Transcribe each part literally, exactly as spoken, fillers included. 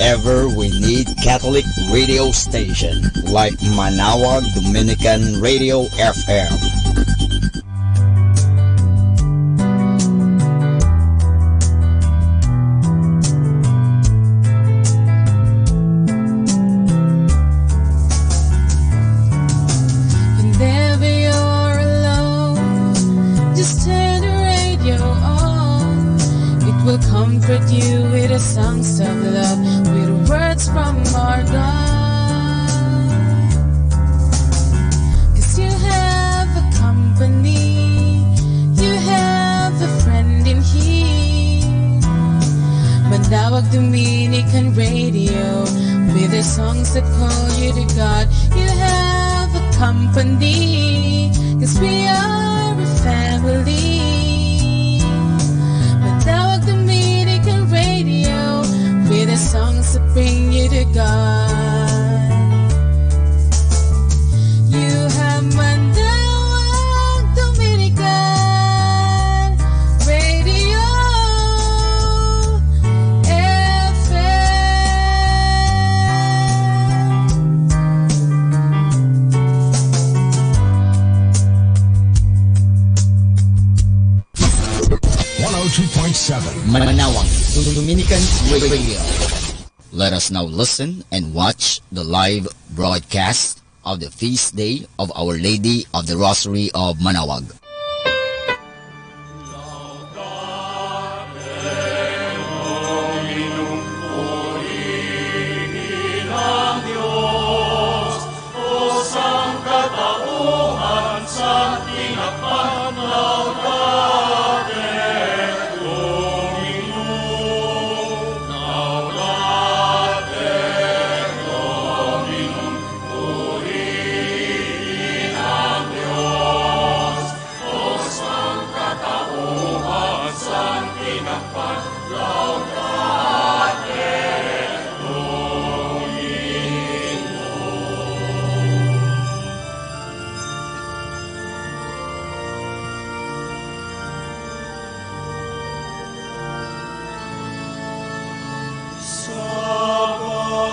ever we need Catholic radio station like Manaoag Dominican Radio F M. Whenever you're alone, just turn the radio on. It will comfort you with the songs of love, with words from our God. 'Cause you have a company, you have a friend in here. Manaoag Dominican Radio, with the songs that call you to God. You have a company, 'cause we are a family. Manaoag Dominican Radio, with the songs that bring you to God. You have Manaoag Dominican Radio F M. One oh two point seven. Manaoag Dominican Radio. Let us now listen and watch the live broadcast of the feast day of Our Lady of the Rosary of Manaoag.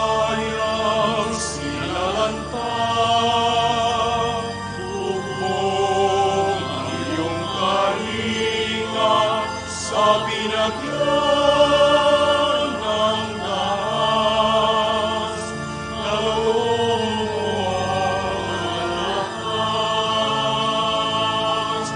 Sabayag sinalanta, tokong na iyong kalinga, sa binagyan ng taas, na loob mo ang lakas.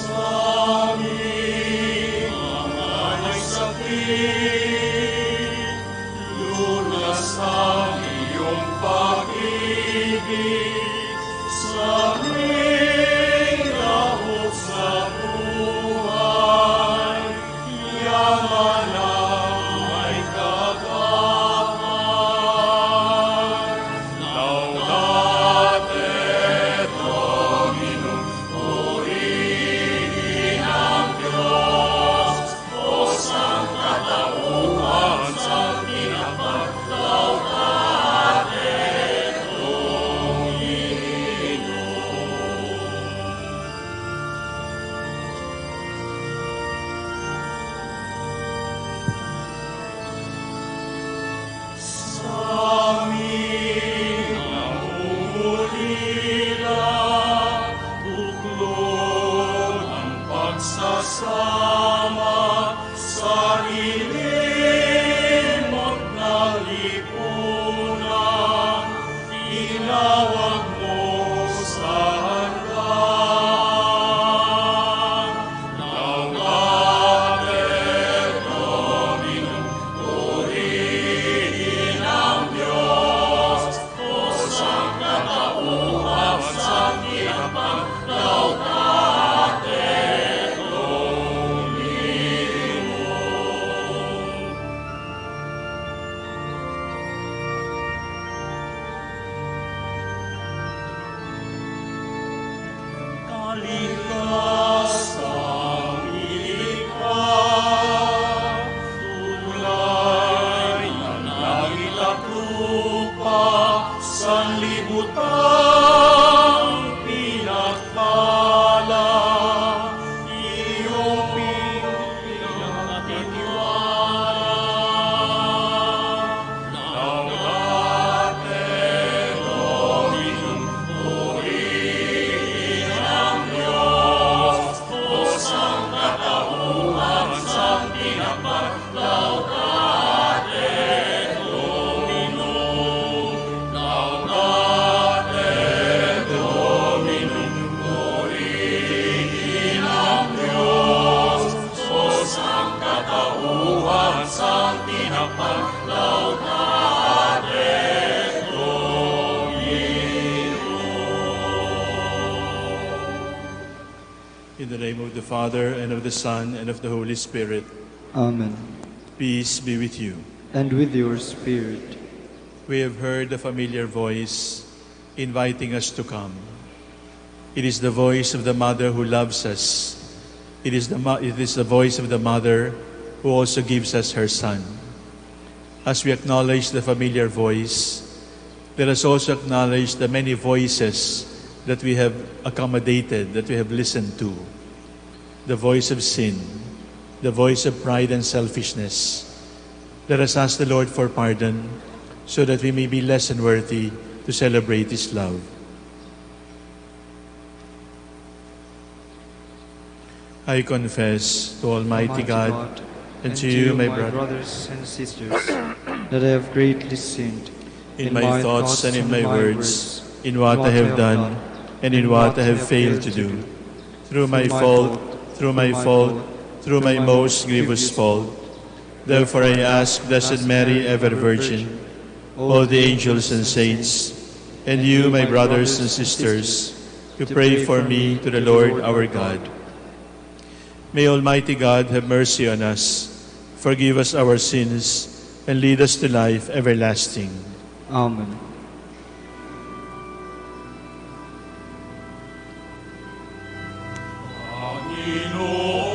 Sabi, mga may sakit, lunasan iyong pag-ibig, sa may daot sa buhay. Yaman na may kagawad, laudate Dominum, purihin ang Dios, o sangkatauhan, santi na paglaudate Dominum. Samin nangungulila, tuklo ng pagsasama, sarili magdalip Una, tinawag mo sa handa. Laudate Dominum, purihin ang Dios, o sangkatauhan, santi na paglaudate Dominum. Tan pinagpala iyo, pinagpala. Laudate Dominum, purian ang Dios, o sangkatauhan, santinapal. Laudate Dominum, laudate Dominum, purian ang Dios, o sangkatauhan, santinapal. Laudate Dominum. In the name of the Father, and of the Son, and of the Holy Spirit. Amen. Peace be with you. And with your spirit. We have heard the familiar voice inviting us to come. It is the voice of the mother who loves us. It is the mo-, it is the voice of the mother who also gives us her son. As we acknowledge the familiar voice, let us also acknowledge the many voices that we have accommodated, that we have listened to. The voice of sin, the voice of pride and selfishness. Let us ask the Lord for pardon so that we may be less unworthy to celebrate His love. I confess to Almighty God and to you, my brothers and sisters, that I have greatly sinned in my thoughts and in my words, in what I have done and in what I have failed to do. Through my fault, through my fault, through my most grievous fault. Therefore I ask Blessed Mary, ever Virgin, all the angels and saints, and you, my brothers and sisters, to pray for me to the Lord our God. May Almighty God have mercy on us, forgive us our sins, and lead us to life everlasting. Amen.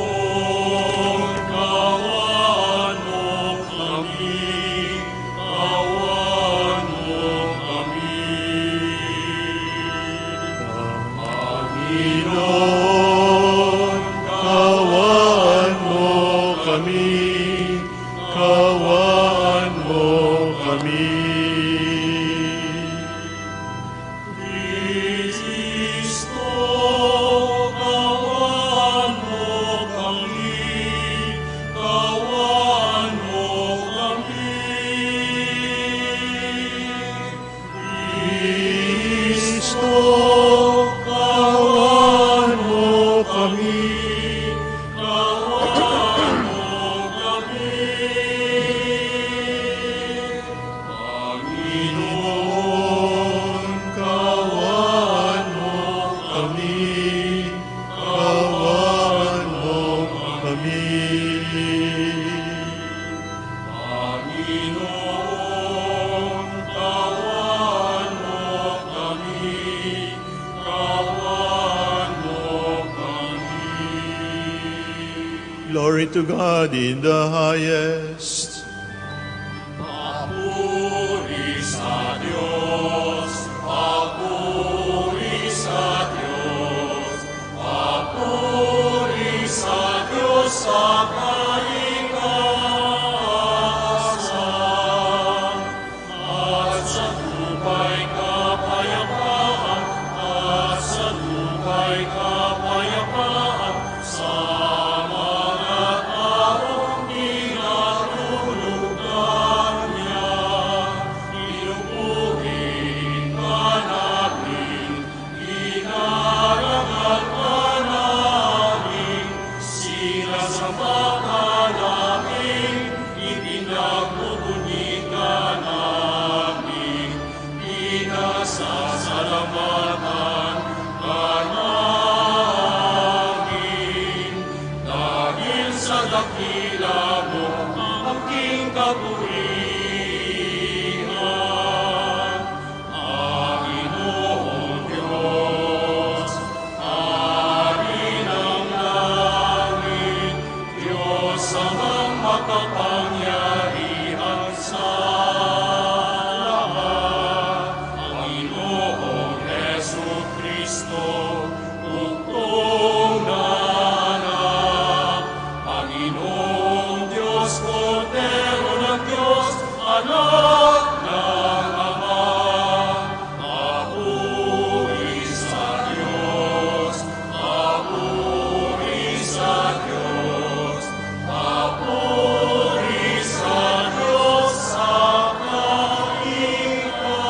Panginoon, kawaan mo kami, kawaan mo kami. Panginoon, kawaan mo kami, kawaan mo kami. Kristo, kawaan mo kami, kawaan mo kami. Kristo, kawaan mo kami, kawaan mo kami. Panginoon, kawaan mo kami, kawaan mo kami. Panginoon, kawaan mo kami, kawaan mo kami. Glory to God in the highest. Papuri sa Dios, papuri sa Dios, papuri sa Dios sa kalikasan. At sa tupay kapayapaan, at sa tupay kapayapaan, sa mga taong kinalulugdan niya. Pinupuri ka namin, pinarangal ka namin, sinasamba ka namin, ipinagbubuni ka namin, pinasasalamatan ka namin, dahil sa dakila mong angking kapurian. Panginoon Dios, Ari ng langit, Dios Amang makapangyarihan sa lahat, Panginoon Kristo, Bugtong na Anak, Panginoon Dios, Kordero na Dios, Anak na Ama, papuri sa Dios, papuri sa Dios, papuri sa Dios sa kaitaasan.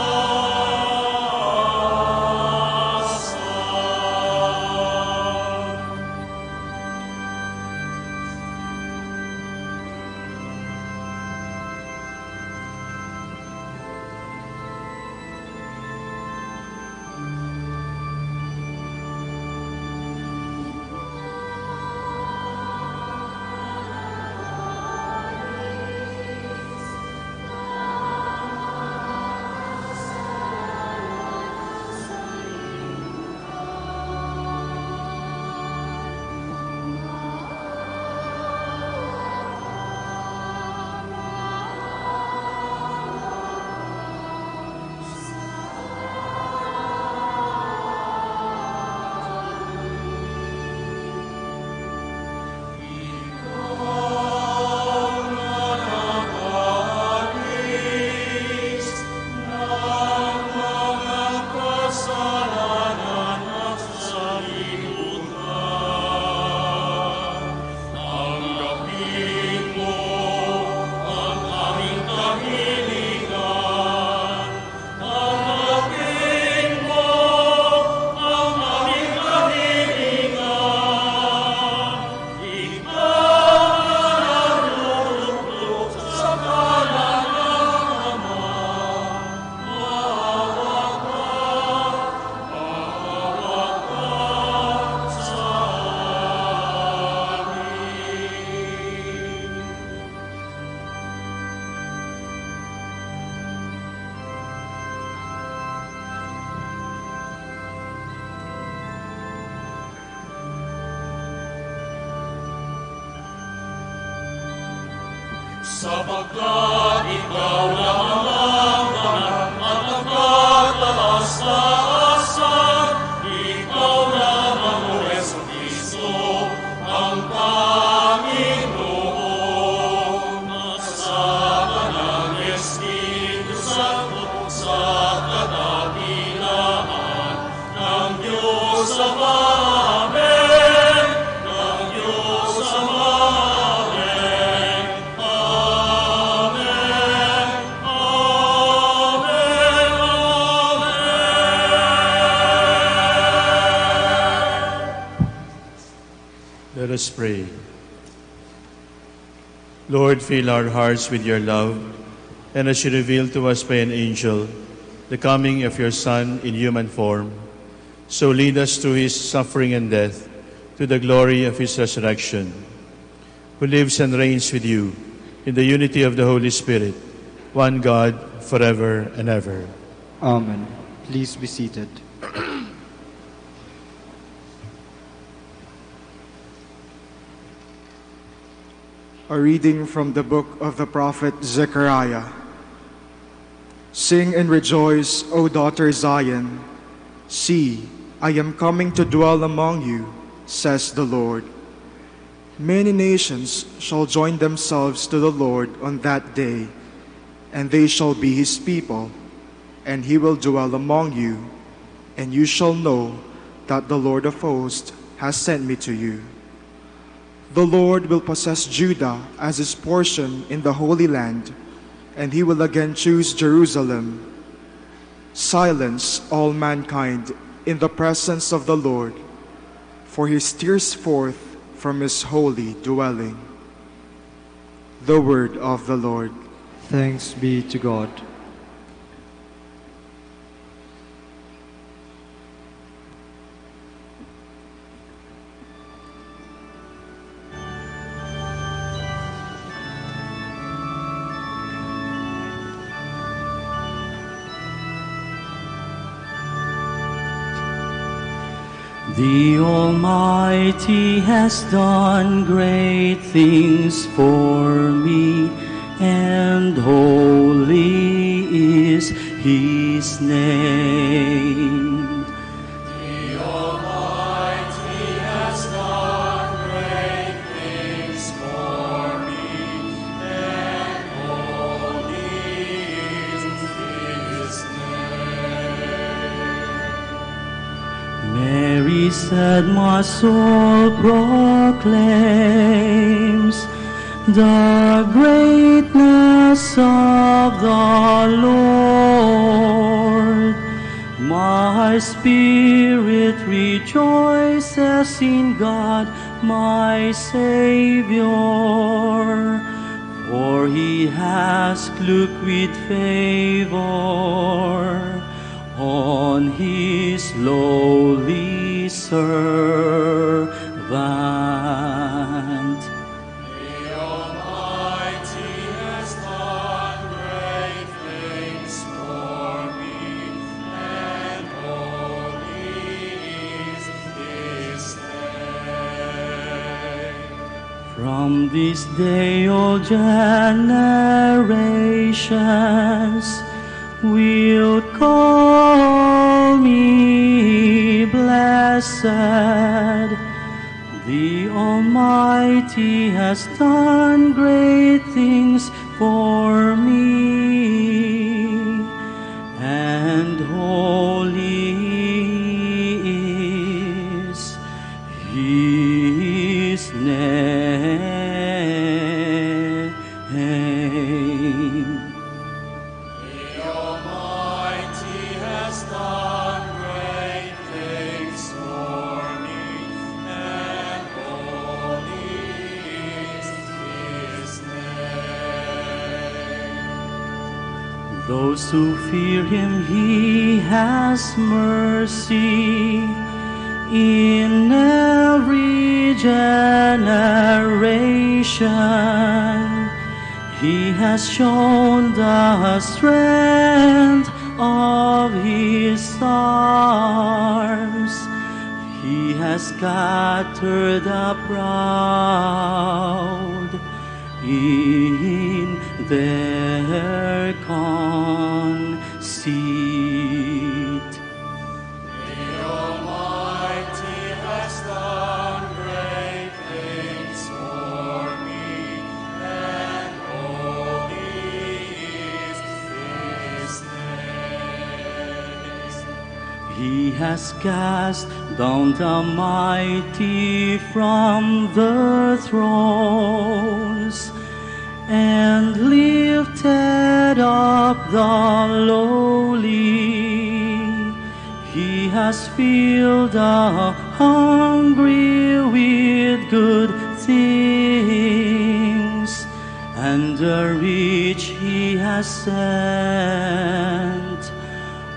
Sapagkat ikaw lamang ang Anak a nakatataas-taasan, ikaw lamang, O Jesu-Cristo, ang Panginoon. Sa kanan Espiritu Santo, sa kadakilaan nen Dios Ama. Amen. Nen Dios Ama. Amen. Amen. Amen. Amen. Let us pray. Lord, fill our hearts with your love, and as you revealed to us by an angel the coming of your Son in human form, so lead us through his suffering and death to the glory of his resurrection, who lives and reigns with you in the unity of the Holy Spirit, one God, forever and ever. Amen. Please be seated. A reading from the book of the prophet Zechariah. Sing and rejoice, O daughter Zion. See, I am coming to dwell among you, says the Lord. Many nations shall join themselves to the Lord on that day, and they shall be his people, and he will dwell among you, and you shall know that the Lord of hosts has sent me to you. The Lord will possess Judah as his portion in the Holy Land, and he will again choose Jerusalem. Silence, all mankind, in the presence of the Lord, for he steers forth from his holy dwelling. The word of the Lord. Thanks be to God. The Almighty has done great things for me, and holy is his name. The Blessed my soul proclaims the greatness of the Lord. My spirit rejoices in God, my Savior, for he has looked with favor on his lowly servant. The Almighty has done great things for me, and holy is his name. From this day all generations will call me blessed. The Almighty has done great things for me, and holy is his name. The Almighty has done great things for me, and holy is his name. Those who fear him, he has mercy in every generation. He has shown the strength of his arms. He has scattered the proud in their conceit. The Almighty has done great things for me, and holy is his name. He has cast down the mighty from their thrones and lifted up the lowly. He has filled the hungry with good things, and the rich he has sent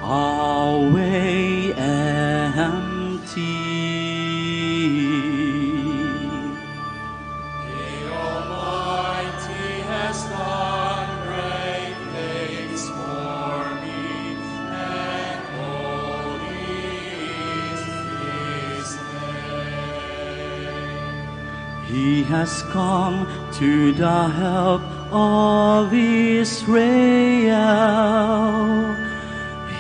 away empty. The Almighty has done great things for me, and holy is his name. He has come to the help of Israel.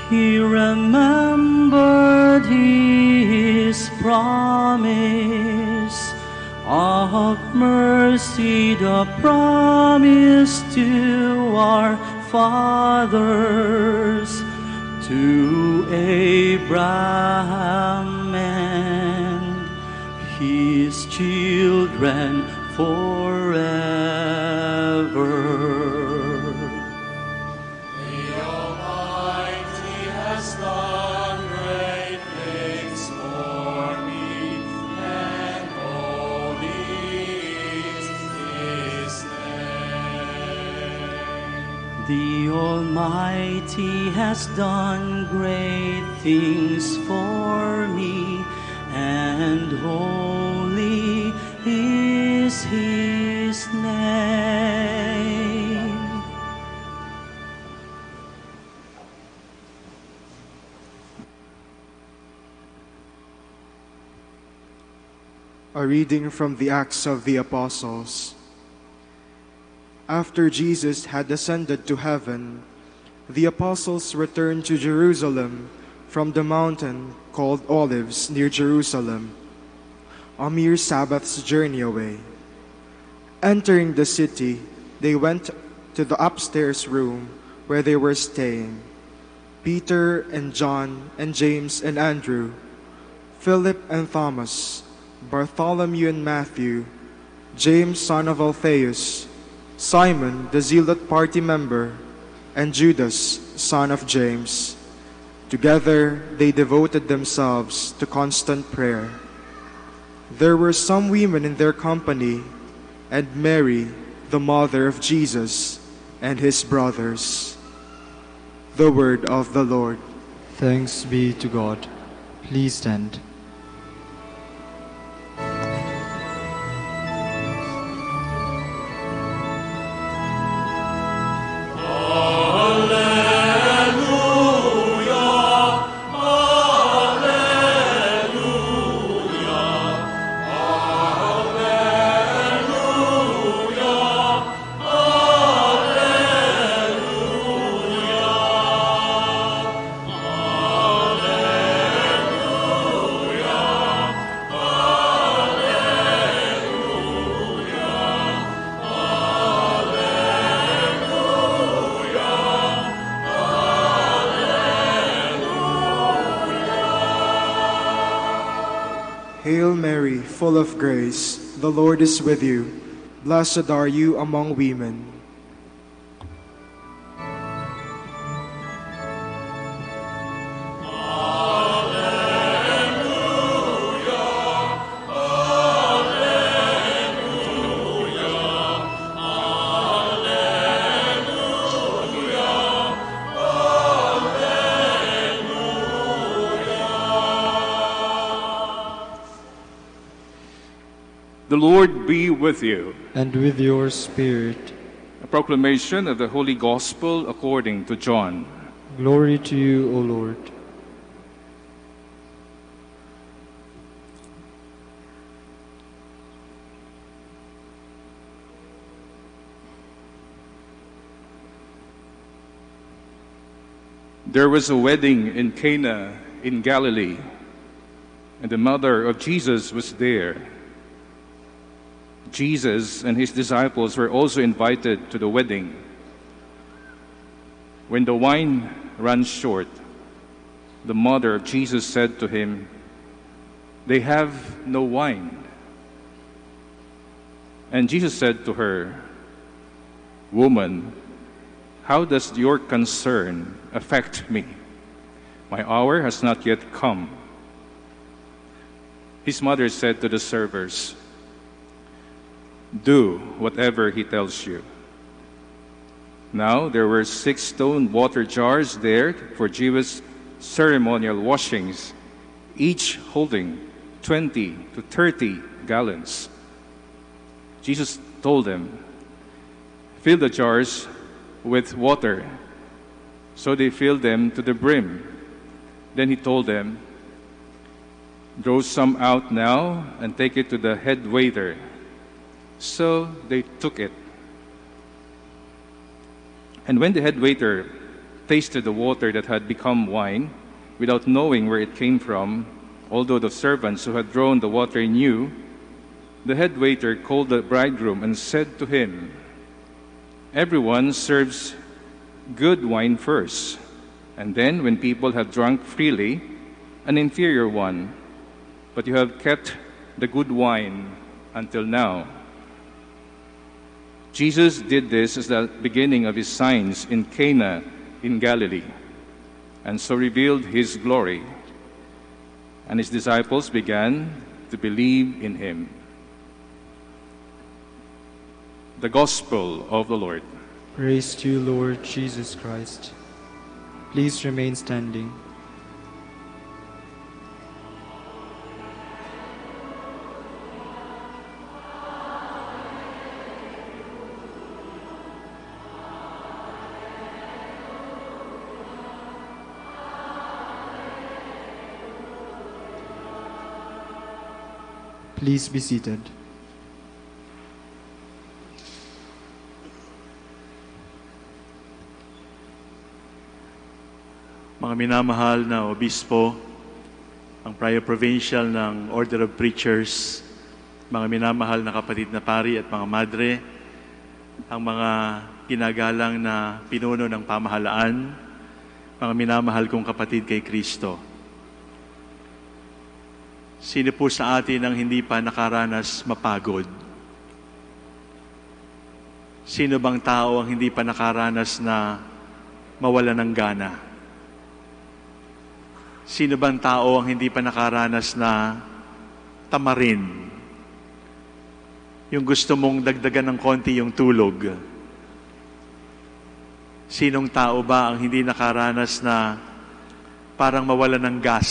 He remembered his promise of mercy, the promise to our fathers, to Abraham and his children forever. The Almighty has done great things for me, and holy is his name. The Almighty has done great things for me, and holy is his name. A reading from the Acts of the Apostles. After Jesus had ascended to heaven, the apostles returned to Jerusalem from the mountain called Olives near Jerusalem, a mere Sabbath's journey away. Entering the city, they went to the upstairs room where they were staying. Peter and John and James and Andrew, Philip and Thomas, Bartholomew and Matthew, James son of Alphaeus, Simon the Zealot party member, and Judas son of James. Together they devoted themselves to constant prayer. There were some women in their company, and Mary, the mother of Jesus, and his brothers. The word of the Lord. Thanks be to God. Please stand. Hail Mary, full of grace, the Lord is with you. Blessed are you among women. The Lord be with you. And with your spirit. A proclamation of the Holy Gospel according to John. Glory to you, O Lord. There was a wedding in Cana in Galilee, and the mother of Jesus was there. Jesus and his disciples were also invited to the wedding. When the wine ran short, the mother of Jesus said to him, "They have no wine." And Jesus said to her, "Woman, how does your concern affect me? My hour has not yet come." His mother said to the servers, "Do whatever he tells you." Now there were six stone water jars there for Jewish ceremonial washings, each holding twenty to thirty gallons. Jesus told them, "Fill the jars with water." So they filled them to the brim. Then he told them, "Draw some out now and take it to the head waiter." So they took it. And when the head waiter tasted the water that had become wine, without knowing where it came from, although the servants who had drawn the water knew, the head waiter called the bridegroom and said to him, "Everyone serves good wine first, and then, when people have drunk freely, an inferior one. But you have kept the good wine until now." Jesus did this as the beginning of his signs in Cana in Galilee, and so revealed his glory, and his disciples began to believe in him. The Gospel of the Lord. Praise to you, Lord Jesus Christ. Please remain standing. Please be seated. Mga minamahal na obispo, ang Prior Provincial ng Order of Preachers, mga minamahal na kapatid na pari at mga madre, ang mga ginagalang na pinuno ng pamahalaan, mga minamahal kong kapatid kay Kristo. Sino po sa atin ang hindi pa nakaranas mapagod? Sino bang tao ang hindi pa nakaranas na mawala ng gana? Sino bang tao ang hindi pa nakaranas na tamarin? Yung gusto mong dagdagan ng konti yung tulog. Sinong tao ba ang hindi nakaranas na parang mawala ng gas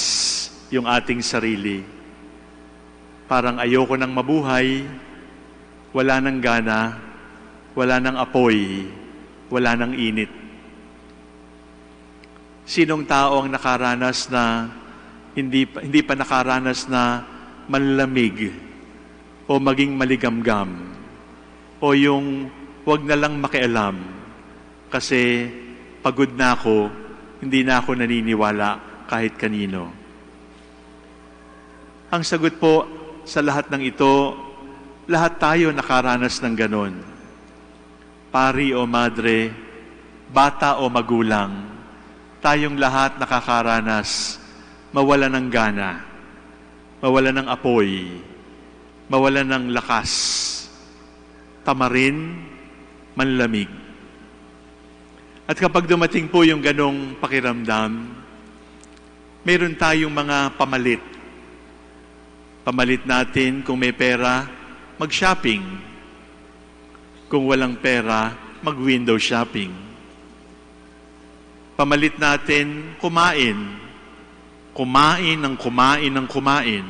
yung ating sarili? Parang ayoko nang mabuhay, wala nang gana, wala nang apoy, wala nang init. Sinong tao ang nakaranas na hindi pa, hindi pa nakaranas na manlamig o maging maligamgam o yung wag na lang makialam kasi pagod na ako, hindi na ako naniniwala kahit kanino? Ang sagot po sa lahat ng ito, lahat tayo nakaranas ng ganon. Pari o madre, bata o magulang, tayong lahat nakakaranas, mawala ng gana, mawala ng apoy, mawala ng lakas, tamarin, manlamig. At kapag dumating po yung ganong pakiramdam, meron tayong mga pamalit. Pamalit natin, kung may pera, mag-shopping. Kung walang pera, mag-window shopping. Pamalit natin, kumain. Kumain ng kumain ng kumain.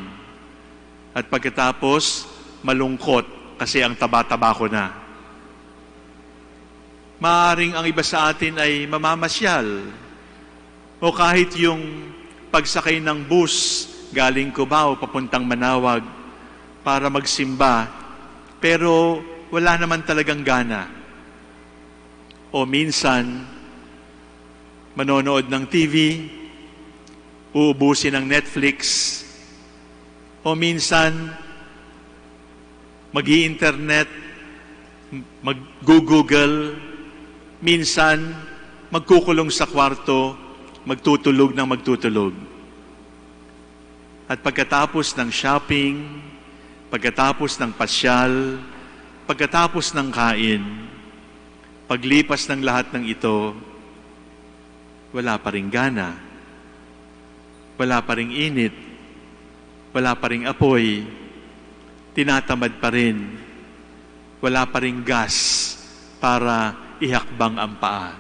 At pagkatapos, malungkot kasi ang taba-taba ko na. Maaring ang iba sa atin ay mamamasyal o kahit yung pagsakay ng bus galing Cubao papuntang Manawag para magsimba, pero wala naman talagang gana. O minsan, manonood ng T V, uubusin ng Netflix, o minsan, mag-i-internet, mag-Google, minsan, magkukulong sa kwarto, magtutulog ng magtutulog. At pagkatapos ng shopping, pagkatapos ng pasyal, pagkatapos ng kain, paglipas ng lahat ng ito, wala pa ring gana, wala pa ring init, wala pa ring apoy, tinatamad pa rin, wala pa ring gas para ihakbang ang paa.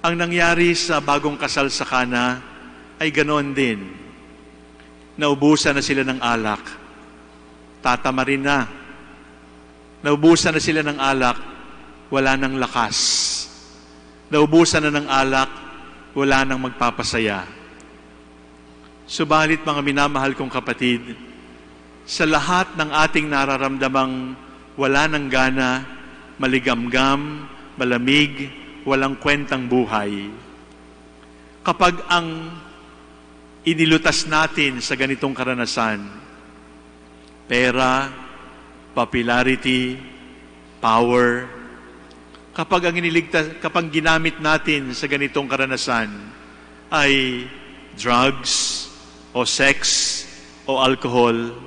Ang nangyari sa bagong kasal sa Cana ay ganoon din. Naubusan na sila ng alak. Tatamarin na. Naubusan na sila ng alak. Wala nang lakas. Naubusan na ng alak. Wala nang magpapasaya. Subalit, mga minamahal kong kapatid, sa lahat ng ating nararamdamang wala ng gana, maligamgam, malamig, walang kwentang buhay, kapag ang inilutas natin sa ganitong karanasan, pera, popularity, power, kapag ang iniligtas, kapag ginamit natin sa ganitong karanasan ay drugs o sex o alcohol,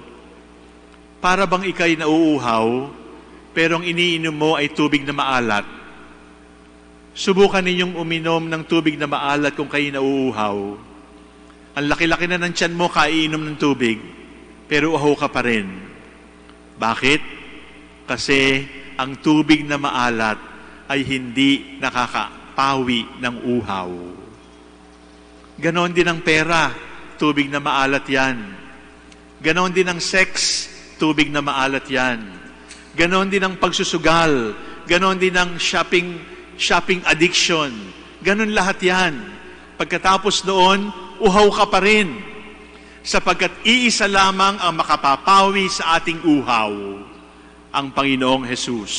para bang ikay nauuhaw, pero ang iniinom mo ay tubig na maalat. Subukan ninyong uminom ng tubig na maalat kung kayo nauuhaw. Ang laki-laki na ng tiyan mo, kaiinom ng tubig, pero uhaw ka pa rin. Bakit? Kasi ang tubig na maalat ay hindi nakakapawi ng uhaw. Ganon din ang pera, tubig na maalat yan. Ganon din ang sex, tubig na maalat yan. Ganon din ang pagsusugal, ganon din ang shopping, shopping addiction. Ganon lahat yan. Pagkatapos noon, uhaw ka pa rin. Sapagkat iisa lamang ang makapapawi sa ating uhaw, ang Panginoong Jesus.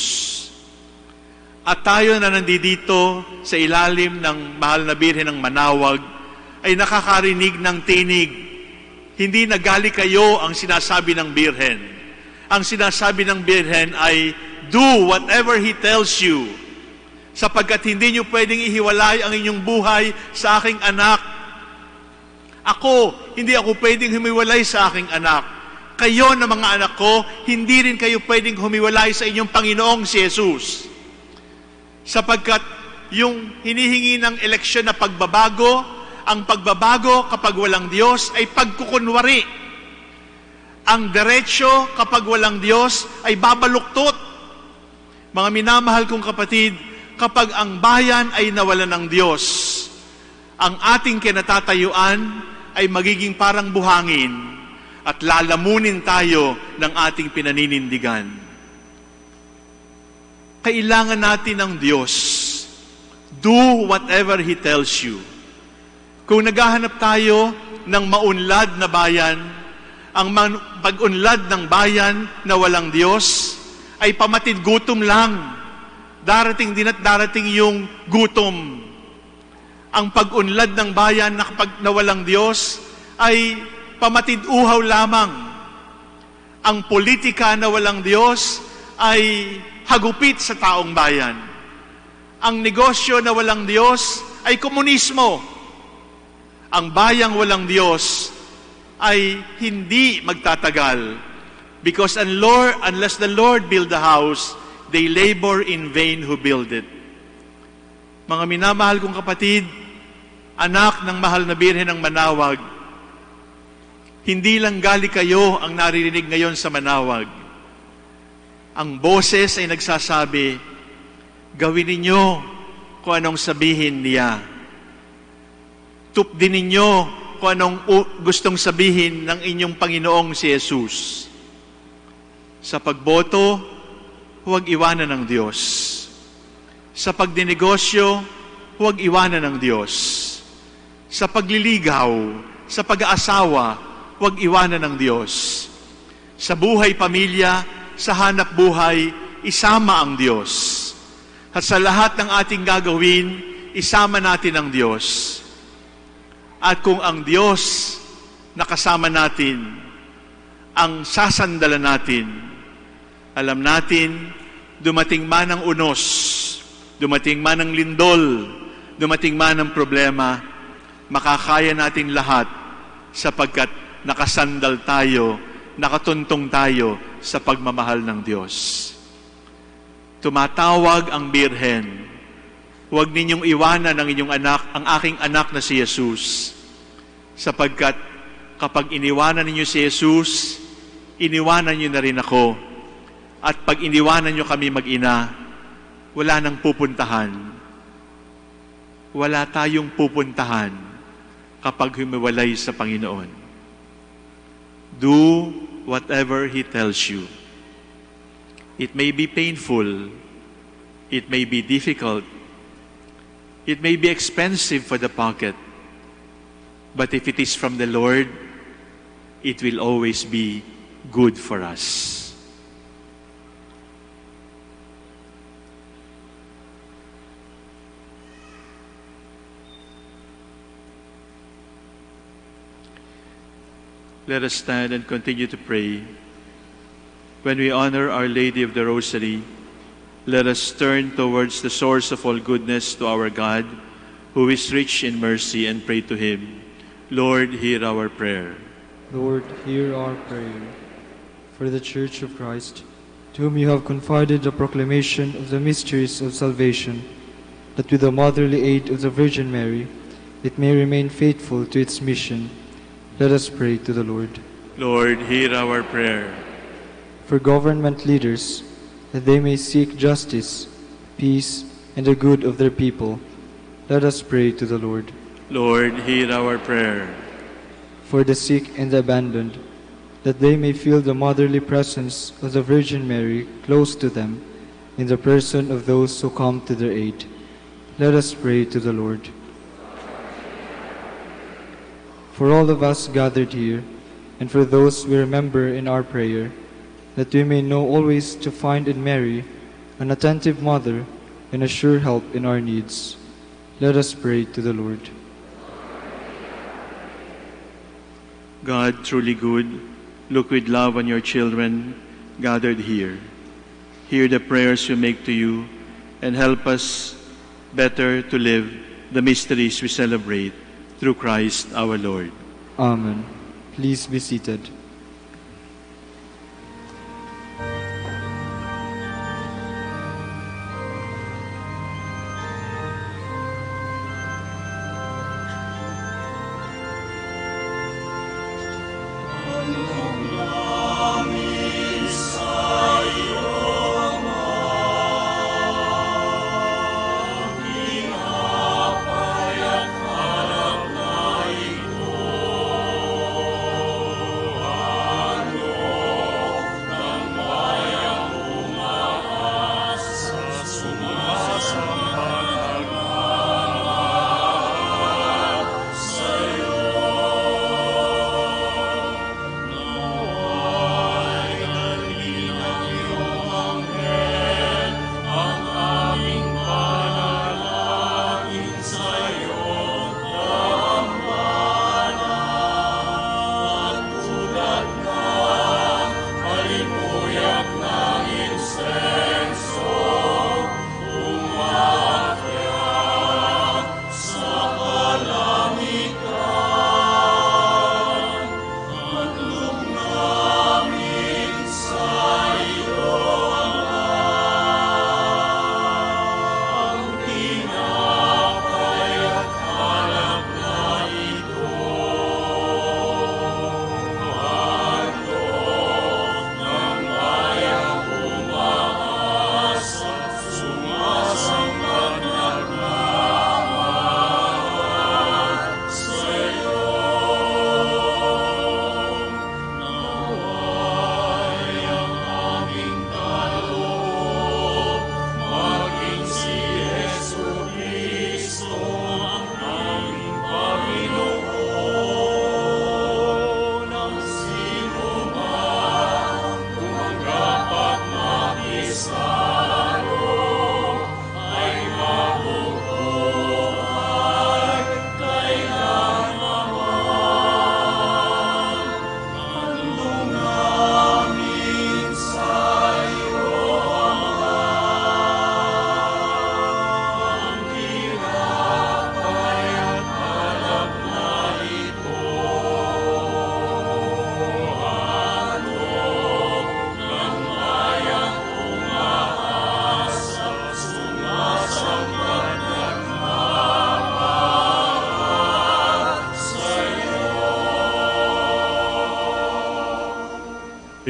At tayo na nandidito sa ilalim ng mahal na Birhen ng Manawag ay nakakarinig ng tinig. Hindi na gali kayo ang sinasabi ng Birhen. Ang sinasabi ng Birhen ay, "Do whatever He tells you, sapagkat hindi niyo pwedeng ihiwalay ang inyong buhay sa aking anak." Ako, hindi ako pwedeng humiwalay sa aking anak. Kayo na mga anak ko, hindi rin kayo pwedeng humiwalay sa inyong Panginoong si Jesus. Sapagkat yung hinihingi ng eleksyon na pagbabago, ang pagbabago kapag walang Diyos ay pagkukunwari. Ang diretsyo kapag walang Diyos ay babaluktot. Mga minamahal kong kapatid, kapag ang bayan ay nawalan ng Diyos, ang ating kinatatayuan ay magiging parang buhangin at lalamunin tayo ng ating pinaninindigan. Kailangan natin ng Diyos. Do whatever He tells you. Kung naghahanap tayo ng maunlad na bayan, ang man-, pag-unlad ng bayan na walang Diyos ay pamatid gutom lang. Darating din at darating yung gutom. Ang pag-unlad ng bayan na kapag na walang Diyos ay pamatid uhaw lamang. Ang politika na walang Diyos ay hagupit sa taong bayan. Ang negosyo na walang Diyos ay komunismo. Ang bayang walang Diyos ay hindi magtatagal. Because unlor-, unless the Lord build the house, they labor in vain who build it. Mga minamahal kong kapatid, anak ng mahal na Birhen ng Manawag, hindi lang gali kayo ang naririnig ngayon sa Manawag. Ang boses ay nagsasabi, "Gawin ninyo kung anong sabihin niya. Tupdi ninyo kung anong u-, gustong sabihin ng inyong Panginoong si Jesus." Sa pagboto, huwag iwanan ng Diyos. Sa pagdinegosyo, huwag iwanan ng Diyos. Sa pagliligaw, sa pag-aasawa, huwag iwanan ng Diyos. Sa buhay pamilya, sa hanap buhay, isama ang Diyos. At sa lahat ng ating gagawin, isama natin ang Diyos. At kung ang Diyos nakasama natin, ang sasandalan natin, alam natin, dumating man ang unos, dumating man ang lindol, dumating man ang problema, makakaya natin lahat sapagkat nakasandal tayo, nakatuntong tayo sa pagmamahal ng Diyos. Tumatawag ang Birhen, "Huwag ninyong iwanan ang inyong anak, ang aking anak na si Jesus. Sapagkat kapag iniwanan ninyo si Jesus, iniwanan niyo na rin ako. At pag iniwanan niyo kami mag-ina, wala nang pupuntahan." Wala tayong pupuntahan kapag humiwalay sa Panginoon. Do whatever He tells you. It may be painful, it may be difficult, it may be expensive for the pocket, but if it is from the Lord, it will always be good for us. Let us stand and continue to pray. When we honor Our Lady of the Rosary, let us turn towards the source of all goodness, to our God, who is rich in mercy, and pray to Him. Lord, hear our prayer. Lord, hear our prayer. For the Church of Christ, to whom you have confided the proclamation of the mysteries of salvation, that with the motherly aid of the Virgin Mary, it may remain faithful to its mission. Let us pray to the Lord. Lord, hear our prayer. For government leaders, that they may seek justice, peace, and the good of their people. Let us pray to the Lord. Lord, hear our prayer. For the sick and the abandoned, that they may feel the motherly presence of the Virgin Mary close to them in the person of those who come to their aid. Let us pray to the Lord. For all of us gathered here, and for those we remember in our prayer, that we may know always to find in Mary an attentive mother and a sure help in our needs. Let us pray to the Lord. God, truly good, look with love on your children gathered here. Hear the prayers we make to you and help us better to live the mysteries we celebrate through Christ our Lord. Amen. Please be seated.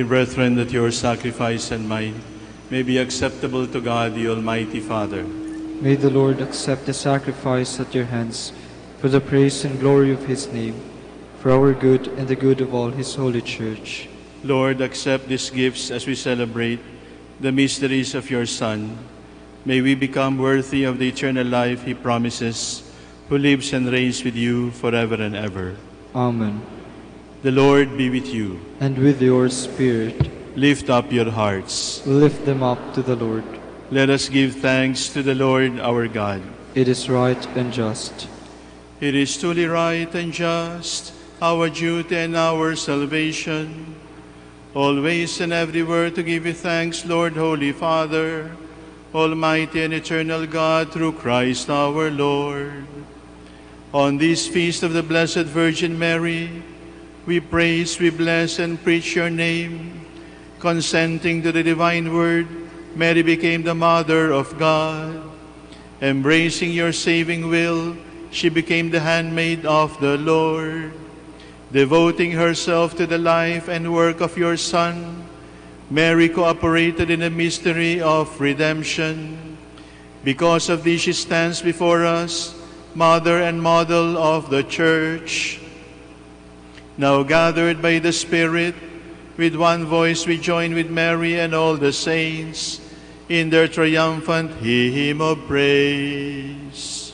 Dear brethren, that your sacrifice and mine may be acceptable to God, the Almighty Father. May the Lord accept the sacrifice at your hands for the praise and glory of his name, for our good and the good of all his holy church. Lord, accept these gifts as we celebrate the mysteries of your Son. May we become worthy of the eternal life he promises, who lives and reigns with you forever and ever. Amen. The Lord be with you. And with your spirit. Lift up your hearts. Lift them up to the Lord. Let us give thanks to the Lord our God. It is right and just. It is truly right and just, our duty and our salvation, always and everywhere to give you thanks, Lord, Holy Father, Almighty and eternal God, through Christ our Lord. On this feast of the Blessed Virgin Mary, we praise, we bless, and preach your name. Consenting to the divine word, Mary became the Mother of God. Embracing your saving will, she became the handmaid of the Lord. Devoting herself to the life and work of your Son, Mary cooperated in the mystery of redemption. Because of this, she stands before us, Mother and Model of the Church. Now gathered by the Spirit, with one voice we join with Mary and all the saints in their triumphant hymn of praise.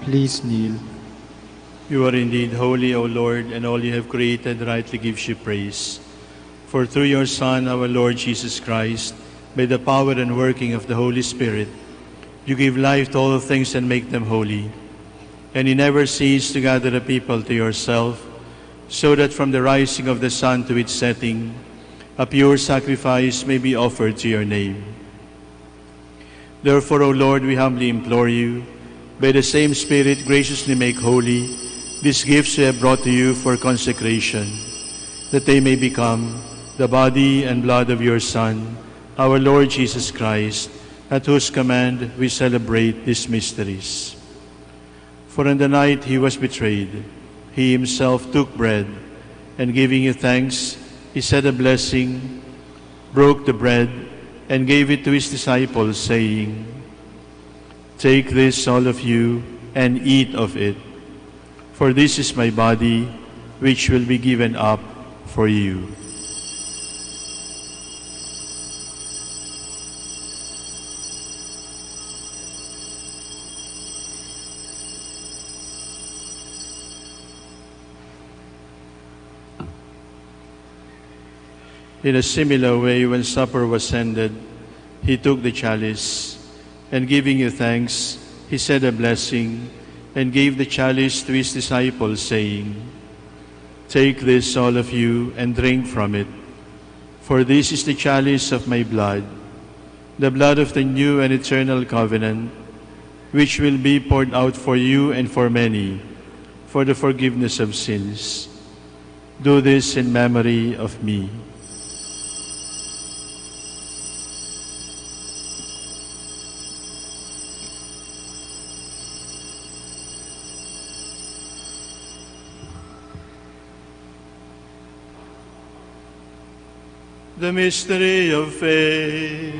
Please kneel. You are indeed holy, O Lord, and all you have created rightly gives you praise. For through your Son, our Lord Jesus Christ, by the power and working of the Holy Spirit, you give life to all things and make them holy. And you never cease to gather a people to yourself, so that from the rising of the sun to its setting, a pure sacrifice may be offered to your name. Therefore, O Lord, we humbly implore you, by the same Spirit, graciously make holy these gifts we have brought to you for consecration, that they may become the body and blood of your Son, our Lord Jesus Christ, at whose command we celebrate these mysteries. For on the night he was betrayed, he himself took bread, and giving you thanks, he said a blessing, broke the bread, and gave it to his disciples, saying, "Take this, all of you, and eat of it, for this is my body, which will be given up for you." In a similar way, when supper was ended, he took the chalice, and giving you thanks, he said a blessing, and gave the chalice to his disciples, saying, "Take this, all of you, and drink from it, for this is the chalice of my blood, the blood of the new and eternal covenant, which will be poured out for you and for many for the forgiveness of sins. Do this in memory of me." The mystery of faith.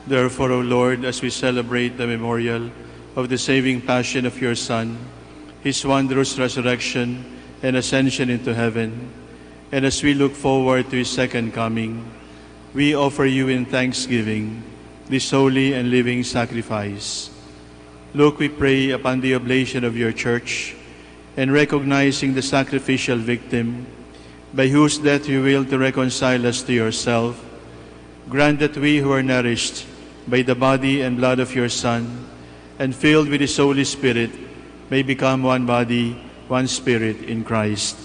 Therefore, O Lord, as we celebrate the memorial of the saving passion of your Son, his wondrous resurrection and ascension into heaven, and as we look forward to his second coming, we offer you in thanksgiving this holy and living sacrifice. Look, we pray, upon the oblation of your church, and recognizing the sacrificial victim, by whose death you will to reconcile us to yourself, grant that we who are nourished by the body and blood of your Son, and filled with his Holy Spirit, may become one body, one spirit in Christ.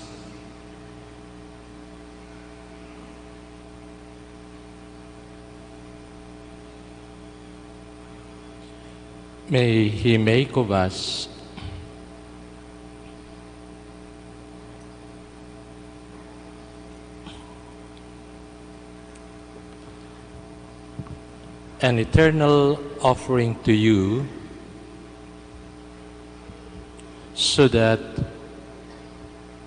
May he make of us an eternal offering to you, so that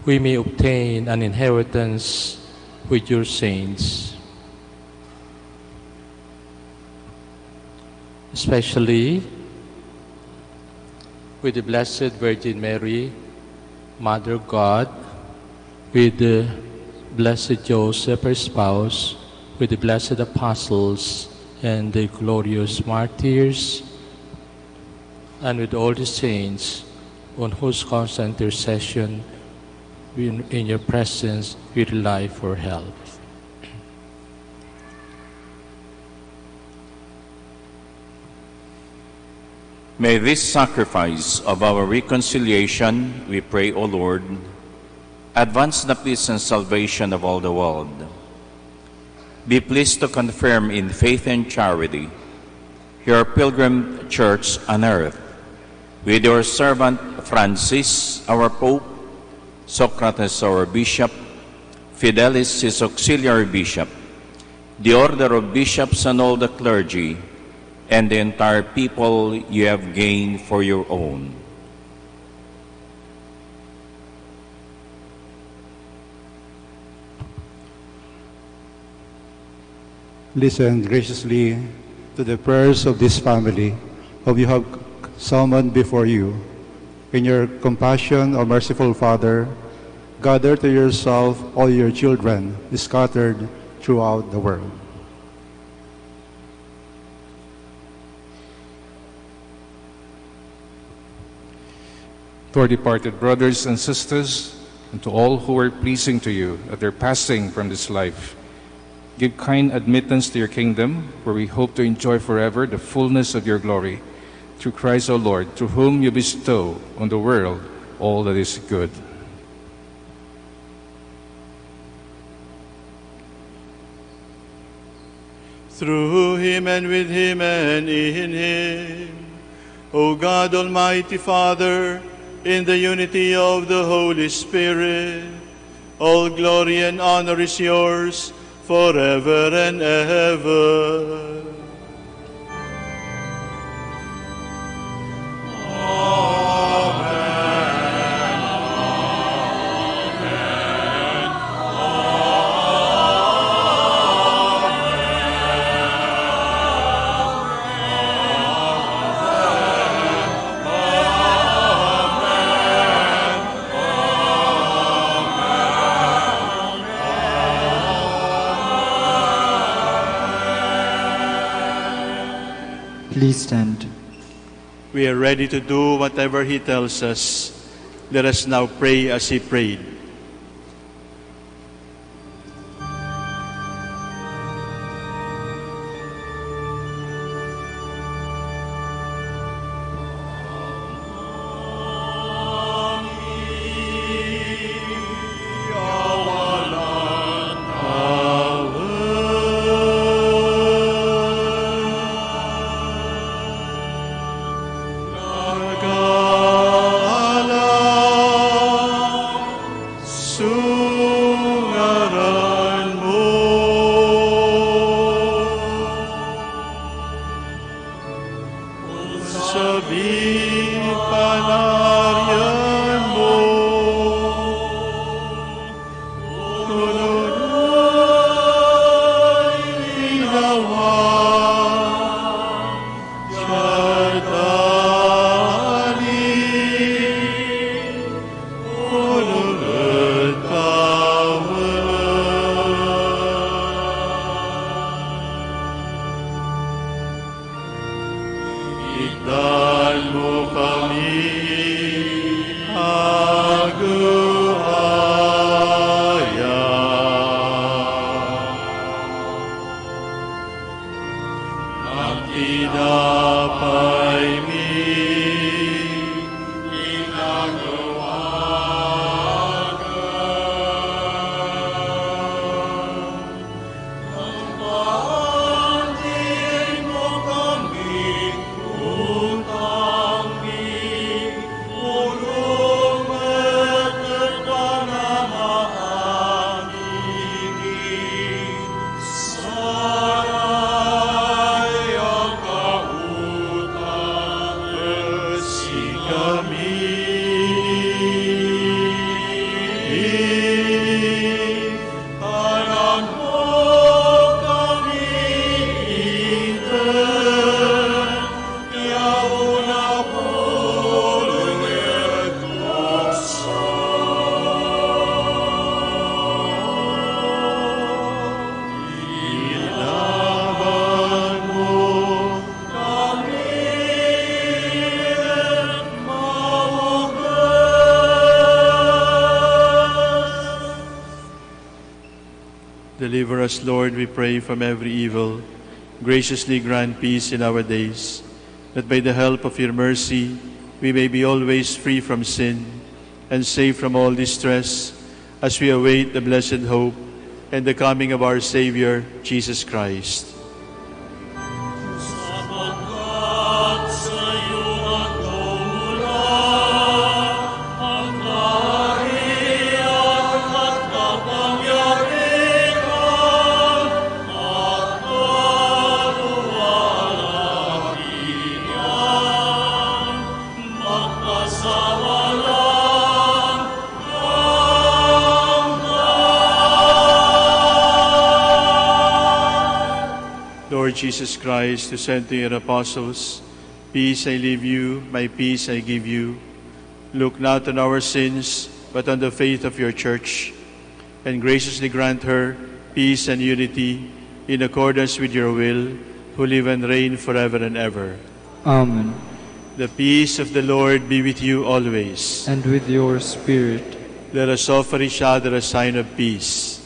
we may obtain an inheritance with your saints, especially with the Blessed Virgin Mary, Mother of God, with the Blessed Joseph, her spouse, with the blessed apostles and the glorious martyrs, and with all the saints on whose constant intercession we, in your presence we rely for help. May this sacrifice of our reconciliation, we pray, O Lord, advance the peace and salvation of all the world. Be pleased to confirm in faith and charity your pilgrim church on earth, with your servant Francis, our Pope, Socrates, our bishop, Fidelis, his auxiliary bishop, the order of bishops and all the clergy, and the entire people you have gained for your own. Listen graciously to the prayers of this family, whom you have summoned before you. In your compassion, O merciful Father, gather to yourself all your children scattered throughout the world. To our departed brothers and sisters, and to all who were pleasing to you at their passing from this life, give kind admittance to your kingdom, where we hope to enjoy forever the fullness of your glory. Through Christ our Lord, through whom you bestow on the world all that is good. Through him, and with him, and in him, O God, Almighty Father, in the unity of the Holy Spirit, all glory and honor is yours forever and ever. Please stand. We are ready to do whatever he tells us. Let us now pray as he prayed. Ngaran mo. Sabi Panarian mo, tuloy ginawa, diad dalin, onung ed tawen. Itdan mo kami, Agew Ayat. Ang tinapay mi, ginagawa Deliver us, Lord, we pray, from every evil. Graciously grant peace in our days, that by the help of your mercy we may be always free from sin and safe from all distress, as we await the blessed hope and the coming of our Savior, Jesus Christ. Sapagkat sa'yo ang kaulaw, ang kaharian, Jesus Christ, who said to your apostles, "Peace I leave you, my peace I give you." Look not on our sins, but on the faith of your church, and graciously grant her peace and unity in accordance with your will, who live and reign forever and ever. Amen. The peace of the Lord be with you always. And with your spirit. Let us offer each other a sign of peace.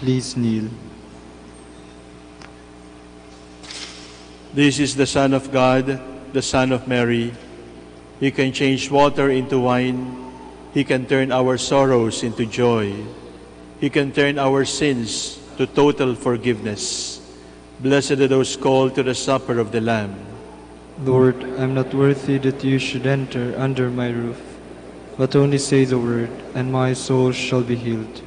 Please kneel. This is the Son of God, the Son of Mary. He can change water into wine. He can turn our sorrows into joy. He can turn our sins to total forgiveness. Blessed are those called to the supper of the Lamb. Lord, I'm not worthy that you should enter under my roof, but only say the word, and my soul shall be healed.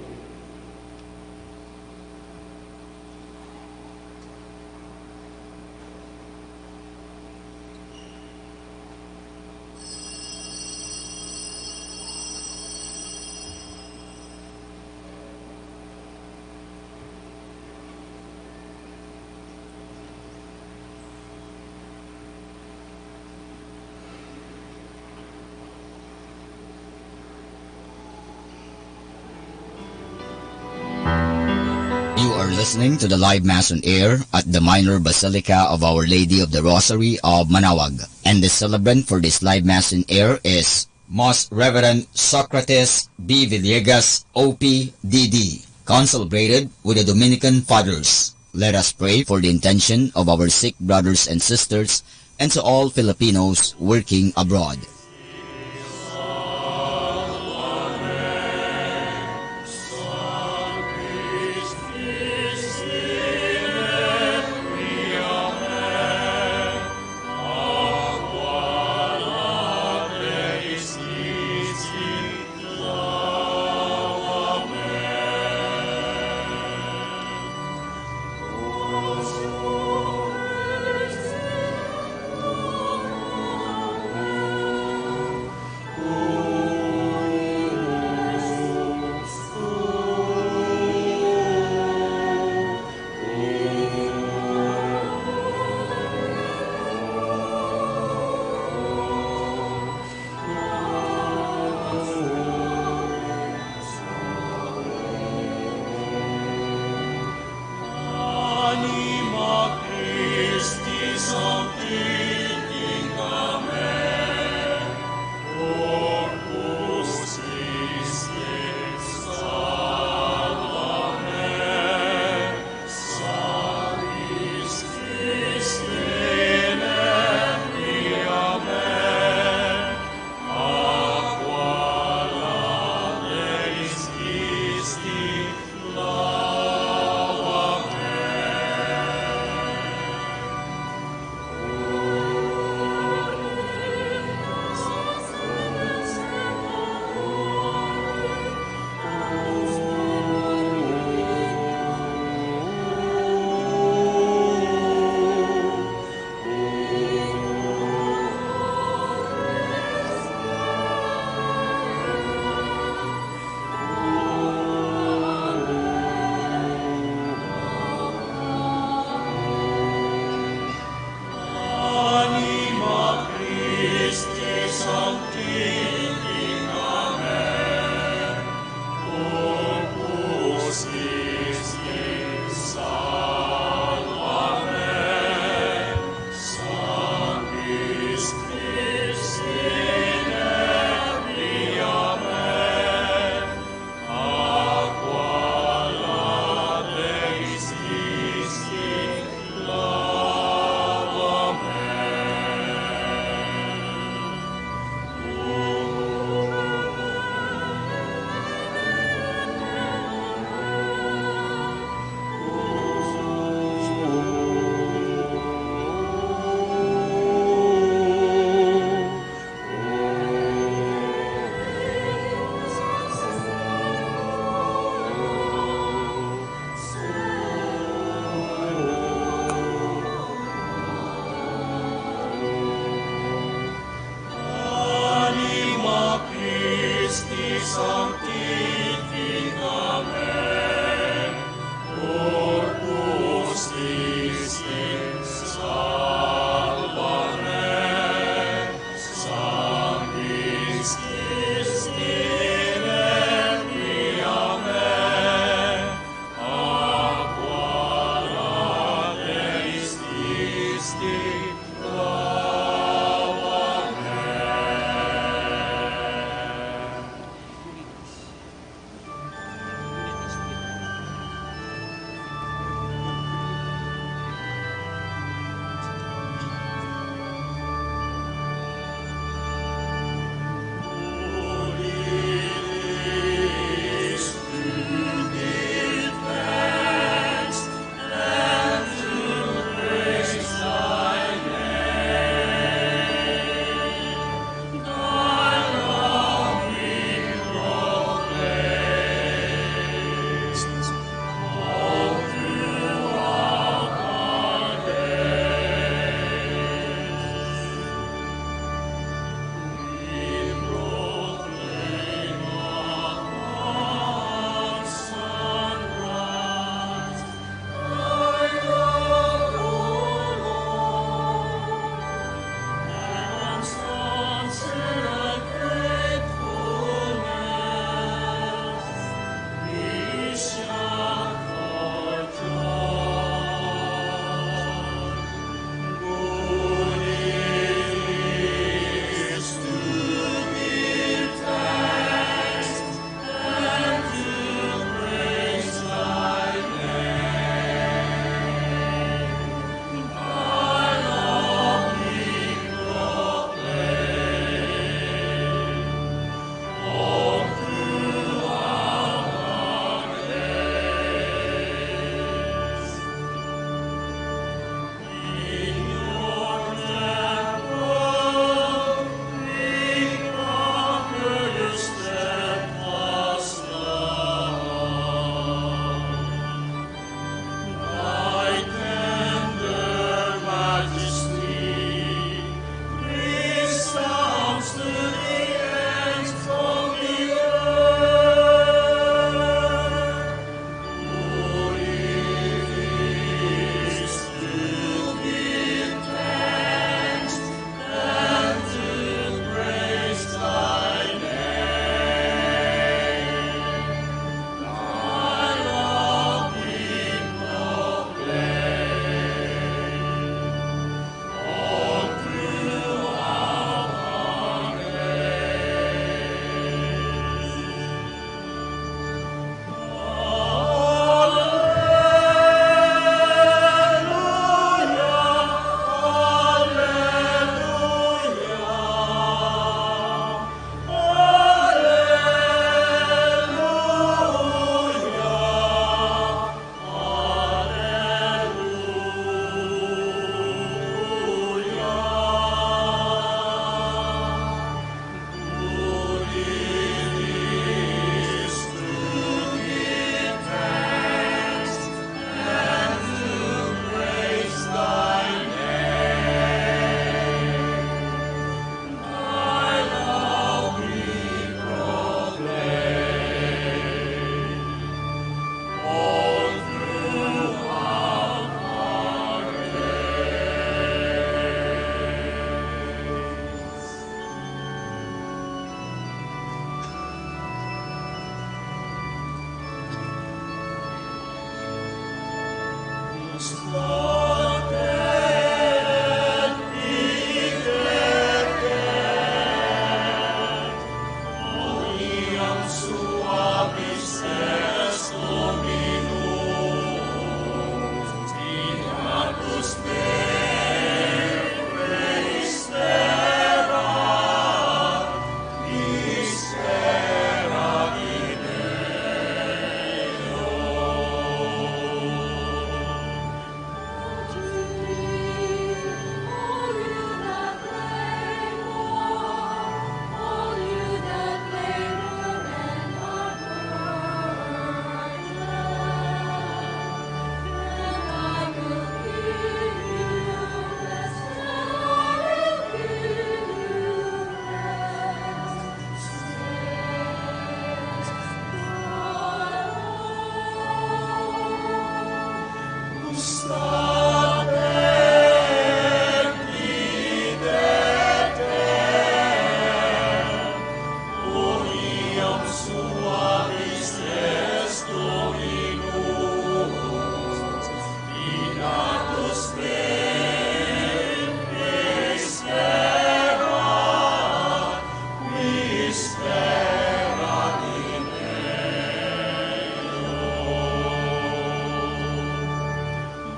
You are listening to the live Mass on air at the Minor Basilica of Our Lady of the Rosary of Manaoag. And the celebrant for this live Mass on air is Most Reverend Socrates B. Villegas, O P D D, concelebrated with the Dominican Fathers. Let us pray for the intention of our sick brothers and sisters and to all Filipinos working abroad.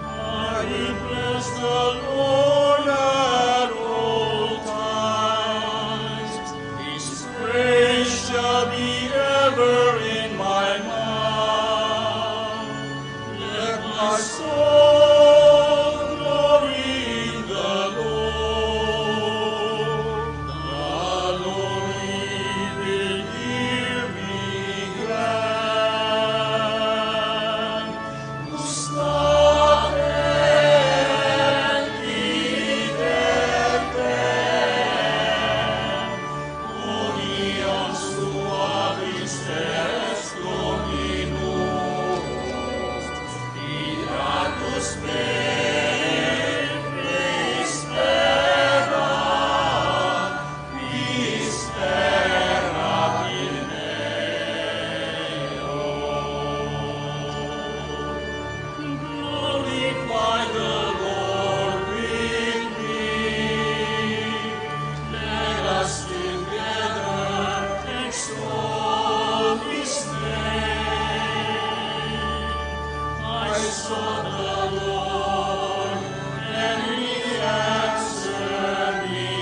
I will bless the Lord at all times. His praise shall be ever in my mouth. Let my soul glory in the Lord. The Lord will hear me glad. Glorify the Lord with me. Let us together exalt his name. I sought the Lord, and he answered me,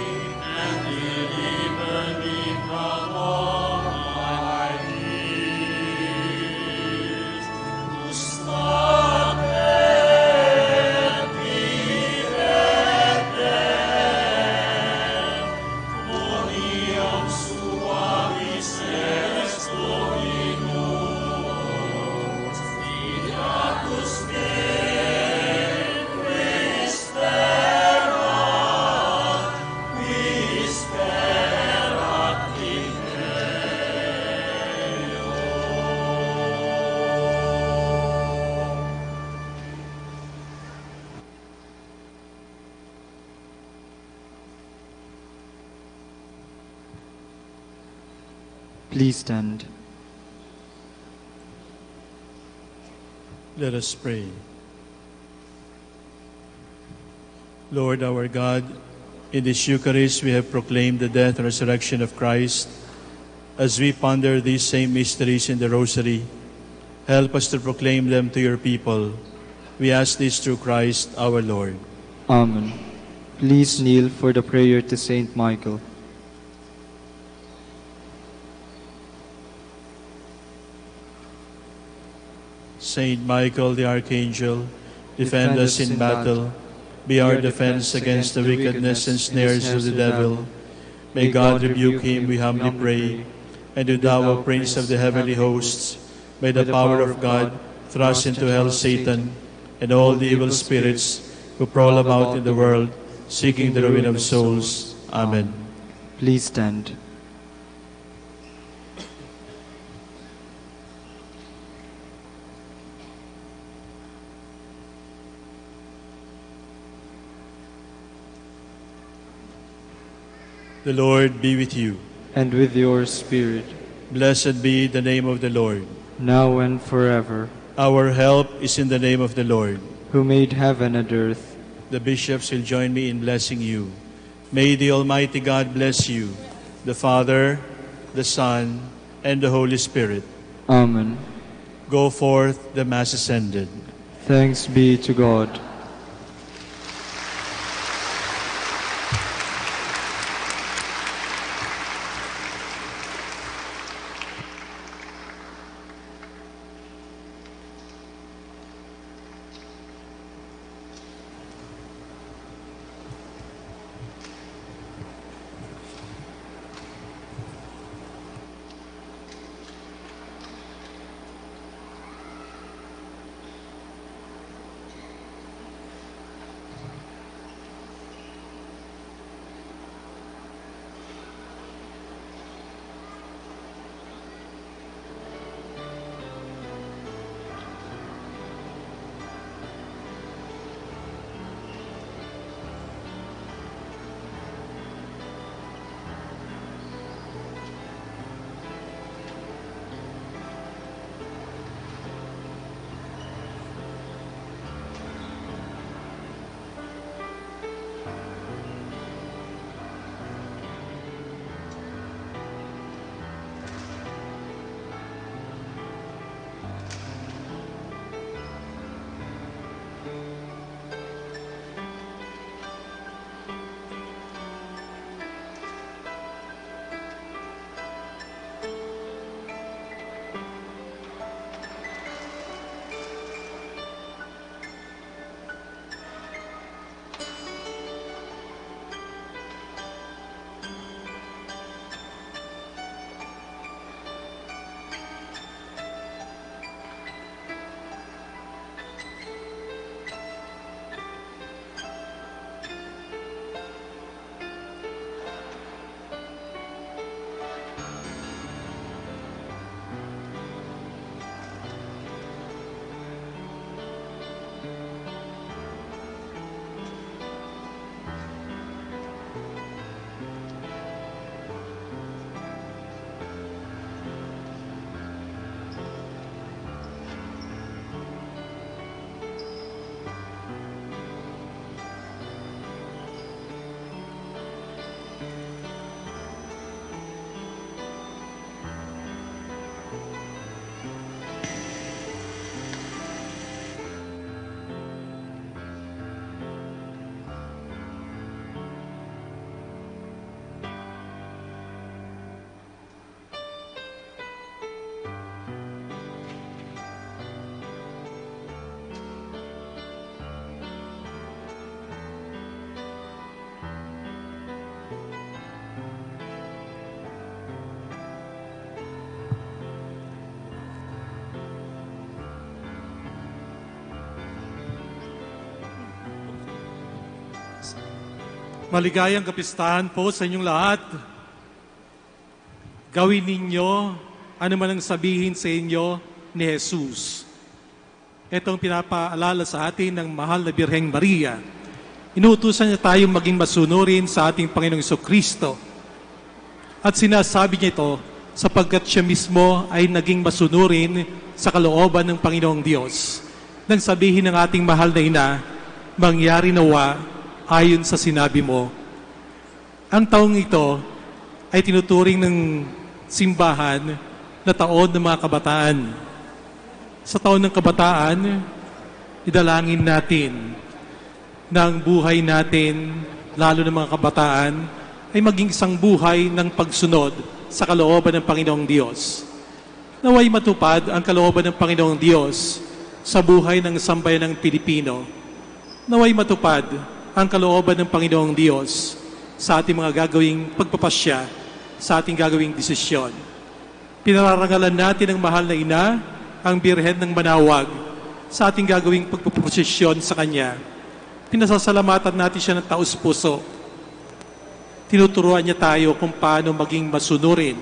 and delivered me from all my fears. Please stand. Let us pray. Lord our God, in this Eucharist we have proclaimed the death and resurrection of Christ. As we ponder these same mysteries in the Rosary, help us to proclaim them to your people. We ask this through Christ our Lord. Amen. Please kneel for the prayer to Saint Michael. Saint Michael the Archangel, defend us in battle. Be our defense against the wickedness and snares of the devil. May God rebuke him, we humbly pray. And do thou, O Prince of the heavenly hosts, by the power of God, thrust into hell Satan and all the evil spirits who prowl about in the world, seeking the ruin of souls. Amen. Please stand. The Lord be with you. And with your spirit. Blessed be the name of the Lord. Now and forever. Our help is in the name of the Lord. who made heaven and earth. The bishops will join me in blessing you. May the Almighty God bless you, the Father, the Son, and the Holy Spirit. Amen. Go forth, the Mass is ended. Thanks be to God. Maligayang kapistahan po sa inyong lahat. Gawin ninyo anoman ang sabihin sa inyo ni Jesus. Ito ang pinapaalala sa atin ng mahal na Birheng Maria. Inuutosan niya tayong maging masunurin sa ating Panginoong Jesu-Cristo. At sinasabi niya ito sapagkat siya mismo ay naging masunurin sa kalooban ng Panginoong Diyos. Nang sabihin ng ating mahal na ina, "Mangyari nawa ayon sa sinabi mo." Ang taong ito ay tinuturing ng simbahan na taon ng mga kabataan. Sa taon ng kabataan, idalangin natin na ang buhay natin, lalo ng mga kabataan, ay maging isang buhay ng pagsunod sa kalooban ng Panginoong Diyos. Naway matupad ang kalooban ng Panginoong Diyos sa buhay ng sambayanang Pilipino. Naway matupad ang kalooban ng Panginoong Diyos sa ating mga gagawing pagpapasya, sa ating gagawing desisyon. Pinararangalan natin ang mahal na ina, ang Birhen ng Manawag, sa ating gagawing pagpoprosesyon sa Kanya. Pinasasalamatan natin siya ng taos puso. Tinuturuan niya tayo kung paano maging masunurin.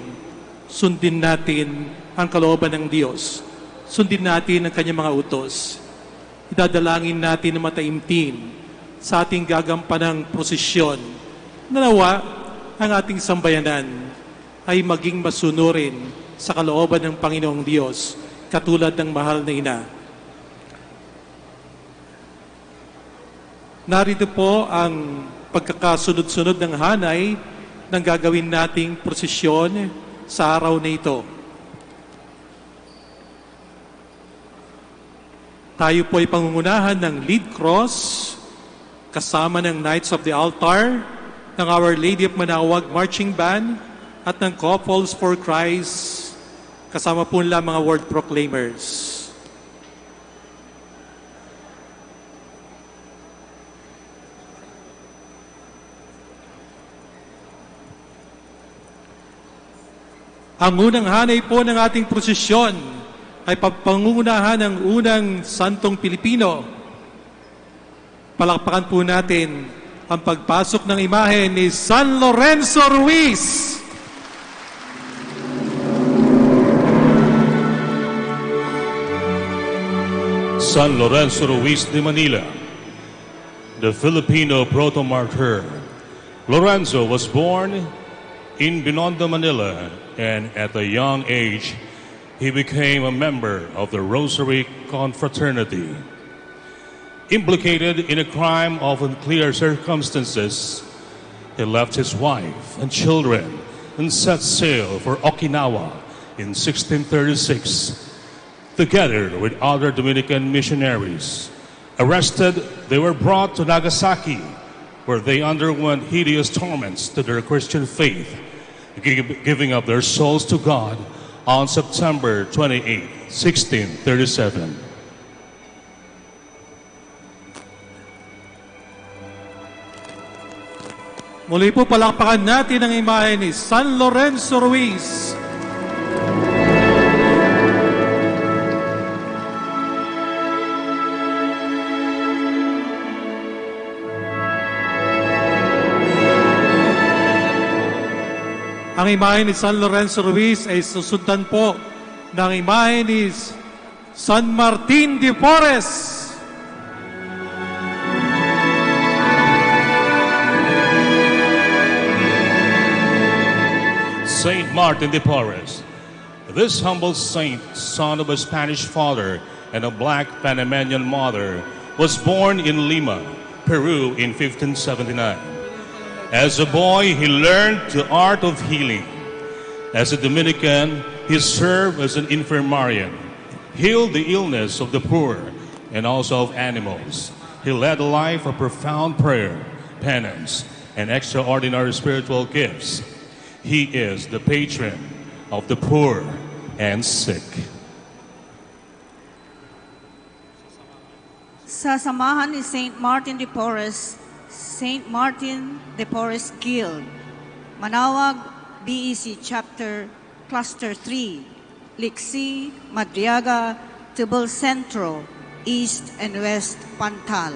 Sundin natin ang kalooban ng Diyos. Sundin natin ang kanyang mga utos. Idadalangin natin ng mataimtim sa ating gagampanang prosesyon. Nanawa ang ating sambayanan ay maging masunurin sa kalooban ng Panginoong Diyos, katulad ng mahal na ina. Narito po ang pagkakasunod-sunod ng hanay ng gagawin nating prosesyon sa araw na ito. Tayo po ay pangungunahan ng lead cross, kasama ng Knights of the Altar, ng Our Lady of Manaoag Marching Band, at ng Couples for Christ, kasama po nila mga word proclaimers. Ang unang hanay po ng ating prosesyon ay papangunahan ng unang santong Pilipino. Palakpakan po natin ang pagpasok ng imahen ni San Lorenzo Ruiz. San Lorenzo Ruiz de Manila, the Filipino proto-martyr. Lorenzo was born in Binondo, Manila, and at a young age, he became a member of the Rosary Confraternity. Implicated in a crime of unclear circumstances, he left his wife and children and set sail for Okinawa in sixteen thirty-six, together with other Dominican missionaries. Arrested, they were brought to Nagasaki, where they underwent hideous torments to their Christian faith, gi-, giving up their souls to God on September twenty-eighth, sixteen thirty-seven. Muli po, palakpakan natin ang imahe ni San Lorenzo Ruiz. Ang imahe ni San Lorenzo Ruiz ay susundan po ng imahe ni San Martin de Porres. Saint Martin de Porres. This humble saint, son of a Spanish father and a black Panamanian mother, was born in Lima, Peru in fifteen seventy-nine. As a boy, he learned the art of healing. As a Dominican, he served as an infirmarian, healed the illness of the poor and also of animals. He led a life of profound prayer, penance, and extraordinary spiritual gifts. He is the patron of the poor and sick. Sasamahan ni Saint Martin de Porres, Saint Martin de Porres Guild, Manaoag, B E C Chapter, Cluster three, Liksi, Madriaga, Tebel Centro, East and West Pantal.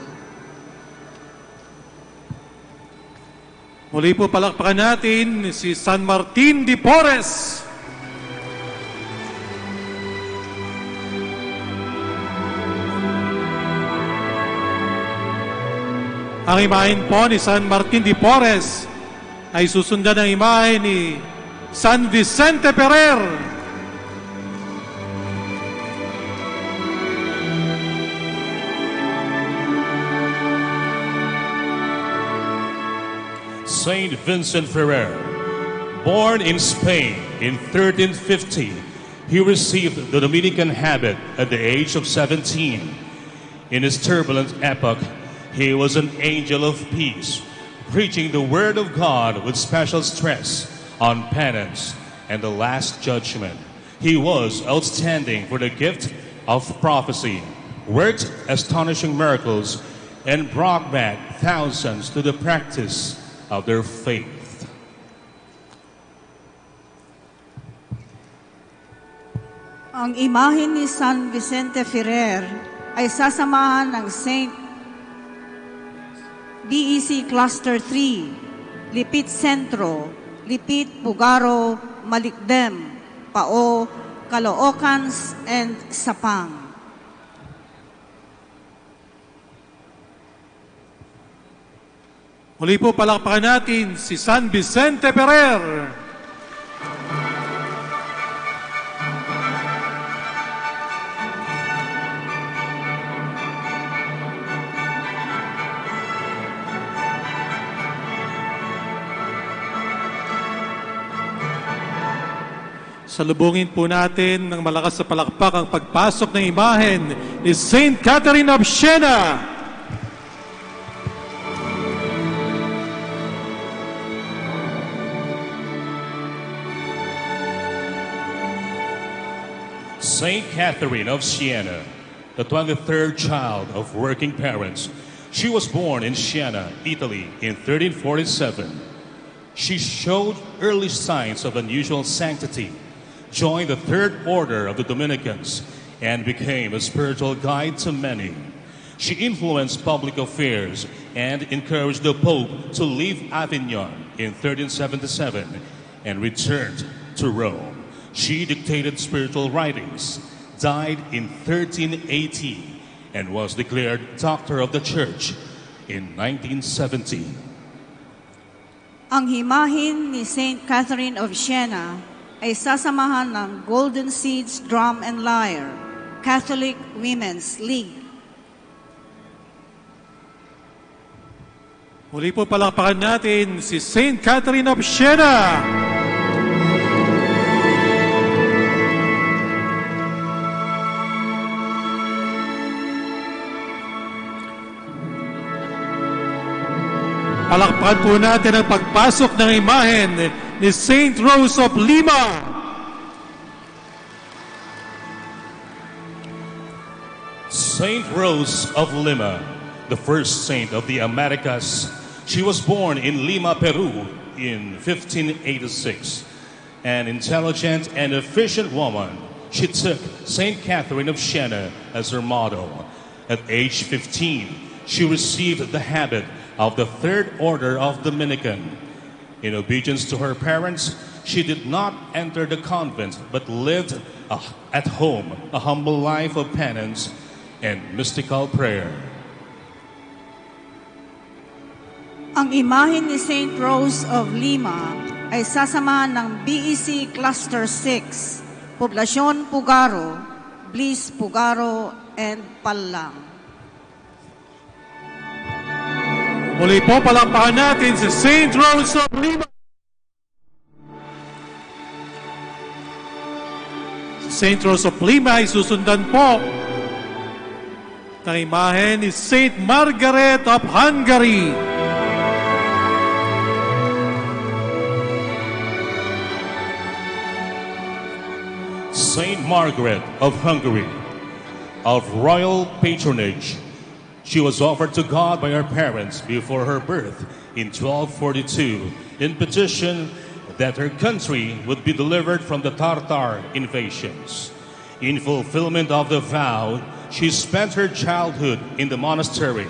Muli po, palakpakan natin si San Martin de Porres. Ang imahen po ni San Martin de Porres ay susundan ng imahe ni San Vicente Ferrer. Saint Vincent Ferrer, born in Spain in thirteen fifty, he received the Dominican habit at the age of seventeen. In his turbulent epoch, he was an angel of peace, preaching the word of God with special stress on penance and the Last Judgment. He was outstanding for the gift of prophecy, worked astonishing miracles, and brought back thousands to the practice of their faith. Ang imahen ni San Vicente Ferrer ay sasamahan ng Saint B E C Cluster three, Lipit Centro, Lipit, Pugaro, Malikdem, Pao, Caloocan, and Sapang. Muli po, palakpakan natin si San Vicente Ferrer. Salubungin po natin ng malakas na palakpak ang pagpasok ng imahen ni Saint Catherine of Siena. Saint Catherine of Siena, the twenty-third child of working parents. She was born in Siena, Italy, in thirteen forty-seven. She showed early signs of unusual sanctity, joined the Third Order of the Dominicans, and became a spiritual guide to many. She influenced public affairs and encouraged the Pope to leave Avignon in thirteen seventy-seven and returned to Rome. She dictated spiritual writings, died in thirteen eighty, and was declared Doctor of the Church in nineteen seventy. Ang imahen ni Saint Catherine of Siena ay sasamahan ng Golden Seeds Drum and Lyre, Catholic Women's League. Muli po, palakpakan natin si Saint Catherine of Siena. Palakpakan po natin ang pagpasok ng imahen ni Saint Rose of Lima. Saint Rose of Lima, the first saint of the Americas. She was born in Lima, Peru in fifteen eighty-six. An intelligent and efficient woman, she took Saint Catherine of Siena as her model. At age fifteen, she received the habit of the Third Order of Dominican. In obedience to her parents, she did not enter the convent but lived a, at home a humble life of penance and mystical prayer. Ang imahen ni Saint Rose of Lima ay sasamahan ng B E C Cluster six, Poblacion Pugaro, Bliss Pugaro, and Pallang. Muli po, palakpakan natin si Saint Rose of Lima. Si Saint Rose of Lima ay susundan po ng imahen ni Saint Margaret of Hungary. Saint Margaret of Hungary, of royal patronage, she was offered to God by her parents before her birth in twelve forty-two in petition that her country would be delivered from the Tartar invasions. In fulfillment of the vow, she spent her childhood in the monastery.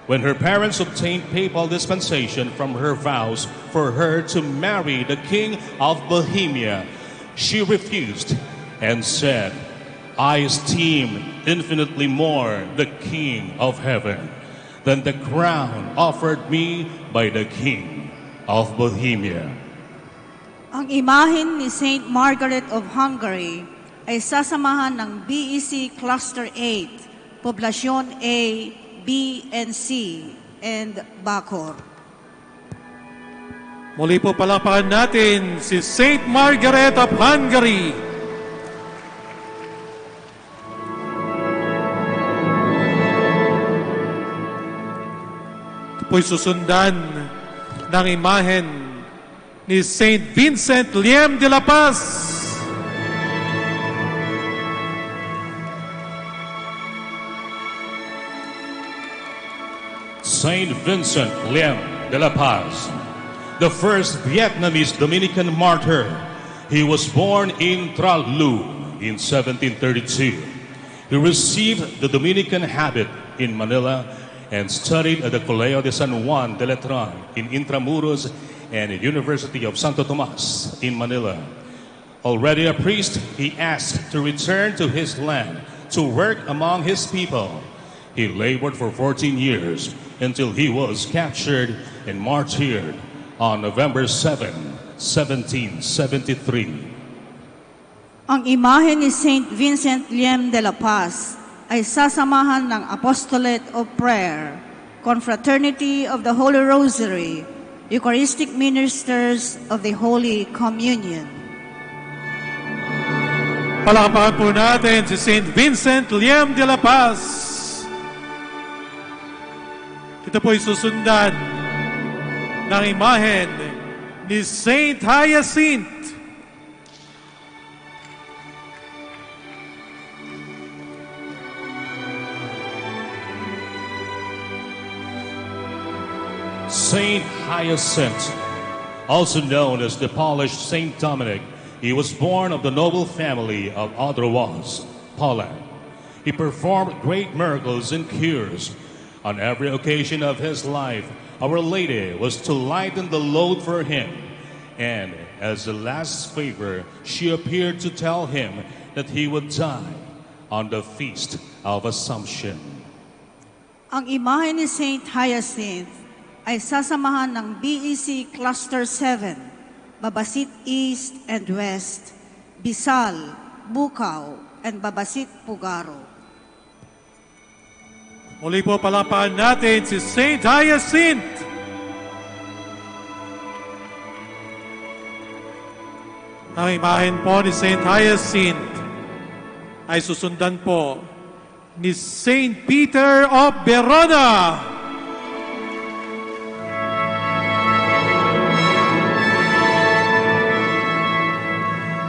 When her parents obtained papal dispensation from her vows for her to marry the king of Bohemia, she refused and said, "I esteem infinitely more the King of Heaven than the crown offered me by the King of Bohemia." Ang imahen ni Saint Margaret of Hungary ay sasamahan ng B E C Cluster eight, Poblacion A, B, and C, and Bacoor. Muli po, palakpakan natin si Saint Margaret of Hungary. Ito po'y susundan ng imahen ni Saint Vincent Liem de la Paz. Saint Vincent Liem de la Paz, the first Vietnamese Dominican martyr. He was born in Trallu in seventeen thirty-two. He received the Dominican habit in Manila and studied at the Colegio de San Juan de Letran in Intramuros and University of Santo Tomas in Manila. Already a priest, he asked to return to his land to work among his people. He labored for fourteen years until he was captured and martyred on November seven, seventeen seventy-three. Ang imahen ni Saint Vincent Liem de la Paz ay sasamahan ng Apostolate of Prayer, Confraternity of the Holy Rosary, Eucharistic Ministers of the Holy Communion. Palakpakan po natin si Saint Vincent Liam de la Paz. Ito po'y susundan ng imahen ni Saint Hyacinth. Saint Hyacinth, also known as the polished Saint Dominic, he was born of the noble family of Adroaz, Poland. He performed great miracles and cures. On every occasion of his life, Our Lady was to lighten the load for him, and as a last favor, she appeared to tell him that he would die on the Feast of Assumption. Ang imahe ni Saint Hyacinth ay sasamahan ng B E C Cluster seven, Babasit East and West, Bisal, Bucao, and Babasit, Pugaro. Muli po, palakpakan natin si Saint Hyacinth. Ang imahen po ni Saint Hyacinth ay susundan po ni Saint Peter of Verona.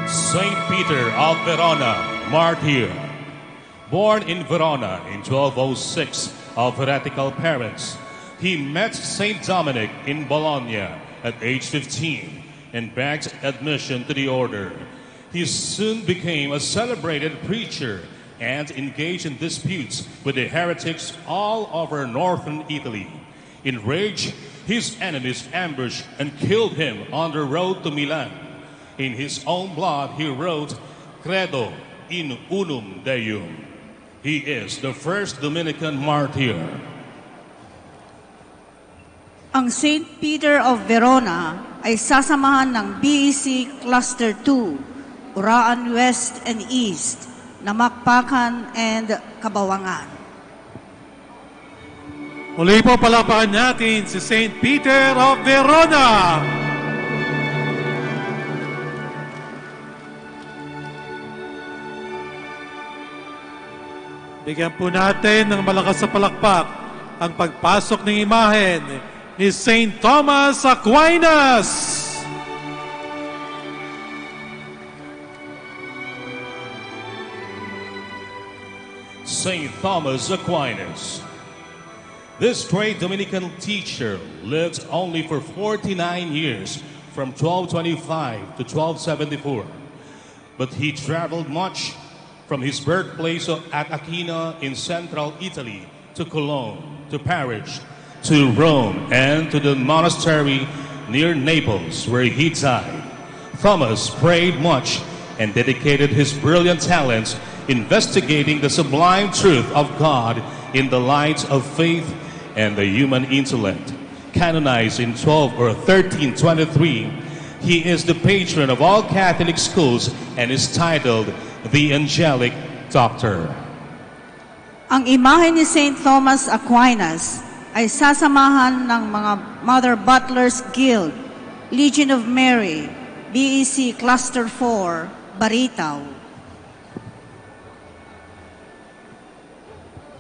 Saint Peter of Verona, martyr. Born in Verona in twelve oh six of heretical parents, he met Saint Dominic in Bologna at age fifteen and begged admission to the order. He soon became a celebrated preacher and engaged in disputes with the heretics all over northern Italy. Enraged, his enemies ambushed and killed him on the road to Milan. In his own blood, he wrote, "Credo in unum Deum." He is the first Dominican martyr. Ang Saint Peter of Verona ay sasamahan ng B E C Cluster two, Uraan West and East, Namakpakan and Cabawangan. Muli po, palakpakan natin si Saint Peter of Verona. Bigyan po natin ng malakas a palakpak ang pagpasok ng imahen ni Saint Thomas Aquinas. Saint Thomas Aquinas. This great Dominican teacher lived only for forty-nine years, from twelve twenty-five to twelve seventy-four. But he traveled much, from his birthplace at Aquino in central Italy to Cologne, to Paris, to Rome, and to the monastery near Naples, where he died. Thomas prayed much and dedicated his brilliant talents investigating the sublime truth of God in the light of faith and the human intellect. Canonized in twelve or thirteen twenty-three, he is the patron of all Catholic schools and is titled the Angelic Doctor. Ang imahe ni Saint Thomas Aquinas ay sasamahan ng mga Mother Butlers Guild, Legion of Mary, B E C Cluster four, Baritaw.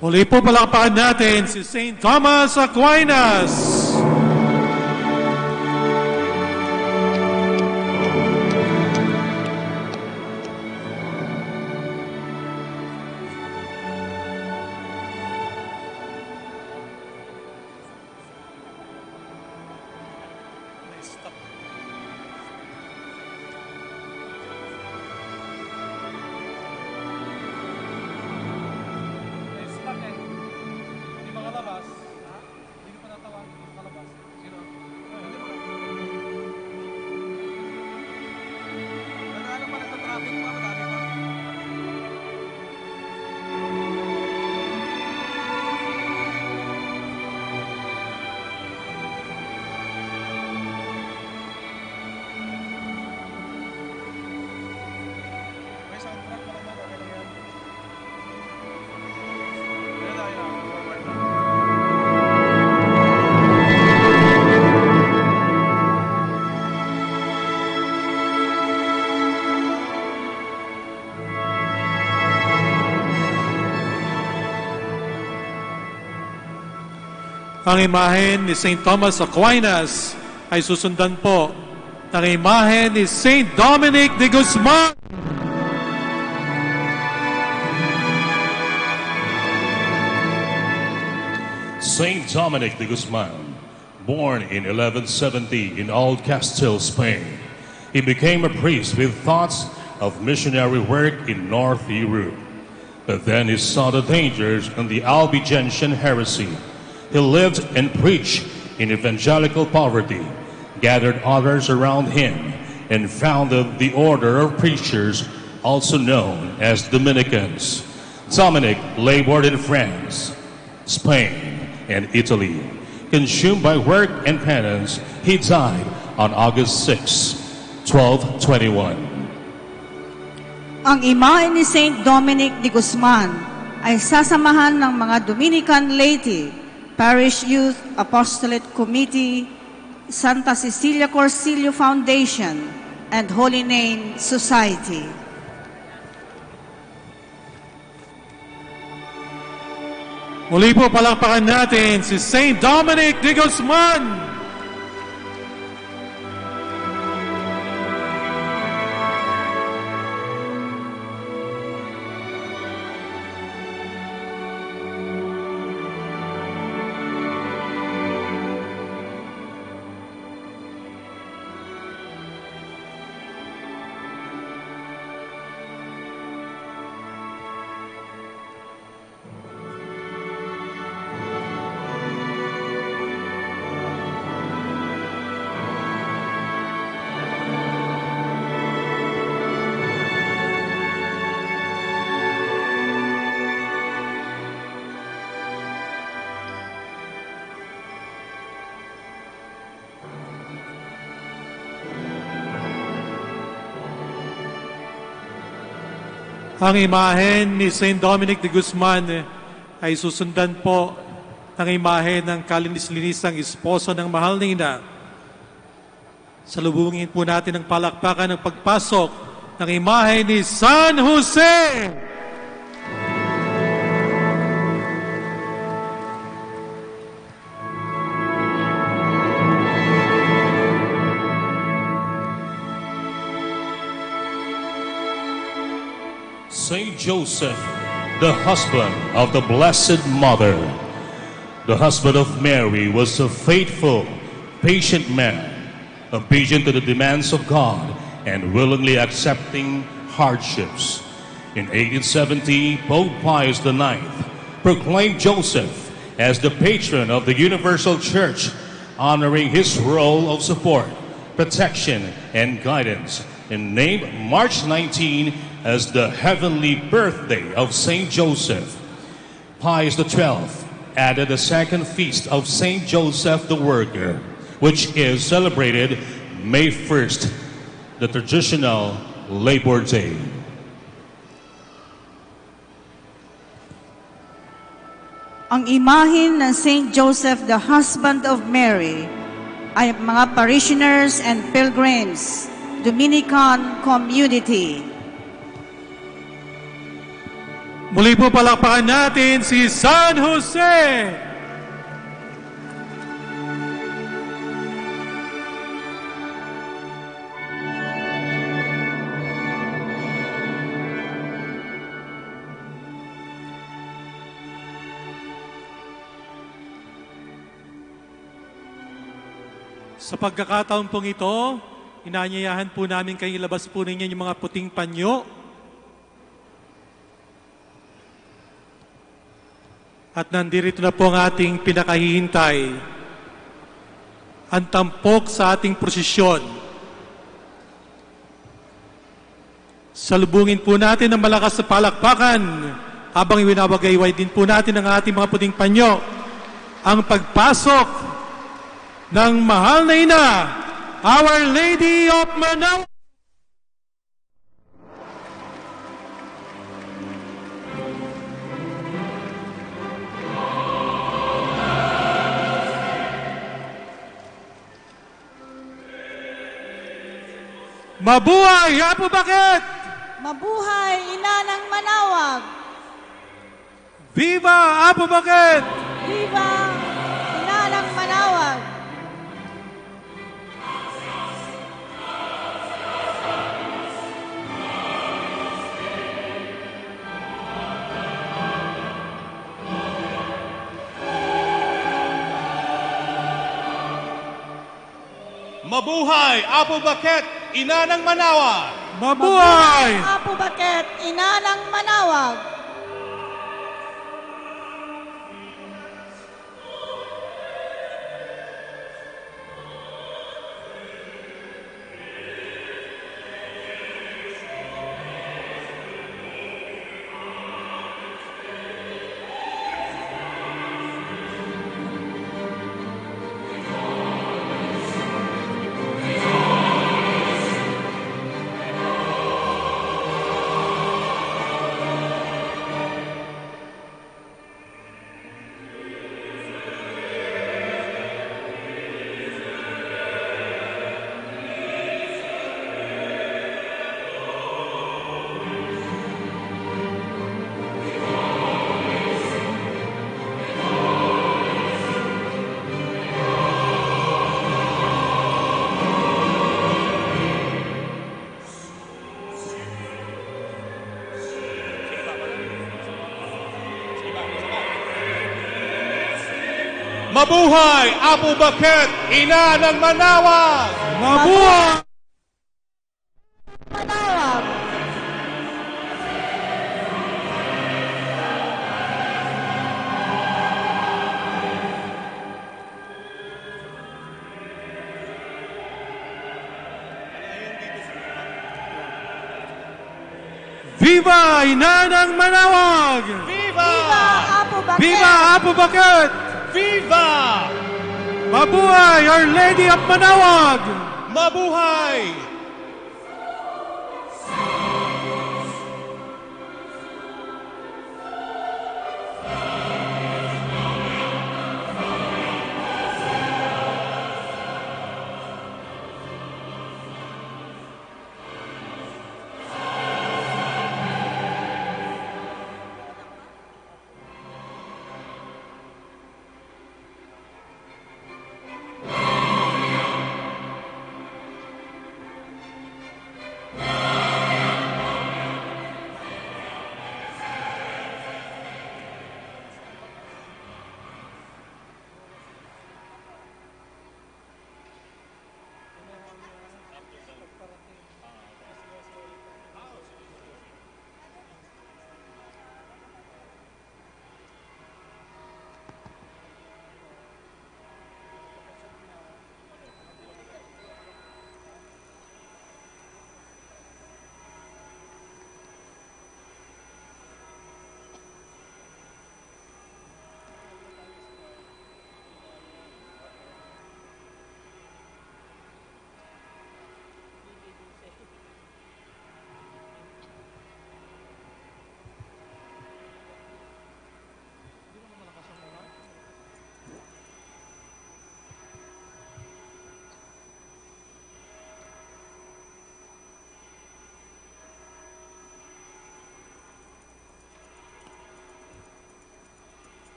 Muli po, palakpakan natin si Saint Thomas Aquinas. Ang imahen ni Saint Thomas Aquinas ay susundan po ng imahen ni Saint Dominic de Guzman. Saint Dominic de Guzman, born in eleven seventy in Old Castile, Spain, he became a priest with thoughts of missionary work in North Europe. But then he saw the dangers in the Albigensian heresy. He lived and preached in evangelical poverty, gathered others around him, and founded the order of preachers, also known as Dominicans. Dominic labored in France, Spain, and Italy. Consumed by work and penance, he died on August sixth, twelve twenty-one. Ang imahen ni Saint Dominic de Guzman ay sasamahan ng mga Dominican laity, Parish Youth Apostolate Committee, Santa Cecilia Corsillo Foundation, and Holy Name Society. Muli po, palakpakan natin si Saint Dominic de Guzman. Ang imahen ni Saint Dominic de Guzman ay susundan po ng imahen ng kalinis-linisang esposo ng mahal na ina. Salubungin po natin ng palakpakan ang pagpasok ng imahen ni San Jose. Saint Joseph, the husband of the Blessed Mother. The husband of Mary was a faithful, patient man, obedient to the demands of God, and willingly accepting hardships. In eighteen seventy, Pope Pius the ninth proclaimed Joseph as the patron of the universal church, honoring his role of support, protection, and guidance, and named March nineteen as the heavenly birthday of Saint Joseph. Pius the twelfth added a second feast of Saint Joseph the Worker, which is celebrated May first, the traditional Labor Day. Ang imahen ng Saint Joseph, the husband of Mary, ay mga parishioners and pilgrims, Dominican community. Muli po, palakpakan natin si San Jose! Sa pagkakataon pong ito, inanyayahan po namin kayo ilabas po ninyo yung mga puting panyo. At nandirito na po ang ating pinakahihintay, ang tampok sa ating prosesyon. Salubungin po natin ng malakas na palakpakan habang iwinawagayway din po natin ang ating mga puting panyo, ang pagpasok ng mahal na ina, Our Lady of Manaoag. Mabuhay, Apo Baket! Mabuhay, Ina ng Manaoag! Viva Apo Baket! Viva Ina Mabuhay, Apo Baket, Ina ng Manawag! Mabuhay! Apo Baket, Ina ng Manawag! Mabuhay, Apo Baket, Ina ng Manawag! Mabuhay! Manawag! Viva Ina ng Manawag! Viva! Viva Apo Baket! Viva Apo Baket! Viva! Mabuhay Our Lady of Manawag! Mabuhay!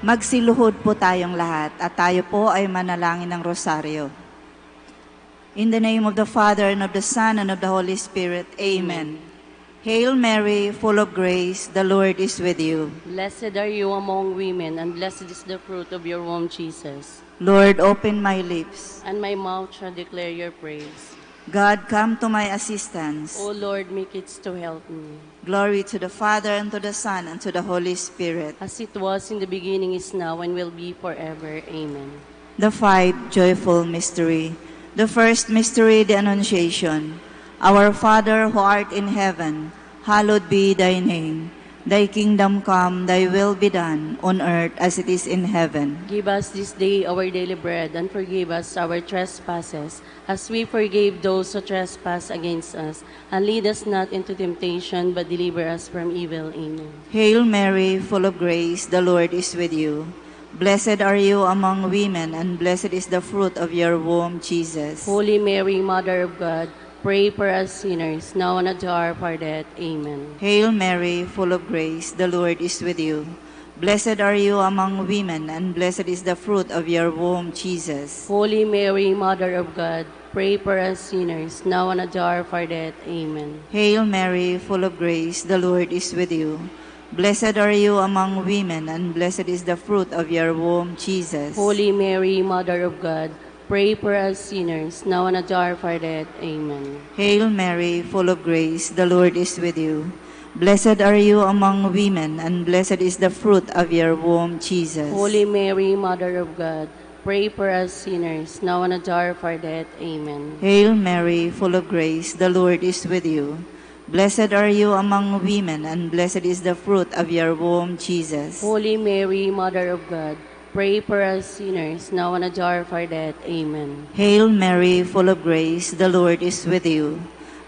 Magsiluhod po tayong lahat at tayo po ay manalangin ng Rosario. In the name of the Father, and of the Son, and of the Holy Spirit. Amen. Hail Mary, full of grace, the Lord is with you. Blessed are you among women, and blessed is the fruit of your womb, Jesus. Lord, open my lips. And my mouth shall declare your praise. God, come to my assistance. O Lord, make haste to help me. Glory to the Father, and to the Son, and to the Holy Spirit. As it was in the beginning, is now, and will be forever. Amen. The five joyful mystery. The first mystery, the Annunciation. Our Father who art in heaven, hallowed be thy name. Thy kingdom come, thy will be done, on earth as it is in heaven. Give us this day our daily bread, and forgive us our trespasses, as we forgive those who trespass against us. And lead us not into temptation, but deliver us from evil. Amen. Hail Mary, full of grace, the Lord is with you. Blessed are you among women, and blessed is the fruit of your womb, Jesus. Holy Mary, Mother of God, pray for us sinners, now and at the hour of our death. Amen. Hail Mary, full of grace, the Lord is with you. Blessed are you among women, and blessed is the fruit of your womb, Jesus. Holy Mary, Mother of God, pray for us sinners, now and at the hour of our death. Amen. Hail Mary, full of grace, the Lord is with you. Blessed are you among women, and blessed is the fruit of your womb, Jesus. Holy Mary, Mother of God, pray for us sinners, now and at the hour of our death. Amen. Hail Mary, full of grace, the Lord is with you. Blessed are you among women, and blessed is the fruit of your womb, Jesus. Holy Mary, Mother of God, pray for us sinners, now and at the hour of our death. Amen. Hail Mary, full of grace, the Lord is with you. Blessed are you among women, and blessed is the fruit of your womb, Jesus. Holy Mary, Mother of God, pray for us sinners, now and at the hour of our death. Amen. Hail Mary, full of grace, the Lord is with you.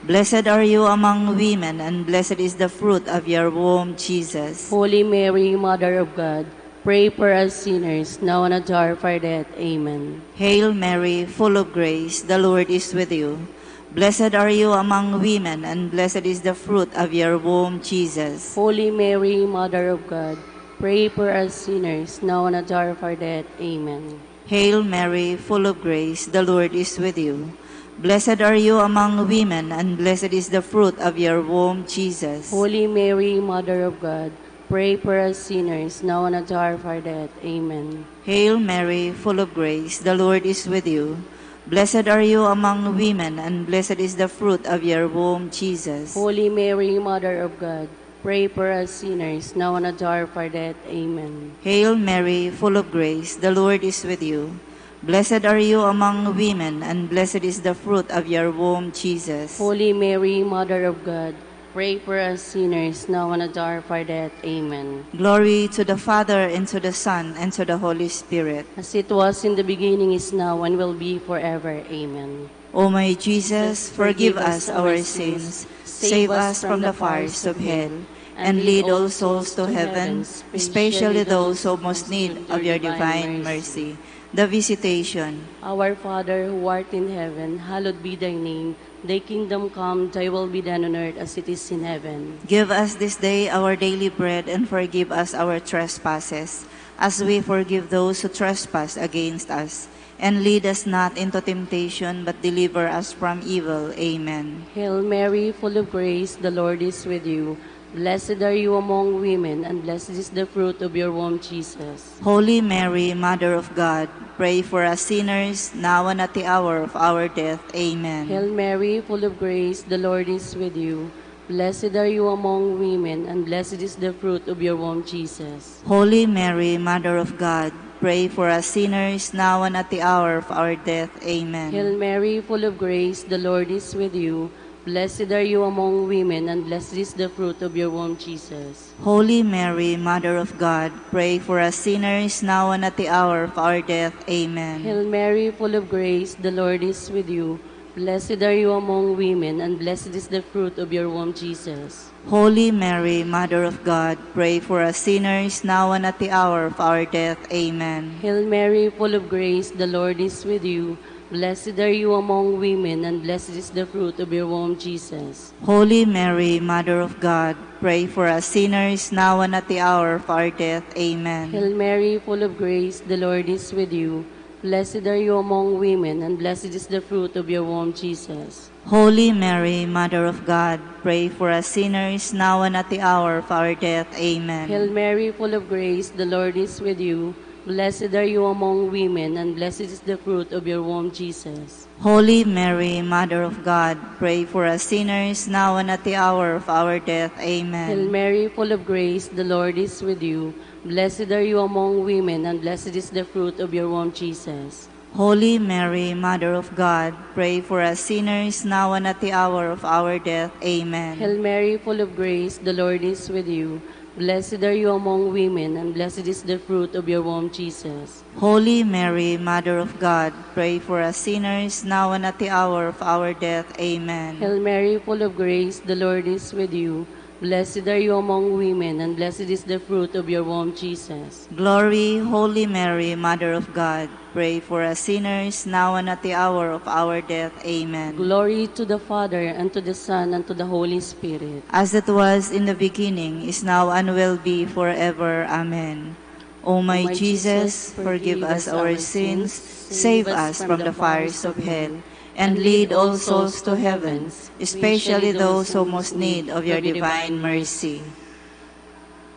Blessed are you among women, and blessed is the fruit of your womb, Jesus. Holy Mary, Mother of God, pray for us sinners, now and at the hour of our death. Amen. Hail Mary, full of grace, the Lord is with you. Blessed are you among women, and blessed is the fruit of your womb, Jesus. Holy Mary, Mother of God, pray for us sinners, now and at the hour of our death. Amen. Hail Mary, full of grace, the Lord is with you. Blessed are you among women, and blessed is the fruit of your womb, Jesus. Holy Mary, Mother of God, pray for us sinners, now and at the hour of our death. Amen. Hail Mary, full of grace, the Lord is with you. Blessed are you among women, and blessed is the fruit of your womb, Jesus. Holy Mary, Mother of God, pray for us sinners, now and at the hour of our death. Amen. Hail Mary, full of grace, the Lord is with you. Blessed are you among women, and blessed is the fruit of your womb, Jesus. Holy Mary, Mother of God, pray for us sinners, now and at the hour of our death. Amen. Glory to the Father, and to the Son, and to the Holy Spirit. As it was in the beginning, is now, and will be forever. Amen. O my Jesus, forgive us our sins, save us from the fires of hell, and lead all souls to heaven, especially those who most need of your divine mercy. The Visitation. Our Father who art in heaven, hallowed be thy name. Thy kingdom come, thy will be done on earth as it is in heaven. Give us this day our daily bread, and forgive us our trespasses, as we forgive those who trespass against us. And lead us not into temptation, but deliver us from evil. Amen. Hail Mary, full of grace, the Lord is with you. Blessed are you among women, and blessed is the fruit of your womb, Jesus. Holy Mary, Mother of God, pray for us sinners, now and at the hour of our death. Amen. Hail Mary, full of grace, the Lord is with you. Blessed are you among women, and blessed is the fruit of your womb, Jesus. Holy Mary, Mother of God, pray for us sinners, now and at the hour of our death. Amen. Hail Mary, full of grace, the Lord is with you. Blessed are you among women, and blessed is the fruit of your womb, Jesus. Holy Mary, Mother of God, pray for us sinners, now and at the hour of our death. Amen. Hail Mary, full of grace, the Lord is with you. Blessed are you among women, and blessed is the fruit of your womb, Jesus. Holy Mary, Mother of God, pray for us sinners, now and at the hour of our death. Amen. Hail Mary, full of grace, the Lord is with you. Blessed are you among women, and blessed is the fruit of your womb, Jesus. Holy Mary, Mother of God, pray for us sinners now and at the hour of our death. Amen. Hail Mary, full of grace, the Lord is with you. Blessed are you among women, and blessed is the fruit of your womb, Jesus. Holy Mary, Mother of God, pray for us sinners now and at the hour of our death. Amen. Hail Mary, full of grace, the Lord is with you. Blessed are you among women, and blessed is the fruit of your womb, Jesus. Holy Mary, Mother of God, pray for us sinners now and at the hour of our death. Amen. Hail Mary, full of grace, the Lord is with you. Blessed are you among women, and blessed is the fruit of your womb, Jesus. Holy Mary, Mother of God, pray for us sinners now and at the hour of our death. Amen. Hail Mary, full of grace, the Lord is with you. Blessed are you among women, and blessed is the fruit of your womb, Jesus. Holy Mary, Mother of God, pray for us sinners now and at the hour of our death. Amen. Hail Mary, full of grace, the Lord is with you. Blessed are you among women, and blessed is the fruit of your womb, Jesus. Glory, Holy Mary, Mother of God, pray for us sinners now and at the hour of our death. Amen. Glory to the Father, and to the Son, and to the Holy Spirit. As it was in the beginning, is now, and will be forever. Amen. O my Jesus, forgive us our sins, save us from the fires of hell, and lead all souls to heaven, especially those who most need of your divine mercy.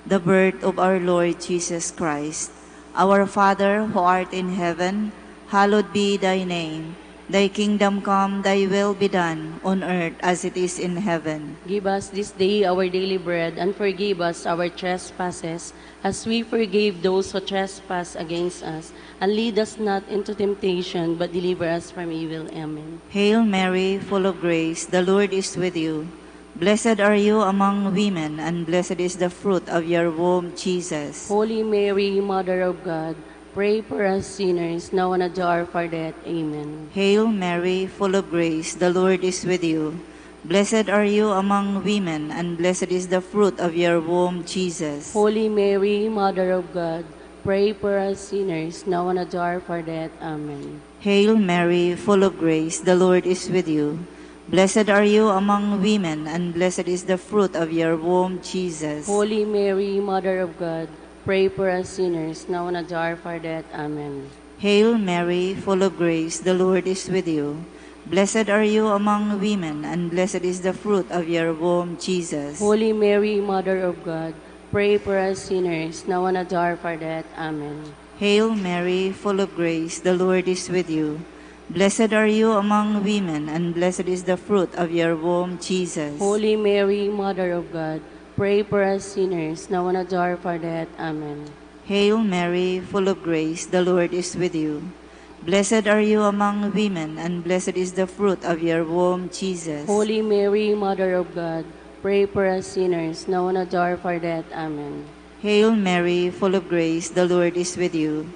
The birth of our Lord Jesus Christ. Our Father who art in heaven, hallowed be thy name. Thy kingdom come, thy will be done, on earth as it is in heaven. Give us this day our daily bread, and forgive us our trespasses, as we forgive those who trespass against us. And lead us not into temptation, but deliver us from evil. Amen. Hail Mary, full of grace, the Lord is with you. Blessed are you among women, and blessed is the fruit of your womb, Jesus. Holy Mary, Mother of God, pray for us sinners, now and at the hour of our death. Amen. Hail Mary, full of grace, the Lord is with you. Blessed are you among women, and blessed is the fruit of your womb, Jesus. Holy Mary, Mother of God, pray for us sinners, now and at the hour of our death. Amen. Hail Mary, full of grace, the Lord is with you. Blessed are you among women, and blessed is the fruit of your womb, Jesus. Holy Mary, Mother of God, pray for us sinners, now and at the hour of our death. Amen. Hail Mary, full of grace, the Lord is with you. Blessed are you among women, and blessed is the fruit of your womb, Jesus. Holy Mary, Mother of God, pray for us sinners, now and at the hour of our death. Amen. Hail Mary, full of grace, the Lord is with you. Blessed are you among women, and blessed is the fruit of your womb, Jesus. Holy Mary, Mother of God, pray for us sinners, now and at the hour of our death. Amen. Hail Mary, full of grace, the Lord is with you. Blessed are you among women, and blessed is the fruit of your womb, Jesus. Holy Mary, Mother of God, pray for us sinners, now and at the hour of our death. Amen. Hail Mary, full of grace, the Lord is with you.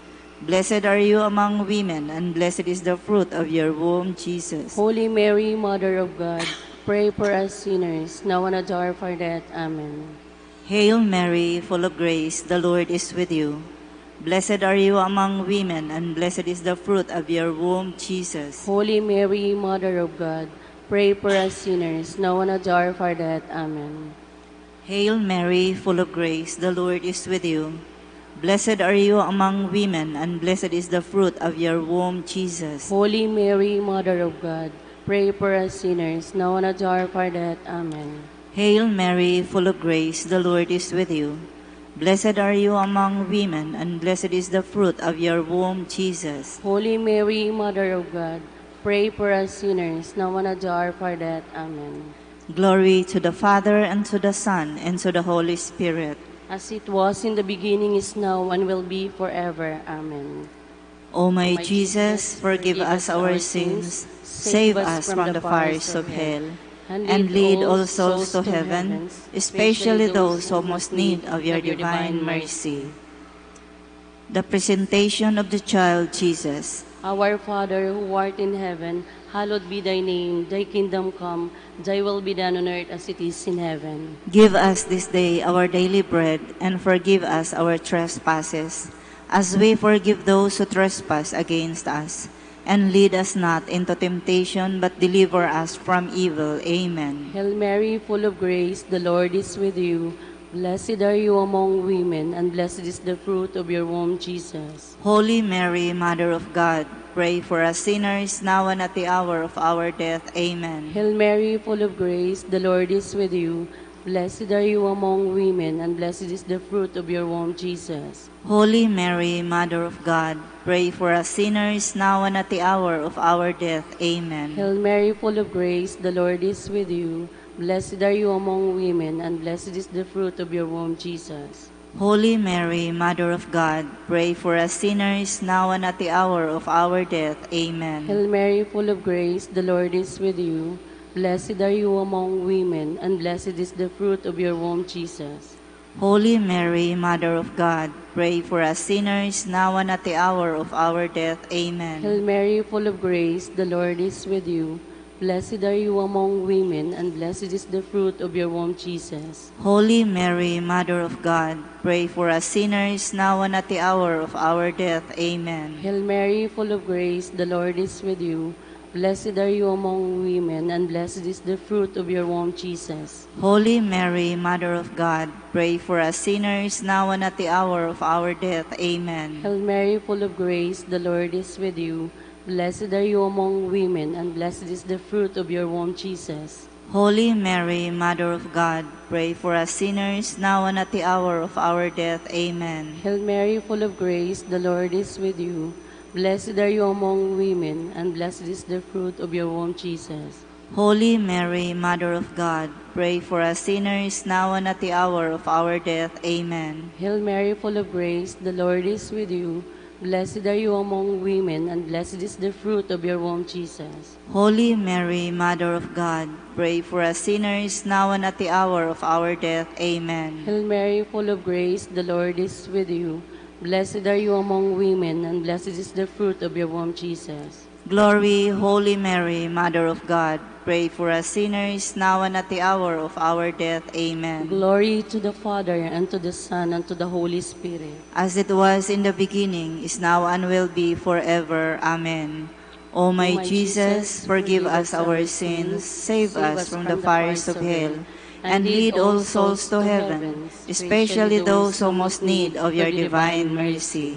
Blessed are you among women, and blessed is the fruit of your womb, Jesus. Holy Mary, Mother of God, pray for us sinners, now and at the hour of our death. Amen. Hail Mary, full of grace, the Lord is with you. Blessed are you among women, and blessed is the fruit of your womb, Jesus. Holy Mary, Mother of God, pray for us sinners, now and at the hour of our death. Amen. Hail Mary, full of grace, the Lord is with you. Blessed are you among women, and blessed is the fruit of your womb, Jesus. Holy Mary, Mother of God, pray for us sinners, now and at the hour of our death. Amen. Hail Mary, full of grace, the Lord is with you. Blessed are you among women, and blessed is the fruit of your womb, Jesus. Holy Mary, Mother of God, pray for us sinners, now and at the hour of our death. Amen. Glory to the Father, and to the Son, and to the Holy Spirit. As it was in the beginning, is now, and will be forever. Amen. O my Jesus, forgive us our sins, save us from the fires of hell, and lead all souls to heaven, especially those who most need of your divine mercy. The presentation of the child Jesus. Our Father who art in heaven, hallowed be thy name. Thy kingdom come, thy will be done on earth as it is in heaven. Give us this day our daily bread, and forgive us our trespasses, as we forgive those who trespass against us. And lead us not into temptation, but deliver us from evil. Amen. Hail Mary, full of grace, the Lord is with you. Blessed are you among women, and blessed is the fruit of your womb, Jesus. Holy Mary, Mother of God, pray for us sinners, now and at the hour of our death. Amen. Hail Mary, full of grace, the Lord is with you. Blessed are you among women, and blessed is the fruit of your womb, Jesus. Holy Mary, Mother of God, pray for us sinners, now and at the hour of our death. Amen. Hail Mary, full of grace, the Lord is with you. Blessed are you among women, and blessed is the fruit of your womb, Jesus. Holy Mary, Mother of God, pray for us sinners, now and at the hour of our death. Amen. Hail Mary, full of grace, the Lord is with you. Blessed are you among women, and blessed is the fruit of your womb, Jesus. Holy Mary, Mother of God, pray for us sinners, now and at the hour of our death. Amen. Hail Mary, full of grace, the Lord is with you. Blessed are you among women, and blessed is the fruit of your womb, Jesus. Holy Mary, Mother of God, pray for us sinners, now and at the hour of our death. Amen. Hail Mary, full of grace, the Lord is with you. Blessed are you among women, and blessed is the fruit of your womb, Jesus. Holy Mary, Mother of God, pray for us sinners, now and at the hour of our death. Amen. Hail Mary, full of grace, the Lord is with you. Blessed are you among women, and blessed is the fruit of your womb, Jesus. Holy Mary, Mother of God, pray for us sinners, now and at the hour of our death. Amen. Hail Mary, full of grace, the Lord is with you. Blessed are you among women, and blessed is the fruit of your womb, Jesus. Holy Mary, Mother of God, pray for us sinners, now and at the hour of our death. Amen. Hail Mary, full of grace, the Lord is with you. Blessed are you among women, and blessed is the fruit of your womb, Jesus. Holy Mary, Mother of God, pray for us sinners, now and at the hour of our death. Amen. Hail Mary, full of grace, the Lord is with you. Blessed are you among women, and blessed is the fruit of your womb, Jesus. Glory, Holy Mary, Mother of God, pray for us sinners, now and at the hour of our death. Amen. Glory to the Father, and to the Son, and to the Holy Spirit. As it was in the beginning, is now, and will be forever. Amen. O my Jesus, forgive us our sins, save us from the fires of hell, and lead all souls to heaven, especially those who most need of your divine mercy.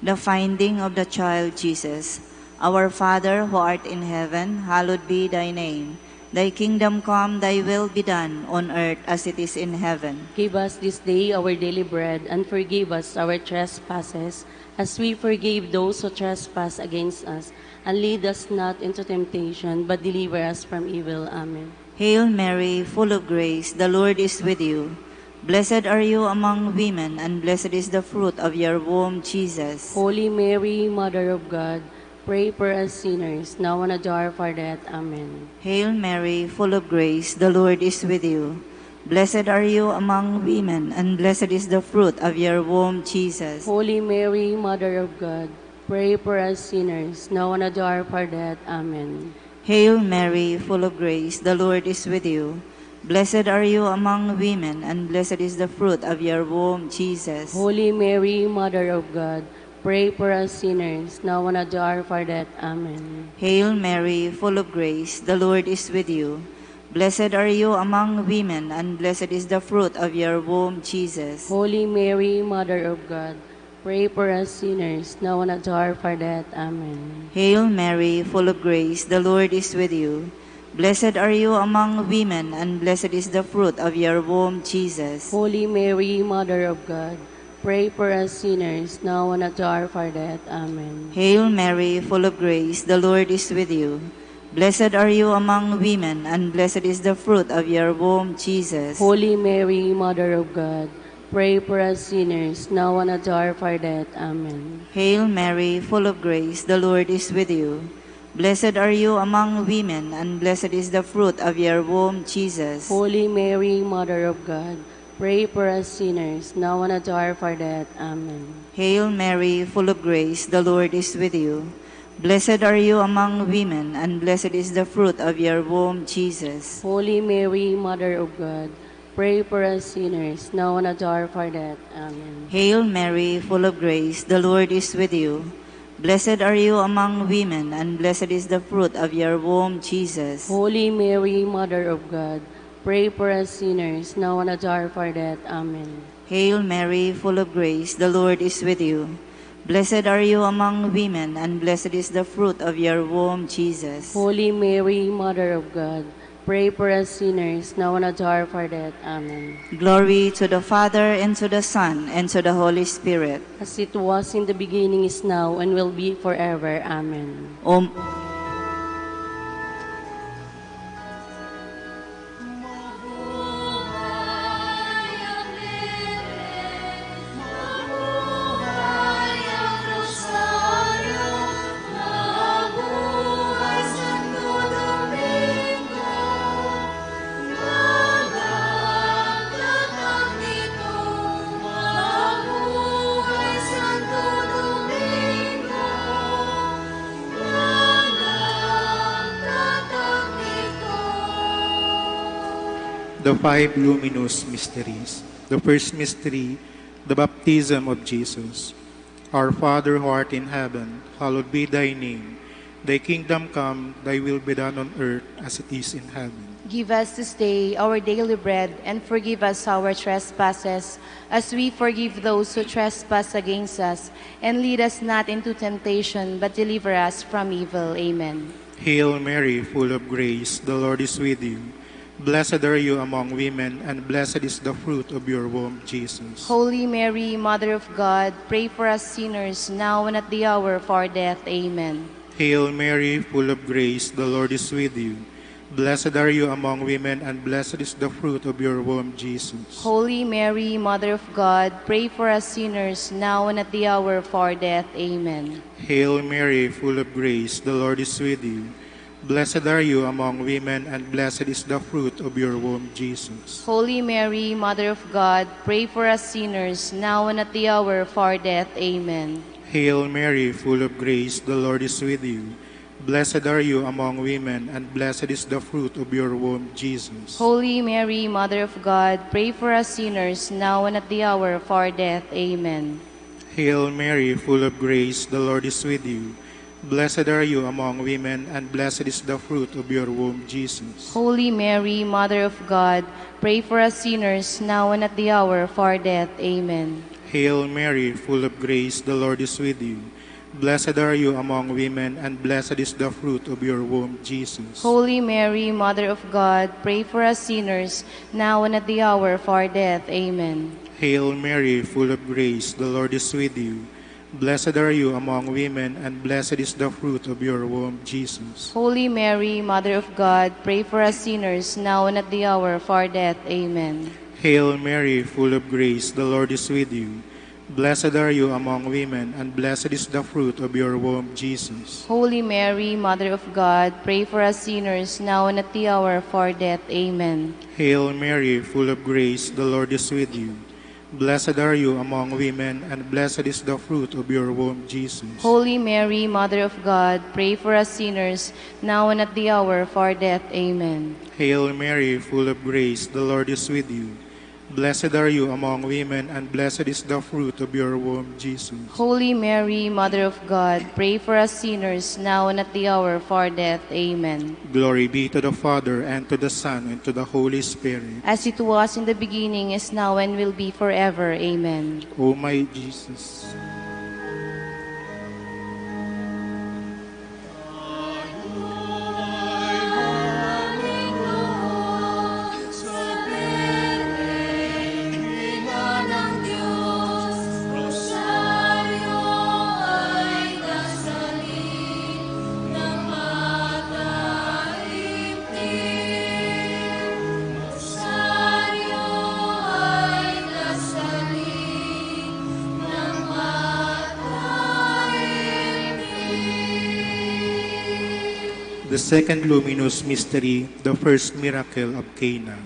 The finding of the child Jesus. Our Father who art in heaven, hallowed be thy name. Thy kingdom come, thy will be done on earth as it is in heaven. Give us this day our daily bread, and forgive us our trespasses, as we forgive those who trespass against us. And lead us not into temptation, but deliver us from evil. Amen. Hail Mary, full of grace, the Lord is with you. Blessed are you among women, and blessed is the fruit of your womb, Jesus. Holy Mary, Mother of God, pray for us sinners, now and at the hour of our death. Amen. Hail Mary, full of grace, the Lord is with you. Blessed are you among women, and blessed is the fruit of your womb, Jesus. Holy Mary, Mother of God, pray for us sinners, now and at the hour of our death. Amen. Hail Mary, full of grace, the Lord is with you. Blessed are you among women, and blessed is the fruit of your womb, Jesus. Holy Mary, Mother of God, pray for us sinners, now and at the hour of our death. Amen. Hail Mary, full of grace, the Lord is with you. Blessed are you among women, and blessed is the fruit of your womb, Jesus. Holy Mary, Mother of God, pray for us sinners, now and at the hour of our death. Amen. Hail Mary, full of grace, the Lord is with you. Blessed are you among women, and blessed is the fruit of your womb, Jesus. Holy Mary, Mother of God, pray for us sinners, now and at the hour of our death. Amen. Hail Mary, full of grace, the Lord is with you. Blessed are you among women, and blessed is the fruit of your womb, Jesus. Holy Mary, Mother of God, pray for us sinners, now and at the hour of our death. Amen. Hail Mary, full of grace, the Lord is with you. Blessed are you among women, and blessed is the fruit of your womb, Jesus. Holy Mary, Mother of God, pray for us sinners, now and at the hour of our death. Amen. Hail Mary, full of grace, the Lord is with you. Blessed are you among women, and blessed is the fruit of your womb, Jesus. Holy Mary, Mother of God, pray for us sinners, now and at the hour of our death. Amen. Hail Mary, full of grace, the Lord is with you. Blessed are you among women, and blessed is the fruit of your womb, Jesus. Holy Mary, Mother of God, pray for us sinners, now and at the hour of our death. Amen. Hail Mary, full of grace, the Lord is with you. Blessed are you among women, and blessed is the fruit of your womb, Jesus. Holy Mary, Mother of God, pray for us sinners, now and at the hour of our death. Amen. Glory to the Father, and to the Son, and to the Holy Spirit. As it was in the beginning, is now, and will be forever. Amen. Om- The five luminous mysteries. The first mystery, the baptism of Jesus. Our Father who art in heaven, hallowed be thy name. Thy kingdom come, thy will be done on earth as it is in heaven. Give us this day our daily bread, and forgive us our trespasses, as we forgive those who trespass against us. And lead us not into temptation, but deliver us from evil. Amen. Hail Mary, full of grace, the Lord is with you. Blessed are you among women, and blessed is the fruit of your womb, Jesus. Holy Mary, Mother of God, pray for us sinners, now and at the hour of our death. Amen. Hail Mary, full of grace, the Lord is with you. Blessed are you among women, and blessed is the fruit of your womb, Jesus. Holy Mary, Mother of God, pray for us sinners, now and at the hour of our death. Amen. Hail Mary, full of grace, the Lord is with you. Blessed are you among women, and blessed is the fruit of your womb, Jesus. Holy Mary, Mother of God, pray for us sinners, now and at the hour of our death. Amen. Hail Mary, full of grace, the Lord is with you. Blessed are you among women, and blessed is the fruit of your womb, Jesus. Holy Mary, Mother of God, pray for us sinners, now and at the hour of our death. Amen. Hail Mary, full of grace, the Lord is with you. Blessed are you among women, and blessed is the fruit of your womb, Jesus. Holy Mary, Mother of God, pray for us sinners, now and at the hour of our death. Amen. Hail Mary, full of grace, the Lord is with you. Blessed are you among women, and blessed is the fruit of your womb, Jesus. Holy Mary, Mother of God, pray for us sinners, now and at the hour of our death. Amen. Hail Mary, full of grace, the Lord is with you. Blessed are you among women, and blessed is the fruit of your womb, Jesus. Holy Mary, Mother of God, pray for us sinners, now and at the hour of our death. Amen. Hail Mary, full of grace, the Lord is with you. Blessed are you among women, and blessed is the fruit of your womb, Jesus. Holy Mary, Mother of God, pray for us sinners, now and at the hour of our death. Amen. Hail Mary, full of grace, the Lord is with you. Blessed are you among women, and blessed is the fruit of your womb, Jesus. Holy Mary, Mother of God, pray for us sinners, now and at the hour of our death. Amen. Hail Mary, full of grace, the Lord is with you. Blessed are you among women, and blessed is the fruit of your womb, Jesus. Holy Mary, Mother of God, pray for us sinners, now and at the hour of our death. Amen. Glory be to the Father, and to the Son, and to the Holy Spirit. As it was in the beginning, is now, and will be forever. Amen. O my Jesus. The second luminous mystery, the first miracle of Cana.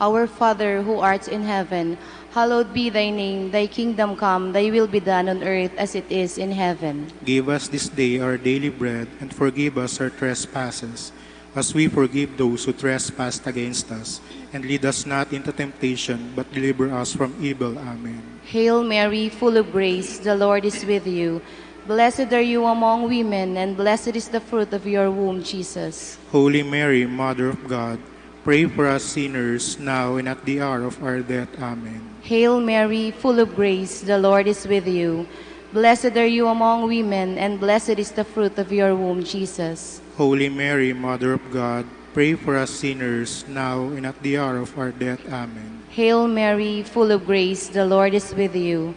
Our Father, who art in heaven, hallowed be thy name. Thy kingdom come, thy will be done on earth as it is in heaven. Give us this day our daily bread, and forgive us our trespasses, as we forgive those who trespass against us. And lead us not into temptation, but deliver us from evil. Amen. Hail Mary, full of grace, the Lord is with you. Blessed are you among women, and blessed is the fruit of your womb, Jesus. Holy Mary, Mother of God, pray for us sinners, now and at the hour of our death. Amen. Hail Mary, full of grace, the Lord is with you. Blessed are you among women, and blessed is the fruit of your womb, Jesus. Holy Mary, Mother of God, pray for us sinners, now and at the hour of our death. Amen. Hail Mary, full of grace, the Lord is with you.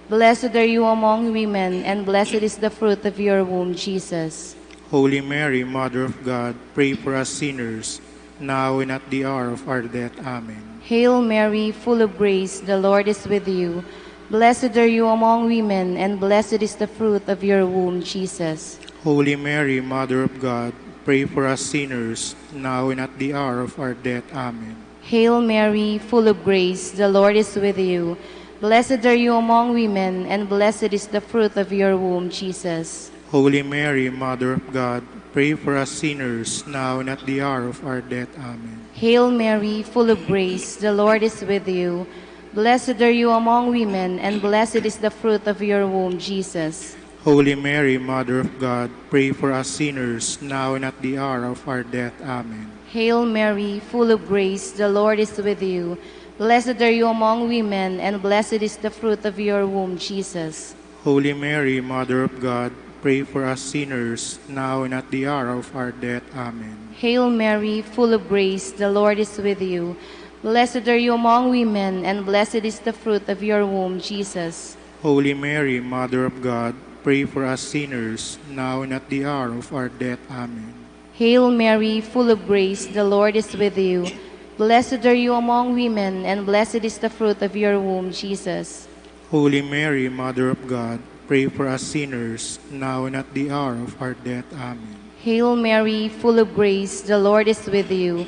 Blessed are you among women, and blessed is the fruit of your womb, Jesus. Holy Mary, Mother of God, pray for us sinners, now and at the hour of our death. Amen. Hail Mary, full of grace, the Lord is with you. Blessed are you among women, and blessed is the fruit of your womb, Jesus. Holy Mary, Mother of God, pray for us sinners, now and at the hour of our death. Amen. Hail Mary, full of grace, the Lord is with you. Blessed are you among women, and blessed is the fruit of your womb, Jesus. Holy Mary, Mother of God, pray for us sinners, now and at the hour of our death. Amen. Hail Mary, full of grace, the Lord is with you. Blessed are you among women, and blessed is the fruit of your womb, Jesus. Holy Mary, Mother of God, pray for us sinners, now and at the hour of our death. Amen. Hail Mary, full of grace, the Lord is with you. Blessed are you among women, and blessed is the fruit of your womb, Jesus. Holy Mary, Mother of God, pray for us sinners, now and at the hour of our death. Amen. Hail Mary, full of grace, the Lord is with you. Blessed are you among women, and blessed is the fruit of your womb, Jesus. Holy Mary, Mother of God, pray for us sinners, now and at the hour of our death. Amen. Hail Mary, full of grace, the Lord is with you. Blessed are you among women, and blessed is the fruit of your womb, Jesus. Holy Mary, Mother of God, pray for us sinners, now and at the hour of our death. Amen. Hail Mary, full of grace, the Lord is with you.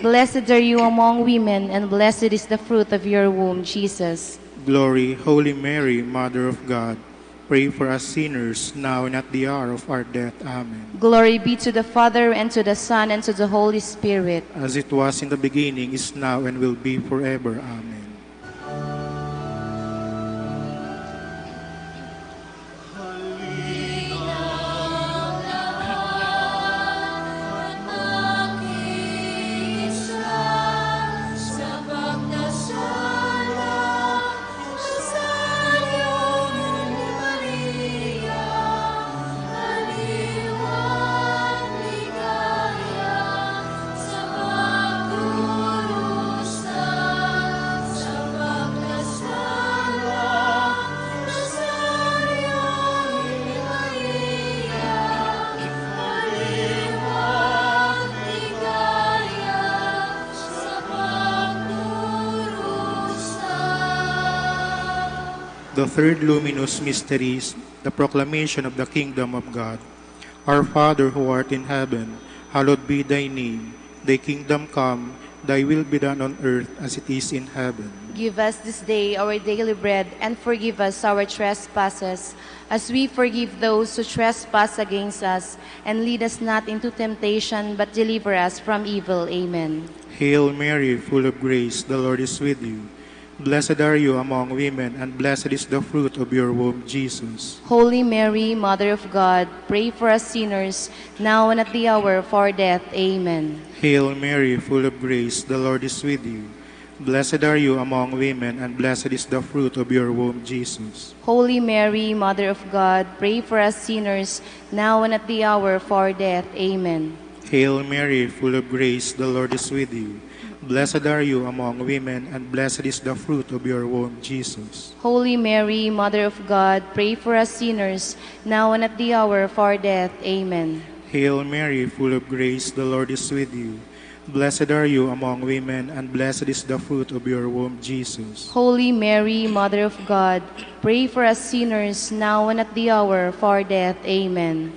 Blessed are you among women, and blessed is the fruit of your womb, Jesus. Glory, Holy Mary, Mother of God, pray for us sinners, now and at the hour of our death. Amen. Glory be to the Father, and to the Son, and to the Holy Spirit. As it was in the beginning, is now, and will be forever. Amen. The third luminous mystery is the proclamation of the kingdom of God. Our Father who art in heaven, hallowed be thy name. Thy kingdom come, thy will be done on earth as it is in heaven. Give us this day our daily bread, and forgive us our trespasses, as we forgive those who trespass against us. And lead us not into temptation, but deliver us from evil. Amen. Hail Mary, full of grace, the Lord is with you. Blessed are you among women, and blessed is the fruit of your womb, Jesus. Holy Mary, Mother of God, pray for us sinners, now and at the hour of our death. Amen. Hail Mary, full of grace, the Lord is with you. Blessed are you among women, and blessed is the fruit of your womb, Jesus. Holy Mary, Mother of God, pray for us sinners, now and at the hour of our death. Amen. Hail Mary, full of grace, the Lord is with you. Blessed are you among women, and blessed is the fruit of your womb, Jesus. Holy Mary, Mother of God, pray for us sinners, now and at the hour of our death. Amen. Hail Mary, full of grace, the Lord is with you. Blessed are you among women, and blessed is the fruit of your womb, Jesus. Holy Mary, Mother of God, pray for us sinners, now and at the hour of our death. Amen.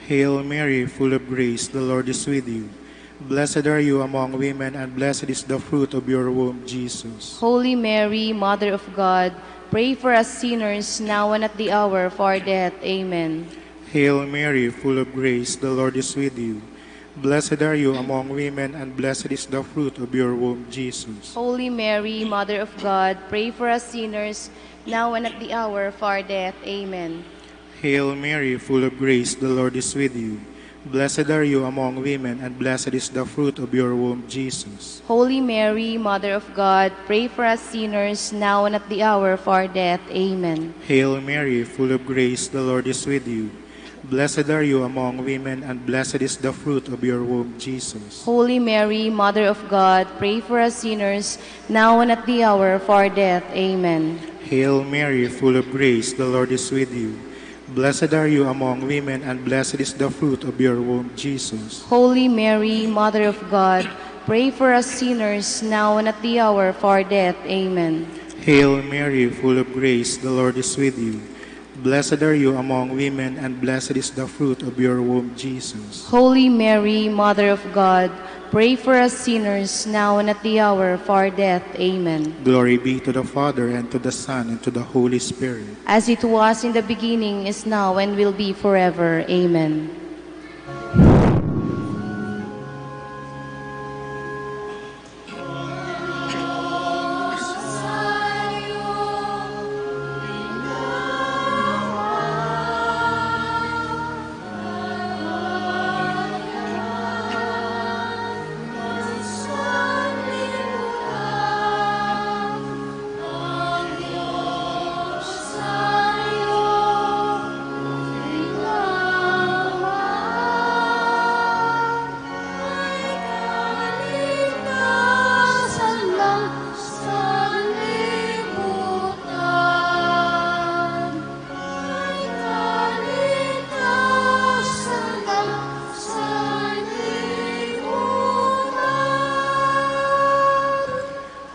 Hail Mary, full of grace, the Lord is with you. Blessed are you among women, and blessed is the fruit of your womb, Jesus. Holy Mary, Mother of God, pray for us sinners, now and at the hour of our death. Amen. Hail Mary, full of grace, the Lord is with you. Blessed are you among women, and blessed is the fruit of your womb, Jesus. Holy Mary, Mother of God, pray for us sinners, now and at the hour of our death. Amen. Hail Mary, full of grace, the Lord is with you. Blessed are you among women, and blessed is the fruit of your womb, Jesus. Holy Mary, Mother of God, pray for us sinners, now and at the hour of our death. Amen. Hail Mary, full of grace, the Lord is with you. Blessed are you among women, and blessed is the fruit of your womb, Jesus. Holy Mary, Mother of God, pray for us sinners, now and at the hour of our death. Amen. Hail Mary, full of grace, the Lord is with you. Blessed are you among women, and blessed is the fruit of your womb, Jesus. Holy Mary, Mother of God, pray for us sinners, now and at the hour of our death. Amen. Hail Mary, full of grace, the Lord is with you. Blessed are you among women, and blessed is the fruit of your womb, Jesus. Holy Mary, Mother of God, pray for us sinners, now and at the hour of our death. Amen. Glory be to the Father, and to the Son, and to the Holy Spirit. As it was in the beginning, is now, and will be forever. Amen.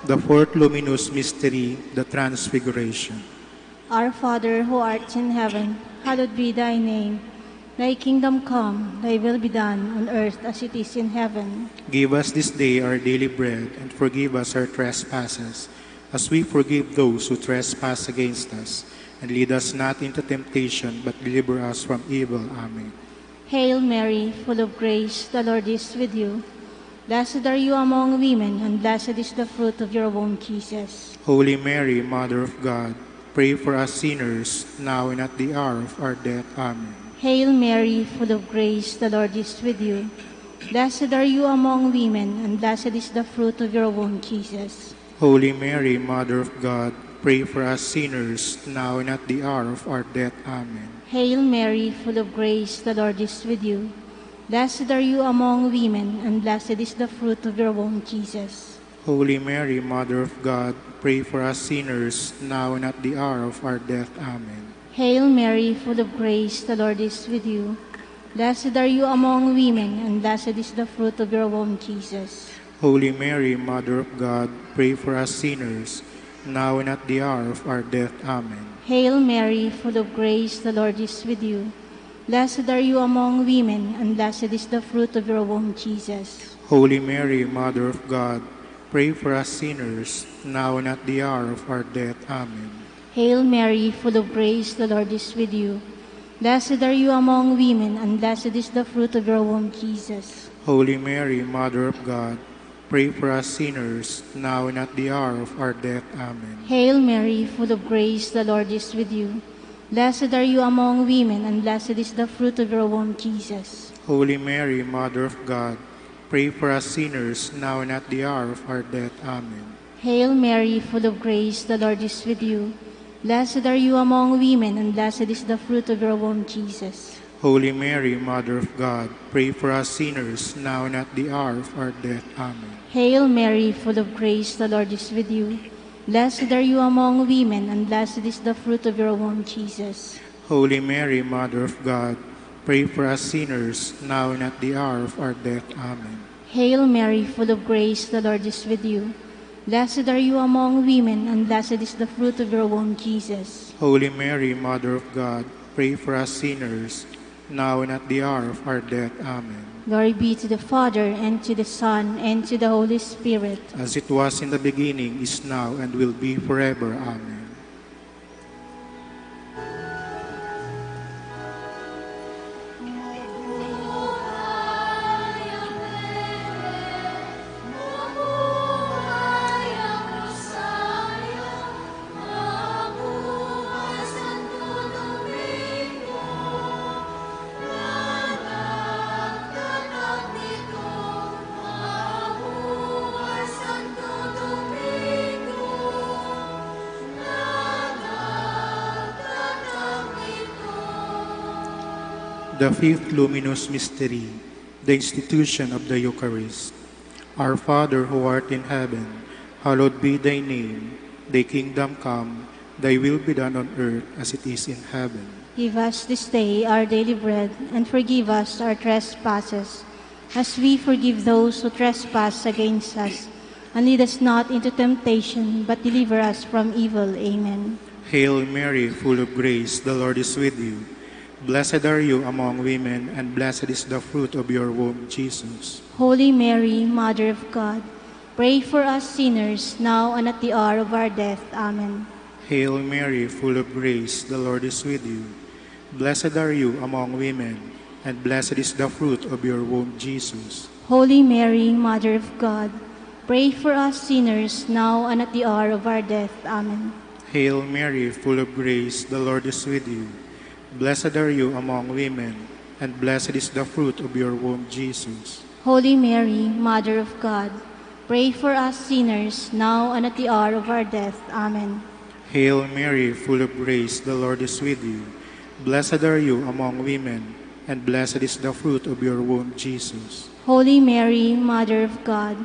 The fourth luminous mystery, the Transfiguration. Our Father who art in heaven, hallowed be thy name. Thy kingdom come, thy will be done on earth as it is in heaven. Give us this day our daily bread, and forgive us our trespasses, as we forgive those who trespass against us. And lead us not into temptation, but deliver us from evil. Amen. Hail Mary, full of grace, the Lord is with you. Blessed are you among women, and blessed is the fruit of your womb, Jesus. Holy Mary, Mother of God, pray for us sinners, now and at the hour of our death. Amen. Hail Mary, full of grace, the Lord is with you. Blessed are you among women, and blessed is the fruit of your womb, Jesus. Holy Mary, Mother of God, pray for us sinners, now and at the hour of our death. Amen. Hail Mary, full of grace, the Lord is with you. Blessed are you among women, and blessed is the fruit of your womb, Jesus. Holy Mary, Mother of God, pray for us sinners, now and at the hour of our death. Amen. Hail Mary, full of grace, the Lord is with you. Blessed are you among women, and blessed is the fruit of your womb, Jesus. Holy Mary, Mother of God, pray for us sinners, now and at the hour of our death. Amen. Hail Mary, full of grace, the Lord is with you. Blessed are you among women, and blessed is the fruit of your womb, Jesus. Holy Mary, Mother of God, pray for us sinners, now and at the hour of our death. Amen. Hail Mary, full of grace, the Lord is with you. Blessed are you among women, and blessed is the fruit of your womb, Jesus. Holy Mary, Mother of God, pray for us sinners, now and at the hour of our death. Amen. Hail Mary, full of grace, the Lord is with you. Blessed are you among women, and blessed is the fruit of your womb, Jesus. Holy Mary, Mother of God, pray for us sinners, now and at the hour of our death. Amen. Hail Mary, full of grace, the Lord is with you. Blessed are you among women, and blessed is the fruit of your womb, Jesus. Holy Mary, Mother of God, pray for us sinners, now and at the hour of our death. Amen. Hail Mary, full of grace, the Lord is with you. Blessed are you among women, and blessed is the fruit of your womb, Jesus. Holy Mary, Mother of God, pray for us sinners, now and at the hour of our death. Amen. Hail Mary, full of grace, the Lord is with you. Blessed are you among women, and blessed is the fruit of your womb, Jesus. Holy Mary, Mother of God, pray for us sinners, now and at the hour of our death. Amen. Glory be to the Father, and to the Son, and to the Holy Spirit. As it was in the beginning, is now, and will be forever. Amen. The fifth luminous mystery, the institution of the Eucharist. Our Father who art in heaven, hallowed be thy name. Thy kingdom come, thy will be done on earth as it is in heaven. Give us this day our daily bread, and forgive us our trespasses, as we forgive those who trespass against us. And lead us not into temptation, but deliver us from evil. Amen. Hail Mary, full of grace, the Lord is with you. Blessed are you among women, and blessed is the fruit of your womb, Jesus. Holy Mary, Mother of God, pray for us sinners, now and at the hour of our death. Amen. Hail Mary, full of grace, the Lord is with you. Blessed are you among women, and blessed is the fruit of your womb, Jesus. Holy Mary, Mother of God, pray for us sinners, now and at the hour of our death. Amen. Hail Mary, full of grace, the Lord is with you. Blessed are you among women, and blessed is the fruit of your womb, Jesus. Holy Mary, Mother of God, pray for us sinners, now and at the hour of our death. Amen. Hail Mary, full of grace, the Lord is with you. Blessed are you among women, and blessed is the fruit of your womb, Jesus. Holy Mary, Mother of God,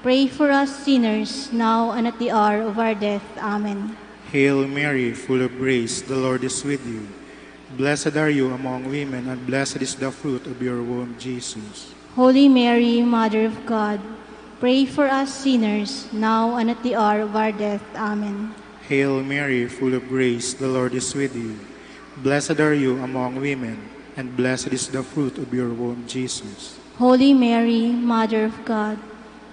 pray for us sinners, now and at the hour of our death. Amen. Hail Mary, full of grace, the Lord is with you. Blessed are you among women, and blessed is the fruit of your womb, Jesus. Holy Mary, Mother of God, pray for us sinners, now and at the hour of our death. Amen. Hail Mary, full of grace, the Lord is with you. Blessed are you among women, and blessed is the fruit of your womb, Jesus. Holy Mary, Mother of God,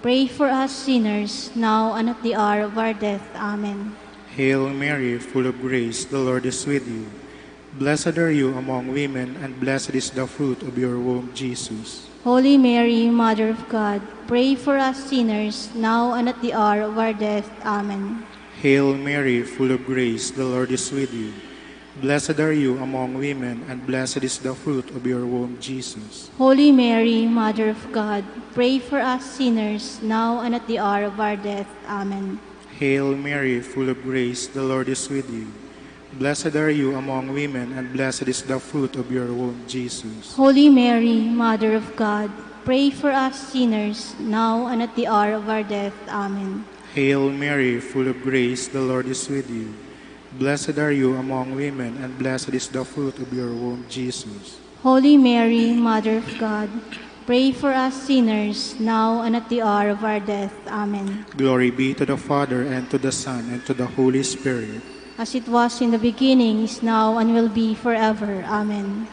pray for us sinners, now and at the hour of our death. Amen. Hail Mary, full of grace, the Lord is with you. Blessed are you among women, and blessed is the fruit of your womb, Jesus. Holy Mary, Mother of God, pray for us sinners, now and at the hour of our death. Amen. Hail Mary, full of grace, the Lord is with you. Blessed are you among women, and blessed is the fruit of your womb, Jesus. Holy Mary, Mother of God, pray for us sinners, now and at the hour of our death. Amen. Hail Mary, full of grace, the Lord is with you. Blessed are you among women, and blessed is the fruit of your womb, Jesus. Holy Mary, Mother of God, pray for us sinners, now and at the hour of our death. Amen. Hail Mary, full of grace, the Lord is with you. Blessed are you among women, and blessed is the fruit of your womb, Jesus. Holy Mary, Mother of God, pray for us sinners, now and at the hour of our death. Amen. Glory be to the Father, and to the Son, and to the Holy Spirit. As it was in the beginning, is now, and will be forever. Amen.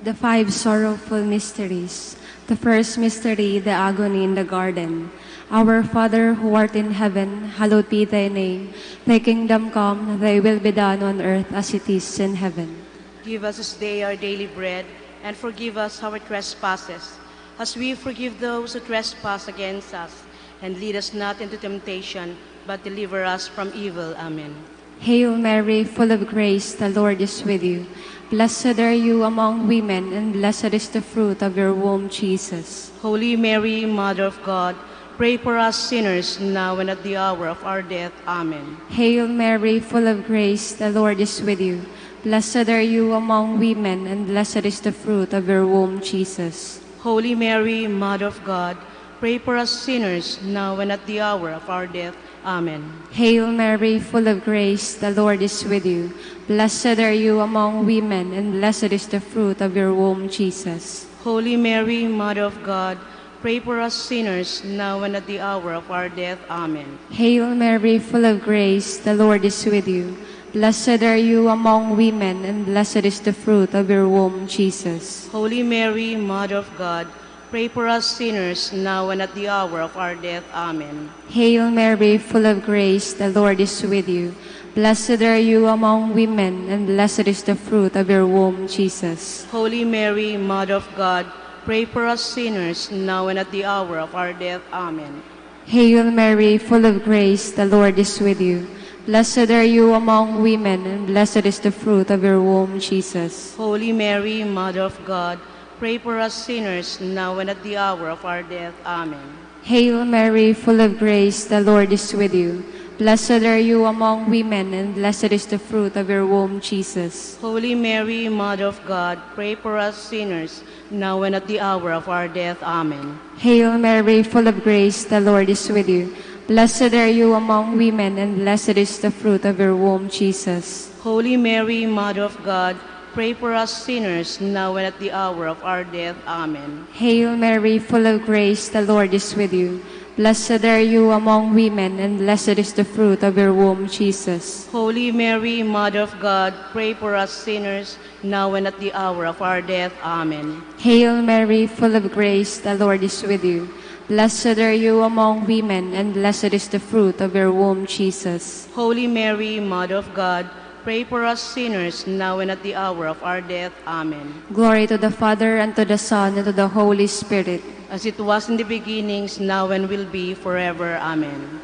The five sorrowful mysteries. The first mystery, the agony in the garden. Our Father who art in heaven, hallowed be thy name. Thy kingdom come, thy will be done on earth as it is in heaven. Give us this day our daily bread, and forgive us our trespasses, as we forgive those who trespass against us. And lead us not into temptation, but deliver us from evil. Amen. Hail Mary, full of grace, the Lord is with you. Blessed are you among women, and blessed is the fruit of your womb, Jesus. Holy Mary, Mother of God, pray for us sinners, now and at the hour of our death. Amen. Hail Mary, full of grace, the Lord is with you. Blessed are you among women, and blessed is the fruit of your womb, Jesus. Holy Mary, Mother of God, pray for us sinners, now and at the hour of our death. Amen. Hail Mary, full of grace, the Lord is with you. Blessed are you among women, and blessed is the fruit of your womb, Jesus. Holy Mary, Mother of God, pray for us sinners, now and at the hour of our death. Amen. Hail Mary, full of grace, the Lord is with you. Blessed are you among women, and blessed is the fruit of your womb, Jesus. Holy Mary, Mother of God, pray for us sinners, now and at the hour of our death. Amen. Hail Mary, full of grace, the Lord is with you. Blessed are you among women, and blessed is the fruit of your womb, Jesus. Holy Mary, Mother of God, pray for us sinners, now and at the hour of our death. Amen. Hail Mary, full of grace, the Lord is with you. Blessed are you among women, and blessed is the fruit of your womb, Jesus. Holy Mary, Mother of God, pray for us sinners, now and at the hour of our death. Amen. Hail Mary, full of grace, the Lord is with you. Blessed are you among women, and blessed is the fruit of your womb, Jesus. Holy Mary, Mother of God, pray for us sinners, now and at the hour of our death. Amen. Hail Mary, full of grace, the Lord is with you. Blessed are you among women, and blessed is the fruit of your womb, Jesus. Holy Mary, Mother of God, pray for us sinners, now and at the hour of our death. Amen. Hail Mary, full of grace, the Lord is with you. Blessed are you among women, and blessed is the fruit of your womb, Jesus. Holy Mary, Mother of God, pray for us sinners, now and at the hour of our death. Amen. Hail Mary, full of grace, the Lord is with you. Blessed are you among women, and blessed is the fruit of your womb, Jesus. Holy Mary, Mother of God, pray for us sinners, now and at the hour of our death. Amen. Glory to the Father, and to the Son, and to the Holy Spirit. As it was in the beginnings, now and will be forever. Amen.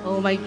Oh my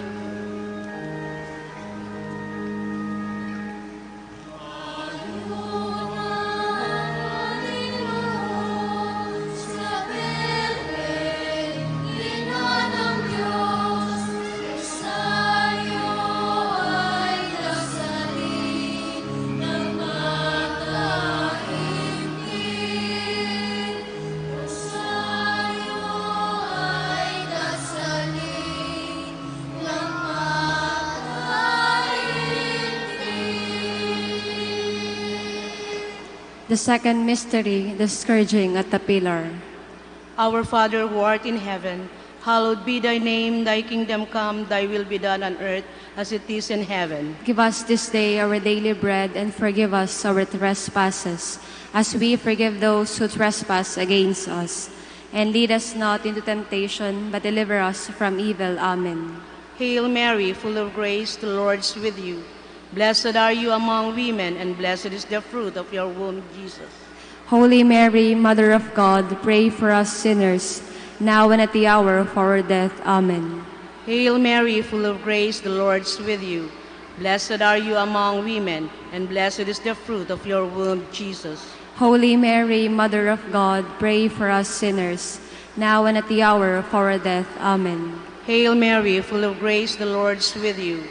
The second mystery, the scourging at the pillar. Our Father who art in heaven, hallowed be thy name, thy kingdom come, thy will be done on earth as it is in heaven. Give us this day our daily bread, and forgive us our trespasses, as we forgive those who trespass against us. And lead us not into temptation, but deliver us from evil. Amen. Hail Mary, full of grace, the Lord is with you. Blessed are you among women, and blessed is the fruit of your womb, Jesus. Holy Mary, Mother of God, pray for us sinners, now and at the hour of our death. Amen. Hail Mary, full of grace, the Lord is with you. Blessed are you among women, and blessed is the fruit of your womb, Jesus. Holy Mary, Mother of God, pray for us sinners, now and at the hour of our death. Amen. Hail Mary, full of grace, the Lord is with you.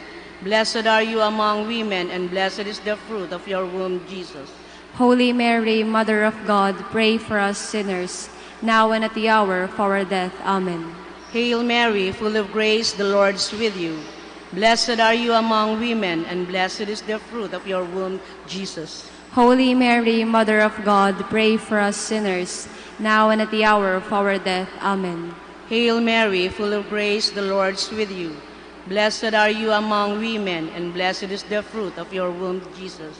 Blessed are you among women, and blessed is the fruit of your womb, Jesus. Holy Mary, Mother of God, pray for us sinners, now and at the hour of our death. Amen. Hail Mary, full of grace, the Lord is with you. Blessed are you among women, and blessed is the fruit of your womb, Jesus. Holy Mary, Mother of God, pray for us sinners, now and at the hour of our death. Amen. Hail Mary, full of grace, the Lord is with you. Blessed are you among women, and blessed is the fruit of your womb, Jesus.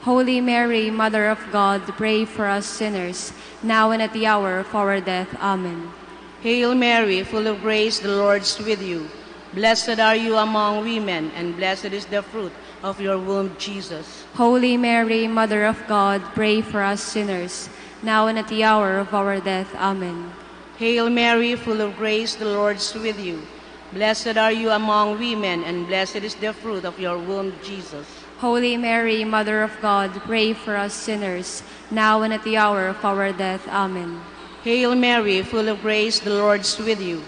Holy Mary, Mother of God, pray for us sinners, now and at the hour of our death. Amen. Hail Mary, full of grace, the Lord is with you. Blessed are you among women, and blessed is the fruit of your womb, Jesus. Holy Mary, Mother of God, pray for us sinners, now and at the hour of our death. Amen. Hail Mary, full of grace, the Lord is with you. Blessed are you among women, and blessed is the fruit of your womb, Jesus. Holy Mary, Mother of God, pray for us sinners, now and at the hour of our death. Amen. Hail Mary, full of grace, the Lord is with you.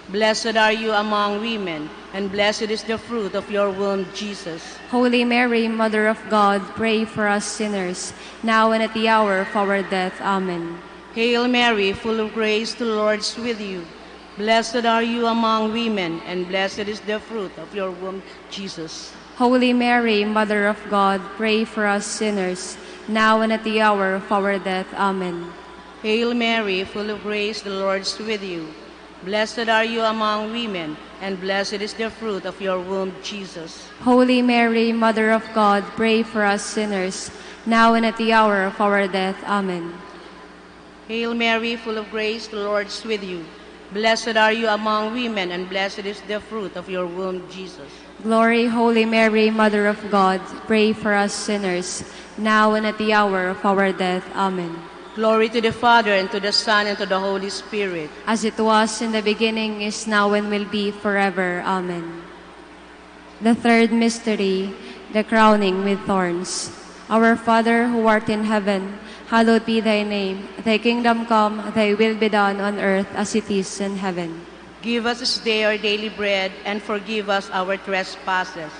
Blessed are you among women, and blessed is the fruit of your womb, Jesus. Holy Mary, Mother of God, pray for us sinners, now and at the hour of our death. Amen. Hail Mary, full of grace, the Lord is with you. Blessed are you among women, and blessed is the fruit of your womb, Jesus. Holy Mary, Mother of God, pray for us sinners, now and at the hour of our death. Amen. Hail Mary, full of grace, the Lord is with you. Blessed are you among women, and blessed is the fruit of your womb, Jesus. Holy Mary, Mother of God, pray for us sinners, now and at the hour of our death. Amen. Hail Mary, full of grace, the Lord is with you. Blessed are you among women, and blessed is the fruit of your womb, Jesus. Glory, Holy Mary, Mother of God, pray for us sinners, now and at the hour of our death. Amen. Glory to the Father, and to the Son, and to the Holy Spirit. As it was in the beginning, is now, and will be forever. Amen. The third mystery, the crowning with thorns. Our Father who art in heaven, hallowed be thy name. Thy kingdom come, thy will be done on earth as it is in heaven. Give us this day our daily bread, and forgive us our trespasses,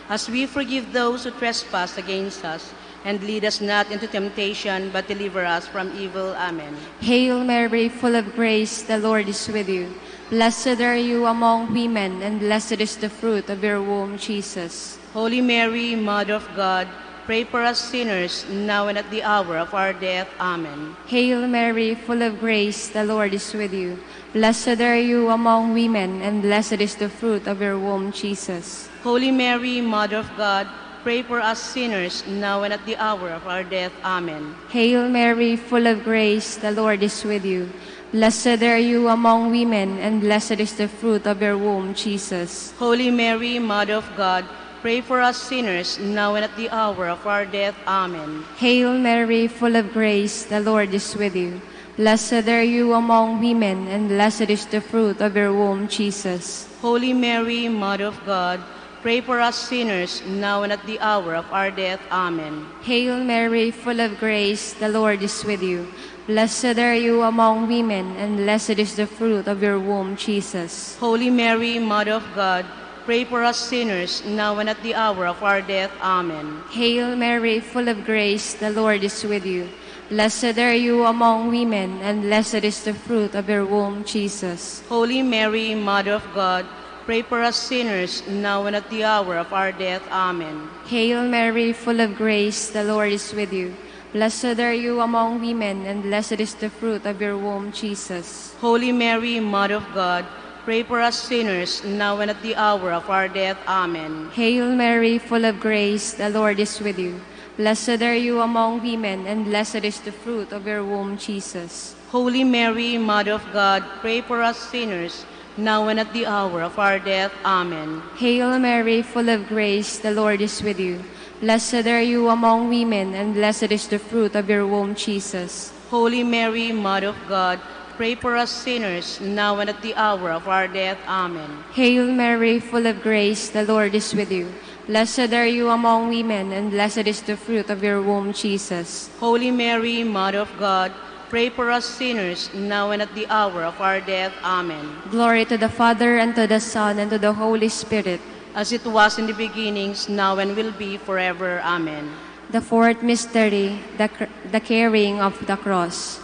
as we forgive those who trespass against us. And lead us not into temptation, but deliver us from evil. Amen. Hail Mary, full of grace, the Lord is with you. Blessed are you among women, and blessed is the fruit of your womb, Jesus. Holy Mary, Mother of God, pray for us sinners, now and at the hour of our death. Amen. Hail Mary, full of grace, the Lord is with you. Blessed are you among women, and blessed is the fruit of your womb, Jesus. Holy Mary, Mother of God, pray for us sinners, now and at the hour of our death. Amen. Hail Mary, full of grace, the Lord is with you. Blessed are you among women, and blessed is the fruit of your womb, Jesus. Holy Mary, Mother of God, pray for us sinners, now and at the hour of our death. Amen. Hail Mary, full of grace, the Lord is with you. Blessed are you among women, and blessed is the fruit of your womb, Jesus. Holy Mary, Mother of God, pray for us sinners, now and at the hour of our death. Amen. Hail Mary, full of grace, the Lord is with you. Blessed are you among women, and blessed is the fruit of your womb, Jesus. Holy Mary, Mother of God, pray for us sinners, now and at the hour of our death. Amen. Hail Mary, full of grace, the Lord is with you. Blessed are you among women, and blessed is the fruit of your womb, Jesus. Holy Mary, Mother of God, pray for us sinners, now and at the hour of our death. Amen. Hail Mary, full of grace, the Lord is with you. Blessed are you among women, and blessed is the fruit of your womb, Jesus. Holy Mary, Mother of God, pray for us sinners, now and at the hour of our death. Amen. Hail Mary, full of grace, the Lord is with you. Blessed are you among women, and blessed is the fruit of your womb, Jesus. Holy Mary, Mother of God, pray for us sinners, now and at the hour of our death. Amen. Hail Mary, full of grace, the Lord is with you. Blessed are you among women, and blessed is the fruit of your womb, Jesus. Holy Mary, Mother of God, pray for us sinners, now and at the hour of our death. Amen. Hail Mary, full of grace, the Lord is with you. Blessed are you among women, and blessed is the fruit of your womb, Jesus. Holy Mary, Mother of God, pray for us sinners, now and at the hour of our death. Amen. Glory to the Father, and to the Son, and to the Holy Spirit. As it was in the beginnings, now and will be forever. Amen. The fourth mystery, the, cr- the carrying of the cross.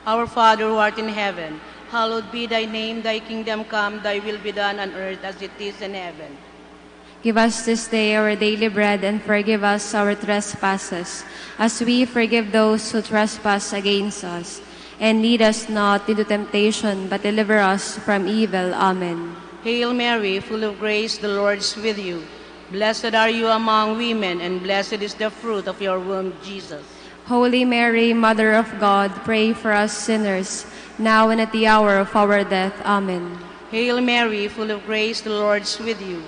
Our Father who art in heaven, hallowed be thy name, thy kingdom come, thy will be done on earth as it is in heaven. Give us this day our daily bread, and forgive us our trespasses, as we forgive those who trespass against us. And lead us not into temptation, but deliver us from evil. Amen. Hail Mary, full of grace, the Lord is with you. Blessed are you among women, and blessed is the fruit of your womb, Jesus. Holy Mary, Mother of God, pray for us sinners, now and at the hour of our death. Amen. Hail Mary, full of grace, the Lord is with you.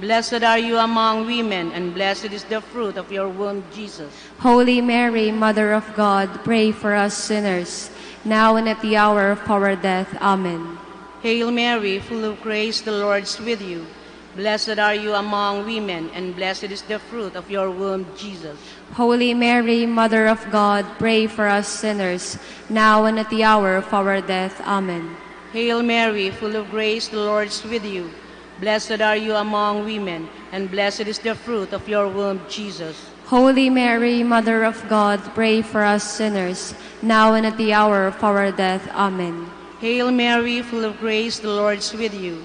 Blessed are you among women, and blessed is the fruit of your womb, Jesus. Holy Mary, Mother of God, pray for us sinners, now and at the hour of our death. Amen. Hail Mary, full of grace, the Lord is with you. Blessed are you among women, and blessed is the fruit of your womb, Jesus. Holy Mary, Mother of God, pray for us sinners, now and at the hour of our death. Amen. Hail Mary, full of grace, the Lord is with you. Blessed are you among women, and blessed is the fruit of your womb, Jesus. Holy Mary, Mother of God, pray for us sinners, now and at the hour of our death. Amen. Hail Mary, full of grace, the Lord is with you.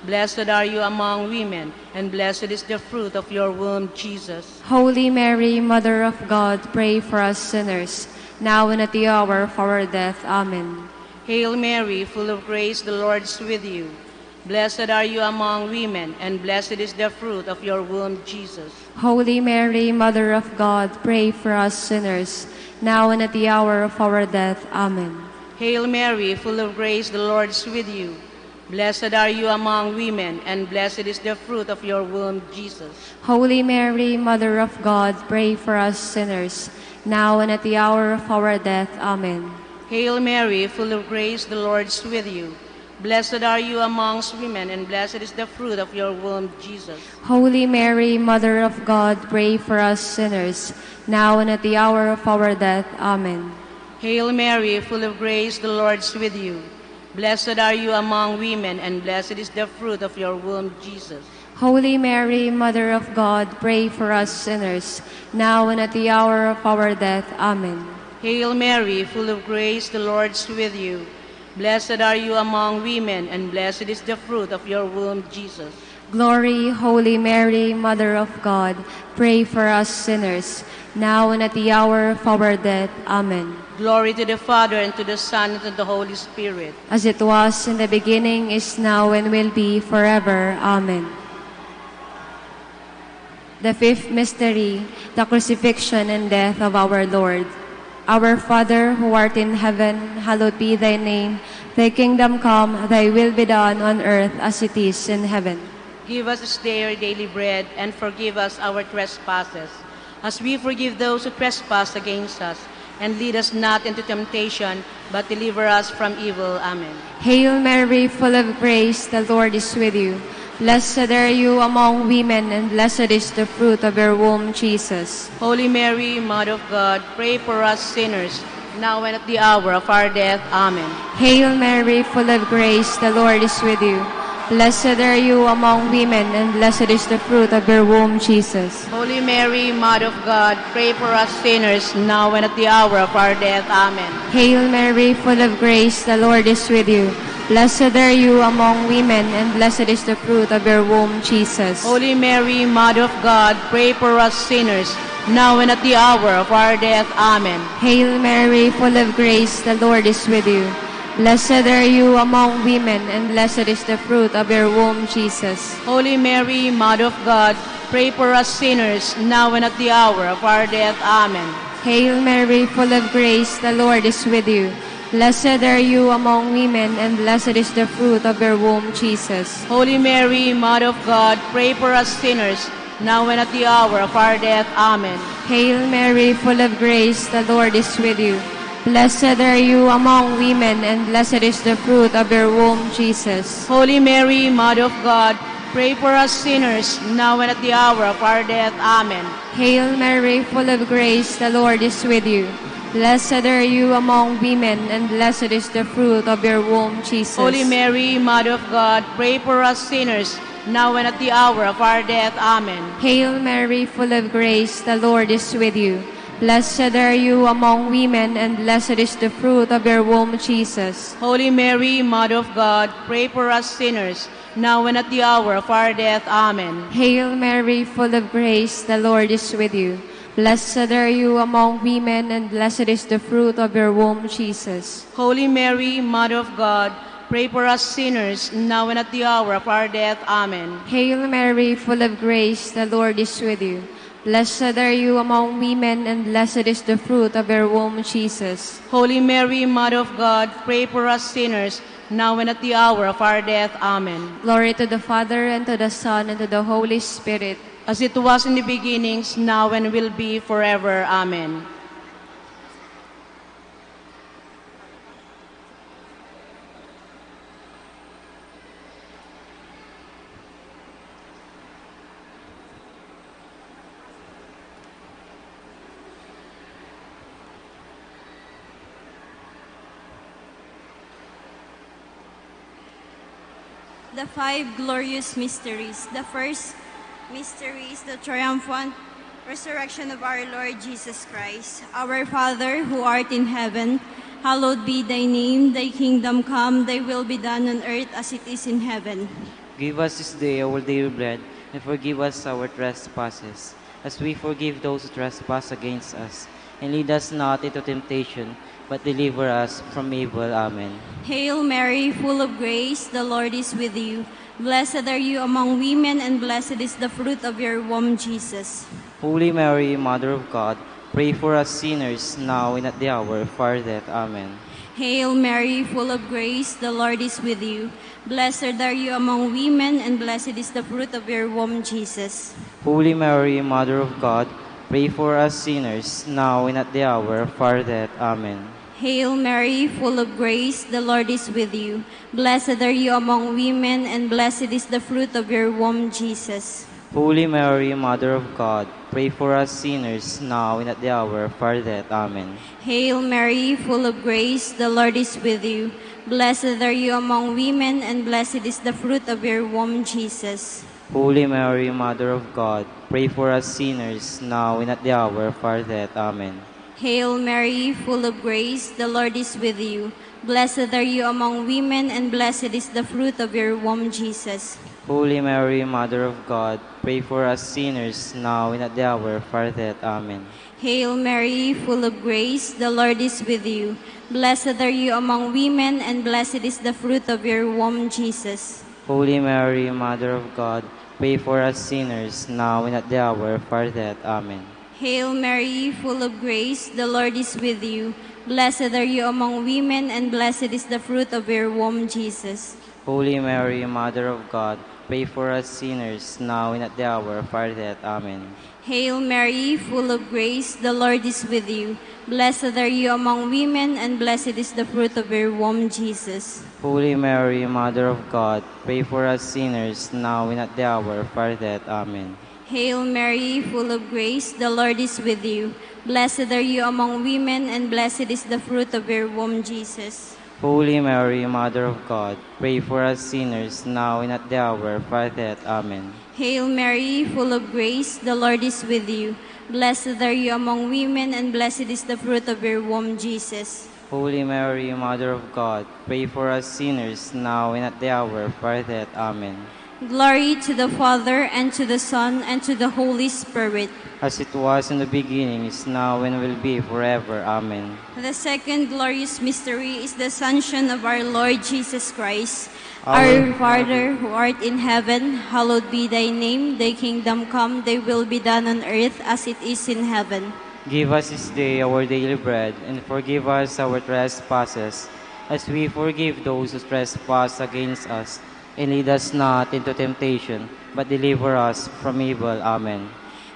Blessed are you among women, and blessed is the fruit of your womb, Jesus. Holy Mary, Mother of God, pray for us sinners, now and at the hour of our death. Amen. Hail Mary, full of grace, the Lord is with you. Blessed are you among women, and blessed is the fruit of your womb, Jesus. Holy Mary, Mother of God, pray for us sinners, now and at the hour of our death. Amen. Hail Mary, full of grace, the Lord is with you. Blessed are you among women, and blessed is the fruit of your womb, Jesus. Holy Mary, Mother of God, pray for us sinners, now and at the hour of our death. Amen. Hail Mary, full of grace, the Lord is with you. Blessed are you amongst women, and blessed is the fruit of your womb, Jesus. Holy Mary, Mother of God, pray for us sinners, now and at the hour of our death. Amen. Hail Mary, full of grace, the Lord is with you. Blessed are you among women, and blessed is the fruit of your womb, Jesus. Holy Mary, Mother of God, pray for us sinners, now and at the hour of our death. Amen. Hail Mary, full of grace, the Lord is with you. Blessed are you among women, and blessed is the fruit of your womb, Jesus. Glory, Holy Mary, Mother of God, pray for us sinners, now and at the hour of our death. Amen. Glory to the Father, and to the Son, and to the Holy Spirit. As it was in the beginning, is now, and will be forever. Amen. The fifth mystery, the crucifixion and death of our Lord. Our Father, who art in heaven, hallowed be thy name. Thy kingdom come, thy will be done on earth as it is in heaven. Give us this day our daily bread, and forgive us our trespasses, as we forgive those who trespass against us. And lead us not into temptation, but deliver us from evil. Amen. Hail Mary, full of grace, the Lord is with you. Blessed are you among women, and blessed is the fruit of your womb, Jesus. Holy Mary, Mother of God, pray for us sinners, now and at the hour of our death. Amen. Hail Mary, full of grace, the Lord is with you. Blessed are you among women, and blessed is the fruit of your womb, Jesus. Holy Mary, Mother of God, pray for us sinners, now and at the hour of our death. Amen. Hail Mary, full of grace, the Lord is with you. Blessed are you among women, and blessed is the fruit of your womb, Jesus. Holy Mary, Mother of God, pray for us sinners, now and at the hour of our death. Amen. Hail Mary, full of grace, the Lord is with you. Blessed are you among women, and blessed is the fruit of your womb, Jesus. Holy Mary, Mother of God, pray for us sinners, now and at the hour of our death. Amen. Hail Mary, full of grace, the Lord is with you. Blessed are you among women, and blessed is the fruit of your womb, Jesus. Holy Mary, Mother of God, pray for us sinners, now and at the hour of our death. Amen. Hail Mary, full of grace, the Lord is with you. Blessed are you among women, and blessed is the fruit of your womb, Jesus. Holy Mary, Mother of God, pray for us sinners, now and at the hour of our death. Amen. Hail Mary, full of grace, the Lord is with you. Blessed are you among women, and blessed is the fruit of your womb, Jesus. Holy Mary, Mother of God, pray for us sinners, now and at the hour of our death. Amen. Hail Mary, full of grace, the Lord is with you. Blessed are you among women, and blessed is the fruit of your womb, Jesus. Holy Mary, Mother of God, pray for us sinners, now and at the hour of our death. Amen. Hail Mary, full of grace, the Lord is with you. Blessed are you among women, and blessed is the fruit of your womb, Jesus. Holy Mary, Mother of God, pray for us sinners, now and at the hour of our death. Amen. Hail Mary, full of grace, the Lord is with you. Blessed are you among women, and blessed is the fruit of your womb, Jesus. Holy Mary, Mother of God, pray for us sinners, now and at the hour of our death. Amen. Glory to the Father, and to the Son, and to the Holy Spirit. As it was in the beginnings, now and will be forever. Amen. The five glorious mysteries. The first mystery is the triumphant resurrection of our Lord Jesus Christ. Our Father, who art in heaven, hallowed be thy name. Thy kingdom come, thy will be done on earth as it is in heaven. Give us this day our daily bread, and forgive us our trespasses, as we forgive those who trespass against us. And lead us not into temptation, but deliver us from evil. Amen. Hail Mary, full of grace, the Lord is with you. Blessed are you among women, and blessed is the fruit of your womb, Jesus. Holy Mary, Mother of God, pray for us sinners, now and at the hour of our death. Amen. Hail Mary, full of grace, the Lord is with you. Blessed are you among women, and blessed is the fruit of your womb, Jesus. Holy Mary, Mother of God, pray for us sinners, now and at the hour of our death. Amen. Hail Mary, full of grace, the Lord is with you. Blessed are you among women, and blessed is the fruit of your womb, Jesus. Holy Mary, Mother of God, pray for us sinners, now and at the hour of our death. Amen. Hail Mary, full of grace, the Lord is with you. Blessed are you among women, and blessed is the fruit of your womb, Jesus. Holy Mary, Mother of God, pray for us sinners, now and at the hour of our death. Amen. Hail Mary, full of grace, the Lord is with you. Blessed are you among women, and blessed is the fruit of your womb, Jesus. Holy Mary, Mother of God, pray for us sinners, now and at the hour of our death. Amen. Hail Mary, full of grace, the Lord is with you. Blessed are you among women, and blessed is the fruit of your womb, Jesus. Holy Mary, Mother of God, pray for us sinners, now and at the hour of our death. Amen. Hail Mary, full of grace, the Lord is with you. Blessed are you among women, and blessed is the fruit of your womb, Jesus. Holy Mary, Mother of God, pray for us sinners, now and at the hour of our death. Amen. Hail Mary, full of grace, the Lord is with you. Blessed are you among women, and blessed is the fruit of your womb, Jesus. Holy Mary, Mother of God, pray for us sinners, now and at the hour of our death. Amen. Hail Mary, full of grace, the Lord is with you. Blessed are you among women, and blessed is the fruit of your womb, Jesus. Holy Mary, Mother of God, pray for us sinners, now and at the hour of our death. Amen. Hail Mary, full of grace, the Lord is with you. Blessed are you among women, and blessed is the fruit of your womb, Jesus. Holy Mary, Mother of God, pray for us sinners, now and at the hour of our death. Amen. Glory to the Father, and to the Son, and to the Holy Spirit. As it was in the beginning, is now, and will be forever. Amen. The second glorious mystery is the Ascension of our Lord Jesus Christ. Our Our Father, who art in heaven, hallowed be thy name. Thy kingdom come, thy will be done on earth as it is in heaven. Give us this day our daily bread, and forgive us our trespasses, as we forgive those who trespass against us. And lead us not into temptation, but deliver us from evil. Amen.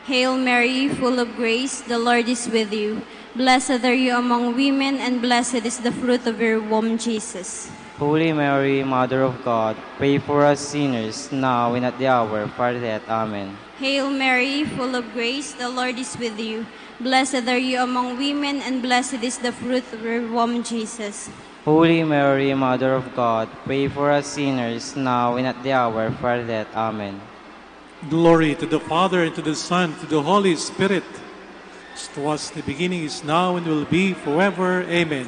Hail Mary, full of grace, the Lord is with you. Blessed are you among women, and blessed is the fruit of your womb, Jesus. Holy Mary, Mother of God, pray for us sinners, now and at the hour of our death. Amen. Hail Mary, full of grace, the Lord is with you. Blessed are you among women, and blessed is the fruit of your womb, Jesus. Holy Mary, Mother of God, pray for us sinners, now and at the hour of our death. Amen. Glory to the Father, and to the Son, and to the Holy Spirit, as it was in the beginning, is now, and will be forever. Amen.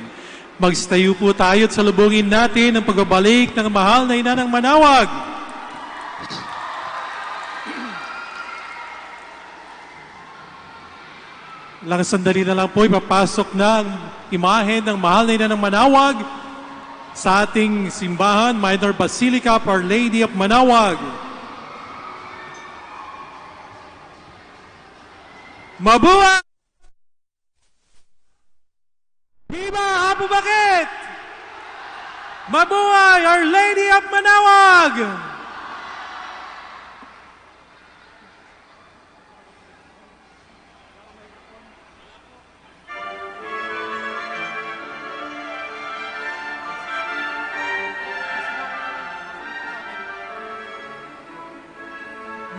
Magtayo po tayo at salubungin natin ang pagbabalik ng mahal na Ina ng Manawag. Ilang sandali na lang po, ipapasok na ang imahen ng mahal na Ina ng Manawag sa ating simbahan, Minor Basilica of Our Lady of Manawag. Mabuhay! Viva Apo Bakit! Mabuhay Our Lady of Manawag!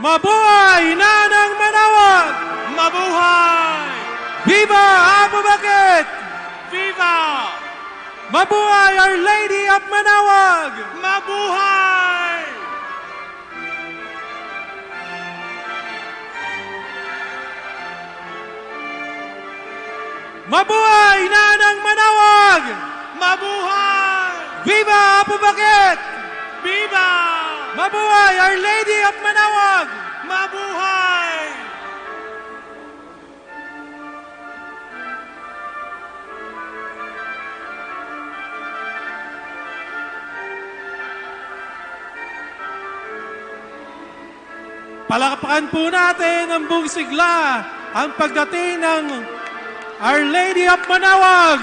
Mabuhay, Nanang Manawag! Mabuhay! Viva Apo Bakit! Viva! Mabuhay, Our Lady of Manawag! Mabuhay! Mabuhay, Nanang Manawag! Mabuhay! Viva Apo Bakit! Viva! Mabuhay, Our Lady of Manawag! Mabuhay! Palakpakan po natin ang buong sigla, ang pagdating ng Our Lady of Manawag.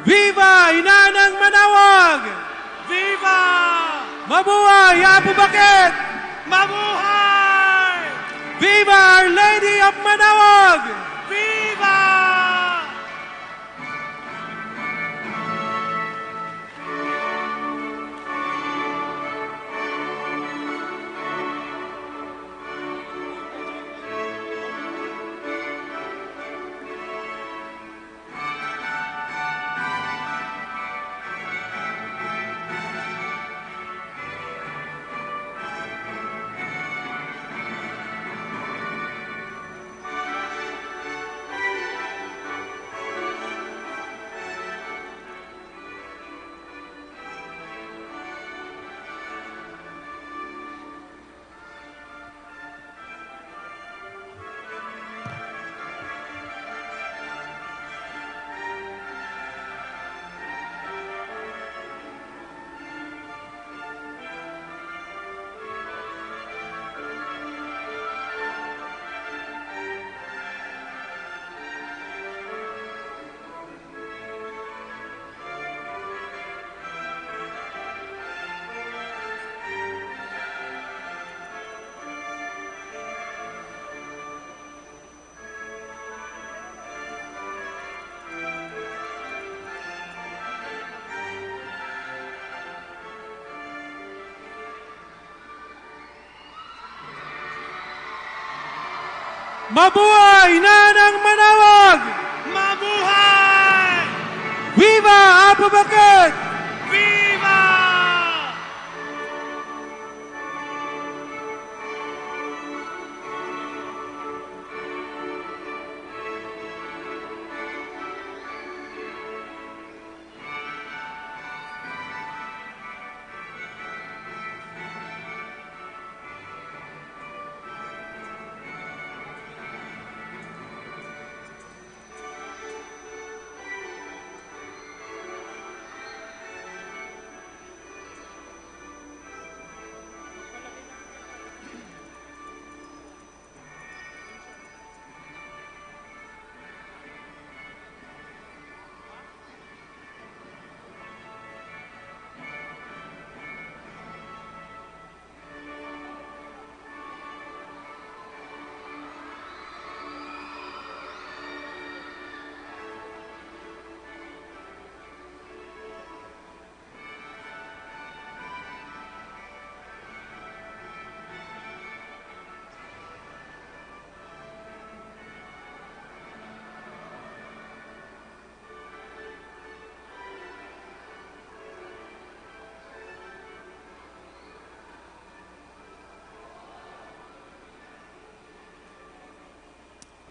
Viva Inanang Manawag! Viva! Mabuhay Apo Bakit! Mabuhay! Viva Our Lady of Manawag! Viva! Mabuhay Nanang Manawag! Mabuhay! Viva Apo Baket! Viva!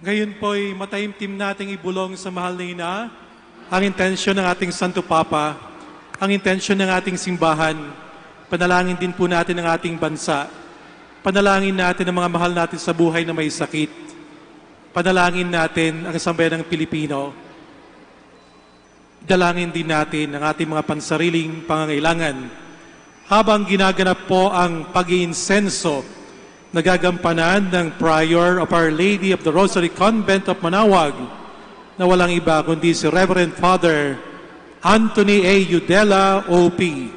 Ngayon po'y mataimtim nating ibolong sa mahal na ina ang intensyon ng ating Santo Papa, ang intensyon ng ating simbahan. Panalangin din po natin ang ating bansa. Panalangin natin ang mga mahal natin sa buhay na may sakit. Panalangin natin ang sambayan ng Pilipino. Dalangin din natin ang ating mga pansariling pangangailangan. Habang ginaganap po ang pag-iinsenso, nagagampanan ng Prior of Our Lady of the Rosary Convent of Manaoag, na walang iba kundi si Reverend Father Anthony A. Udela, O P.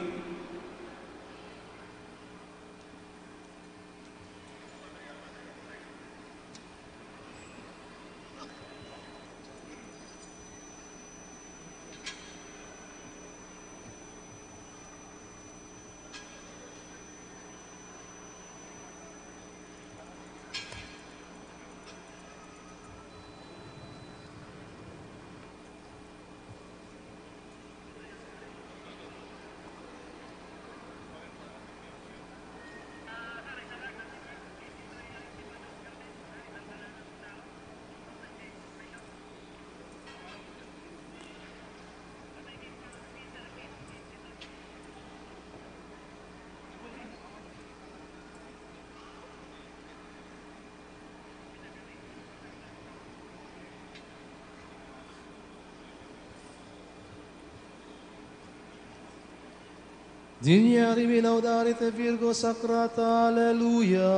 Diña riminaudari te Virgo Sacrata, aleluya.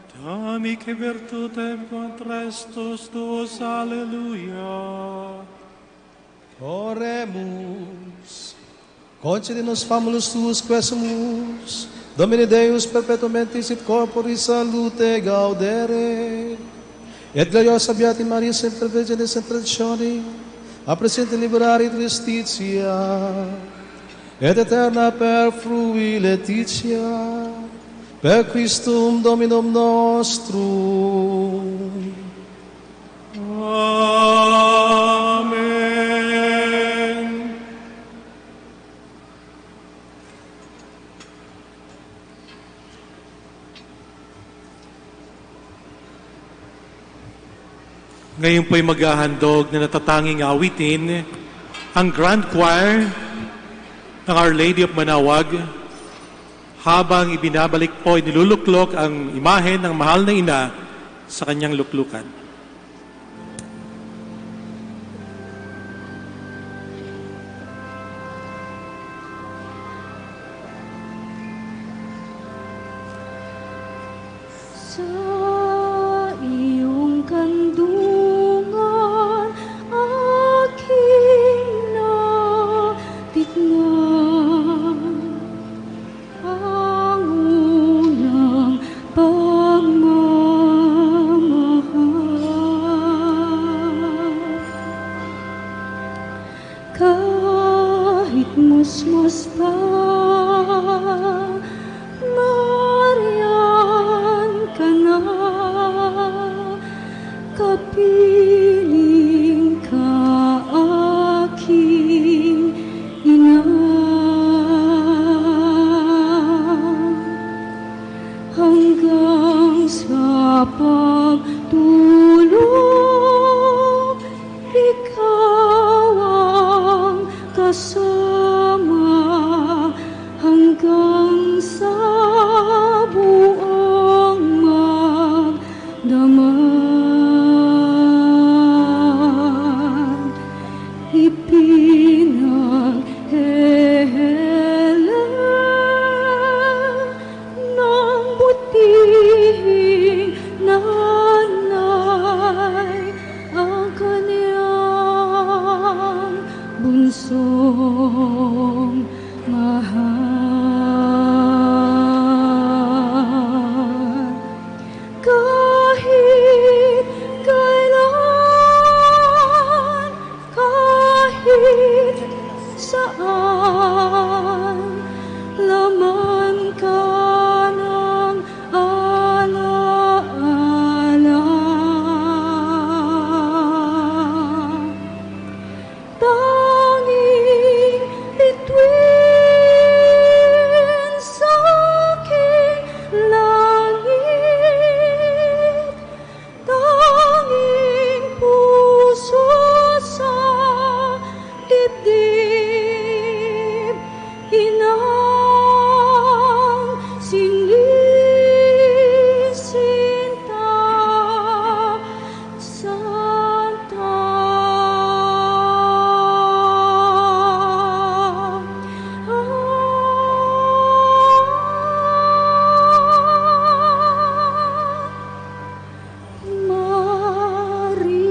Dami ke virtute contra estos dos, aleluya. Oremus. Concede nos famulus tuus quesumus, Domine Deus, perpetuamente sit corpore salute gaudere, et gloriosa Beati Maria semper Virgine et semper Ratione, a presente liberari et justitia, et aeterna per frui laetitia, per Christum Dominum nostrum. Amen. Ngayon po'y maghahandog na natatanging awitin ang Grand Choir ng Our Lady of Manaoag, habang ibinabalik po, iniluluklok ang imahen ng mahal na ina sa kanyang luklukan. Sa iyong kandungan, aking napitngan ang unang pagmamahal. Kahit musmus pa, marian ka na. Ang sabuang magdamag, ipinanghela ng butihing nanay ang kaniang bunsong mahal. Kahit kailan, kahit saan, laman ka ng alaala. Tanging bituin saking langit, tanging puso sa dibdib, inang sinisinta, Santa. Maria.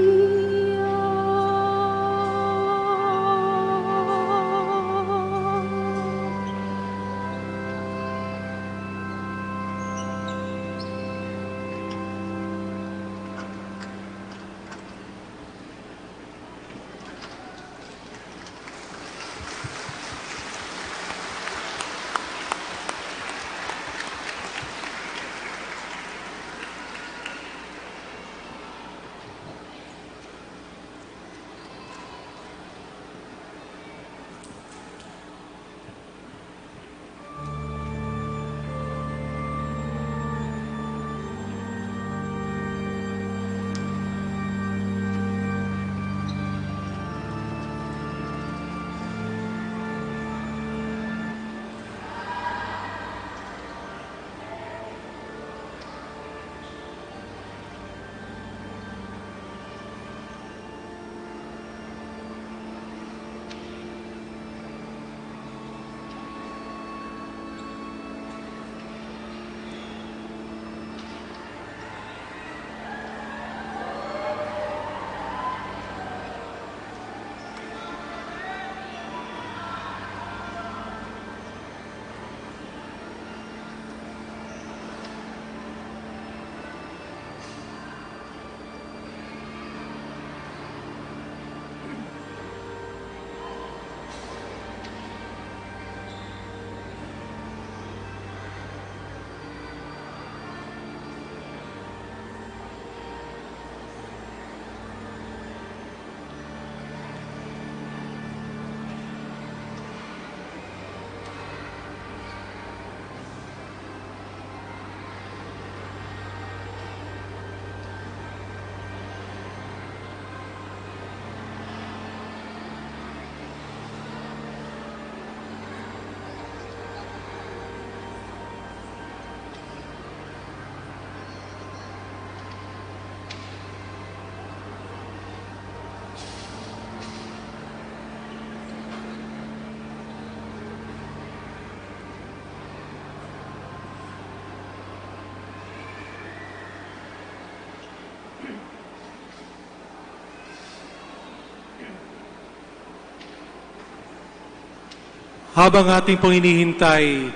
Habang atin pong inihintay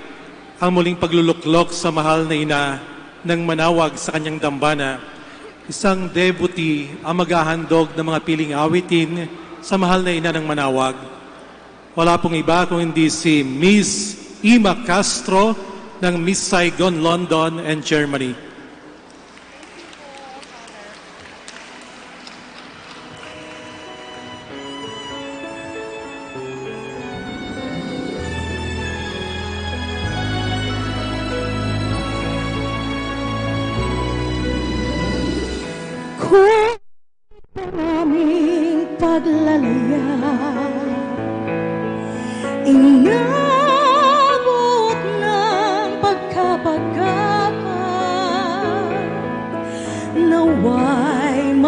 ang muling pagluluklok sa mahal na ina ng manawag sa kanyang dambana, isang devotee ang maghahandog ng mga piling awitin sa mahal na ina ng manawag. Wala pong iba kung hindi si Miss Ima Castro ng Miss Saigon, London, and Germany. Kuwang aming paglalaya, inabot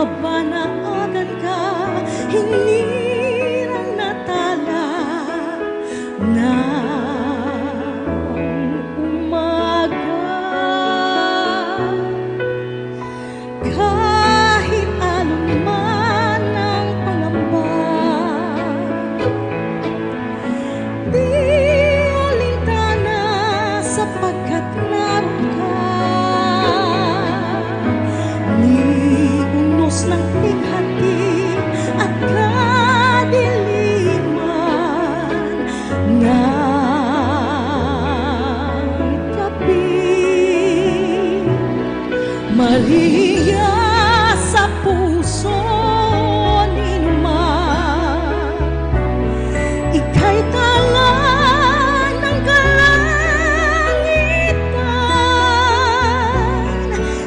Banaatan ka, hiniran na tala na umaga. Kahit alon man ang pangamba, di alintana sapagkat naroon ka. Niunos ng pighati at kadiliman ng gabi. Maria sa puson inuman, ikay tala ng kalangitan.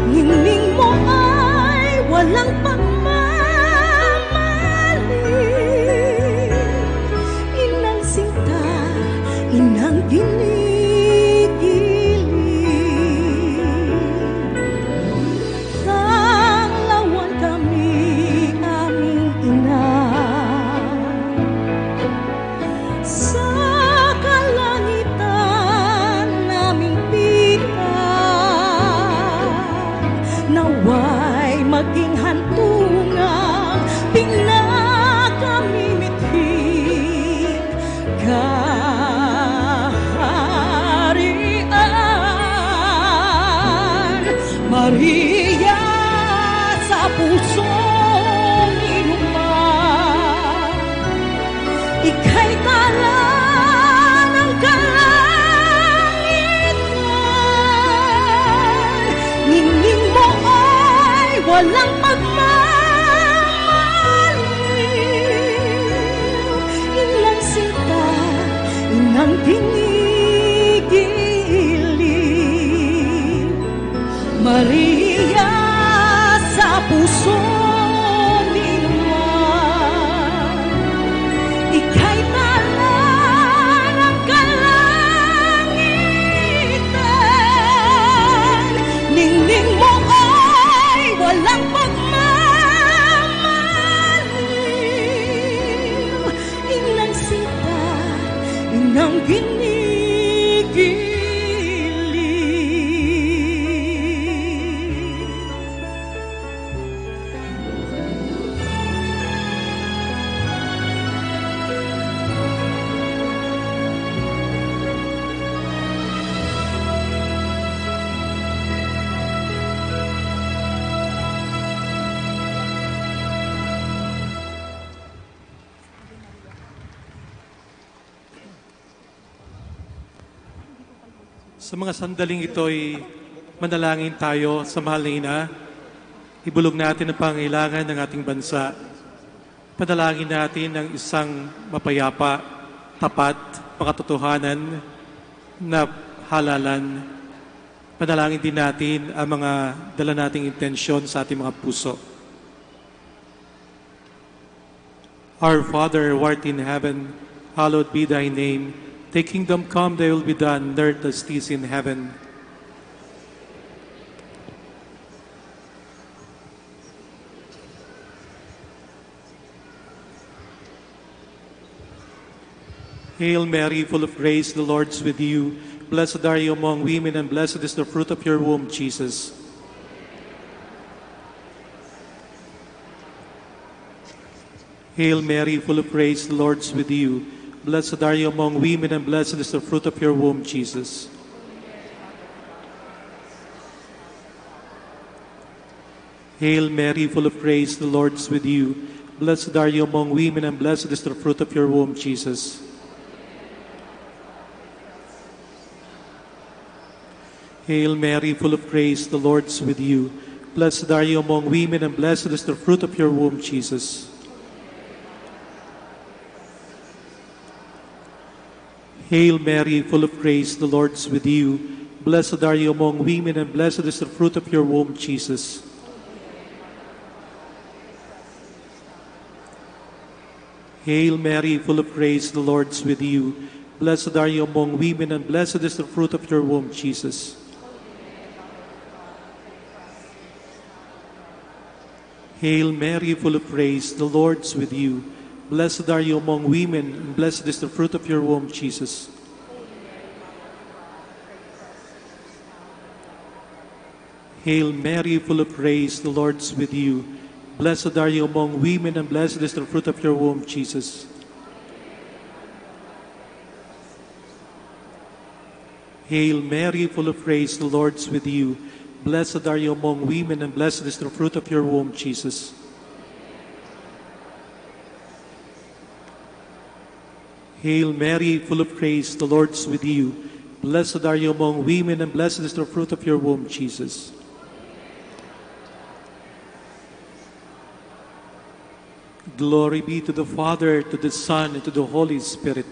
Ningning mo ay walang pagmamali. Inang sinta, inang ginigiling, tanglawan kami, aming ina. Sa kalangitan naming pitan, naway maging hantungan, pinakamimithin kaharian. Maria sa pusong inuman, ikay tala ng kalangitan. Ningning mo ay walang pagmamaliw. Inang sinta, inang ginigiling. Maria sa pusong inuman, ikay tala ng kalangitan. Ningning mo ay walang pagmamaliw. Inang sinta, inang ginigiling. Sa mga sandaling ito'y manalangin tayo sa mahal na ina. Ibulong natin ang pangangailangan ng ating bansa. Panalangin natin ang isang mapayapa, tapat, makatotohanan na halalan. Panalangin din natin ang mga dala nating intensyon sa ating mga puso. Our Father, who art in heaven, hallowed be thy name. Thy kingdom come, thy will be done on earth as it is in heaven. Hail Mary, full of grace, the Lord's with you. Blessed are you among women, and blessed is the fruit of your womb, Jesus. Hail Mary, full of grace, the Lord's with you. Blessed are you among women, and blessed is the fruit of your womb, Jesus. Hail Mary, full of grace, the Lord's with you. Blessed are you among women, and blessed is the fruit of your womb, Jesus. Hail Mary, full of grace, the Lord's with you. Blessed are you among women, and blessed is the fruit of your womb, Jesus. Hail Mary, full of grace, the Lord's with you. Blessed are you among women, and blessed is the fruit of your womb, Jesus. Hail Mary, full of grace, the Lord's with you. Blessed are you among women, and blessed is the fruit of your womb, Jesus. Hail Mary, full of grace, the Lord's with you. Blessed are you among women, and blessed is the fruit of your womb, Jesus. Hail Mary, full of grace, the Lord's with you. Blessed are you among women, and blessed is the fruit of your womb, Jesus. Hail Mary, full of grace, the Lord's with you. Blessed are you among women, and blessed is the fruit of your womb, Jesus. Hail Mary, full of grace, the Lord's with you. Blessed are you among women, and blessed is the fruit of your womb, Jesus. Glory be to the Father, to the Son, and to the Holy Spirit.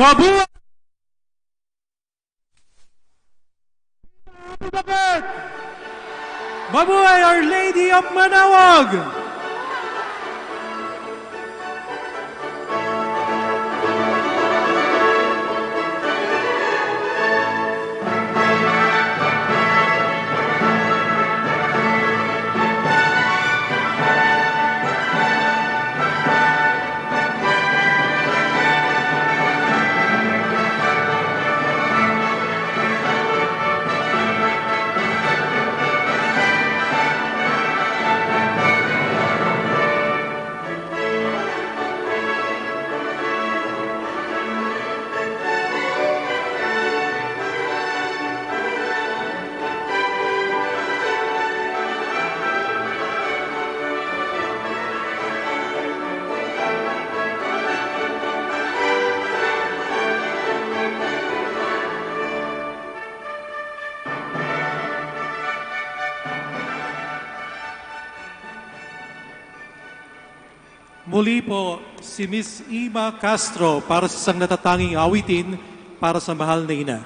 Mabuhay! Happy Baket! Mabuhay Our Lady of Manaoag! Muli po, si Miss Ima Castro para sa isang natatanging awitin para sa mahal na ina.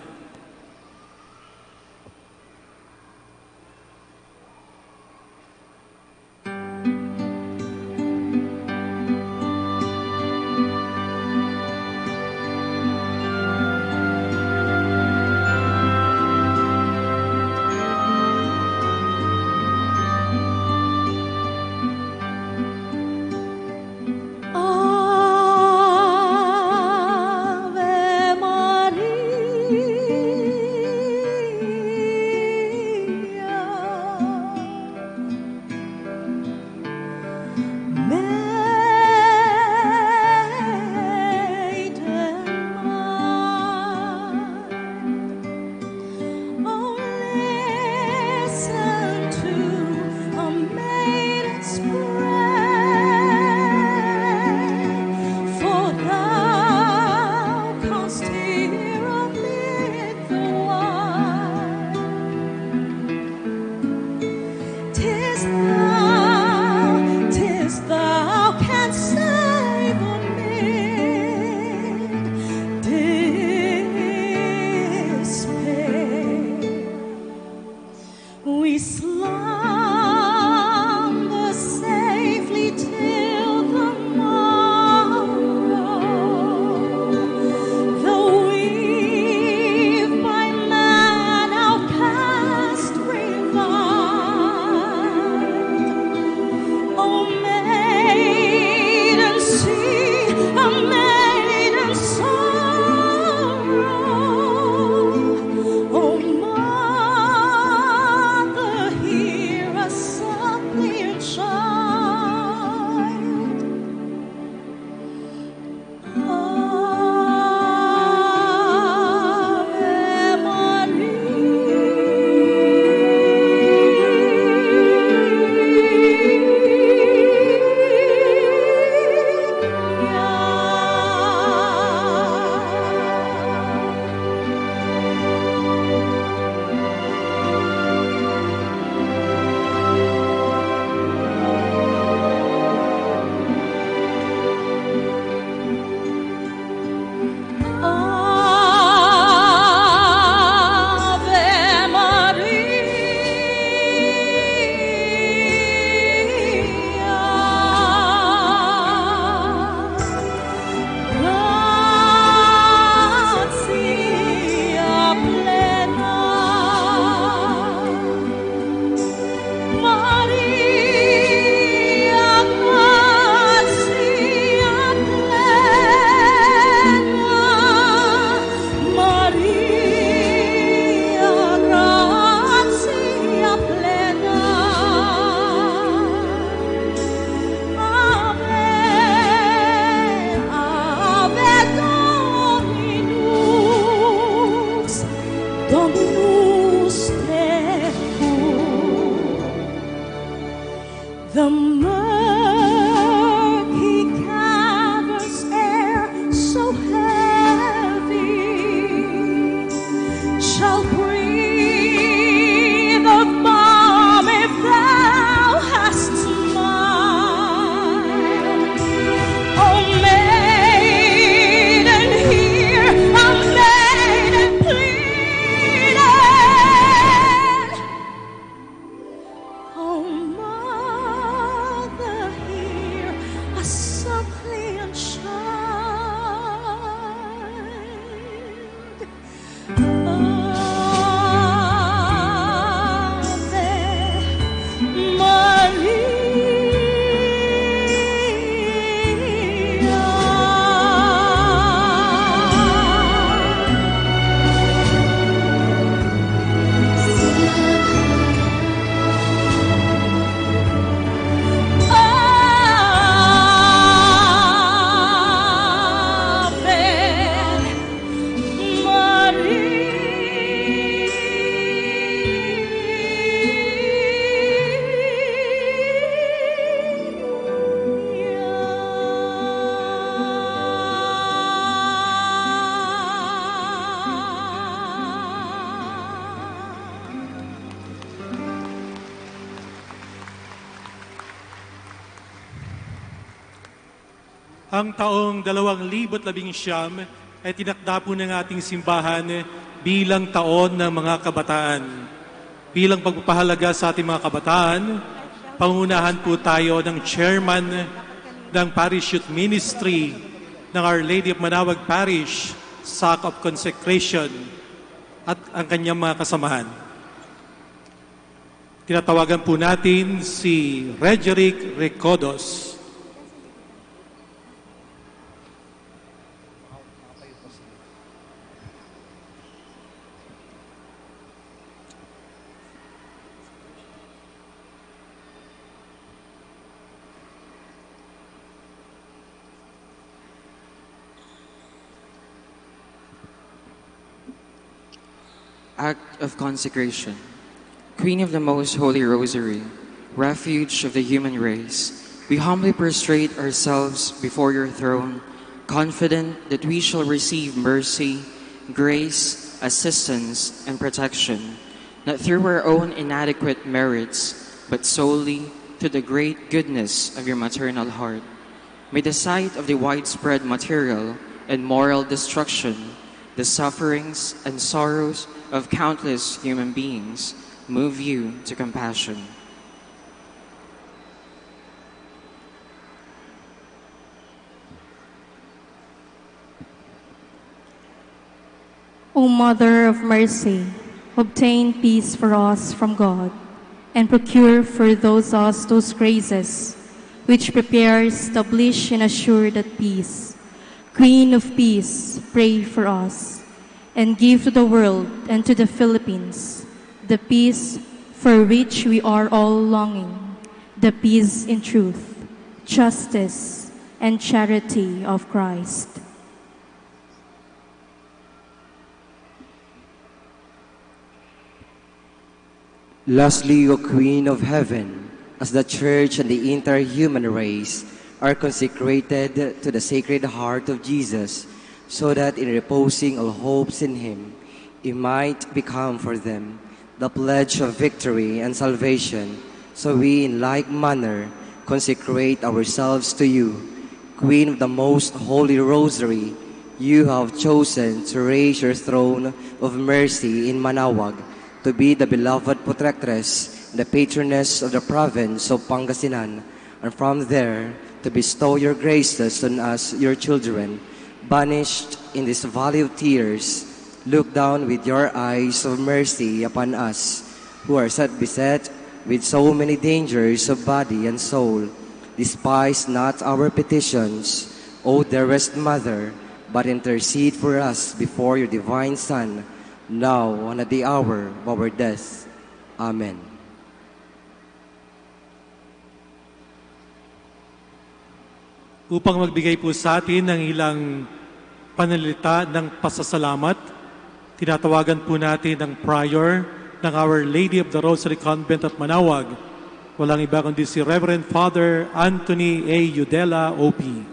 Ang taong dalawang libo't labing siyam ay tinakda po ng ating simbahan bilang taon ng mga kabataan. Bilang pagpapahalaga sa ating mga kabataan, pangunahan po tayo ng chairman ng Parish Youth Ministry ng Our Lady of Manawag Parish, Sack of Consecration, at ang kanyang mga kasamahan. Tinatawagan po natin si Regeric Recodos. Act of Consecration. Queen of the Most Holy Rosary, refuge of the human race, we humbly prostrate ourselves before your throne, confident that we shall receive mercy, grace, assistance, and protection, not through our own inadequate merits, but solely through the great goodness of your maternal heart. May the sight of the widespread material and moral destruction, the sufferings and sorrows of countless human beings move you to compassion. O Mother of Mercy, obtain peace for us from God, and procure for those us those graces which prepare, establish, and assure that peace. Queen of Peace, pray for us, and give to the world and to the Philippines the peace for which we are all longing, the peace in truth, justice, and charity of Christ. Lastly, O Queen of Heaven, as the Church and the entire human race are consecrated to the Sacred Heart of Jesus, so that in reposing all hopes in Him, it might become for them the pledge of victory and salvation, so we in like manner consecrate ourselves to you, Queen of the Most Holy Rosary. You have chosen to raise your throne of mercy in Manaoag to be the beloved protectress, the patroness of the province of Pangasinan, and from there to bestow your graces on us, your children, banished in this valley of tears. Look down with your eyes of mercy upon us, who are set beset with so many dangers of body and soul. Despise not our petitions, O dearest Mother, but intercede for us before your divine Son, now and at the hour of our death. Amen. Upang magbigay po sa atin ng ilang panalita ng pasasalamat, tinatawagan po natin ang prior ng Our Lady of the Rosary Convent at Manaoag. Walang iba kundi si Reverend Father Anthony A. Yudela, O P.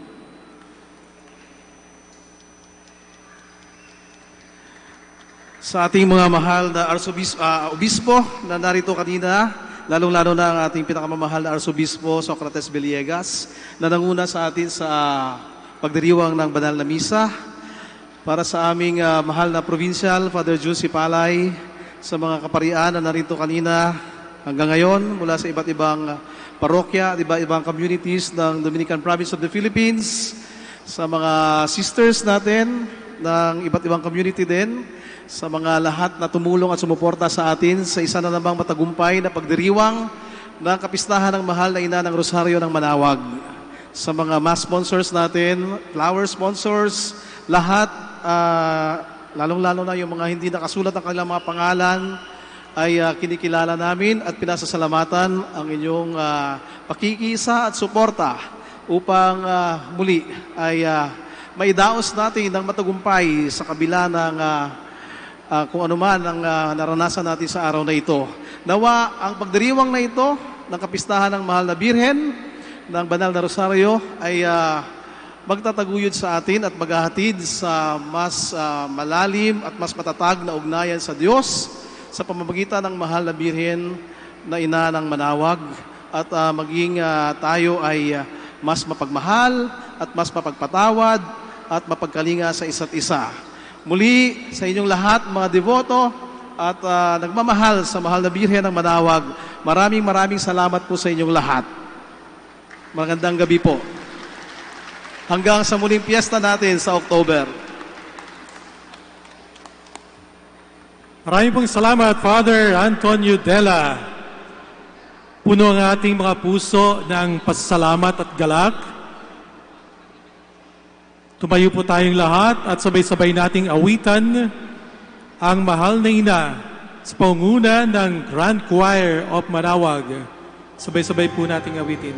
Sa ating mga mahal na arsobis-, ah, obispo na narito kanina, lalong-lalo na ang ating pinakamamahal na Arsobispo Socrates Villegas, na nanguna sa atin sa pagdiriwang ng banal na misa. Para sa aming, ah, mahal na provincial, Father Juicy Palay, sa mga kaparian na narito kanina hanggang ngayon, mula sa iba't ibang parokya, iba't ibang communities ng Dominican Province of the Philippines, sa mga sisters natin ng iba't ibang community din, sa mga lahat na tumulong at sumuporta sa atin sa isa na namang matagumpay na pagdiriwang ng kapistahan ng mahal na ina ng Rosario ng Manaoag. Sa mga mass sponsors natin, flower sponsors, lahat, ah, lalong-lalo na yung mga hindi nakasulat ang kanilang mga pangalan, ay, ah, kinikilala namin at pinasasalamatan ang inyong, ah, pakikiisa at suporta upang, ah, muli ay, ah, maidaos natin ng matagumpay sa kabila ng, ah, ah, kung ano man ang, ah, naranasan natin sa araw na ito. Nawa ang pagdiriwang na ito ng kapistahan ng Mahal na Birhen ng Banal na Rosario ay, ah, magtataguyod sa atin at maghahatid sa mas, ah, malalim at mas matatag na ugnayan sa Diyos sa pamamagitan ng Mahal na Birhen na Ina ng Manaoag, at, ah, maging, ah, tayo ay, ah, mas mapagmahal at mas mapagpatawad at mapagkalinga sa isa't isa. Muli, sa inyong lahat, mga deboto at, ah, nagmamahal sa mahal na Birhen ng Manawag, maraming maraming salamat po sa inyong lahat. Magandang gabi po. Hanggang sa muling piyesta natin sa October. Maraming pong salamat, Father Antonio Dela. Puno ang ating mga puso ng pasalamat at galak. Tumayo po tayong lahat at sabay-sabay nating awitan ang Mahal na Ina sa pangunguna ng Grand Choir of Manawag. Sabay-sabay po nating awitin.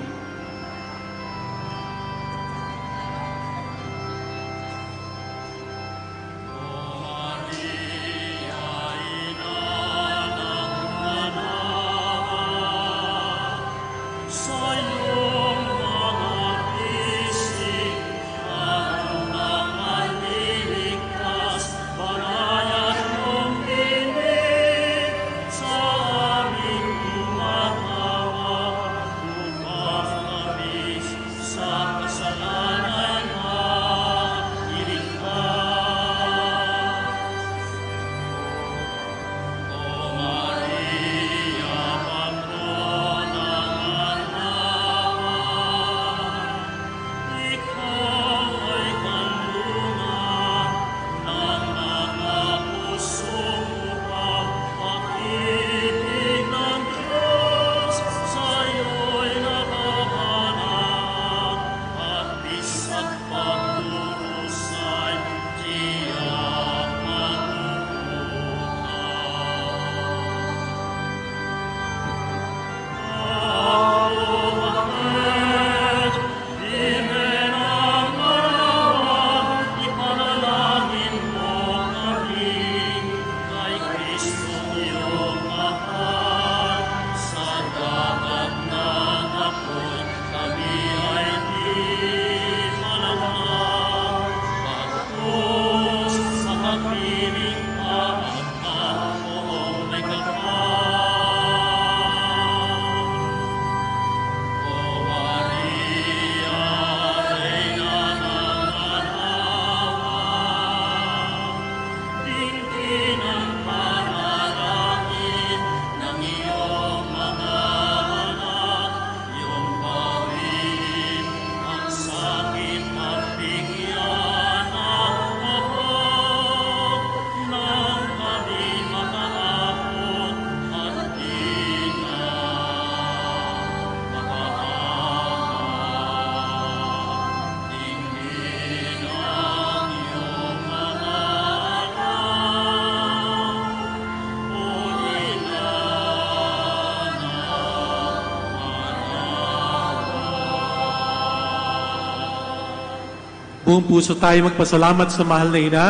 Buong puso tayo magpasalamat sa mahal na ina.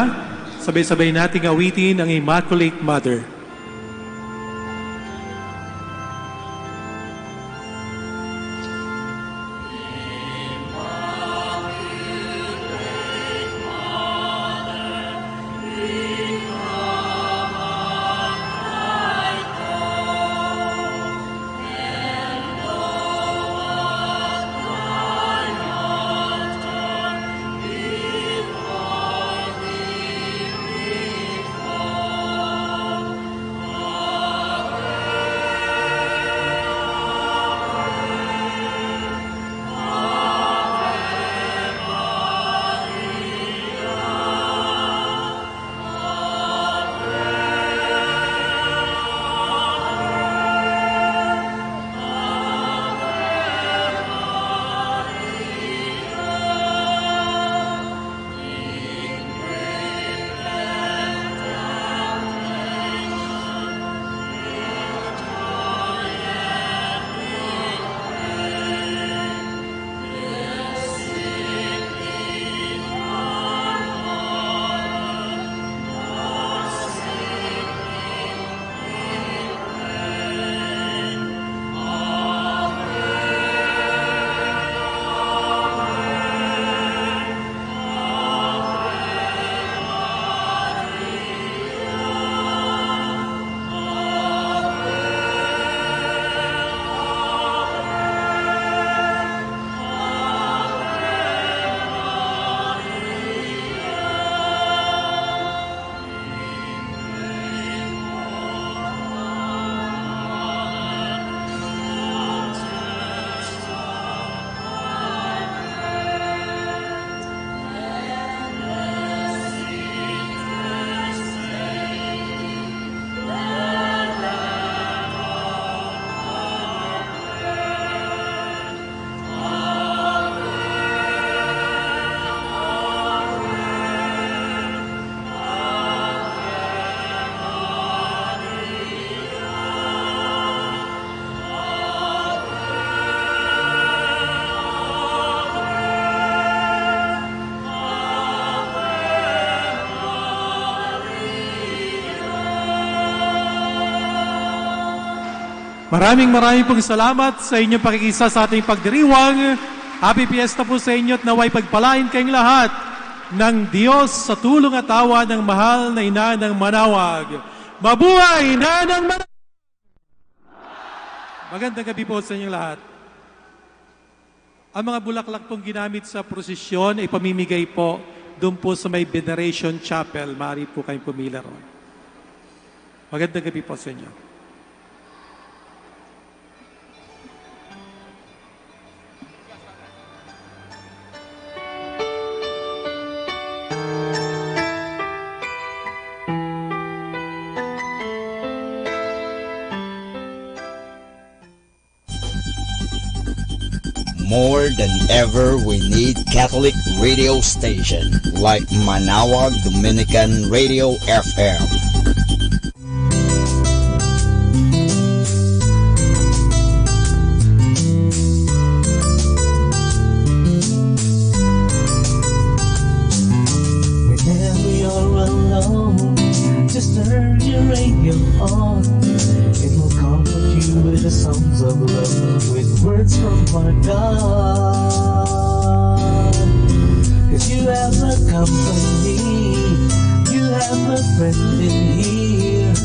Sabay-sabay nating awitin ang Immaculate Mother. Maraming, maraming pong salamat sa inyong pakikisa sa ating pagdiriwang. Happy Fiesta po sa inyo at naway pagpalain kayong lahat ng Diyos sa tulong at awa ng mahal na ina ng Manawag. Mabuhay Nanang Manawag! Magandang gabi po sa inyong lahat. Ang mga bulaklak pong ginamit sa prosesyon, ipamimigay po doon po sa may Veneration Chapel. Maaari po kayong pumila roon. Magandang gabi po sa inyo. More than ever, we need Catholic radio station like Manawag Dominican Radio F M. Whenever you're alone, just turn your radio on. It will comfort you with the songs of love, with words from our God. 'Cause you have a company, you have a friend in here.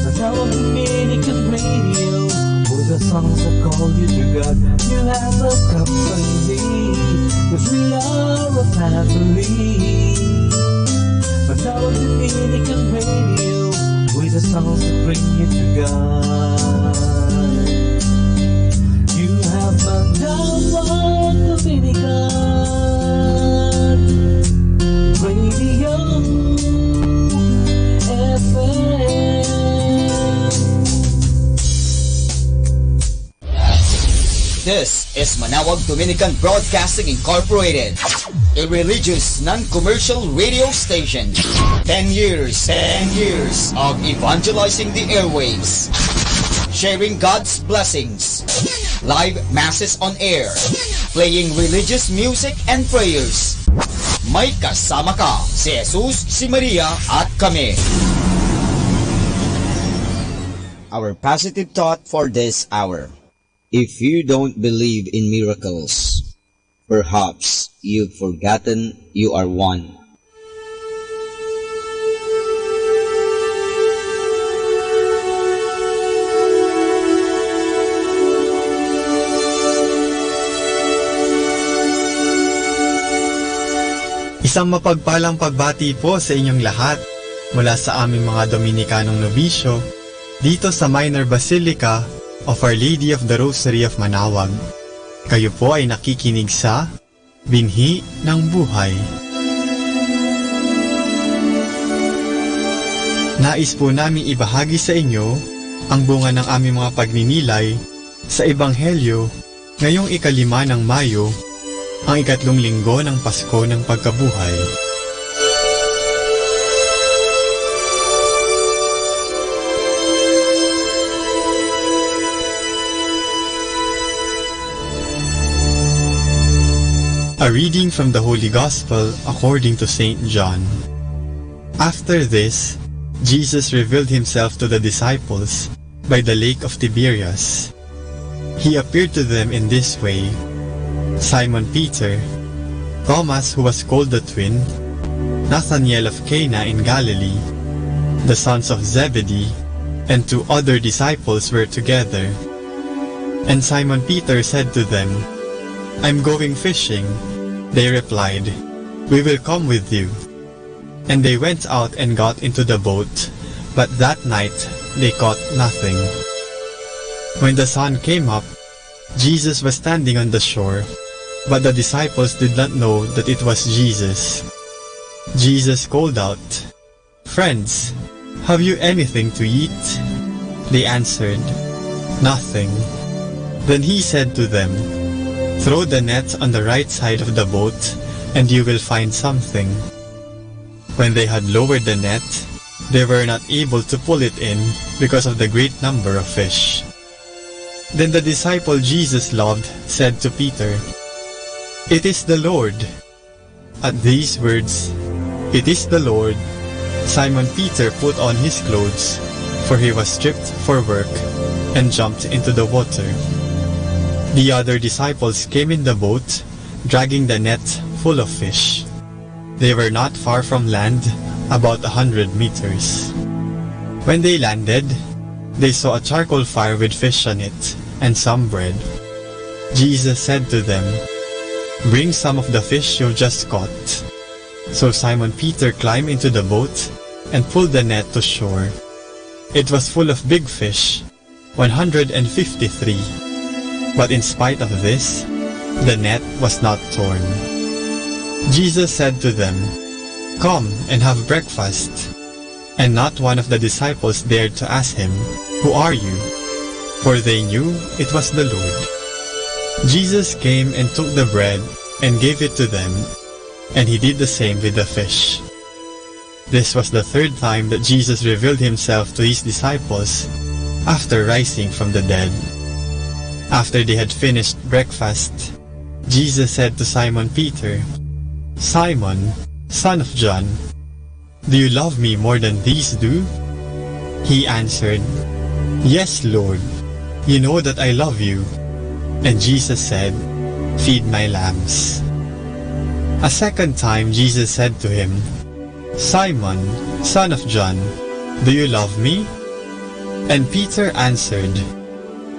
Manawag Dominican Radio, with the songs that call you to God. You have a company, 'cause we are a family. Manawag Dominican Radio, with the songs that bring you to God. You have Manawag Dominican Radio F M. This is Manawag Dominican Broadcasting Incorporated, a religious, non-commercial radio station. Ten years, ten years of evangelizing the airwaves, sharing God's blessings, live masses on air, playing religious music and prayers. May kasama ka, si Jesus, si Maria, at kami. Our positive thought for this hour. If you don't believe in miracles, perhaps you've forgotten you are one. Isang mapagpalang pagbati po sa inyong lahat mula sa aming mga Dominikanong nobisyo dito sa Minor Basilica of Our Lady of the Rosary of Manawag. Kayo po ay nakikinig sa Binhi ng Buhay. Nais po namin ibahagi sa inyo ang bunga ng aming mga pagninilay sa Ebanghelyo ngayong ikalima ng Mayo, ang ikatlong linggo ng Pasko ng Pagkabuhay. A reading from the Holy Gospel according to Saint John. After this, Jesus revealed himself to the disciples by the lake of Tiberias. He appeared to them in this way: Simon Peter, Thomas, who was called the twin, Nathanael of Cana in Galilee, the sons of Zebedee, and two other disciples were together. And Simon Peter said to them, "I'm going fishing." They replied, "We will come with you." And they went out and got into the boat, but that night they caught nothing. When the sun came up, Jesus was standing on the shore, but the disciples did not know that it was Jesus. Jesus called out, "Friends, have you anything to eat?" They answered, "Nothing." Then he said to them, "Throw the net on the right side of the boat, and you will find something." When they had lowered the net, they were not able to pull it in because of the great number of fish. Then the disciple Jesus loved said to Peter, "It is the Lord." At these words, "It is the Lord," Simon Peter put on his clothes, for he was stripped for work, and jumped into the water. The other disciples came in the boat, dragging the net full of fish. They were not far from land, about a hundred meters. When they landed, they saw a charcoal fire with fish on it and some bread. Jesus said to them, "Bring some of the fish you've just caught." So Simon Peter climbed into the boat and pulled the net to shore. It was full of big fish, one hundred and fifty-three. But in spite of this, the net was not torn. Jesus said to them, "Come and have breakfast." And not one of the disciples dared to ask him, "Who are you?" For they knew it was the Lord. Jesus came and took the bread and gave it to them, and he did the same with the fish. This was the third time that Jesus revealed himself to his disciples after rising from the dead. After they had finished breakfast, Jesus said to Simon Peter, "Simon, son of John, do you love me more than these do?" He answered, "Yes, Lord, you know that I love you." And Jesus said, "Feed my lambs." A second time Jesus said to him, "Simon, son of John, do you love me?" And Peter answered,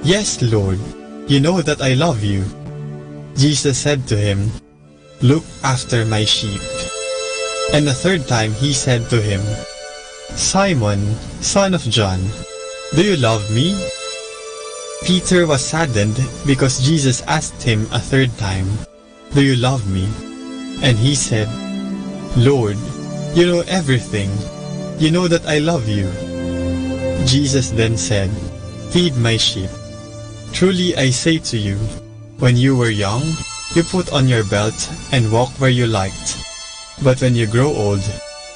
"Yes, Lord, you know that I love you." Jesus said to him, "Look after my sheep." And the third time he said to him, "Simon, son of John, do you love me?" Peter was saddened because Jesus asked him a third time, "Do you love me?" And he said, "Lord, you know everything. You know that I love you." Jesus then said, "Feed my sheep. Truly I say to you, when you were young, you put on your belt and walk where you liked. But when you grow old,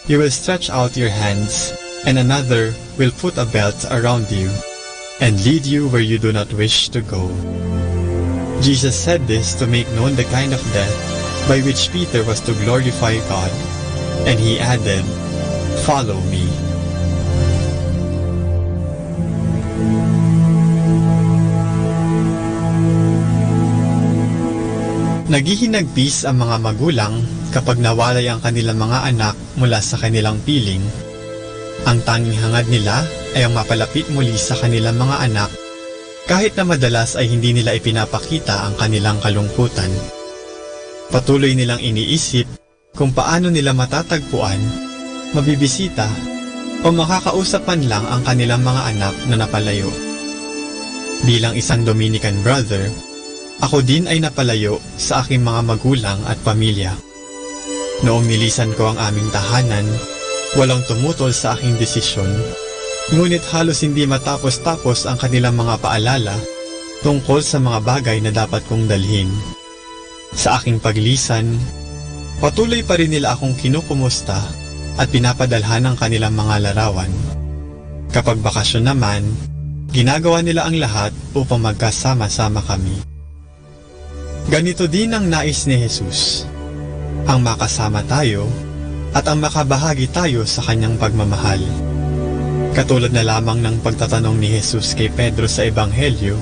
you will stretch out your hands, and another will put a belt around you and lead you where you do not wish to go." Jesus said this to make known the kind of death by which Peter was to glorify God. And he added, "Follow me." Naghihinagpis ang mga magulang kapag nawalay ang kanilang mga anak mula sa kanilang piling. Ang tanging hangad nila ay ang mapalapit muli sa kanilang mga anak, kahit na madalas ay hindi nila ipinapakita ang kanilang kalungkutan. Patuloy nilang iniisip kung paano nila matatagpuan, mabibisita, o makakausap man lang ang kanilang mga anak na napalayo. Bilang isang Dominican brother, ako din ay napalayo sa aking mga magulang at pamilya. Noong nilisan ko ang aming tahanan, walang tumutol sa aking desisyon, ngunit halos hindi matapos-tapos ang kanilang mga paalala tungkol sa mga bagay na dapat kong dalhin. Sa aking paglisan, patuloy pa rin nila akong kinukumusta at pinapadalhan ang kanilang mga larawan. Kapag bakasyon naman, ginagawa nila ang lahat upang magkasama-sama kami. Ganito din ang nais ni Jesus, ang makasama tayo at ang makabahagi tayo sa kanyang pagmamahal. Katulad na lamang ng pagtatanong ni Jesus kay Pedro sa Ebanghelyo,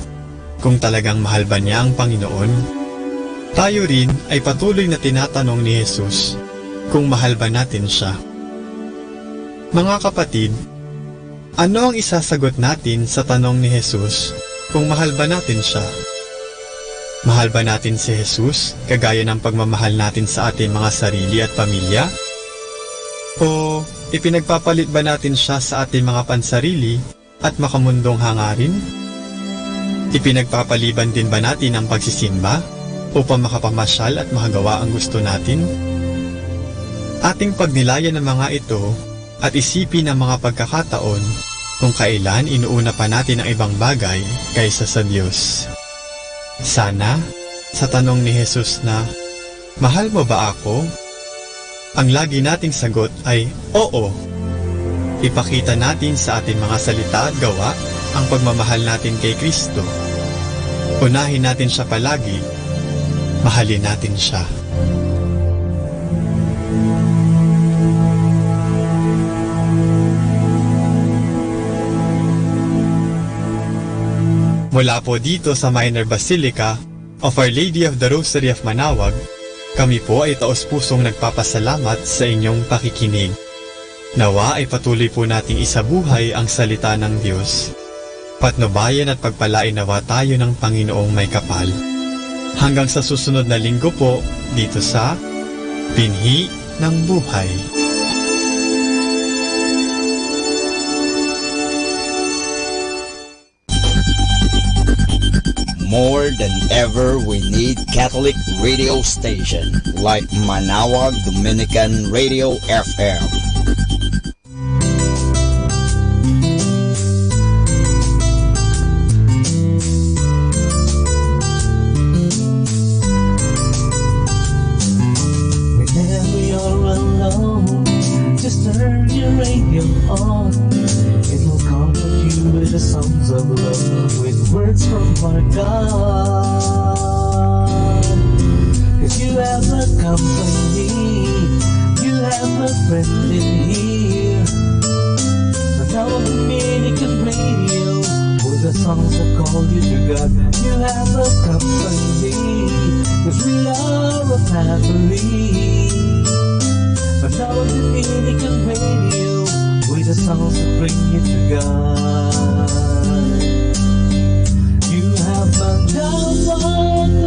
kung talagang mahal ba niya ang Panginoon, tayo rin ay patuloy na tinatanong ni Jesus kung mahal ba natin siya. Mga kapatid, ano ang isasagot natin sa tanong ni Jesus kung mahal ba natin siya? Mahal ba natin si Jesus kagaya ng pagmamahal natin sa ating mga sarili at pamilya? O ipinagpapalit ba natin siya sa ating mga pansarili at makamundong hangarin? Ipinagpapaliban din ba natin ang pagsisimba upang makapamasyal at makagawa ang gusto natin? Ating pagnilayan ang mga ito at isipin ang mga pagkakataon kung kailan inuuna pa natin ang ibang bagay kaysa sa Dios. Sana, sa tanong ni Jesus na, "Mahal mo ba ako?" ang lagi nating sagot ay oo. Ipakita natin sa ating mga salita at gawa ang pagmamahal natin kay Cristo. Unahin natin siya palagi. Mahalin natin siya. Mula po dito sa Minor Basilica of Our Lady of the Rosary of Manaoag, kami po ay taos-pusong nagpapasalamat sa inyong pakikinig. Nawa ay patuloy po nating isabuhay ang salita ng Diyos. Patnubayan at pagpalain nawa tayo ng Panginoong may kapal. Hanggang sa susunod na linggo po, dito sa Binhi ng Buhay. More than ever, we need Catholic radio station like Manaoag Dominican Radio F M. Whenever you're alone, just turn your radio on. It will comfort you with the songs of love, with words from our God. 'Cause you have a company, you have a friend in here. Now I'm communicating radio with the songs that call you to God. You have a company, 'cause we are a family. Now I'm communicating radio with the songs that bring you to God. You have found out the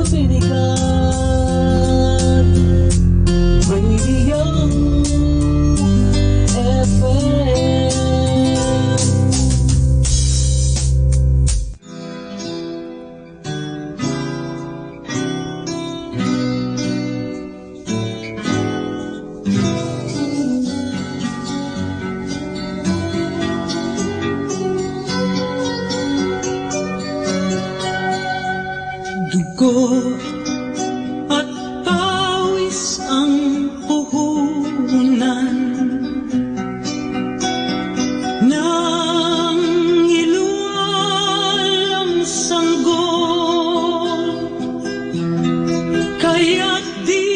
Dominican Radio F M. Dugo at pawis ang puhunan ng ilualang sanggol, kaya't di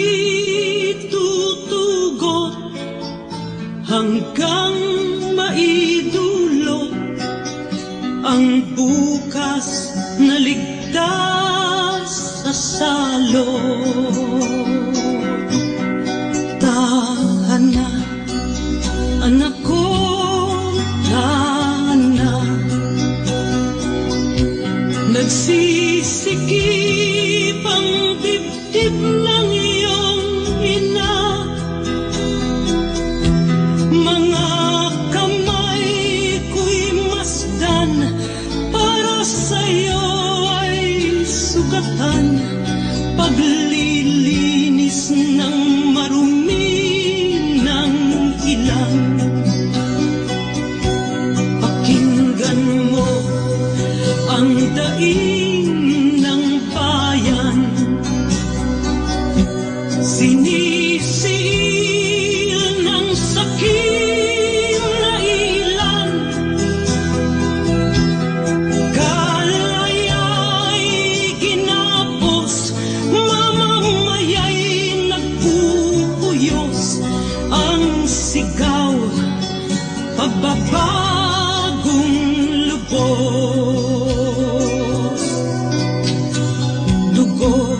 tutugot hanggang maidulot ang bukas na ligtas a salot. Tahan na, anak ko, tahan na. Nagsisikip ang dib- dibdib ng iyong ina. Mga kamay ko'y masdan, para sa'yo ay sugatan, paglilinis ng marumi ng ilang. Pakinggan mo ang daing ng bayan. Sinisiil ng sakim na ilan. Kalayay ginapos, mamamayay nagpupuyos ang sigaw. Pagbabagong lubos, dugo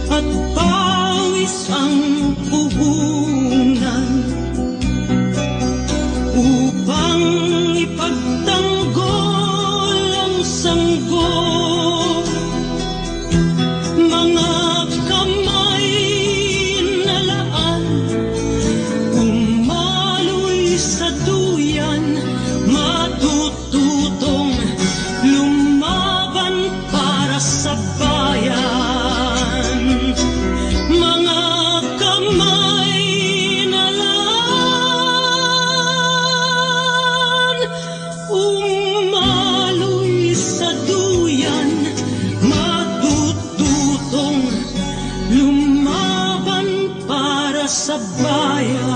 at pawis ang puhunan upang ipagtanggol ang sanggol. Mga kamay na laan, umaloy sa duyan, matututong lumaban para sa bayan. Mga kamay na laan, umaloy sa duyan, matututong lumaban para sa bayan.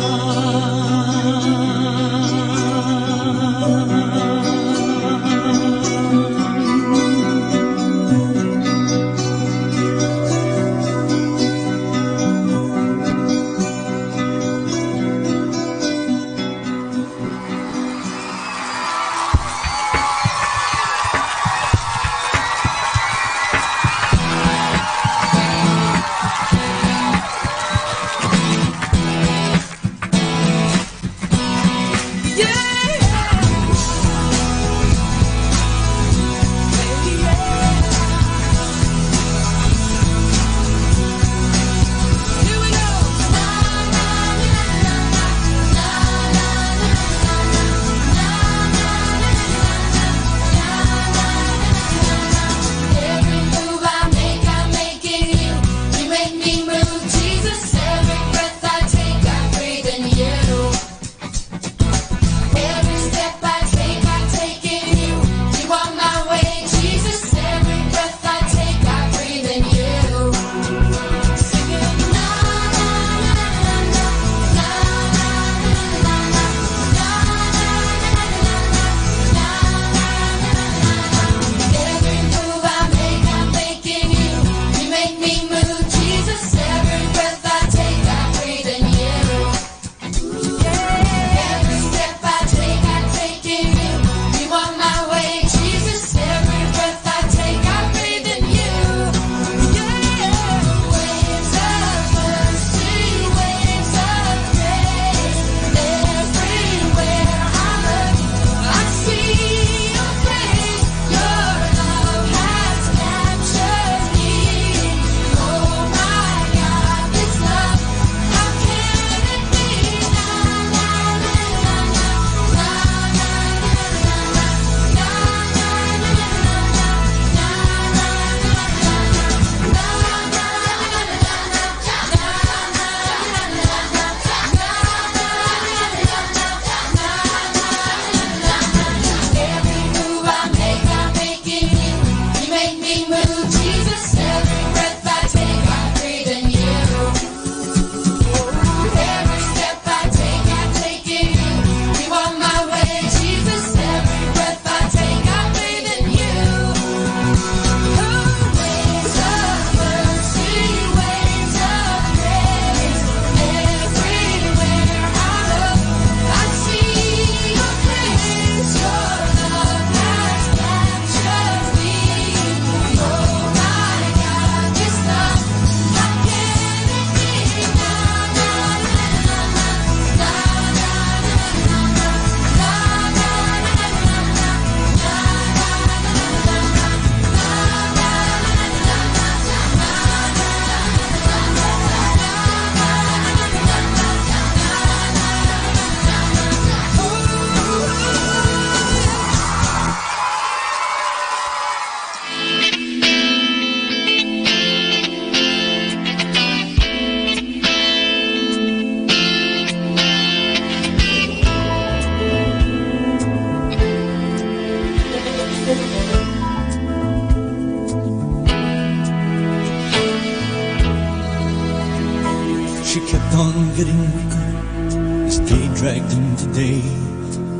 dragged in today.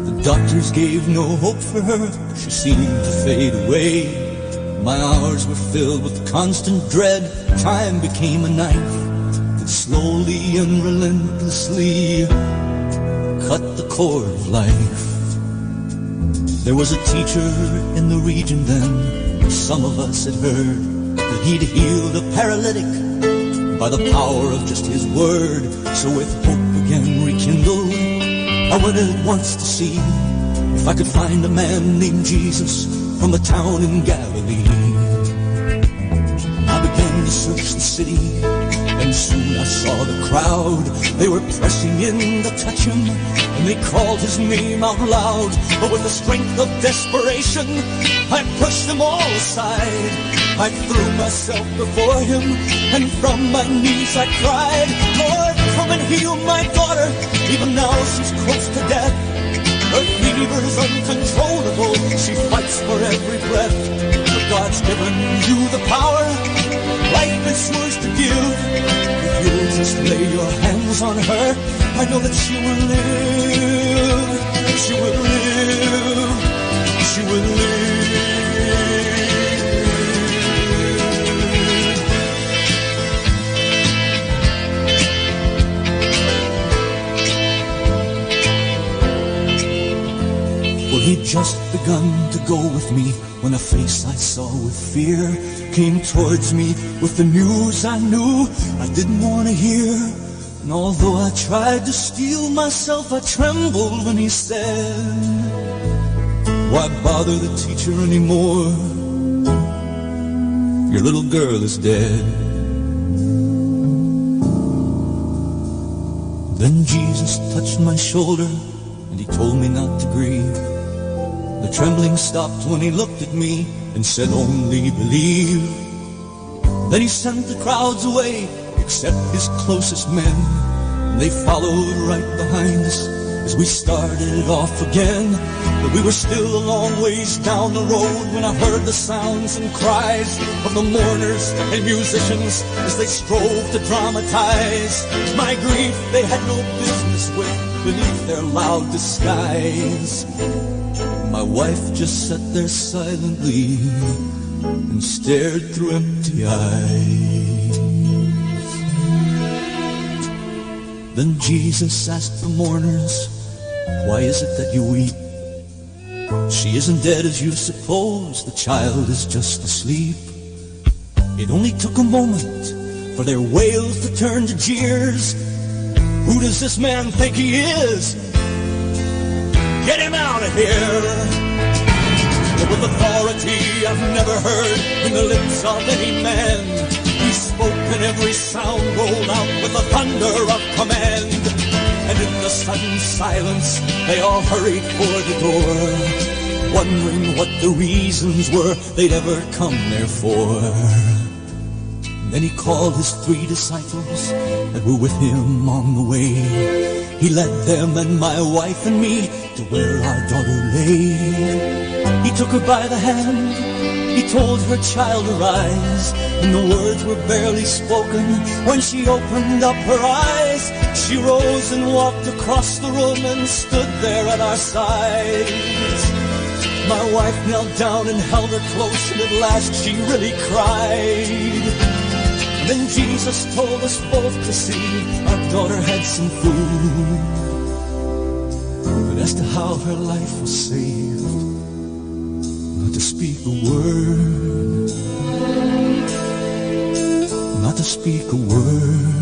The doctors gave no hope for her. She seemed to fade away. My hours were filled with constant dread. Time became a knife that slowly and relentlessly cut the cord of life. There was a teacher in the region then, some of us had heard that he'd healed a paralytic by the power of just his word. So with hope again rekindled, I went at once to see if I could find a man named Jesus from a town in Galilee. I began to search the city, and soon I saw the crowd. They were pressing in to touch him, and they called his name out loud. But with the strength of desperation, I pushed them all aside. I threw myself before him, and from my knees I cried, "Lord, come and heal my daughter. Even now she's close to death. Her fever is uncontrollable. She fights for every breath. But God's given you the power. Life is yours to give. If you'll just lay your hands on her, I know that she will live. She will live. She will live." Well, he'd just begun to go with me when a face I saw with fear came towards me with the news I knew I didn't want to hear. And although I tried to steel myself, I trembled when he said, "Why bother the teacher anymore? Your little girl is dead." Then Jesus touched my shoulder and he told me not to grieve. The trembling stopped when he looked at me and said, "Only believe." Then he sent the crowds away, except his closest men. And they followed right behind us as we started off again. But we were still a long ways down the road when I heard the sounds and cries of the mourners and musicians as they strove to dramatize my grief they had no business with beneath their loud disguise. My wife just sat there silently and stared through empty eyes. Then Jesus asked the mourners, "Why is it that you weep? She isn't dead as you suppose. The child is just asleep." It only took a moment for their wails to turn to jeers. "Who does this man think he is? Get him out of here!" But with authority I've never heard in the lips of any man, he spoke and every sound rolled out with the thunder of command. And in the sudden silence, they all hurried for the door, wondering what the reasons were they'd ever come there for. Then he called his three disciples that were with him on the way. He led them and my wife and me to where our daughter lay. He took her by the hand, he told her, "Child, arise." And the words were barely spoken when she opened up her eyes. She rose and walked across the room and stood there at our sides. My wife knelt down and held her close, and at last she really cried. Then Jesus told us both to see our daughter had some food. But as to how her life was saved, not to speak a word, not to speak a word.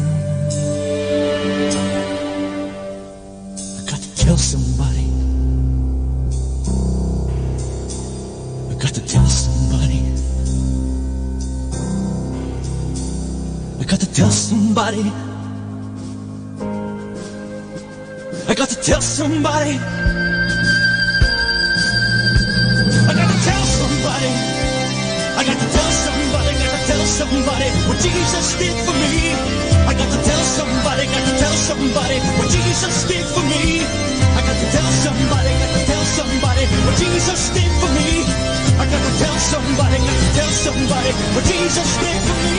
I got to tell somebody. I got to tell somebody. I got to tell somebody. I got to tell somebody. I got to tell somebody. I got to tell somebody. Got to tell somebody what Jesus did for me. I got to tell somebody. Got to tell somebody what Jesus did for me. I got to tell somebody. Got to tell somebody what Jesus did for me. I got to tell somebody. Got to tell somebody what Jesus did for me.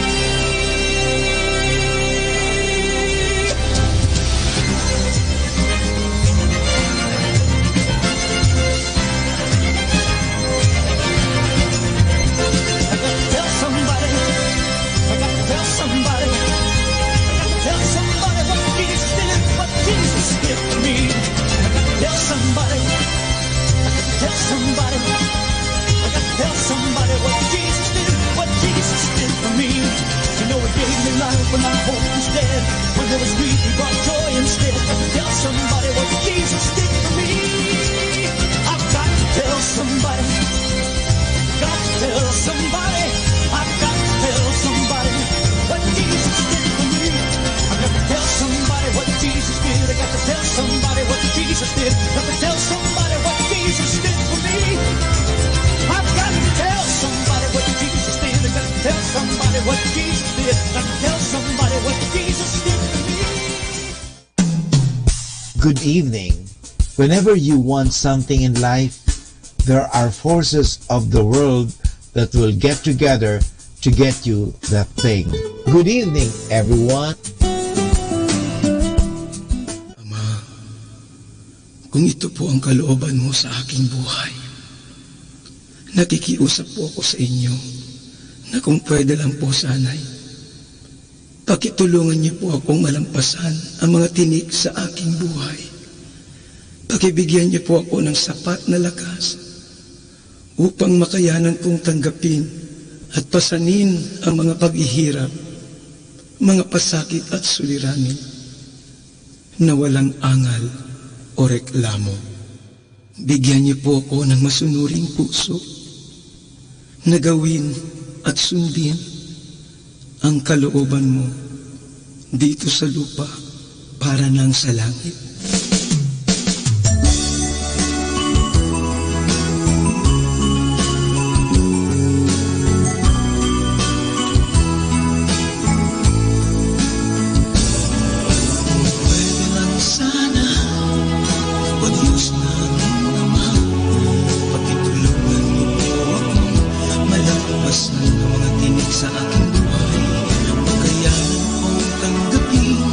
What Jesus did, and tell somebody what Jesus did for me. Good evening. Whenever you want something in life, there are forces of the world that will get together to get you that thing. Good evening, everyone. Ama, kung ito po ang kalooban mo sa aking buhay, nakikiusap po ako sa inyo na kung pwede lang po sana'y pakitulungan niyo po akong malampasan ang mga tinik sa aking buhay. Pakibigyan niyo po ako ng sapat na lakas upang makayanan kong tanggapin at pasanin ang mga paghihirap, mga pasakit at suliranin na walang angal o reklamo. Bigyan niyo po ako ng masunuring puso na gawin at sundin ang kalooban mo dito sa lupa para nang sa langit. Pwede lang sana, O Diyos naming Ama, pakitulungan mo po akong malampasan ang mga tinik sa aking buhay. Makayanan kong tanggapin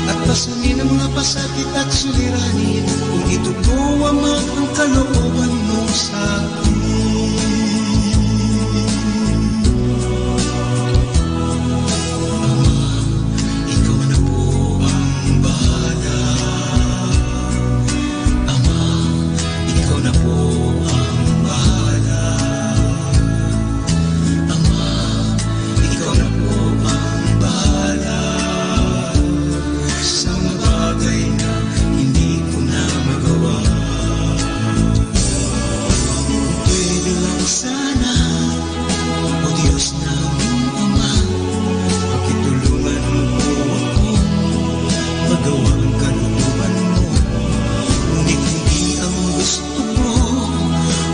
at pasanin ang mga pasakit at suliranin. Kung ito po, Ama, ang kalooban mo sa akin. Ama, ikaw na po ang bahala. Ama, ikaw na po ang bahala. Ama, ikaw na po ang bahala sa mga bagay na hindi ko na magawa. Pwede lang sana, O Diyos naming Ama, pakitulungan mo po akong magawa ang kalooban mo. Ngunit hindi ang gusto ko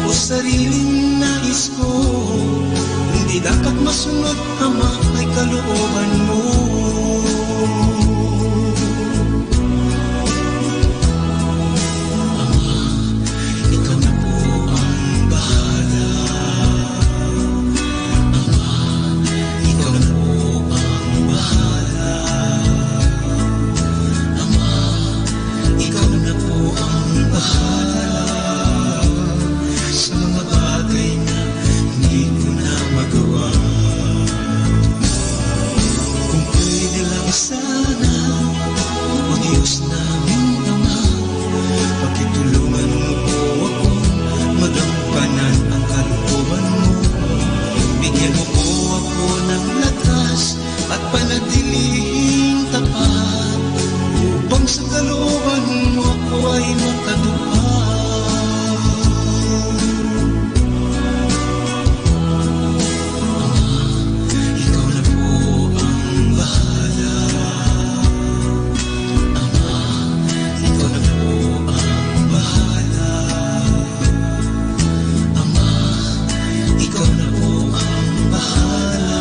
o sariling nais ko, hindi dapat masunod, Ama, ay kalooban mo. Ama, ikaw na po ang bahala. Ama, ikaw na po ang bahala. Ama, ikaw na po ang bahala sa mga bagay na hindi ko na magawa. Kung pwede lang sana, O Diyos naming Ama, pakitulungan mo po akong magampanan ang kalooban mo. Bigyan mo po ako ng lakas at panatilihing tapat, upang sa kalooban mo ako ay makatupad. Ama, ikaw na po ang bahala. Ama, ikaw na po ang bahala. Ama, ikaw na po ang bahala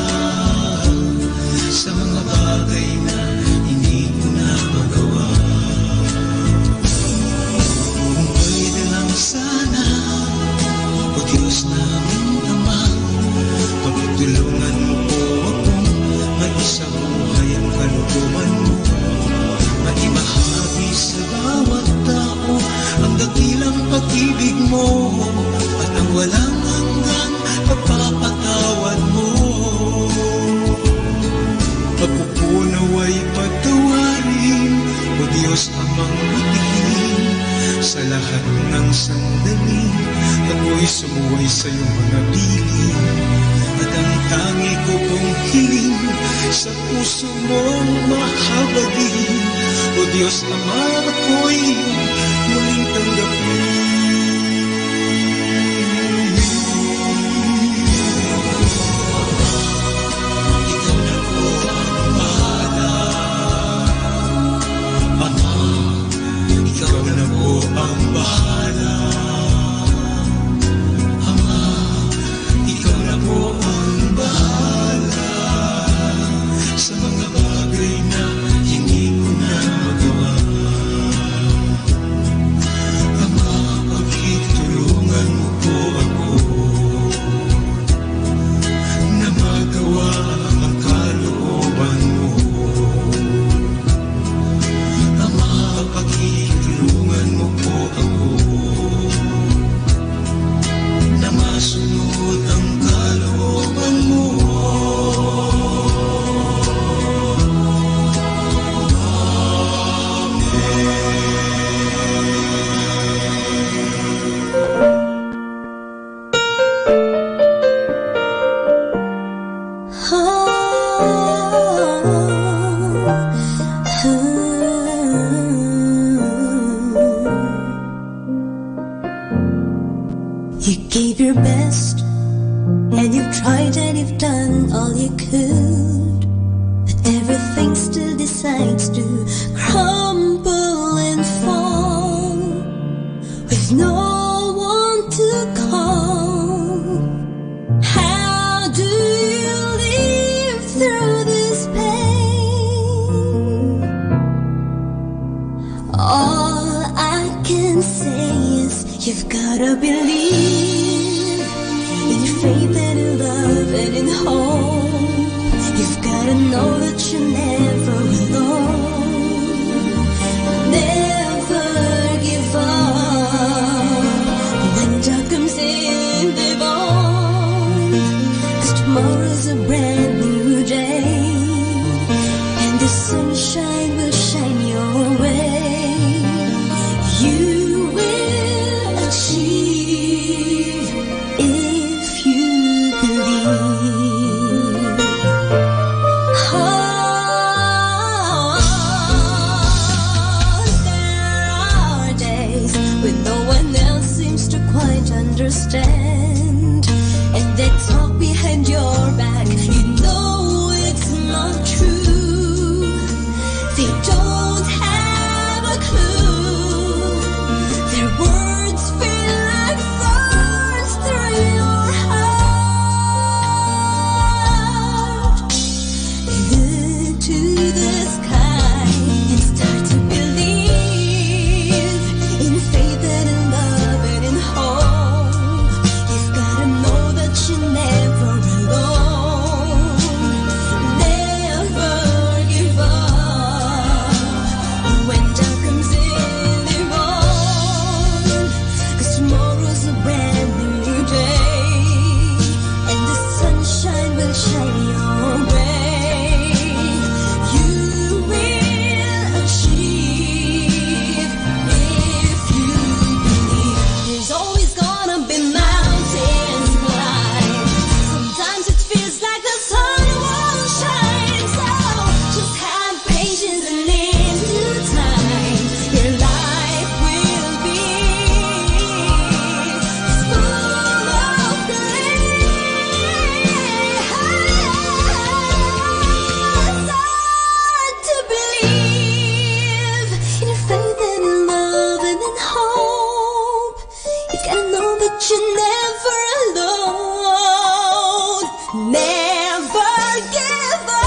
sa mga bagay na hindi ko na magawa. Kung pwede lang sana, O Diyos naming Ama, pagtulungan mo po akong maisang buhay ang kalooban mo. Maging mahabi sa bawat tao ang dakilang pag-ibig mo at ang walang hanggan pagpapatawad mo. Ako po naway patawarin, O Diyos Amang matihin, sa lahat ng sandali ako'y sumuway sa'yo manatili. At ang tangi ko pong hiling sa puso mong mahabagin, O Diyos Ama, ako'y muling tanggapin. Ikaw na po ang bahala. Ama, ikaw na po ang bahala. Ama, ikaw na po ang bahala You gave your best, and you've tried and you've done all you could, but everything still decides to crumble and fall with no one to call. How do you live through this pain? All I can say is you've gotta believe in faith and in love and in hope. You've gotta know that you're never alone. Never give up when dark comes in the morning, 'cause tomorrow's a brand new day, and the sunshine will shine your way. You will achieve if you believe. Oh, there are days when no one else seems to quite understand, and they talk behind your back. You know it's not true. They don't have a clue. Their words feel like thorns through your heart. Look to the sky and start to believe in faith and in love and in hope. You've gotta know that you're never alone. Never give up when dark comes in the morning, 'cause tomorrow's a brand new day, and the sunshine will shine your way. You will achieve if you believe. There's always gonna be mountains to climb. Sometimes it feels like the sun won't shine. So just have patience and in due time, your life will be full of grace. Start to believe in faith and in love and in hope. You gotta know that you're never alone. Never give up.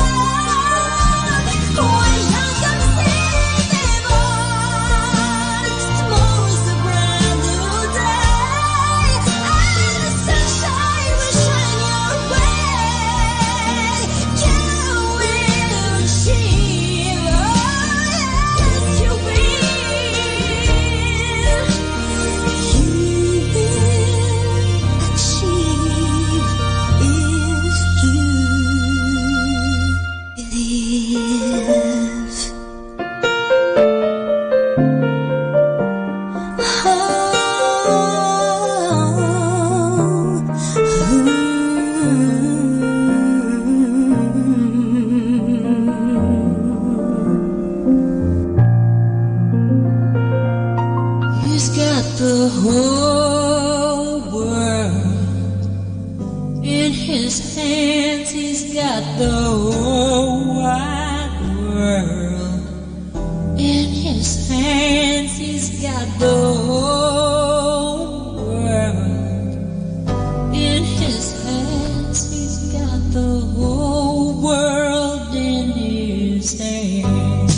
When dark comes in the morning, tomorrow's a brand new day, and the sunshine will shine your way. You will achieve, oh yes, you will. You will achieve if you believe. He's got the whole world in his hands. He's got the whole wide world in his hands. He's got the whole world in his hands. He's got the whole world in his hands.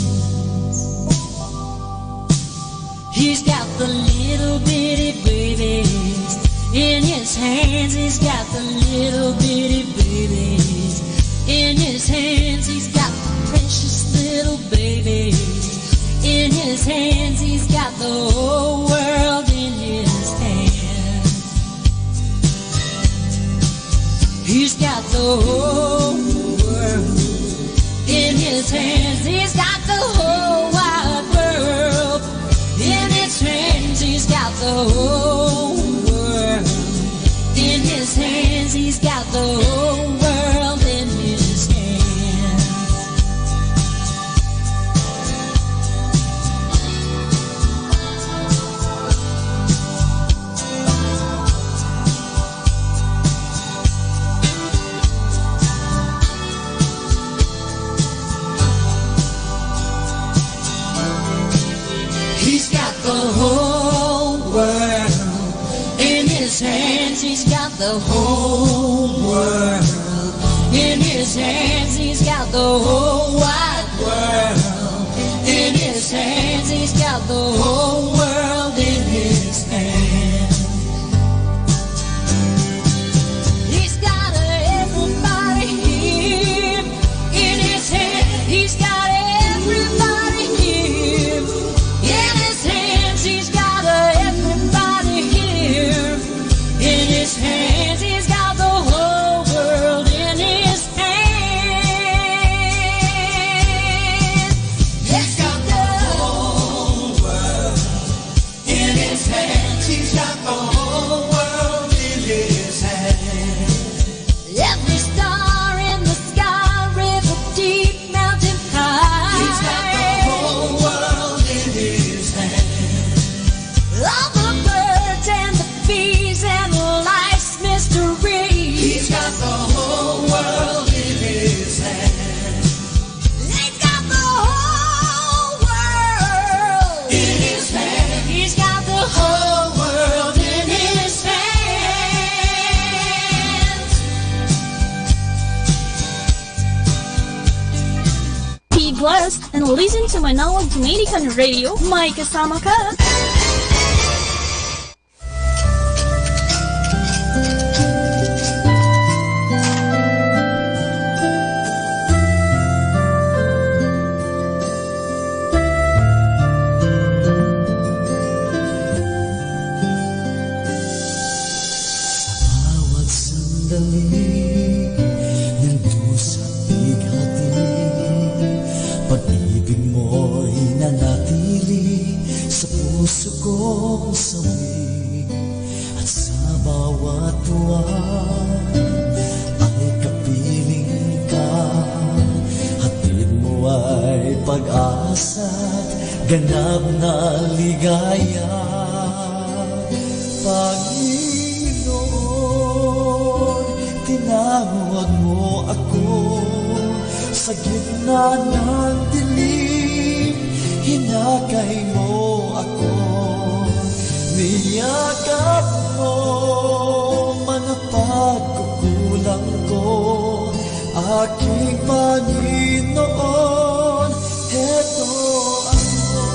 He's got the little bitty babies in his hands. He's got the little bitty babies in his hands. He's got the precious little babies in his hands. He's got the whole world in his hands. He's got the whole world in his hands. He's got the whole wide world in his hands. He's got the whole world in his hands. He's got the whole world in his hands. His hands, he's got the whole world. In his hands, he's got the whole wide world. In his hands, he's got the whole world in his hands. He's got everybody here. In his hand, he's got everybody here. In his hands, he's got everybody here. In his hands, he's got the whole world in his hands. He's got the whole world in his hands. He's got the whole world in his hands. Every star in the sky, river deep, mountain high. He's got the whole world in his hands. All the birds and the bees and life's mysteries. He's got the whole world in his hands. He's got the whole world in his hands. He's got the whole world in his hands. Be blessed and listen to Manawa Dominican Radio. May kasama ka. Sa bawat sandali nen dusa pighati, pag-ibig mo'y nanatili sa puso kong sawi. At sa bawat tuwa ay kapiling ka, hatid mo ay pag-asa't ganap na ligaya. Panginoon, tinawag mo ako sa gitna ng dilim, hinakay mo ako, niyakap mo, mga pagkukulang ko, aking Panginoon, heto ako.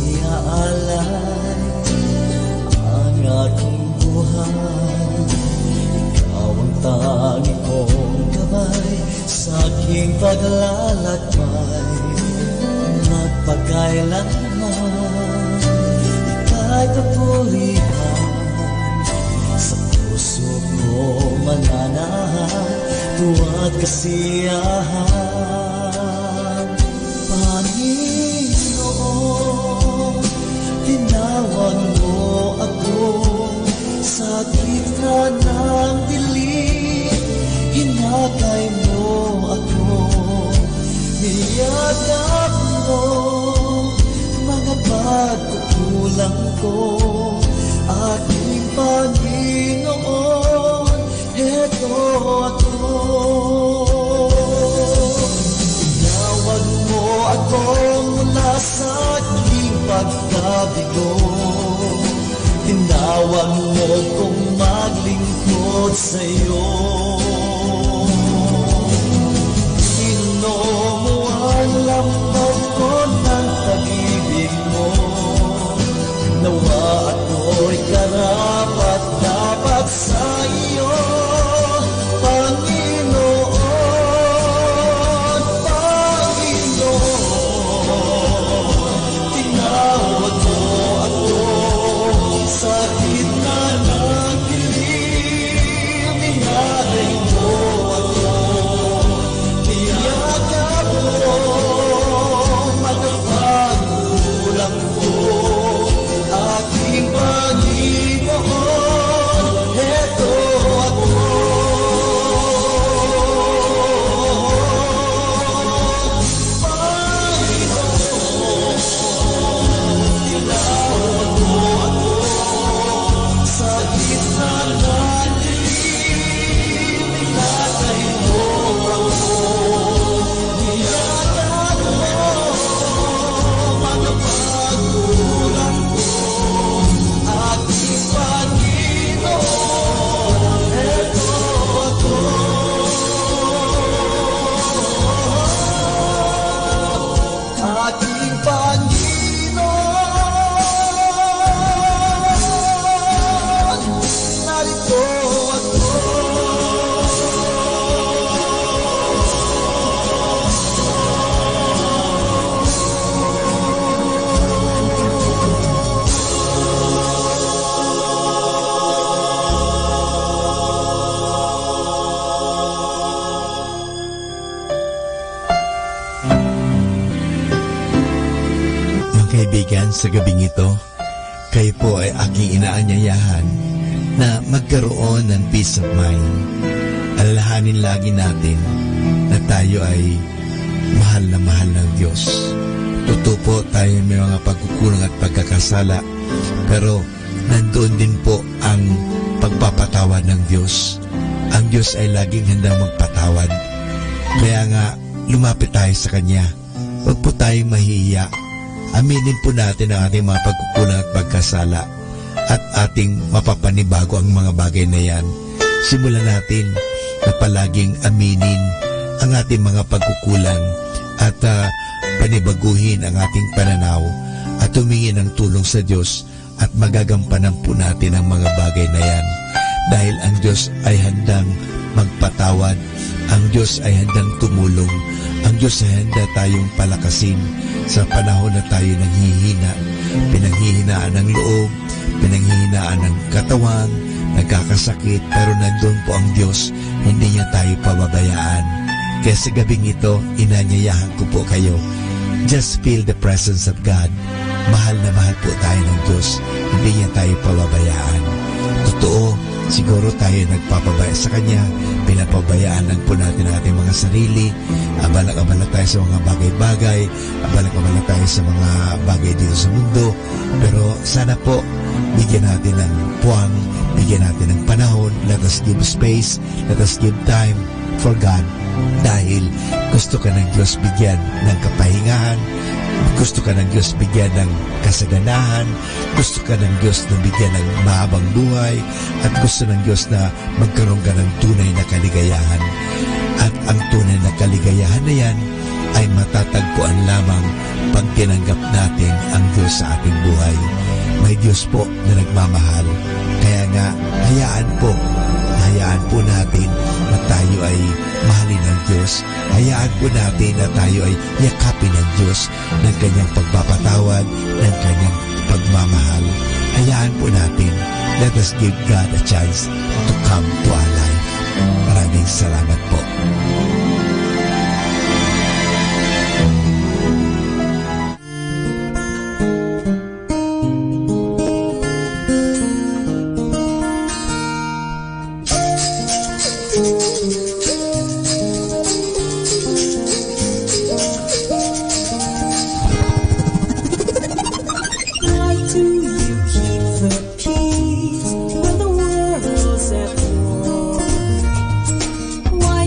Iyaalay ang aking buhay, ikaw ang tangi kong gabay sa aking paglalakbay. Magpakailanman ika'y kapurihan, sa puso ko mananahan, tuwa't kasiyahan. Panginoon, tinawag mo ako sa gitna ng dilim, hinakay mo ako, niyakap mo, mga pagkukulang ko, aking Panginoon, heto ako. Tinawag mo ako mula sa aking pagkabigo. Tinawag mo kong maglingkod sa'yo. Sino mo ang lampag ko ng pag-ibig mo? Nawa ako'y karapat-dapat sa iyo, Panginoon, Panginoon. Tinawag mo ako sa gitna ng dilim, inalay mo ako, niyakap mo, mga pagkukulang ko, aking Sa gabing ito, kayo po ay aking inaanyayahan na magkaroon ng peace of mind. Alalahanin lagi natin na tayo ay mahal na mahal ng Diyos. Totoo po, tayo may mga pagkukulang at pagkakasala, pero nandoon din po ang pagpapatawad ng Diyos. Ang Diyos ay laging handang magpatawad. Kaya nga, lumapit tayo sa Kanya. Huwag po tayong mahiya. Aminin po natin ang ating mga pagkukulang at pagkasala at ating mapapanibago ang mga bagay na yan. Simulan natin na palaging aminin ang ating mga pagkukulang at, ah, panibaguhin ang ating pananaw at humingi ng tulong sa Diyos at magagampanan po natin ang mga bagay na yan. Dahil ang Diyos ay handang magpatawad, ang Diyos ay handang tumulong, ang Diyos ay handa tayong palakasin sa panahon na tayo nanghihina, pinanghihinaan ng loob, pinanghihinaan ng katawan, nagkakasakit, pero nandun po ang Diyos, hindi niya tayo pababayaan. Kaya sa gabing ito, inanyayahan ko po kayo, just feel the presence of God. Mahal na mahal po tayo ng Diyos. Hindi niya tayo pababayaan. Totoo, siguro tayo nagpapabaya sa Kanya. Pinapabayaan lang po natin ang ating mga sarili. Abalak-abala tayo sa mga bagay-bagay. Abalak-abala tayo sa mga bagay dito sa mundo. Pero sana po, bigyan natin ng puwang, bigyan natin ng panahon. Let us give space, let us give time for God. Dahil gusto ka ng Diyos bigyan ng kapahingahan, gusto ka ng Diyos bigyan ng kasaganahan, gusto ka ng Diyos na bigyan ng mahabang buhay, at gusto ng Diyos na magkaroon ka ng tunay na kaligayahan. At ang tunay na kaligayahan na yan ay matatagpuan lamang pag tinanggap natin ang Diyos sa ating buhay. May Diyos po na nagmamahal. Kaya nga, hayaan po, hayaan po natin na tayo ay mahalin ng Diyos. Hayaan po natin na tayo ay yakapin ng Diyos ng kanyang pagpapatawad, ng kanyang pagmamahal. Hayaan po natin. Let us give God a chance to come to our life. Maraming salamat po. Why do you keep the peace when the world's at war? Why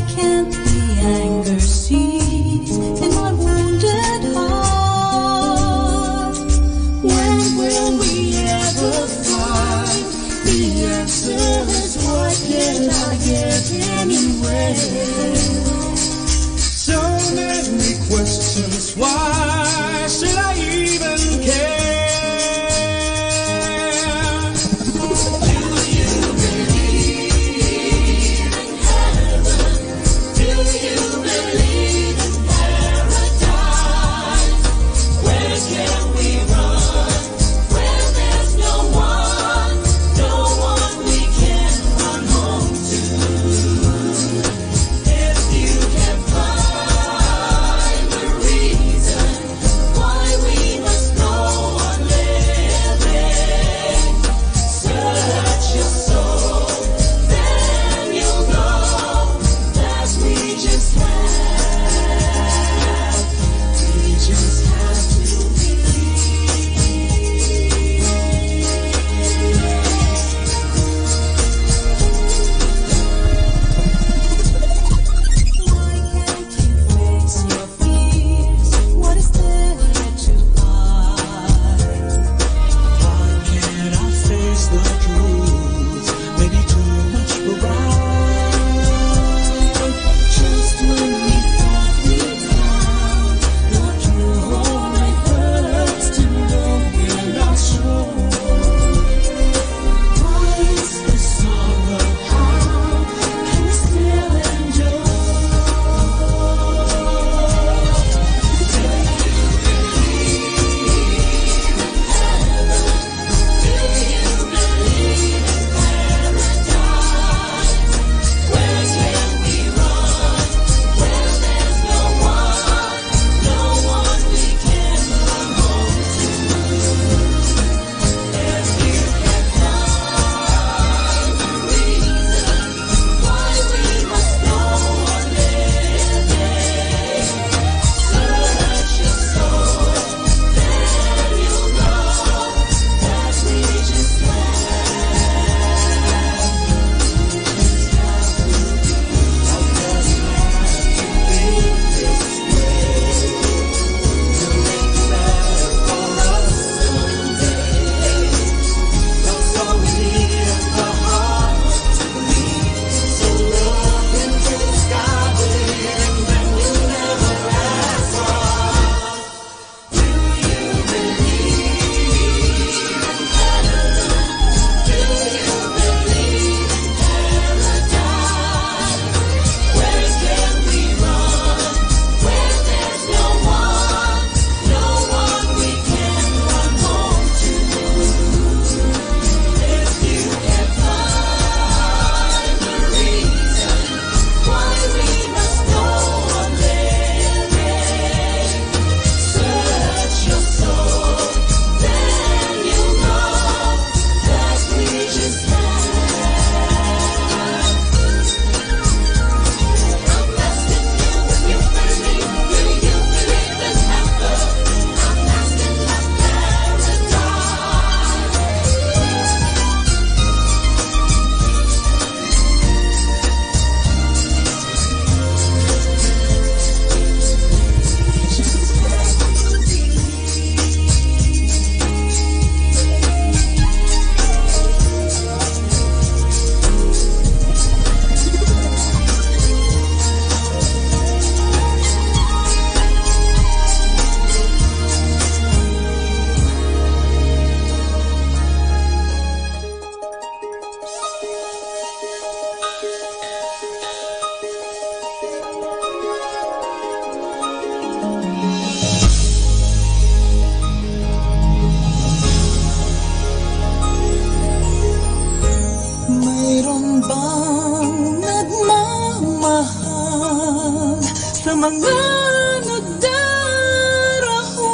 Mangan ed darahop,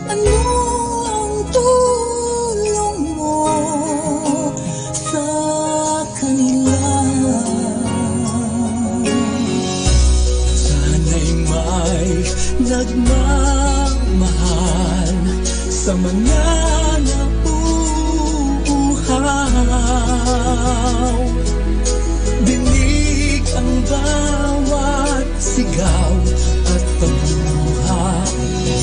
ano ang tulong mo sa kanila? Sana'y may nagmamahal sa mga nauuhaw. Dinig ang bawat sigaw at pagluha.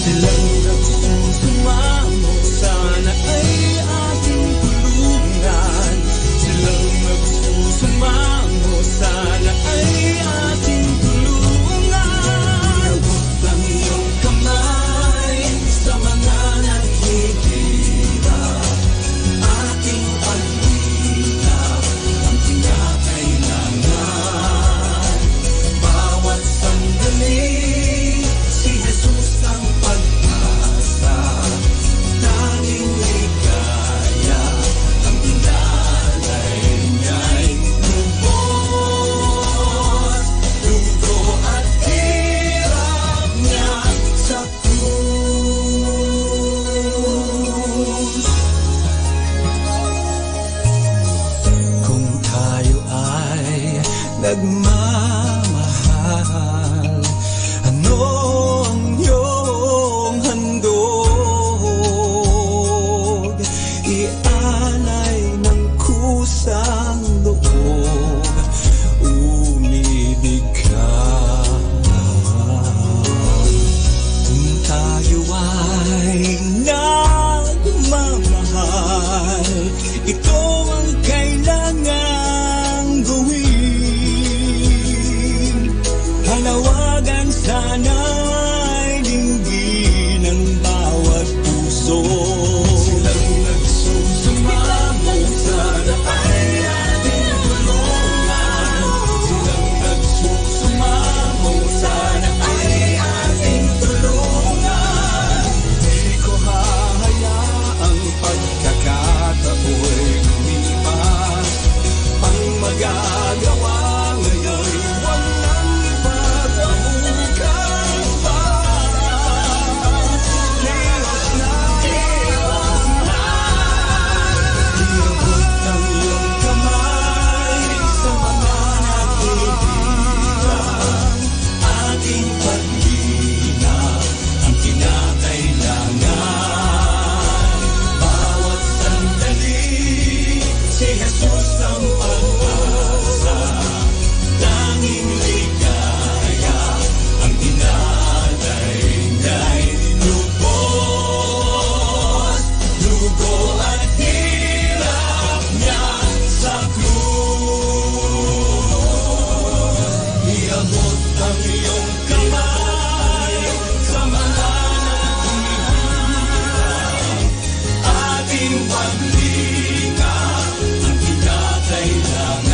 Silang nagsusumamo, sana ay ating tulungan. Silang nagsusumamo, sana ay ating tulungan. Ang iyong kamay sa mga naghihirap, ating paglilingap ang kinakailangan. Bawat sandali, si Jesus ang pag-asa, tanging ligaya ang inalay niya'y lubos, dugo at hirap niya sa krus. Kung tayo ay nagmamahal, ano ang iyong handog? Ialay ng kusang loob, umibig ka. Kung tayo ay nagmamahal, ito ang kailangang gawin. Panawagan sana'y dinggin ng bawat puso. Silang nagsusumamo, sana ay ating tulungan. Silang nagsusumamo, sana ay ating tulungan. Di ko hahayaang pagkakataoy lumipas. Ang magagawa ngayon, walang ipagpabukas pa. Iwas na, iwas na. Iabot ang iyong kamay sa mga naghihirap. Ating paglilingap ang kinakailangan. Bawat sandali, si Jesus ang pag-asa. Tanging ligaya ang inalay niya'y lubos, dugo at hirap niya sa krus. Iabot ang iyong kamay sa mga naghihirap. Ating paglingap ang kinakailangan.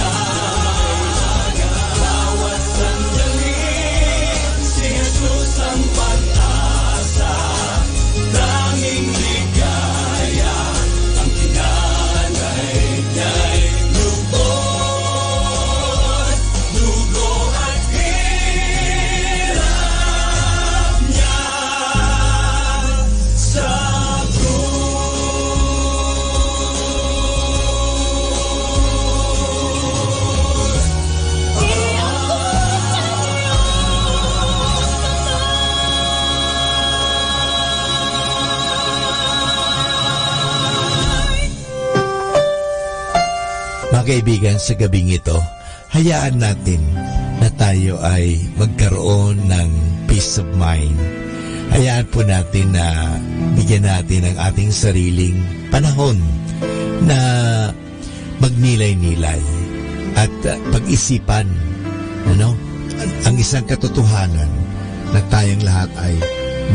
Bawat sandali, si Jesus ang pag-asa. Tanging ligaya ang kinalay niya'y lubos, dugo at hirap niya sa krus. Mga kaibigan, sa gabing ito, hayaan natin na tayo ay magkaroon ng peace of mind. Hayaan po natin na bigyan natin ang ating sariling panahon na magnilay-nilay at, uh, pag-isipan, ano, ang isang katotohanan na tayong lahat ay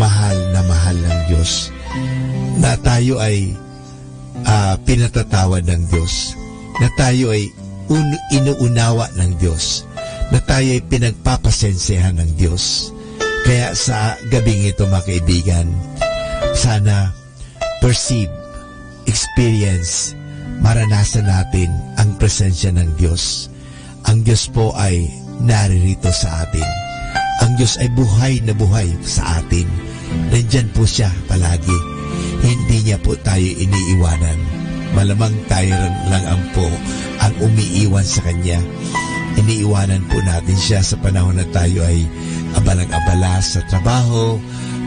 mahal na mahal ng Diyos, na tayo ay, ah, pinatatawad ng Diyos, na tayo ay un-, inuunawa ng Diyos, na tayo ay pinagpapasensyahan ng Diyos. Kaya sa gabing ito, mga kaibigan, sana perceive, experience, maranasan natin ang presensya ng Diyos. Ang Diyos po ay naririto sa atin. Ang Diyos ay buhay na buhay sa atin. Nandiyan po siya palagi. Hindi niya po tayo iniiwanan. Malamang tayo lang, lang ang po ang umiiwan sa Kanya. Iniiwanan po natin siya sa panahon na tayo ay abalang-abala sa trabaho,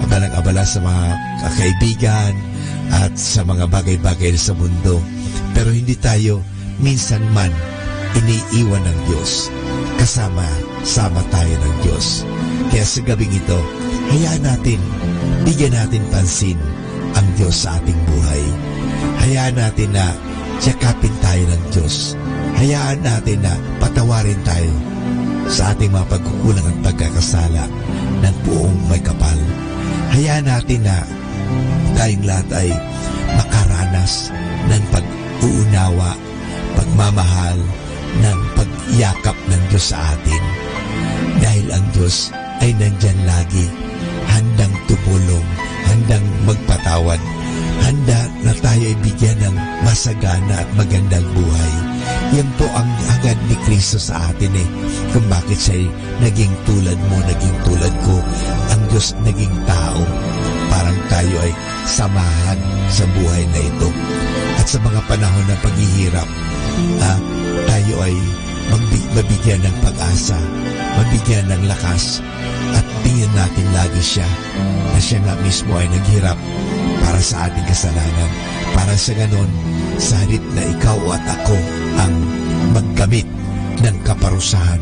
abalang-abala sa mga kakaibigan, at sa mga bagay-bagay sa mundo. Pero hindi tayo minsan man iniiwan ng Diyos. Kasama-sama tayo ng Diyos. Kaya sa gabing ito, hayaan natin, bigyan natin pansin ang Diyos sa ating buhay. Hayaan natin na yakapin tayo ng Diyos. Hayaan natin na patawarin tayo sa ating mga pagkukulang at pagkakasala ng buong may kapal. Hayaan natin na tayong lahat ay makaranas ng pag-uunawa, pagmamahal, ng pagyakap ng Diyos sa atin. Dahil ang Diyos ay nandyan lagi, handang tumulong, handang magpatawad, handa na tayo ay bigyan ng masagana at magandang buhay. Yan po ang hangad ni Cristo sa atin eh, kung bakit siya'y naging tulad mo, naging tulad ko, ang Diyos naging tao, parang tayo ay samahan sa buhay na ito. At sa mga panahon ng paghihirap, ah, tayo ay magbi-, mabigyan ng pag-asa, mabigyan ng lakas, at tingnan natin lagi siya, na siya nga mismo ay naghirap para sa ating kasalanan, para sa ganon, sa halip na ikaw at ako ang magkamit ng kaparusahan.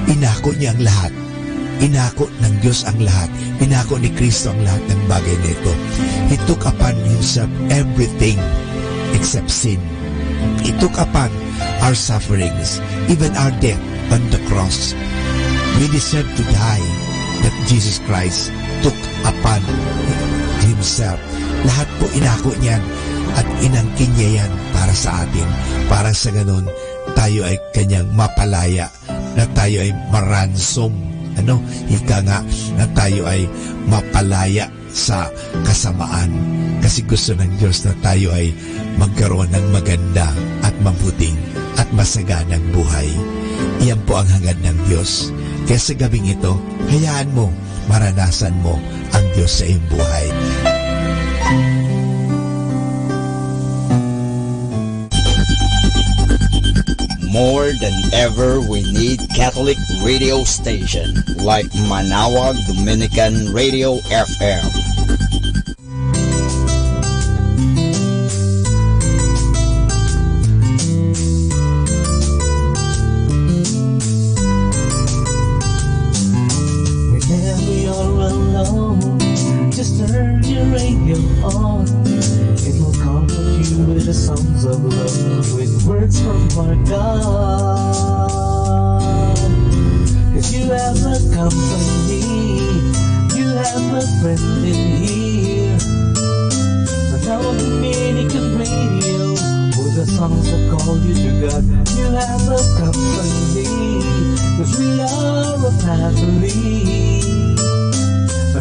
Inako niya ang lahat. Inako ng Diyos ang lahat. Inako ni Cristo ang lahat ng bagay na ito. He took upon himself everything except sin. He took upon our sufferings, even our death on the cross. We deserve to die, but Jesus Christ took upon himself. Lahat po inako niyan at inangkin niya yan para sa atin. Para sa ganun, tayo ay kanyang mapalaya, na tayo ay maransom, ano, ika nga, na tayo ay mapalaya sa kasamaan. Kasi gusto ng Diyos na tayo ay magkaroon ng maganda at mabuting at masaganang buhay. Iyan po ang hangad ng Diyos. Kaya sa gabing ito, hayaan mo, maranasan mo ang Diyos sa iyong buhay. More than ever, we need Catholic radio station like Manaoag Dominican Radio F M. Whenever you're alone, just turn your radio on. It will comfort you with the songs of love, with words from our God. 'Cause you have a company, you have a friend in here. Now on Dominican Radio, with the songs that call you to God, you have a company, 'cause we are a family.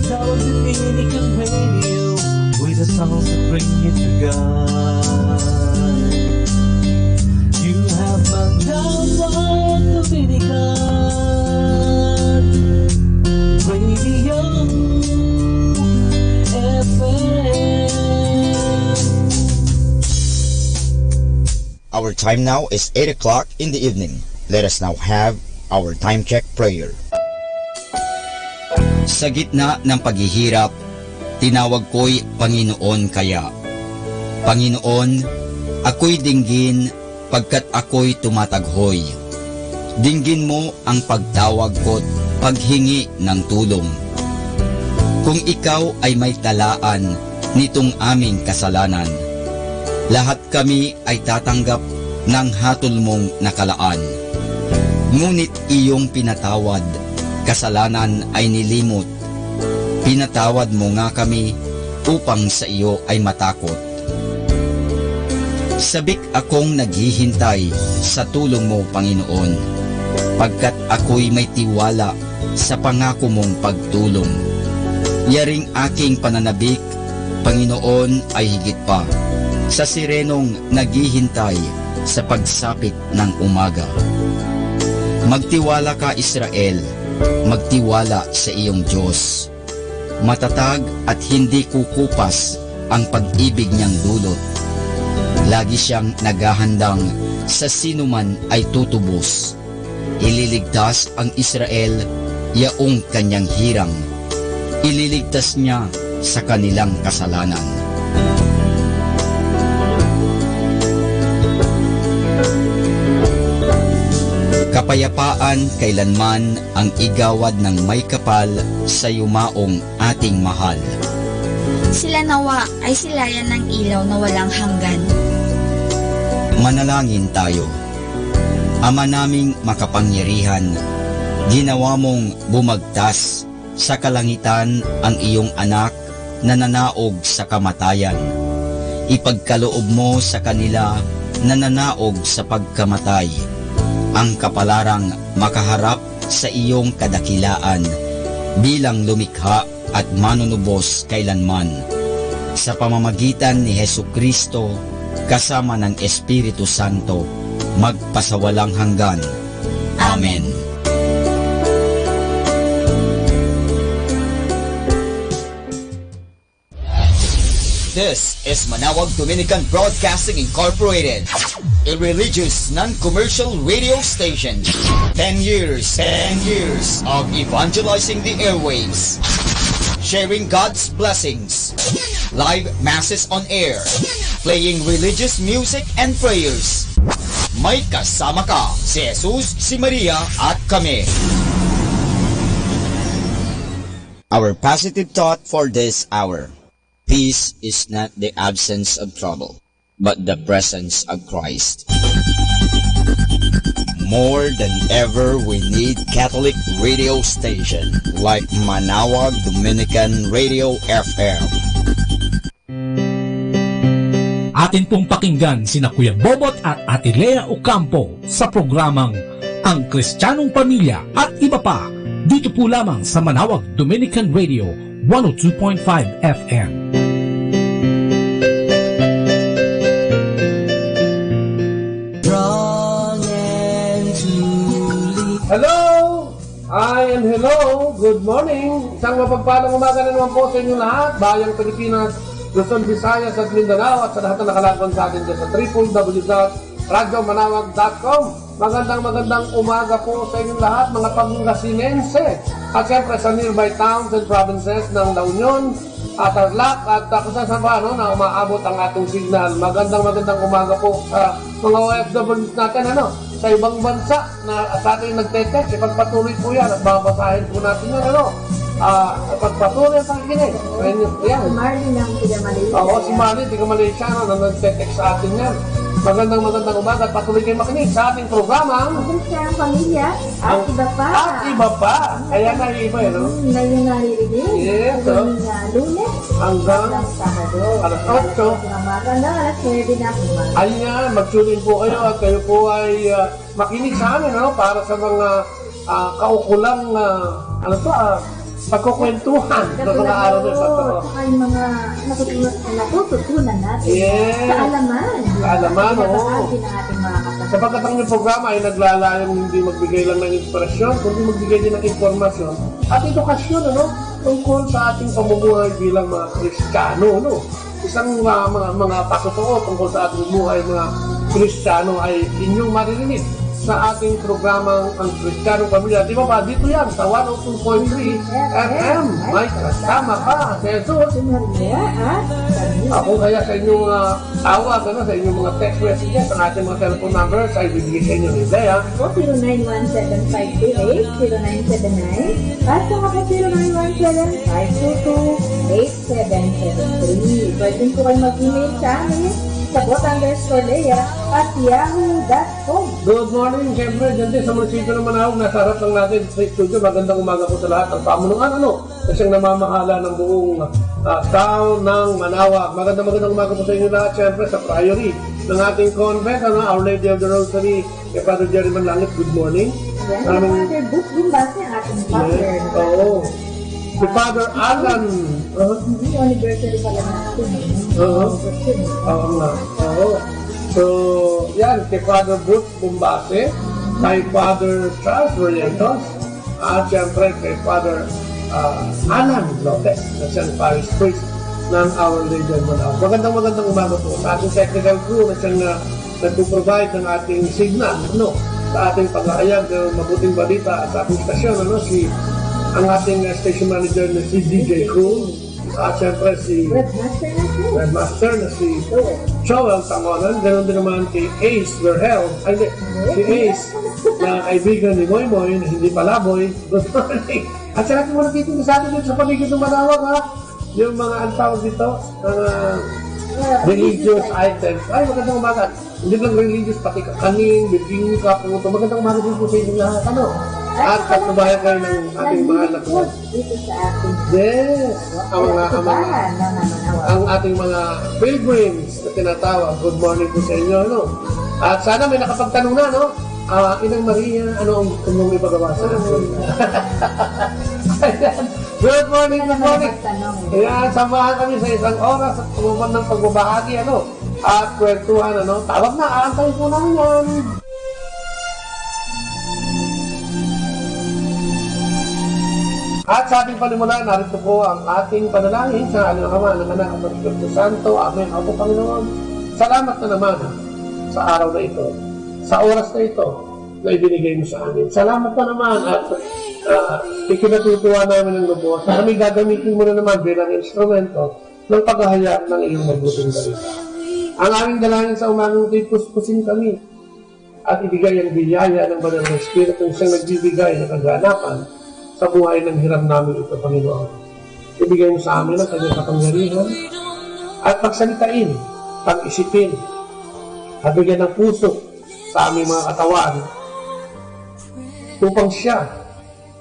Now on Dominican Radio, with the songs that bring you to God. You have Mandawan Dominican Radio F M. Our time now is eight o'clock in the evening. Let us now have our time check prayer. Sa gitna ng paghihirap, tinawag ko'y Panginoon kaya. Panginoon, ako'y dinggin pagkat ako'y tumataghoy. Dinggin mo ang pagtawag ko't paghingi ng tulong. Kung ikaw ay may talaan nitong aming kasalanan, lahat kami ay tatanggap ng hatol mong nakalaan. Ngunit iyong pinatawad, kasalanan ay nilimot. Pinatawad mo nga kami upang sa iyo ay matakot. Sabik akong naghihintay sa tulong mo, Panginoon, pagkat ako'y may tiwala sa pangako mong pagtulong. Yaring aking pananabik, Panginoon, ay higit pa sa sirenong naghihintay sa pagsapit ng umaga. Magtiwala ka, Israel, magtiwala sa iyong Dios. Matatag at hindi kukupas ang pag-ibig niang dulot. Lagi siyang naghahandang sa sinoman ay tutubos. Ililigtas ang Israel, yaong kanyang hirang. Ililigtas niya sa kanilang kasalanan. Kapayapaan kailanman ang igawad ng may kapal sa yumaong ating mahal. Sila nawa ay silayan ng ilaw na walang hanggan. Manalangin tayo. Ama naming makapangyarihan, ginawa mong bumagtas sa kalangitan ang iyong Anak na nanaog sa kamatayan. Ipagkaloob mo sa kanila na nanaog sa pagkamatay ang kapalarang makaharap sa iyong kadakilaan bilang lumikha at manunubos kailanman. Sa pamamagitan ni Jesu-Cristo, kasama ng Espiritu Santo, magpasawalang hanggan. Amen. This is Manawag Dominican Broadcasting Incorporated, a religious non-commercial radio station. Ten years, ten years of evangelizing the airwaves, sharing God's blessings, live masses on air, playing religious music and prayers. May kasama ka, si Jesus, si Maria, at kami. Our positive thought for this hour. Peace is not the absence of trouble, but the presence of Christ. More than ever, we need Catholic radio station like Manawag Dominican Radio F M. Atin pong pakinggan sina Kuya Bobot at Ate Lea Ocampo sa programang Ang Kristianong Pamilya at iba pa, dito po lamang sa Manawag Dominican Radio, one oh two point five F M. Hello! Hi and hello! Good morning! Isang mapagpalang umaga na naman po sa inyong lahat, Bayang Pilipinas, Luzon, Visayas at Mindanao, at sa lahat na nakalaban sa atin dyan sa triple W dot radyo manawag dot com. Magandang, magandang umaga po sa inyong lahat, mga Pangasinense, at siyempre sa nearby towns and provinces ng La Union, at Tarlac, at, ah, kung saan-saan pa, ano, na umaabot ang ating signal. Magandang, magandang umaga po sa mga O F Ws natin, ano, sa ibang bansa na sa ating nagte-text, ipagpatuloy po yan at babasahin po natin yan, ano. Ah, ipagpatuloy ang pakikinig. Ayun, yan. Si Marley ng taga Malaysia. Oo, si Marley, taga Malaysia, ano, na nagte-text sa atin yan. Magandang, magandang umaga at patuloy kayong makinig sa ating programang Ang Kristiyanong Pamilya at Iba Pa. At Iba Pa. Kaya naiiba, eh, no? Hmm, ngayon naririnig. Yes, Tuwing, oh. ah, Lunes Hanggang hanggang Sabado. alas otso. Alas otso ng umaga hanggang alas nuebe ng umaga. Ayan, mag-tune in po kayo at kayo po ay, ah, makinig sa amin, ano, para sa mga, ah, kaukulang, ah, ano to, ah, pagkukwentuhan sa mga Katulad araw na ito. At saka yung mga natutunan, natututunan natin Yes. sa alaman. Kaalaman, oo. Binabahagi ng ating mga kasama. Sapagkat ang inyong programa ay naglalayong hindi magbigay lang ng inspirasyon, kundi magbigay din ng impormasyon at edukasyon, ano, tungkol sa ating pamumuhay bilang mga Kristiyano, no? Isang, ah, mga, mga patotoo tungkol sa ating buhay, mga Kristiyano, ay inyong maririnig sa ating programang Ang Kristiyano Pamilya. Di ba ba? Dito yan sa one oh two point three F M. May kasama ka, si Jesus. Si Maria at Camille. Ako kaya sa inyong, ah, tawag, ano, sa inyong mga text messages, ang ating mga cellphone numbers ay bibigay sa inyo ni Lea. Ako, zero nine one seven five two eight zero nine seven nine. At saka po, zero nine one seven five two two eight seven seven three. Pwede po kayo mag-email sa amin sa bot underscore lea at yahoo dot com. Good morning, siyempre, dyan din sa munisipyo ng Manawag, nasa harap lang natin sa studio. Magandang umaga po sa lahat ng pamunuan, ano, na siyang namamahala ng buong, ah, town ng Manawag. Magandang, magandang umaga po sa inyo lahat, siyempre, sa Priory ng ating convent, ano, Our Lady of the Rosary, kay Father Jerry Manlangit, good morning. Yan, Maraming Father Booth Gumbase, ang ating Yes, father. oo. Si Father Alan, ah, Hindi, anniversary pala natin, eh. Oo. Anniversary. Oo nga, oo. So, yan, kay Father Booth Gumbase, Kay Father Charles Barrientos, at siyempre kay Father, ah, Alan Lopez, na siyang parish priest ng Our Lady of Manaoag. Magandang, magandang umaga po sa ating technical crew na siyang, ah, nagpo-provide ng ating signal, ano, sa ating paghahayag ng mabuting balita sa ating stasyon, ano, si, ang ating, ah, station manager na si D J Cruz, at siyempre si Webmaster na si Joel Tangonan, ganoon din naman kay Ace Verhel, ay, hindi, si Ace, na kaibigan ni Moymoy, na hindi palaboy. Good morning. At sa lahat ng mga nakikinig sa atin dito sa paligid ng Manaoag, ha? Yung mga, ang tawag dito, mga religious items. Ay, magandang umaga. Hindi lang religious, pati kakanin, bibingka, puto. Magandang umaga din po sa inyo lahat, ano? At patnubayan kayo ng ating mahal na po. Dito sa ating Yes. Ang mga, ang mga, katubahan ng Manaoag. Ang ating mga pilgrims na tinatawag, good morning po sa inyo, ano? At sana may nakapagtanong na, no? Ah, Inang Maria, ano ang gusto mong ipagawa sa atin? Ayan. Good morning, good morning. Ayan, samahan kami sa isang oras at pagmamandang pagbabahagi, ano? At kwentuhan, ano? Tawag na, aantay po namin yan. At sa ating panimulan, narito po ang ating panalangin sa ngalan ng Ama, ng Anak, at ng Espiritu Santo. Amen. Opo, Panginoon, salamat na naman sa araw na ito, sa oras na ito na ibinigay mo sa amin. Salamat na naman at, ah, ikinatutuwa namin ang lubos na kami gagamitin mo na naman bilang instrumento ng paghahayag ng iyong mabuting balita. Ang aming dalangin sa umagang ito'y puspusin kami at ibigay ang biyaya ng Banal na Espiritu siyang nagbibigay ng kaganapan sa buhay ng hiram namin ito, Panginoon. Ibigay mo sa amin ang kanyang kapangyarihan at pagsalitain, pag-isipin, at bigyan ng puso sa aming mga katawan upang siya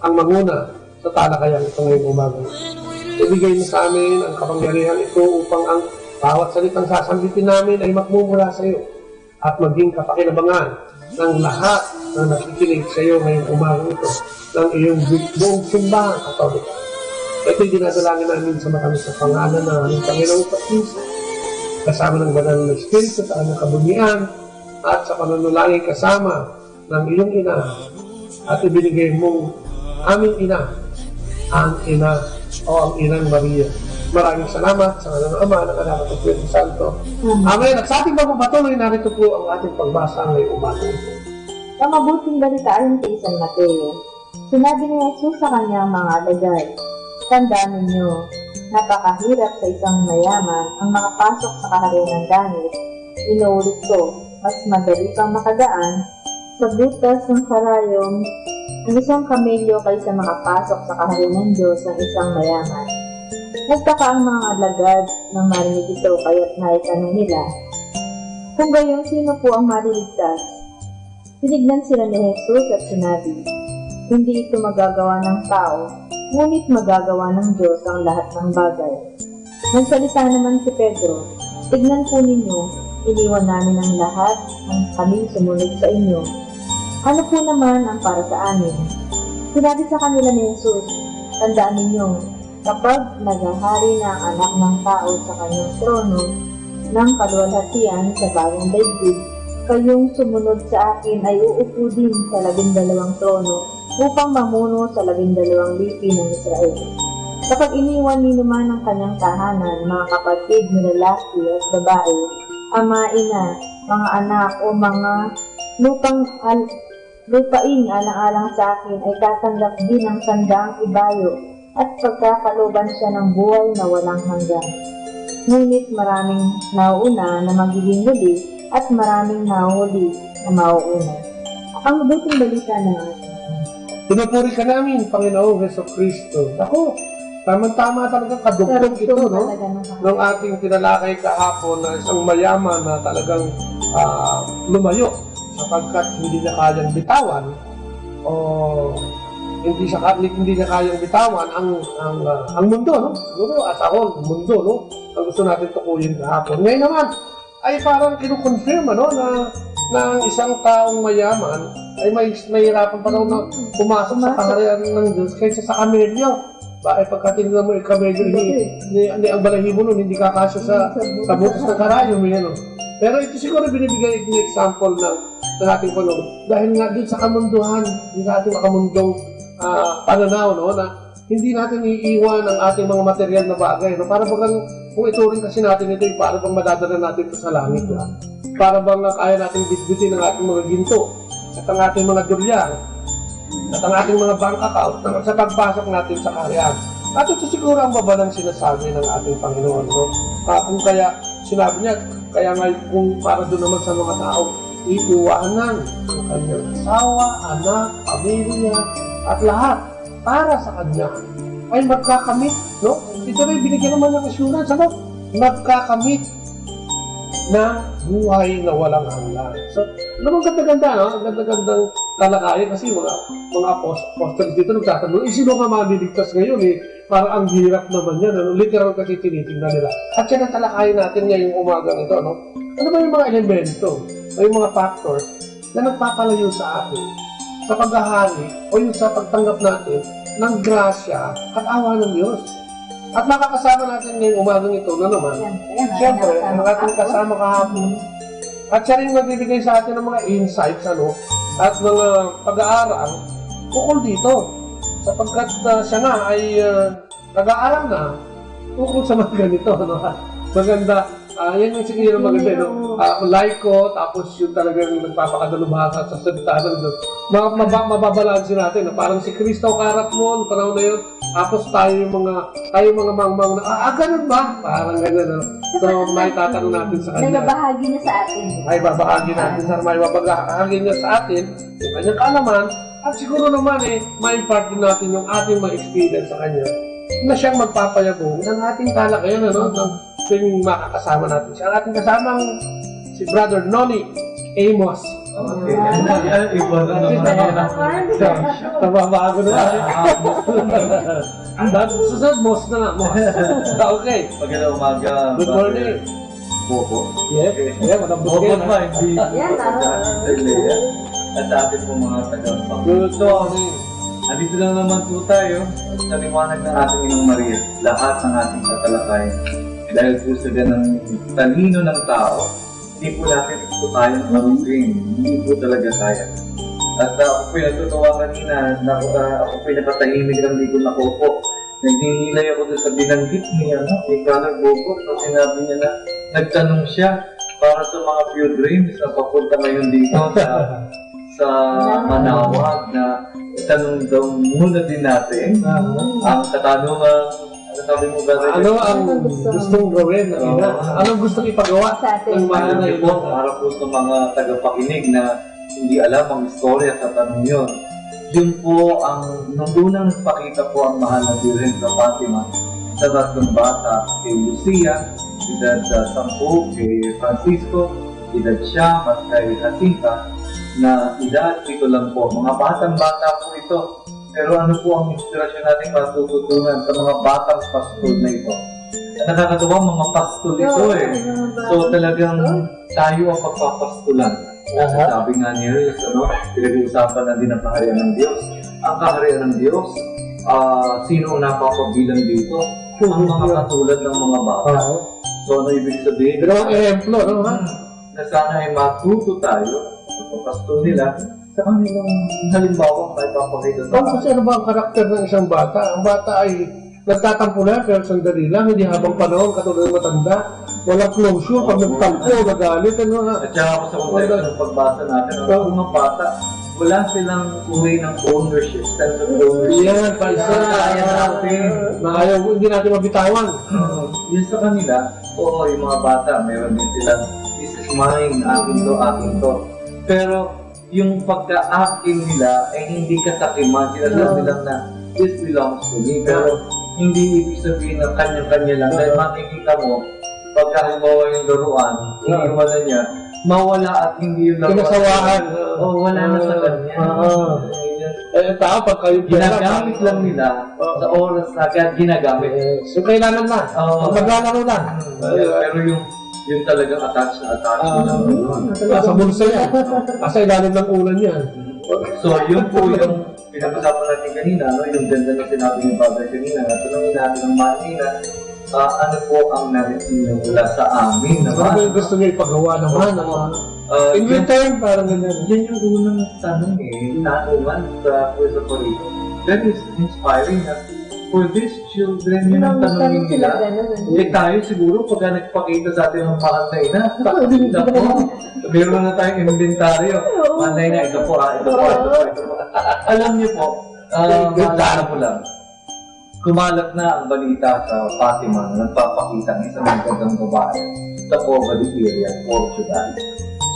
ang manguna sa talakayan ito ngayong umaga. Ibigay mo sa amin ang kapangyarihan ito upang ang bawat salitang sasambitin namin ay magmumula sa iyo at maging kapakinabangan ng lahat ng nakikinig sa iyo ngayong umaga ito ng iyong bu-, buong simbahan, Katoliko. Ito'y dinadalangin namin sa matamis na pangalan ng aming Panginoong Kristo, kasama ng Banal na Espiritu sa kanyang kabunyian, at sa pananalangin kasama ng iyong ina at ibinigay mong aming ina, ang ina o ang Inang Maria. Maraming salamat sa ngalan ng Ama, ng Anak, at ng Espiritu Santo. Amen. Amen. At sa ating pagpapatuloy, narito po ang ating pagbasa ngayong umaga. Ang mabuting balita ayon kay San Mateo. Sinabi ni Jesus sa kanyang mga alagad, "Tandaan ninyo, napakahirap sa isang mayaman ang makapasok sa kaharian ng langit. Inuulit ko, mas madali pang makagaan sa butas ng karayom ang isang kamelyo kaysa makapasok sa kaharian ng Diyos ang isang mayaman." Nagtaka ang mga alagad nang marinig ito, kaya't naitanong nila, "Kung gayon, sino po ang maliligtas?" Tinignan sila ni Jesus at sinabi, "Hindi ito magagawa ng tao, ngunit magagawa ng Diyos ang lahat ng bagay." Nagsalita naman si Pedro, "Tignan po ninyo, iniwan namin ang lahat, nang kaming sumunod sa inyo. Ano po naman ang para sa amin?" Sinabi sa kanila ni Jesus, "Tandaan ninyo, kapag naghahari na ang Anak ng Tao sa kanyang trono ng kaluwalhatian sa bagong daigdig, kayong sumunod sa akin ay uupo din sa labindalawang trono upang mamuno sa labindalawang lipi ng Israel. Kapag iniwan ni numan ang kanyang tahanan, mga kapatid na lalaki at babae, ama, ina, mga anak, o mga lupang al-, lupaing alang-alang sa akin, ay tatanggap din ang sandaang ibayo at pagkakalooban siya ng buhay na walang hanggan. Ngunit maraming nauuna na magiging huli, at maraming nahuhuli na mauuna." Ang mabuting balita ng ating Pinupuri ka namin, Panginoong Heso Kristo. Ako, tama-tama talaga kadugtong ito, no? Talaga ng Nung ating tinalakay kahapon na isang mayaman na talagang, ah, lumayo sapagkat hindi niya kayang bitawan o hindi siya ka-, hindi niya kayang bitawan ang, ang, ah, ang mundo, no? Siguro as a whole, mundo, no? Ang gusto natin tukuyin kahapon. Ngayon naman, ay parang kino-confirm, ano, na, na ang isang taong mayaman ay may, mahirapan pa daw na pumasok sa Pumasok. kaharian ng Diyos kaysa sa kamelyo. Ba, ay pagka tinignan mo yung kamelyo, hindi, Hindi. hindi, hindi, ang balahibo nun, hindi kakasya sa, Hindi, sa sa butas ng karayom, eh, ano. Pero ito siguro binibigay ng example ng ng ating panahon. Dahil nga dun sa kamunduhan, dun sa ating makamundong, ah, pananaw, no, na hindi natin iiwan ang ating mga material na bagay, no? Para bagang kung ituring kasi natin ito, eh, para bang madadala natin ito sa langit, no? Para bang, ah, kaya natin bitbitin ang ating mga ginto at ang ating mga dolyar at ang ating mga bank account na sa pagpasok natin sa kaharian. At ito siguro ang babalang sinasabi ng ating Panginoon, no? Ah, kung kaya, sinabi niya, kaya nga kung para doon naman sa mga tao, iiwanan ang kanyang asawa, anak, pamilya, at lahat para sa kanya ay magkakamit, no? Ito na yung binigyan naman ng assurance, ano? Magkakamit ng buhay na walang hanggan. So, alam mo, ang ganda-ganda, no? Ang ganda-gandang talakayan kasi mga, mga apos-, apostles dito nagtatanong, "Eh, sino nga maliligtas ngayon, eh?" Parang ang hirap naman yan, ano? Literal kasi tinitingnan nila. At yan ang talakayan natin ngayong umagang ito, no? Ano ba yung mga elemento, o yung mga factors na nagpapalayo sa atin sa paghahari o yung sa pagtanggap natin ng grasya at awa ng Diyos? At makakasama natin ngayong umagang ito na naman, Siyempre, ang ating kasama kahapon. At siya rin magbibigay sa atin ng mga insights, ano, at mga pag-aaral ukol dito. Sapagkat, ah, siya nga ay, ah, nag-aaral na ukol sa mga ganito, ano. Maganda. Ah, yan yung siguro maganda, no? Ah, like ko, tapos yung talagang nagpapakadalubhasa sa salita ng Diyos. Ma-, maba-, mababalanse natin, no? Parang si Kristo kaharap mo, noong panahon na yun, tapos tayo yung mga, tayo yung mga mangmang na, "Ah, ah, ganun ba?" Parang ganun, no? So, may tatanong natin sa kanya. May babahagi niya sa atin. May babahagi natin sa, may babahagi niya sa atin, yung kanyang kaalaman, at siguro naman, eh, may part din natin yung ating mga experience sa kanya na siyang magpapayabong ng ating talakayan, ano, ng tuwing makakasama natin siya. Ang ating kasamang si Brother Noni Amos. Okay. Iba na naman. Nababago na. Ah, ah. Susunod, Mos na lang, Mos. Okay. Magandang umaga, Brother Bobo. Yes. Okay. Yeah, magandang Bobo na, hindi. Yan, ah. At sa ating po mga tagapagpakinig. Good morning. Andito lang naman po tayo sa liwanag ng ating Inang Maria, lahat ng ating tatalakay. Dahil po sa ganang talino ng tao, hindi po natin ito kayang arugain. Hindi po talaga kaya. At, ah, ako po'y natutuwa kanina, na, ah, ako po'y nakatahimik lang, di ko nakaupo. Nagninilay ako doon sa binanggit ni, ano, ni Brother Bobo, na sinabi niya na nagtanong siya para sa mga few dreams na papunta ngayon dito sa, sa Manawag, na itanong daw muna din natin ang katanungan, ano sabi mo, Brother? Ano ang gustong gawin ng ina? Oo. Anong gustong ipagawa ng mahal na ina? Para po sa mga tagapakinig na hindi alam ang istorya sa tanong yun. Yun po ang nung unang nagpakita po ang mahal na Birhen sa Fatima sa tatlong bata, kay Lucia, edad, ah, sampu, kay Francisco, edad siyam, at kay Jacinta, na edad pito lang po. Mga batang-bata po ito. Pero ano po ang inspirasyon natin matututunan sa mga batang pastol na ito? Nakakatawa, mga pastol ito eh. So talagang tayo ang pagpapastulan. Sabi nga ni Rios, ano, pinag-uusapan natin ang kaharian ng Diyos. Ang kaharian ng Diyos, ah, sino ang napapabilang dito? Ang mga katulad ng mga bata. So ano ibig sabihin? Pero ang ehemplo, no, ha? Hmm. Na sana ay matuto tayo sa pastol nila sa kanilang halimbawa na ipapakita sa atin. Kasi ano ba ang karakter ng isang bata? Ang bata ay nagtatampo na, pero sandali lang, hindi habang panahon, katulad ng matanda. Walang closure, pag nagtampo, nagalit, ano, ha? At saka ako sa konteksto ng pagbasa natin, ang mga bata, wala silang uri ng ownership, sense of ownership. Yan, paisa. Kaya natin. Na ayaw, hindi natin mabitawan. Oo. Yun sa kanila, oo, yung mga bata, meron din silang, "This is mine, akin to, akin to." Pero yung pagka-akin nila ay hindi kasakiman. Sinasabi lang na, "This belongs to me." Pero hindi ibig sabihin na kanya-kanya lang. Dahil makikita mo, pagka halimbawa yung laruan, iniwan na niya, mawala at hindi yung laruan. Pinasawaan. Oo, wala na sa kanya. Oo. Eh, tao, pag kayo ginagamit lang nila sa oras na kaya ginagamit. Eh, so, kailangan na. Oo. Maglalaro na. Hmm. Pero yung, yung talagang attach na attach na, ano, nasa bulsa niya. Nasa ilalim ng unan niya. So, yun po yung pinag-usapan natin kanina, no? Yung ganda ng sinabi ni Father kanina, na tanungin natin ang mga kanina, Ah, ano po ang nais ninyo mula sa amin naman? Ano ba yung gusto niyo ipagawa naman? Ano? Ah, In yan, return, parang ganyan. Yan yung unang tanong eh, tanungan sa Puerto Rico. That is inspiring na for these children, yun ang tanongin nila. Eh, tayo siguro, pagka nagpakita sa atin ang mahal na ina, takot na po. Meron na tayong inventaryo. Oo. Mahal na ina, ito po, ah, ito po, ito po, ito po. Alam niyo po, ah, maalala ko lang. Kumalat na ang balita sa Fatima na nagpapakita ng isang magandang babae sa poverty area, Portugal.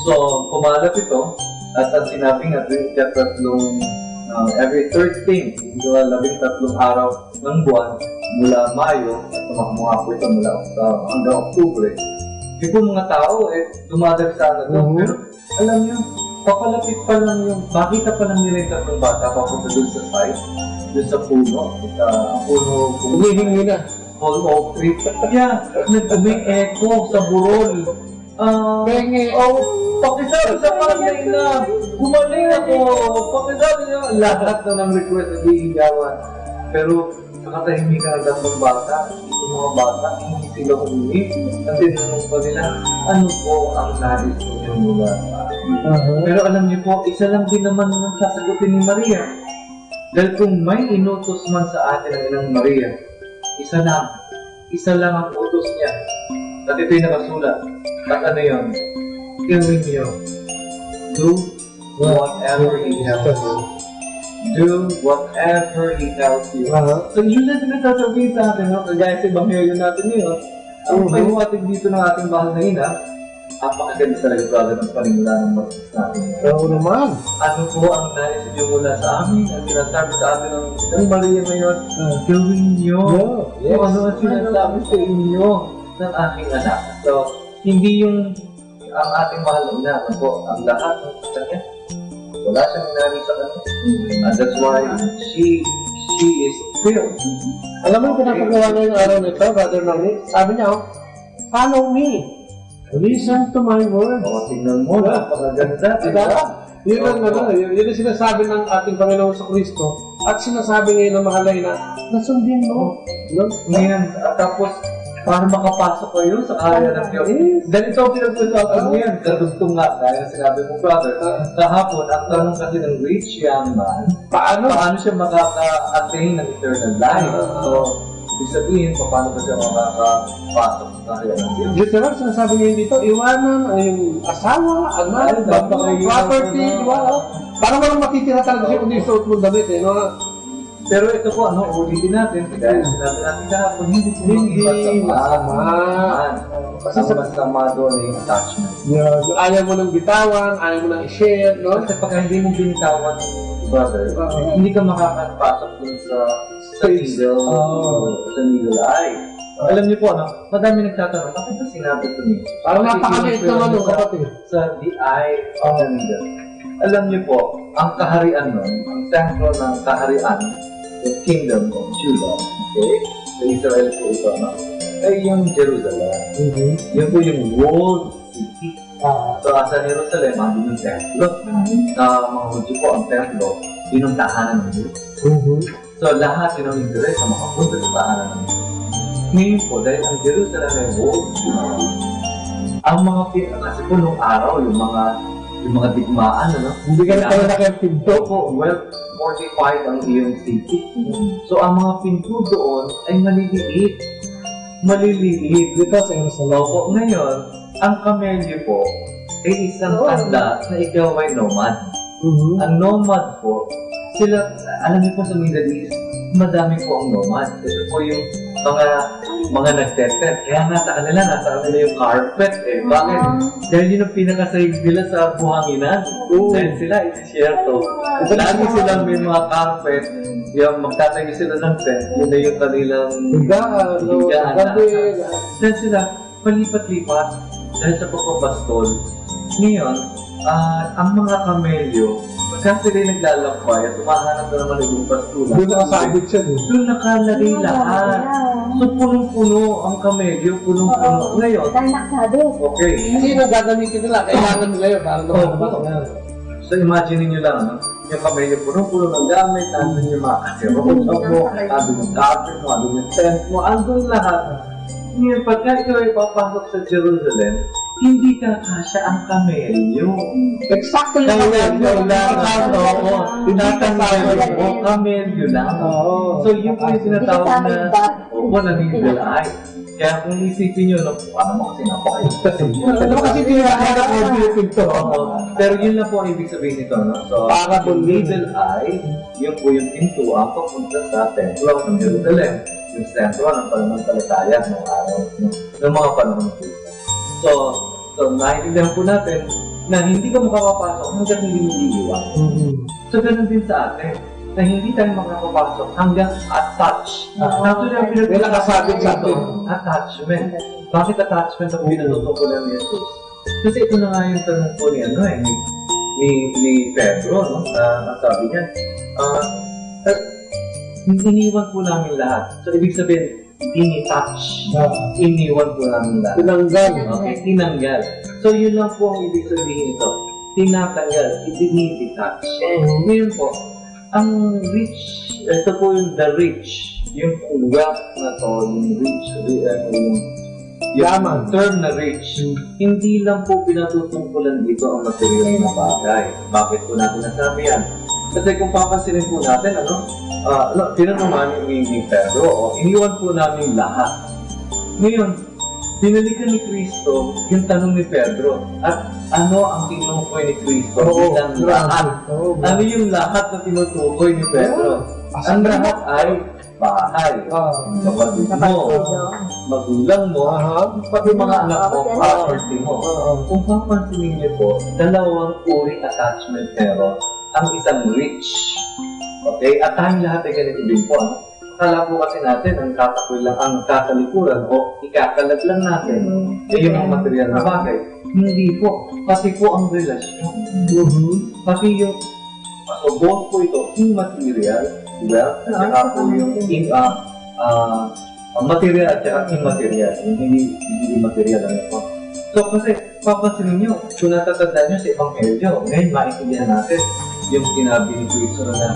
So, kumalat ito, at ang sinabi nga, tuwing ikatatlong, ah, every thirteenth, ito, labing tatlong araw ng buwan, mula Mayo, at tumakbo nga po ito mula, ah, hanggang Oktubre, yung po mga tao, eh, dumadagsa na doon. Mhm. Pero alam niyo, papalapit pa lang yung, makita pa lang nila yung tatlong bata, papunta dun sa side, dun sa puno, sa puno, Humihingi na. Tall oak tree. Yeah, nag-umi-echo sa burol. Ah, Penge. Oh, pakisabi sa panay na, gumaling ako. Pakisabi niya, lahat na ng request na binigawan. Pero Nakatahimik ang tatlong bata. Itong mga bata, hindi sila humingi. Ang tinanong pa nila, "Ano po ang nais ninyo mula sa akin?" Aha. Pero alam niyo po, isa lang din naman ang sasagutin ni Maria. Dahil kung may inutos man sa atin ang Inang Maria, isa lang, isa lang ang utos niya. At ito'y nakasulat. At ano yun? Gawin niyo. Do whatever he tells you. Do whatever he tells you. Aha. So, yun ang sinasasabi sa atin, no? Kagaya sa ebanghelyo natin ngayon, ang Mhm. pagbuhatid dito ng ating mahal na ina, napakaganda talaga, brother, ng panimula ng mag-, natin. Oo naman. Ano po ang nais niyo mula sa amin? Ang sinasabi sa amin ng, ng Maria ngayon, Ah. gawin niyo Yeah, yes. kung ano ang sinasabi sa inyo ng aking anak. So, hindi yung ang ating mahal na ina, ano po, ang lahat ng kanya, wala siyang inari sa kanya. And that's why she, she is filled. Alam mo, pinapagawa niya yung araw nito, Brother Noni? Sabi niya, oh, "Follow me. Listen to my words." O, tingnan mo, napakaganda, di ba? Diba? Yun ang, ano, yun, yun ang sinasabi ng ating Panginoon sa Kristo. At sinasabi ngayon ng mahal na ina, na sundin mo. No? Ngayon, at tapos, para makapasok kayo sa kaharian ng Diyos. Yes. Ganito ang pinag-usapan Ah. niyan. Kadugtong nga, gaya ng sinabi mo, brother. Ah. Kahapon, ang tanong kasi ng rich young man, Paano? paano siya makaka-attain ng eternal life? Ah. So, ibig sabihin, paano ba siya makakapasok sa kaharian ng Diyos? Literal, sinasabi ngayon dito, iwanan ang iyong asawa, anak, Ay, bangko, napakahirap property, na. di ba? Oh, parang walang matitira talaga sa'yo kundi yung suot mong damit, eh, no? Pero ito po, ano, ulitin natin, kagaya ng sinabi natin kahapon, hindi po Hindi masama. masama. Kasi Ang sa masama doon ay yung attachment. Yeah, yung ayaw mo nang bitawan, ayaw mo nang i-share, no? Kasi pag hindi mo binitawan, brother, Oo. hindi ka makakapasok dun sa, sa Space. middle, Oo. sa middle eye. Alam niyo po, ano, madami nagtatanong, "Bakit ba sinabi ko niyo?" Parang Kasi napakaliit pinag-, naman, no, sa, kapatid. sa the eye of the needle. Alam niyo po, ang kaharian nun, ang sentro ng kaharian, the kingdom of Judah, okay? Sa Israel po ito, no? Ay yung Jerusalem. Mhm. Yun po yung walled city. Ah. So, sa Jerusalem, andun yung templo. Mhm. Sa mga Hudyo po, ang templo, yun ang tahanan ng Diyos. Mhm. So, lahat yun ang interes na makapunta sa tahanan ng Diyos. Ngayon po, dahil ang Jerusalem ay walled city, ang mga pi-, kasi po nung araw, yung mga, yung mga digmaan, ano? Hindi ka na Kailangan talaga yung pinto. Opo, well fortified ang iyong city. Mm. So, ang mga pinto doon ay maliliit. Maliliit. Dito sa Jerusalem. Opo, ngayon, ang kamelyo po ay isang Oo. tanda na ikaw ay nomad. Mhm. Ang nomad po, sila, alam niyo po sa Middle East, madami po ang nomad. Ito po yung mga, mga nagte-tent. Kaya nga sa kanila, nasa kanila yung carpet eh. Bakit? Ah. Dahil yun ang pinakasahig nila sa buhanginan. Oo. Dahil sila, disyerto. Lagi silang may mga carpet, yung magtatayo sila ng tent, yun na yung kanilang Higaan, no? higaan. Gabi, Dahil sila, palipat-lipat, dahil sa pagpapastol. Ngayon, ah, ang mga kamelyo, pagka sila'y naglalakbay at humahanap na naman ng ibang pastulan, Doon nakasabit siya, eh. doon nakalagay Oo, lahat. yeah. So, punong-puno ang kamelyo, punong-puno. Oo. Ngayon, Dahil nakasabit. okay. Kasi yun ang gagamitin nila, kailangan nila yun para Oo. lumabas na. So, imagine niyo lang, no? Yung kamay niyo punong-puno ng gamit, nandun yung mga kasirotok mo, nandun yung carpet mo, nandun yung tent mo, andun lahat. Ngayon, pagka ikaw ay papasok sa Jerusalem, hindi ka kasya ang kamelyo. Eksakto yung Kaya kamelyo. Kailangan, oo, Hindi ka tinatanggal kasya. mo, kamelyo lang. Oo. So, yun po yung Hindi tinatawag kasama na, yung bata. Opo, na needle eye. Kaya kung isipin nyo, no, ano mo kasi napakita? Ano kasi tinatawag na audio pinto? Oo. Pero yun lang po ang ibig sabihin nito, no? So, Para yung needle eye, yun po yung pintuan papunta sa templo, sa Jerusalem. Yung sentro ng pananampalataya ng araw, no? Ng mga panahon ko. So, so, naiintindihan po natin na hindi ka makapapasok hanggat hindi mo iiwan. Mm. So, ganun din sa atin, na hindi tayo makakapasok hanggang attached. Ah. Actually, ang May pinag-, nakasabit sa atin. Attachment. Bakit attachment ang pinatutukolan ni Jesus? Kasi ito na nga yung tanong po ni, ano, eh, ni, ni, ni Pedro, no? Na, na sabi niya, ah, eh, iniwan po namin lahat. So, ibig sabihin, dinetach. Ah. Iniwan po namin lahat. Tinanggal. Okay, tinanggal. So, yun lang po ang ibig sabihin nito. Tinatanggal, dinidetach. Mm. Ngayon po, ang rich, ito po yung the rich, yung kuya na to, yung rich, ri-, ano, yung, yung Yaman. Term na rich, hindi lang po pinatutungkulan dito ang material na bagay. Bakit po natin nasabi yan? Kasi kung papansinin po natin, ano, ah, ano, tinanong nga ni, ni, ni Pedro, o, iniwan po namin lahat. Ngayon, binalikan ni Cristo yung tanong ni Pedro. At ano ang tinukoy ni Cristo Oo, bilang grabe. Lahat? Oo, grabe. Ano yung lahat na tinutukoy ni Pedro? Oo. Ang lahat ay bahay, Ah. kapatid mo, Kapatid mo. Magulang mo, Aha. pati mga anak mo, Kapatid mo. Property mo. Oo. Kung papansinin niyo po, dalawang uri attachment meron. Ang isang rich. Okay? At tayong lahat ay ganito din po, ano? Akala po kasi natin, ang katakoy lang, ang katalikuran o ikakalag lang natin, Mm. ay yung mga material na bagay. Hindi po. Pati po ang relasyon. Mhm. Pati yung, so, both po ito, immaterial, di ba? At saka po yung in, ah, ah, ah, material at saka immaterial. Yung hindi, hindi material, ano po. So, kasi, papansinin nyo, kung natatandaan nyo sa Ebanghelyo, ngayon maintindihan natin yung sinabi ni Cristo na,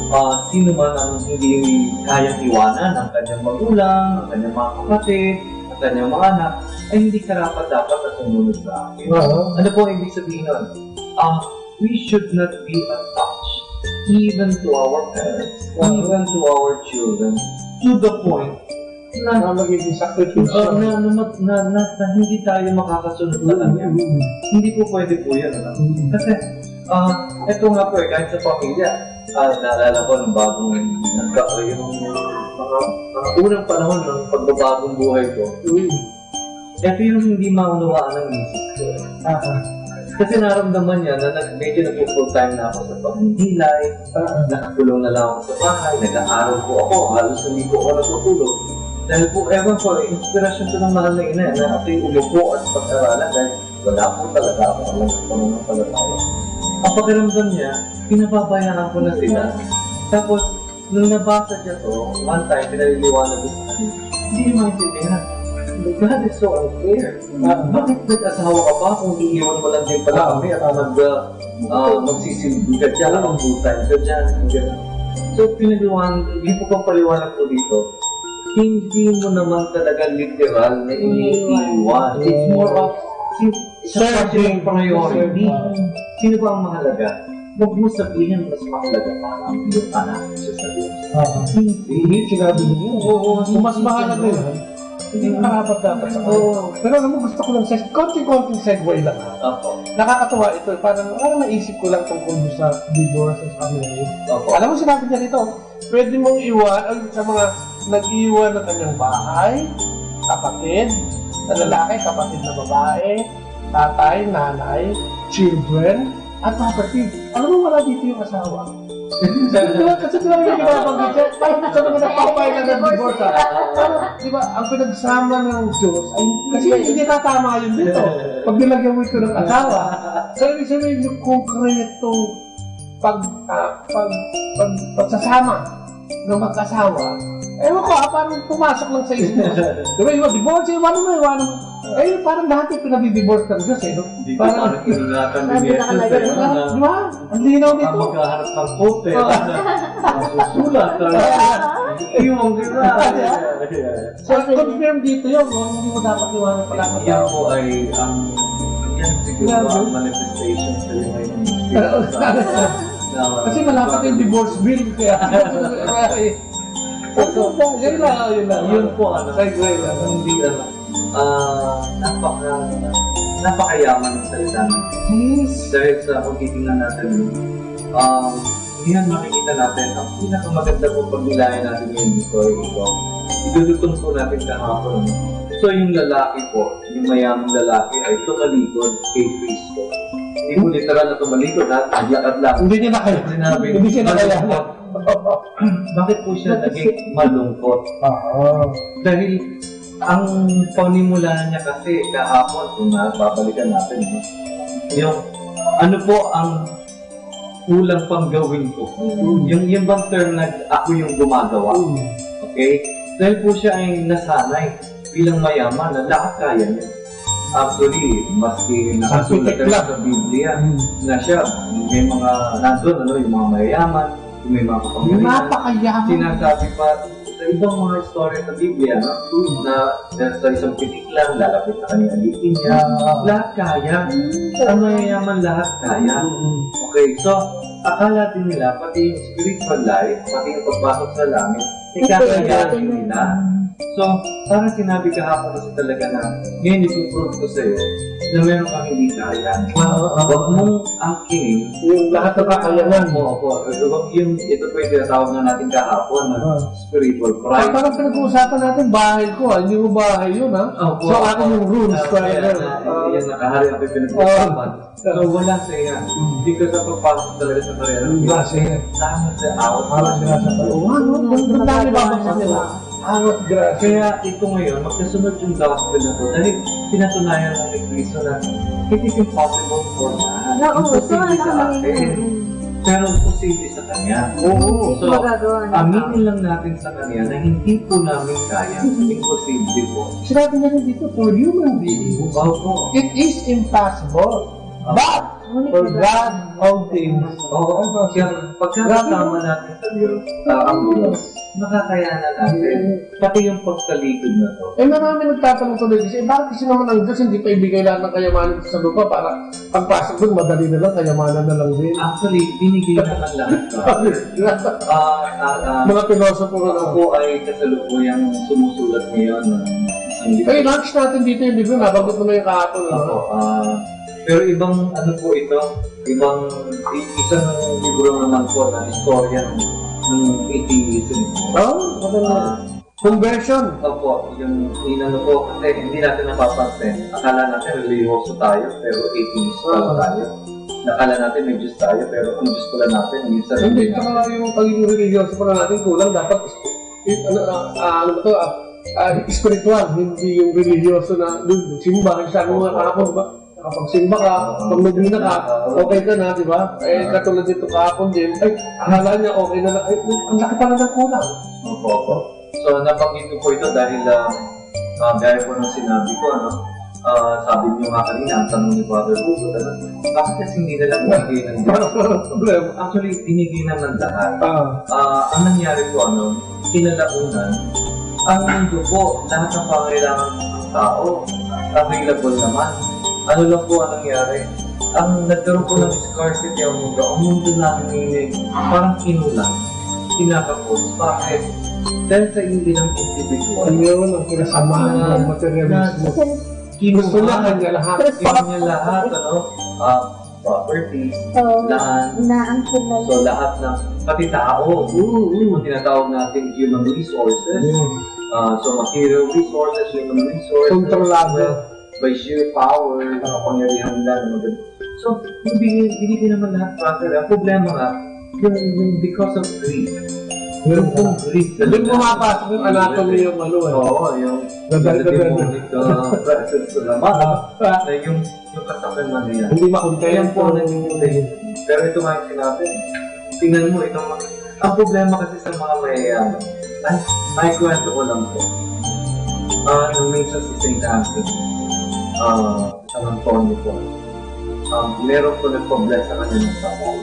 ah, sino man ang hindi kayang iwanan ang kanyang magulang, ang kanyang mga kapatid, ang kanyang mga anak, ay hindi karapat-dapat na sumunod sa akin. Oo. Ano po ang ibig sabihin nun? Ah, we should not be attached even to our parents, Oo. even to our children, to the point na, Na magiging sakripisyo. Oo, na, na, na, na, na hindi tayo makakasunod sa Mm, kanya. mm, mm. Hindi po pwede po yun, ano? Mm. Kasi, ah, eto nga po eh, kahit sa pamilya, ah, naalala ko nung bagong nagka-, yung mga, mga unang panahon ng pagbabagong buhay ko, Mm. eto yung hindi maunawaan ng misis ko. Ah, ah. Kasi naramdaman niya na nag-, medyo nag-full time na ako sa pamimilay, Ah, ah. nakakulong na lang ako sa bahay, nag-aaral po ako, halos hindi po ako natutulog. Dahil po, ewan ko, inspirasyon ko ng mahal na ina, na ako'y umupo at pag-aralan dahil wala po talaga akong alam sa pananampalataya. Ang pakiramdam niya, pinababayaan ko na sila. Tapos, nung nabasa niya to, one time, pinaliliwanag ko sa kanya, hindi niya maintindihan. God is so unfair. Ah, bakit nag-asawa ka pa kung iiwan mo lang din pala kami at mag, ah, ah, magsisilbi ka dyan, ang full time ka dyan, ganyan. So, pinaliwanag, yung pagpapaliwanag ko dito, hindi mo naman talaga literal na iniiwan. It's more of, si-, sa Serving. Question ng priority. Sino ba ang mahalaga? Huwag mo sabihin mas mahalaga pa ang iyong anak kaysa sa Diyos. Ah, Hindi. Hindi, sinabi niyo. Oo, Mas mahalaga yun. Hindi karapat-dapat sa kanya. Oo. Pero alam mo, gusto ko lang sa konting-konting segue lang, ha? Opo. Nakakatuwa ito. Parang, parang naisip ko lang tungkol doon sa divorce and family. Opo. Alam mo, sinabi niya dito, pwede mong iwan, ang sa mga nag-iwan ng kanyang bahay, kapatid na lalaki, kapatid na babae, tatay, nanay, children, at property. Alam mo, wala dito yung asawa. Di ba? Kasi di ba yung binabanggit siya? Parang sa mga nagpapahinga ng divorce, ah. Parang, di ba, ang pinagsama ng Diyos ay, kasi hindi tatama yun dito. Pag nilagyan mo ito ng asawa, so, ibig sabihin, yung konkretong pag, ah, pag, pag, pagsasama ng mag-asawa, ewan ko, ah, parang pumasok lang sa isip mo. Di ba, iba, divorce, iwanan mo, iwanan mo. Eh, parang lahat yung pinabidivorce ng Diyos eh, no? Hindi ko parang, parang iningatan ni Jesus eh, ano? Di ba? Ang linaw nito. Baka magkaharap ng korte, ano? Masusulat, ano? Iwan, di ba? Yeah. So, confirm dito yun, no? Hindi mo dapat iwanan pala ang tao. Yan po ay ang, yan siguro ang manifestation sa iyo ngayon. Kasi malapit yung divorce bill, kaya, eh. So, yun lang, yun lang. Yun po, ano, segue lang. Hindi, ano, ah, napaka-, napakayaman ng salita ng Diyos. Dahil sa pagtitingnan natin, um, ngayon makikita natin, ang pinakamaganda po pag nilayan natin ngayon, ito ay ito. Idudutong po natin kahapon. So, yung lalaki po, yung mayamang lalaki ay tumalikod kay Kristo. Hindi po literal na tumalikod, ha? Naglakad lang. Hindi niya na kaya. Sinabi, hindi siya na kaya. Bakit po siya naging malungkot? Dahil ang panimulaan niya kasi kahapon, kung nababalikan natin, no? Yung ano po ang kulang pang gawin ko? Yung, yung bang term na ako yung gumagawa? Okay? Dahil po siya ay nasanay bilang mayaman na lahat kaya niya. Actually, maski nakasulat sa Biblia na siya, may mga nandun, ano, yung mga mayayaman, yung may mga kapangyarihan. Napakayaman. Sinasabi pa sa ibang mga istorya sa Biblia, no? Na sa isang pitik lang, lalapit sa kanya ang ngipin niya. Lahat kaya. Ang mayayaman, lahat kaya. Okay, so, akala din nila, pati yung spiritual life, pati yung pagpasok sa langit, ikakaya din nila. So, parang sinabi kahapon kasi talaga na, ngayon, ipoprove ko sa'yo na meron kang hindi kaya. Huwag mong angkinin yung lahat ng kakayanan mo. Opo, huwag yung, ito po yung tinatawag na natin kahapon, na spiritual pride. Parang pinag-uusapan natin, bahay ko, ah. Hindi mo bahay yun, ah. Opo. So, akin yung rules, ah, kaya na, yan, nakahari ako yung pinag-uusapan. So, wala siya. Because sa pagpasok talaga sa karera, wala siya. Tama siya, awat. Awat na sa pag-uwan, no? Ang dami babagsak nila. Awat, gracia. Kaya ito ngayon, magkasunod yung gospel na to dahil pinatunayan ng ni Cristo na it is impossible for man. Imposible sa atin. Pero posible sa Kanya. Oo. So, aminin lang natin sa Kanya na hindi po namin kaya. Imposible po. Sinabi niya rin dito, for human beings, it is impossible. But for God, all things. Oo. Kaya pagkakasama natin sa Diyos, ah, ang Diyos, makakayanan natin. Pati yung pagtalikod na to. Eh, marami nagtatanong tuloy kasi, eh, bakit kasi naman ang Diyos hindi pa ibigay lahat ng kayamanan sa lupa para pagpasok doon, madali na lang, kayamanan na lang din? Actually, binigay naman lahat sa atin. Ah, ah, ah, mga pilosopo na lang. Ako po ay kasalukuyang sumusulat ngayon ng isang libro. Eh, launch natin dito yung libro, nabanggit mo na yung kahapon, ano? Opo, ah, pero ibang ano po ito, ibang i-, isang libro naman po na istorya ng, ng atheism. Oh, maganda. Ah, conversion. Opo, yung inano po, kasi hindi natin napapansin. Akala natin relihiyoso tayo, pero atheist pala tayo. Akala natin may Diyos tayo, pero ang Diyos pala natin, yung sarili natin. Hindi, tsaka yung pagiging relihiyoso pala natin, kulang dapat, eh, ano, ah, ah, ano ba to, ah, ah, espiritual, hindi yung relihiyoso na, dun, simba, yung sabi mo nga kahapon, di ba? Nakapagsimba ka, pag nobina ka, okay ka na, di ba? Eh, katulad nito kahapon din, ay, akala niya okay na lang. Ay, ang laki pala ng kulang. Opo, opo. So, nabanggit ko po ito dahil, ah, ah, gaya po ng sinabi ko, ano, ah, sabi niyo nga kanina, ang tanong ni Brother Hugo, ano, bakit kasi hindi na lang binigay ng Diyos? Parang walang problema. Actually, binigay naman lahat. Ah. Ah, ang nangyari po, ano, kinalaunan, ang mundo po, lahat ng pangangailangan ng tao, available naman. Ano lang po ang nangyari? Ang nagkaroon po ng scarcity ang mundo, ang mundo namin ngayon ay parang kinulang, kinakapos. Bakit? Dahil sa ilang individual. Ayun, ang kinasama ng materialismo. Gusto niya kanya lahat. Kanya lahat, ano? Ah, properties, land. So, lahat ng, pati tao. Yung tinatawag natin human resources. Ah, so, material resources, human resources. Kontrolado. By sheer power, kapangyarihan nila na maganda. So, hindi, hindi din naman lahat, brother. Ang problema nga, yung, yung because of greed. Yung pong greed. Doon pumapasok yung anatomy, yung ano, eh. Oo, yung demonic, ah, presence sa laman. Ah, yung, yung kasakiman na yan. Hindi makontento. Yan po ang naging problema. Pero ito nga yung sinabi. Tingnan mo, itong, ang problema kasi sa mga mayayaman, ay, may kwento ko lang po. Ah, nung minsan si Saint Anthony, ah, San Antonio po. Um, meron po nagpa-bless sa kanya ng patay.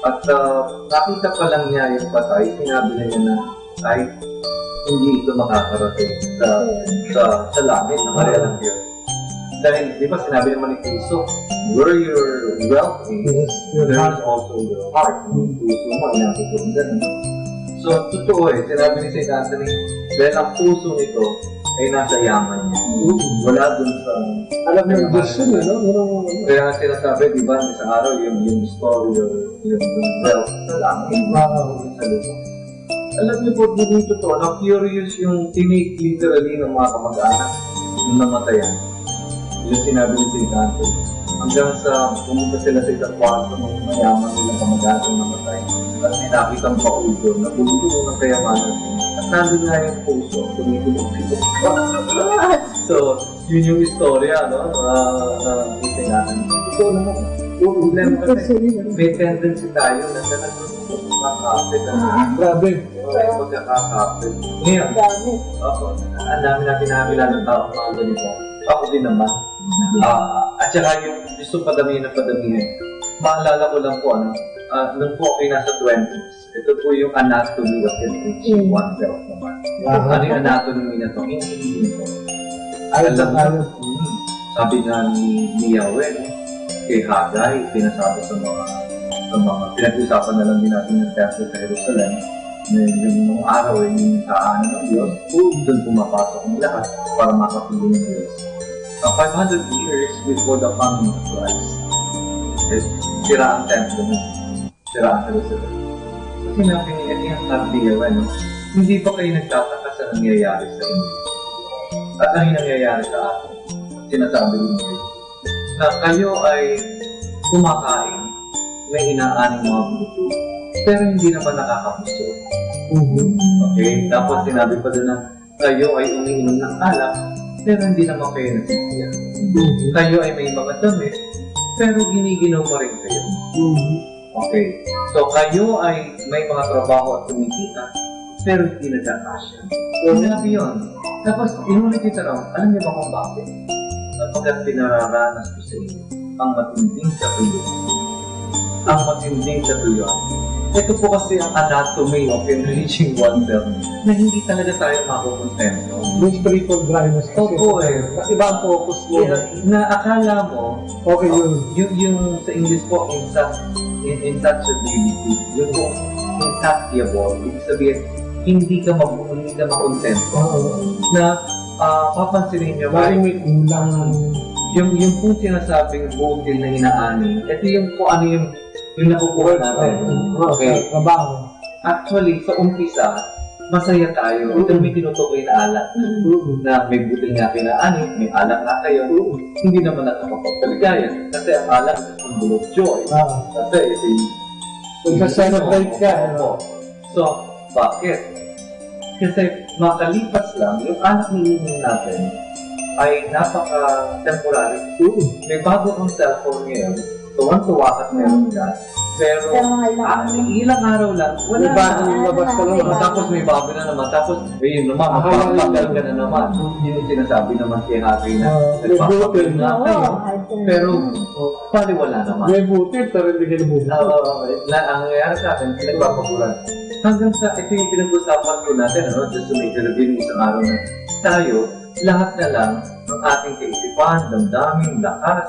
At, ah, nakita pa lang niya yung patay, sinabi na niya na, "Ay, hindi ito makakarating sa, sa, sa langit, ng karya ng Diyos." Dahil, di ba, sinabi naman ni Kristo, "Where your wealth is, Yes, your there heart. is also your heart." Yung puso mo, inatutunan mo. So, totoo eh, sinabi ni Saint Anthony, dahil ang puso nito ay nasa yaman niya. Wala dun sa... Alam ng Diyos yun, ano? Yun ang, ano? Kaya nga sinasabi, di ba, isang araw, yung, yung story, yung, yung, yung wealth sa langit, Wow. sa lupa. Alam niyo po, hindi totoo. Na-curious yung tinake literally ng mga kamag-anak ng namatayan. Yung sinabi ni Saint Anthony. Hanggang sa pumunta sila sa isang kwarto ng mayaman nilang kamag-anak na namatay. At may nakitang baul doon na bumubuo ng kayamanan. At nandun nga yung puso, tumitulog-tulog. So, yun yung istorya, no? Na, na, na, Totoo naman. Yung problema kasi, may tendency tayo na talagang makakapit. Grabe. May pagkakakapit. Ngayon, Dami. ako, ang dami natin nakakilala ng taong mga ganito. Ako din naman. Ah, at saka yung gusto padamihan ng padamihan. Maalala ko lang po, ano, ah, nung po ako'y nasa twenties, ito po yung anatomy of the rich Mm. oneself naman. Aha. Ano yung anatomy na to? Hindi, hindi to. Ayos Alam na mo, tayo. mm, sabi nga ni, ni Yahweh, no? Kay Haggai, pinasabi sa mga, sa mga, pinag-usapan na lang din natin ng templo sa Jerusalem, na yung nung araw ay yung tahanan ng Diyos, doon pumapasok ang lahat para makapiling ng Diyos. Sa five hundred years before the coming of Christ, eh, sira ang templo mo. Sira ang Jerusalem. So, sinabi ni Elias Cardiel, ano, "Hindi ba kayo nagtataka sa nangyayari sa inyo? At ano yung nangyayari sa atin?" Sinasabi ni Elias na kayo ay kumakain, may inaaning mga buto, pero hindi naman nakakabusog. Mhm. Okay? Tapos sinabi pa doon na kayo ay umiinom ng alak, pero hindi naman kayo nasisiya. Mhm. Kayo ay may mga damit, pero giniginaw pa rin kayo. Mhm. Okay. So, kayo ay may mga trabaho at kumikita, pero hindi nagkakasya. Sinabi yun. Tapos, inulit yung tanong, alam niyo ba kung bakit? Sapagkat pinararanas ko sa inyo ang matinding katuyuan. Ang matinding katuyuan. Ito po kasi ang anatomy of enriching oneself na hindi talaga tayo makukontento. Yung spiritual dryness kasi. Opo eh. Kasi iba ang focus mo. Na akala mo, Okay yun. Yung, yung sa English po, insat, in, insatiability. Yung po, insatiable. Ibig sabihin, hindi ka mag, hindi ka makontento. Oo. Na, ah, papansinin nyo, Laging may kulang. yung, yung pong sinasabing butil na inaani, ito yung kung ano yung, yung nakukuha natin. Oo, Okay. sa trabaho. Actually, sa umpisa, masaya tayo. Ito may tinutukoy na alak. Mhm. Na may butil nga kinaani, may alak nga kayo. Hindi naman nakakapagpaligaya. Kasi ang alak is symbol of joy. Ah. Kasi ito yung... Nagsa-celebrate ka, ano? Opo. So, bakit? Kasi makalipas lang, yung alak na iniinom natin ay napaka-temporary. Oo. May bago kang cellphone ngayon, tuwan-tuwa ka at meron ka. Pero, Pero mga ilang ah, ilang araw lang, wala May na. bagong labas ka naman. Tapos may bago na naman. Tapos, ayun naman, Ah, magpapakal ka na naman. Yun yung sinasabi naman kay Haggai na Ah, may nagpapakal butil. na Oo, kayo. ay, Pero, baliwala naman. May butil, pero hindi ka nabutil. Oo, okay. Na, ang nangyayari sa akin, pinagpapaguran. Hanggang sa, ito yung pinag-usapan ko natin, ano, just to make a review ng isang araw na tayo, lahat na lang ng ating kaisipan, damdamin, lakas,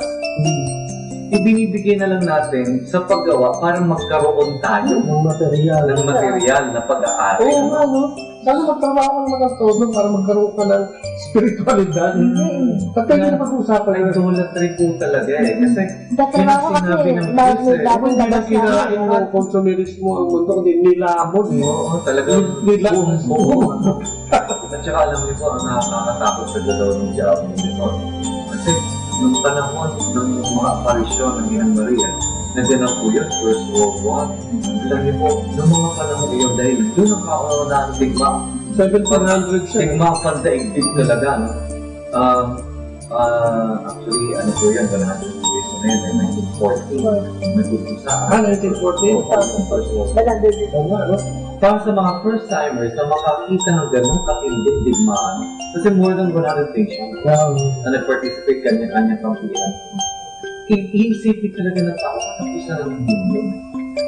ibinibigay na lang natin sa paggawa para magkaroon tayo Yung material. ng material na pag-aari. Oo nga, no? Sana magtrabaho ka naman ng todo para magkaroon ka ng spiritualidad. Hindi. Pati yung pag-uusapan na Idolatry po talaga eh. Kasi Tatrabaho yun ang sinabi kasi, ng may Diyos eh. laging Hindi lang labas na kinain mo, consumerismo ang mundo, kundi nilamon mo. Oo, talagang Nila- buong buo. At saka alam niyo po, ang nakakatakot sa galaw ng diablo nito. Kasi nung panahon ng mga aparisyon ng Inang Maria, naganap po yun, First World War. Alam niyo po, nung mga panahon yun, dahil doon ang kauna-unahang digmaan, Seventeen hundred siya. Digmaan pandaigdig talaga, no? Um, ah, actually, ano po yun, one hundred years na yun, eh, nineteen fourteen. Nag-umpisa. Ah, nineteen fourteen? Oo, nineteen fourteen. Walang baby. Oo nga, no? Para sa mga first-timers na makakita ng ganong katinding digmaan, kasi more than one hundred patients na nag-participate kanya-kanya kampihan, i- iisipin talaga ng tao, "Ano po sa mundo?"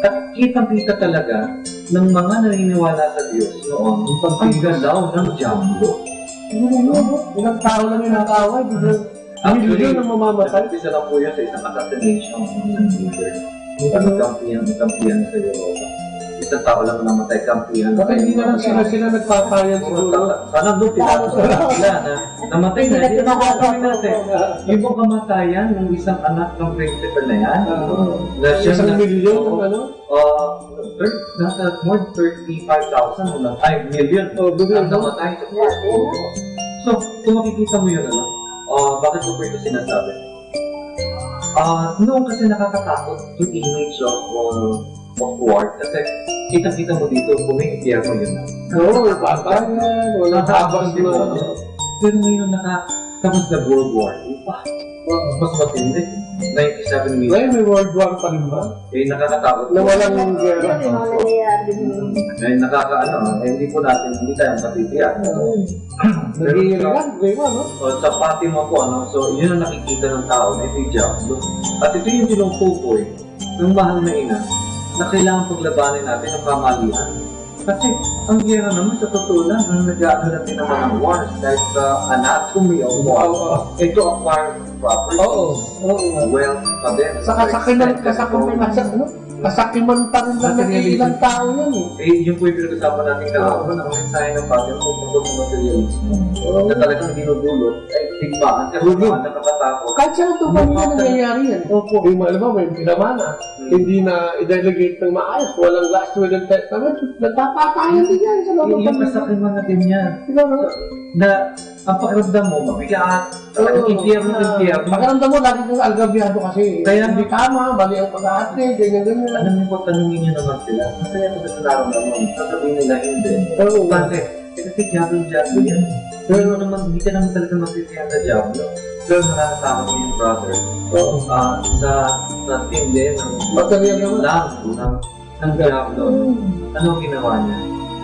At kitang-kita talaga ng mga naniniwala sa Diyos noon ang galaw ng Diablo. Ilang tao lang yung nakaaway, di ba? Actually, milyon ang mamamatay. Isa lang po yun sa isang assassination ng isang leader. Ang kampihan, ang kampihan sa Europa. Isang tao lang namatay, kampihan. Baka hindi na lang sila, sila nagpatayan siguro. Sana doon, tinatakot sila na namatay na, hindi na natin. Yung bang kamatayan ng isang anak ng prinsipe na yan, na siya isang milyon, ano? Uh, thir- nasa more thirty-five thousand lang, ay, million ang namatay. So, kung makikita mo yun, ano, uh, bakit ko po ito sinasabi? Ah, noon kasi nakakatakot yung image of, uh, of war. Kasi kita-kita mo dito, kung may impyerno yun. Oo, patay na, wala habas na. Pero ngayon, naka, tapos na World War two pa. Mas matindi. Ninety-seven million. Ngayon, may World War pa rin ba? Eh, nakakatakot. Na walang gera. Ay, nakakaano, eh, hindi po natin, hindi tayo matitiyak. Pero sa, sa Fatima po, ano, so, yun ang nakikita ng tao na ito yung Diablo. At ito yung tinutukoy ng mahal na ina na kailangan paglabanan natin ang kamalian. Kasi ang gera naman, sa totoo lang, ang nag-aano natin naman ng wars, kahit sa anatomy of war, ito acquired property, wealth pa din. Sa kasakiman, kasakiman, ano? Kasakiman pa rin lang ng ilang tao yun eh. Eh, yun po yung pinag-usapan natin kahapon, ang mensahe ng Fatima tungkol sa materialismo. Na talagang dinudulot, ay, digmaan, kasi nakakatakot. Kahit sa ito pa nila nangyayari yan. Opo. Yung, alam mo, may pinamana. Hindi na i-delegate ng maayos, walang last will and testament, nagpapatayan din yan sa loob ng pamilya. Yung kasakiman na din yan. Siguro. Na, ang pakiramdam mo, mabigat, talagang impyerno, impyerno. Pakiramdam mo, lagi kang algabyado kasi hindi tama, mali ang pag-aate, ganyan, ganyan. Alam mo po, tanungin niyo naman sila, masaya ka ba sa nararamdaman mo? Sasabihin nila, hindi. Bakit? Eh, kasi diablo-diablo yan. Hindi mo naman, hindi ka naman talaga masisihan sa diablo. Pero nakakatakot yung brother. Oo. Ah, sa, sa tindi ng, ng, ng diablo. Ano ang ginawa niya?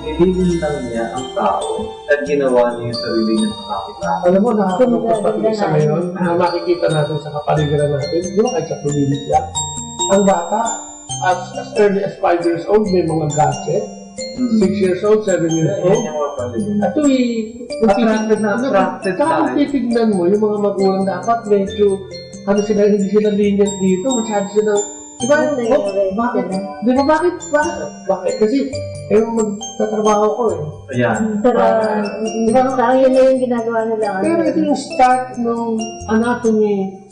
Inilin lang niya ang tao at ginawa niya yung sarili niya na kapitan. Alam mo, nakakalungkot pati sa ngayon, na makikita natin sa kapaligiran natin, yung kahit sa probinsya, ang bata, as, as early as five years old, may mga gadget, six years old, seven years old. Yan yung mga pamilya. At ito, eh, attracted na attracted tayo. Titignan mo, yung mga magulang dapat medyo, ano sila, hindi sila lenient dito, masyado silang, di ba, bakit? Di ba, bakit? Bakit? Bakit? Kasi, eh, magtatrabaho ko eh. Ayan. Pero, di ba, parang yun na yung ginagawa nila. Pero ito yung start ng anatomy.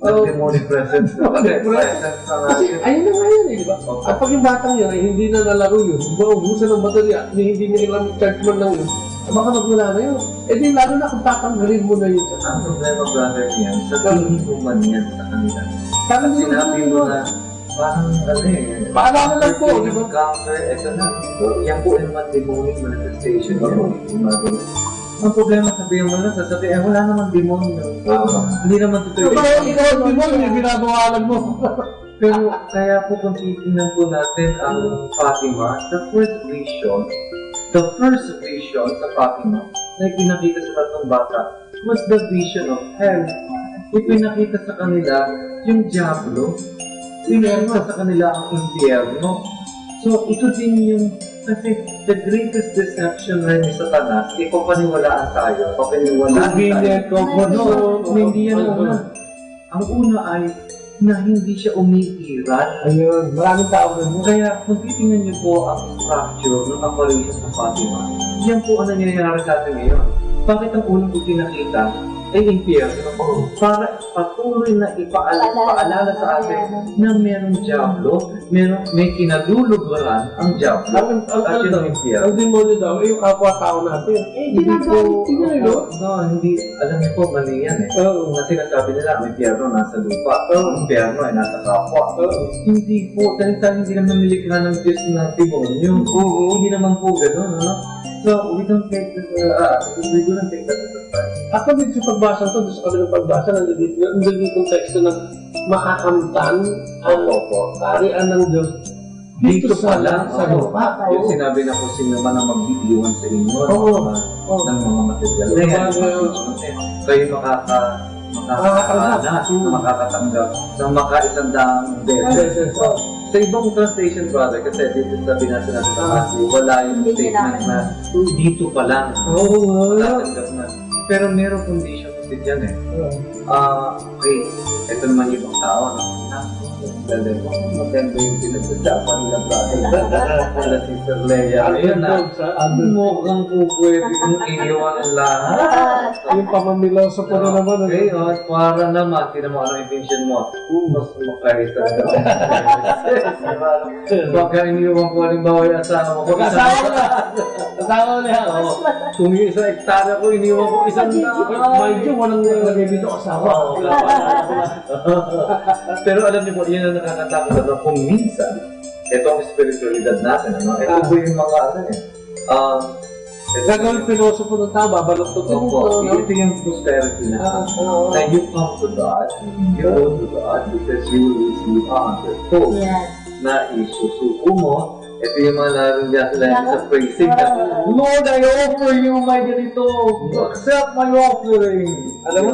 Demonic presence na. Presence na nga. Kasi ayun na nga yun eh, di ba? At pag yung batang yun ay hindi na nalaro yun, di ba, ubusan ng baterya, hindi, hindi niya ilang charge man lang yun, baka magwala na yun. Eh di, lalo na kung tatanggalin mo na yun. Ang problema, brother, niyan, sa tingin mo man yan sa kanila. Pag sinabi mo na, parang, ano eh, paalala lang po, di ba? Counter, eto na. Yan po yung mga demonic manifestation. Ang problema, sabihin mo lang, sasabihin, "Eh, wala namang demonyo." Hindi naman totoo yun. Pero ikaw ang demonyo, binabawalan mo. Pero kaya po, kung titingnan po natin ang Fatima, the first vision, the first vision sa Fatima na ipinakita sa tatlong bata was the vision of hell. Ipinakita sa kanila yung Diablo. Pinakita sa kanila ang impyerno. So, ito din yung, kasi the greatest deception na ni Satanas, ipapaniwalaan tayo, papaniwalaan tayo. Convenient, comfort zone. Hindi yan una. Ang una ay na hindi siya umiiral. Ayun, maraming tao rin yun. Kaya kung titingnan niyo po ang structure ng aparisyon ng Fatima, yan po ang nangyayari sa atin ngayon. Bakit ang unang ipinakita ay impyerno? Para patuloy na ipaal-, paalala sa atin na merong Diablo, merong, may kinalulugaran ang Diablo. Ang, ang, at yun ang impyerno. Ang demonyo daw, eh, yung kapwa-tao natin. Eh, hindi po, ginagalit nila, no? No, hindi, alam niyo po, mali yan eh. Oo. Kasi nasabi nila, ang impyerno nasa lupa. Oo. Ang impyerno ay nasa kapwa. Oo. Hindi po, dahil tayo hindi naman nilikha ng Diyos na demonyo. Oo. Hindi naman po ganun, ano? So, we don't take this, uh, ah, we don't take that as a fact. Ako din sa pagbasa ko, doon sa kabilang pagbasa, nandun, nandun yung konteksto ng makakamtan ang Opo. Kaharian ng Diyos. Dito pa lang, sa lupa. Yung sinabi na kung sino man ang mag-iiwan sa inyo ng mga, ng mga material na yan, kayo makaka-, makakaranas, makakatanggap ng makaisang daang beses. Sa ibang translation, brother, kasi dito sa binasa natin sa Matthew, wala yung statement na dito pa lang. Matatanggap na. Pero merong condition kasi dyan eh. Ah, okay. Ito naman yung ibang tao, no? Ah, galing mo. Maganda yung pinagsasabi nila, brother. Wala si Sir Lea. Ayun na. Mukhang po pwede kong iniwan lahat. Yung pamamiloso pa na naman, ano? Okay, oh, para naman, tinan mo anong intention mo. Mas makaisa ka. Baka iniwan ko, halimbawa, yung asawa ko. Asawa na. Asawa na. Oo. Kung yung isang hektarya ko, iniwan ko isang daan. Medyo walang naglagay dito, asawa. Oo. Pero alam niyo po, yan ang nakakatakot, ano, kung minsan, itong espiritualidad natin, ano, ito po yung mga, ano, eh, um, gagawin pilosopo ng tao, babaluktot. Opo, ito yung prosperity na. Ah, oo. Na you come to God, you go to God because you will receive a hundredfold. Yes. Na isusuko mo, ito yung mga laro niya sila sa praising na, "Lord, I offer you my ganito. Accept my offering." Alam mo,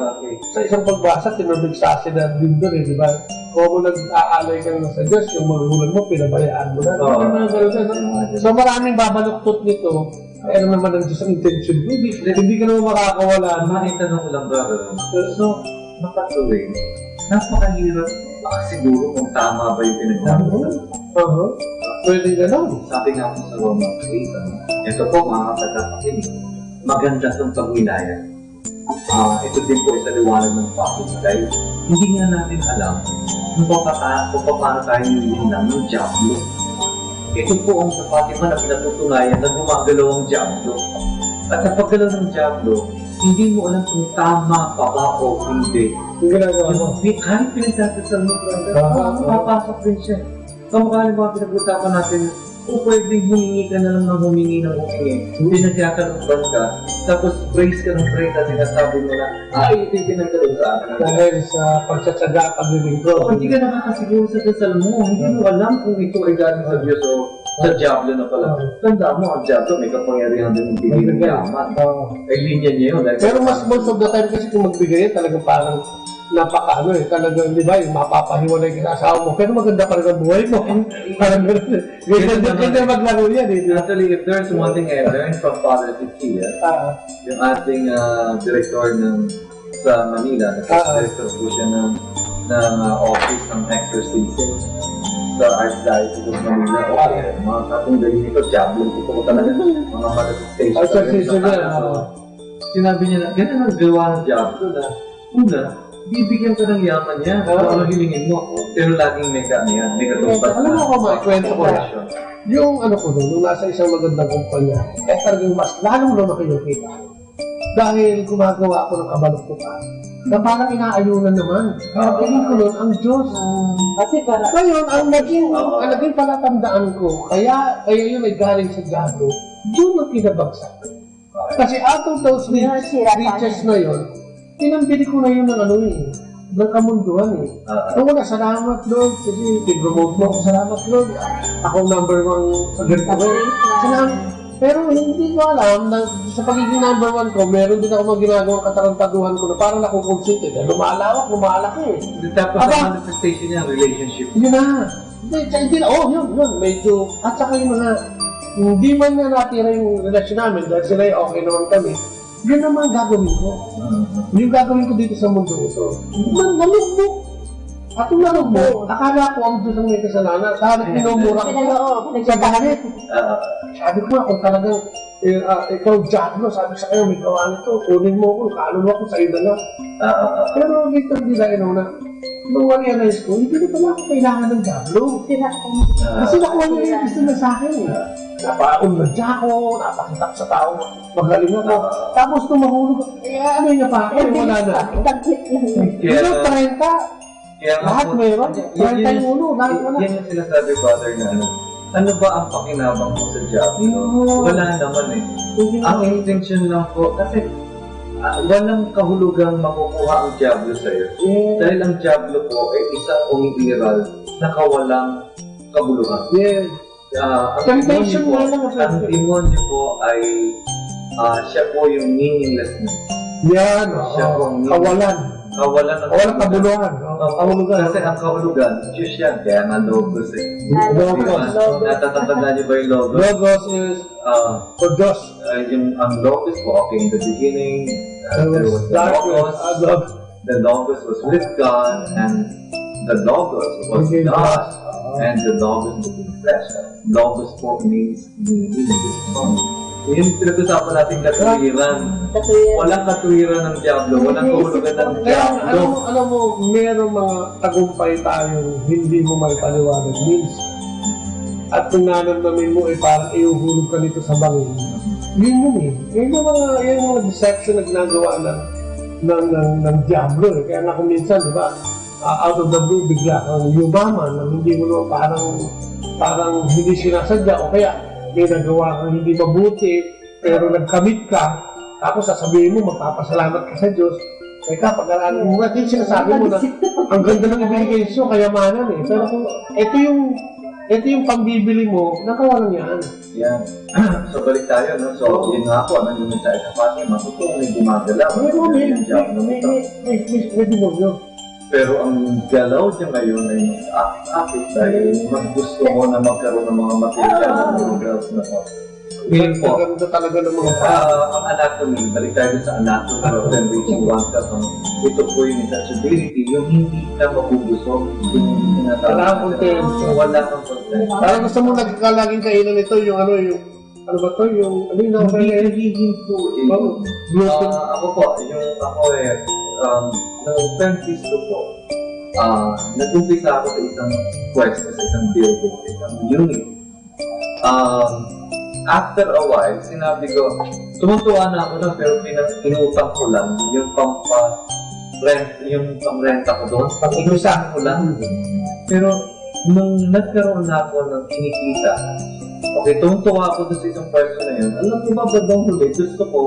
sa isang pagbasa, tinubig sa asin na din doon eh, di ba? Kung mo nag-aalay ka na sa Diyos, yung magulang mo, pinabayaan mo na. Oo. May mga ganun, ano? So, maraming babaluktot nito. Kaya naman ang Diyos ang intention mo. Hindi, hindi ka naman makakawala. Ang mga itanong ko lang, brother. So, makatuloy, napakahirap makasiguro kung tama ba yung pinagkakasabi. Aha. Pwede ganun. Sabi nga po sa Roma eight, ano, ito po, mga kapatid, maganda tong pagnilayan. Ah, ito din po ay sa liwanag ng Father's Life. Hindi nga natin alam kung papata-, kung paano tayo nilinlang ng Diablo. Ito po ang sa Fatima na pinatutunayan na gumagalaw ang Diablo. At sa paggalaw ng Diablo, hindi mo alam kung tama pa ba o hindi. Yung ginagawa mo. Yung pi-, kahit pinagdadasal mo, brother, papasok din siya. Kamukha ng mga pinag-usapan natin, kung pwedeng humingi ka na lang ng humingi ng humingi, pinagkakalooban ka, tapos praise ka ng praise at sinasabi mo na, "Ay, ito yung pinagkalooban." Dahil sa pagtsatsaga at paglilingkod. Hindi ka nakakasiguro sa dasal mo. Hindi mo alam kung ito ay galing sa Diyos o sa Diablo na pala. Tandaan mo, ang Diablo may kapangyarihan din magbigay ng yaman. Oo. Ay, linya niya yun. Pero mas most of the time kasi kung magbigay yan, talagang parang napaka-ano eh, talagang, di ba, yung mapapahiwalay ka sa asawa mo, pero maganda pa rin ang buhay mo. Parang ganun eh. Ganyan, ganyan maglaro yan eh, di ba? Actually, if there's one thing I learned from Father Ezekiel, yung ating, ah, direktor ng, sa Manila, nag-director po siya ng, ng, ah, office ng exorcism sa Archdiocese of Manila. Okay, mga katunggali nito, diablo ito ko talaga, mga manifestation. Exorcism yan, so, sinabi niya na, ganun ang gawa ng diablo na, una, bibigyan ka ng yaman niya, kung ano hilingin mo, pero laging may ka-, may, may katumbas na. Alam mo, mama, kwento ko lang. Yung ano ko nun, nung nasa isang magandang kumpanya, eh, talagang mas lalong lumaki yung kita. Dahil gumagawa ako ng kabaluktutan, na parang inaayunan naman. Ang tingin ko nun, ang Diyos. Kasi para ngayon, ang naging, ang naging palatandaan ko, kaya, kaya yun ay galing sa diablo, yun ang kinabagsak ko. Kasi out of those rich-, riches na yun, pinambili ko na yun ng ano eh, ng kamunduan eh. Nung una, "Salamat, Lord. Sige, pinromote mo ako. Salamat, Lord. Ako number one sa ganito." Salamat. Pero hindi ko alam na sa pagiging number one ko, meron din ako mga ginagawang katarantaduhan ko na parang nakukonsulta. Lumalawak, lumalaki eh. Tapos ang manifestation niya, relationship. Yun na. Hindi, tsaka hindi na, oh, yun, yun, medyo, at saka yung mga, hindi man nga natira yung relasyon namin, dahil sila ay okay naman kami, yun naman gagawin ko. Yung gagawin ko dito sa mundo ito. Man-, nalugmok. At yung nalugmok, akala ko ang Diyos ang may kasalanan. Sa halip minumura ko, sa galit. Sabi ko nga, kung talagang eh, ah, ikaw, Diablo, sabi sa kanya, may gawa nito, kunin mo ako, kaluluwa ko sa'yo na lang. Pero dito, hindi na inuna. Nung na-realize ko, hindi na pala ako kailangan ng Diablo. Kasi nakuha niya yung gusto niya sa akin eh. Napaunlad niya ako, napakita ko sa tao, magaling ako. Tapos nung mahulog, eh, ano niya pa ako, eh, wala na ako. Taglit lang. Pero treinta, kaya nga lahat po, meron. Yan, yan, treinta yung ulo, lahat wala. Yan yung sinasabi, brother, na ano, ano ba ang pakinabang mo sa Diablo? Wala naman eh. Ang intention lang po, kasi, ah, walang kahulugang makukuha ang Diablo sa'yo. Yes. Dahil ang Diablo po ay isang umiiral na kawalang Kabuluhan. Yes. Ah, ang Temptation demonyo po, nga lang ang ang demonyo po ay, ah, siya po yung meaninglessness. Yan, Siya oo. po ang meaning. Kawalan. Kawalan ng Kawalan kabuluhan. Oo, Opo. Kahulugan. Kasi ang kahulugan, Diyos yan. Kaya nga logos eh. Logos. Di ba? Logos. Natatandaan niyo ba yung logos? Logos is Ah, for Diyos. Ah, yung ang logos po, okay, in the beginning, uh, There there was was the darkness. Logos. Ah, log- The Logos was with God, and the Logos was Okay. God, and the Logos became flesh. Logos po means meaning. Yung pinag-usapan natin, katwiran. Katwiran. Walang katwiran ng Diablo, walang Hindi. kahulugan ng Kaya, Diablo. alam mo, alam mo, merong mga tagumpay tayong hindi mo maipaliwanag. Means, at kung nanamnamin mo, eh, parang ihuhulog ka nito sa bangin. Yun yun eh. Yun yung mga, yun yung mga deception na ginagawa ng, ng, ng, ng Diablo eh. Kaya nga kung minsan, di ba, ah, out of the blue, bigla kang yumaman na hindi mo naman parang, parang hindi sinasadya o kaya may nagawa kang hindi mabuti, pero nagkamit ka, tapos sasabihin mo, magpapasalamat ka sa Diyos. Teka, pag-aralan mo nga, ito yung sinasabi mo na, ang ganda ng ibinigay sa'yo, kayamanan eh. Pero kung ito yung, ito yung pambibili mo, nakawalan yan. Yan. So, balik tayo, no? So, yun nga po, ano yung mensahe sa Fatima? Totoo, may gumagalaw. May, may, Yung may, Diablo may, nito. may, may, may, may demonyo. Pero ang galaw niya ngayon ay mag-akit-akit dahil mas gusto mo na magkaroon ng mga material na Ah. mga drugs na to. Ngayon po, Ang ganda talaga ng mga ah, ang anatomy, balik tayo sa anatomy of enriching oneself, ano? Ito po yung insatiability, yung hindi ka mabubusog, yung hindi ka natawag Wala kang na contento. Wala kang contento. Parang gusto mo nagkakalaging kainan ito, yung ano, yung, ano ba to, yung, ano yung Hindi nakalagay? Nahihinto eh. Oo. Ah, ako po, yung ako eh, um, nung twenties ko po, ah, nag-umpisa ako sa isang pwesto, sa isang building, sa isang unit. Um, after a while, sinabi ko, tumuntuwa na ako na, pero pinag-, inutang ko lang yung pampa-rent, yung pamrenta ko doon. Pag-inusahan ko lang. Pero nung nagkaroon na ako ng kinikita, okay, tuwang-tuwa ako doon sa isang pwesto na yun. Alam mo ba, bandang huli, gusto ko,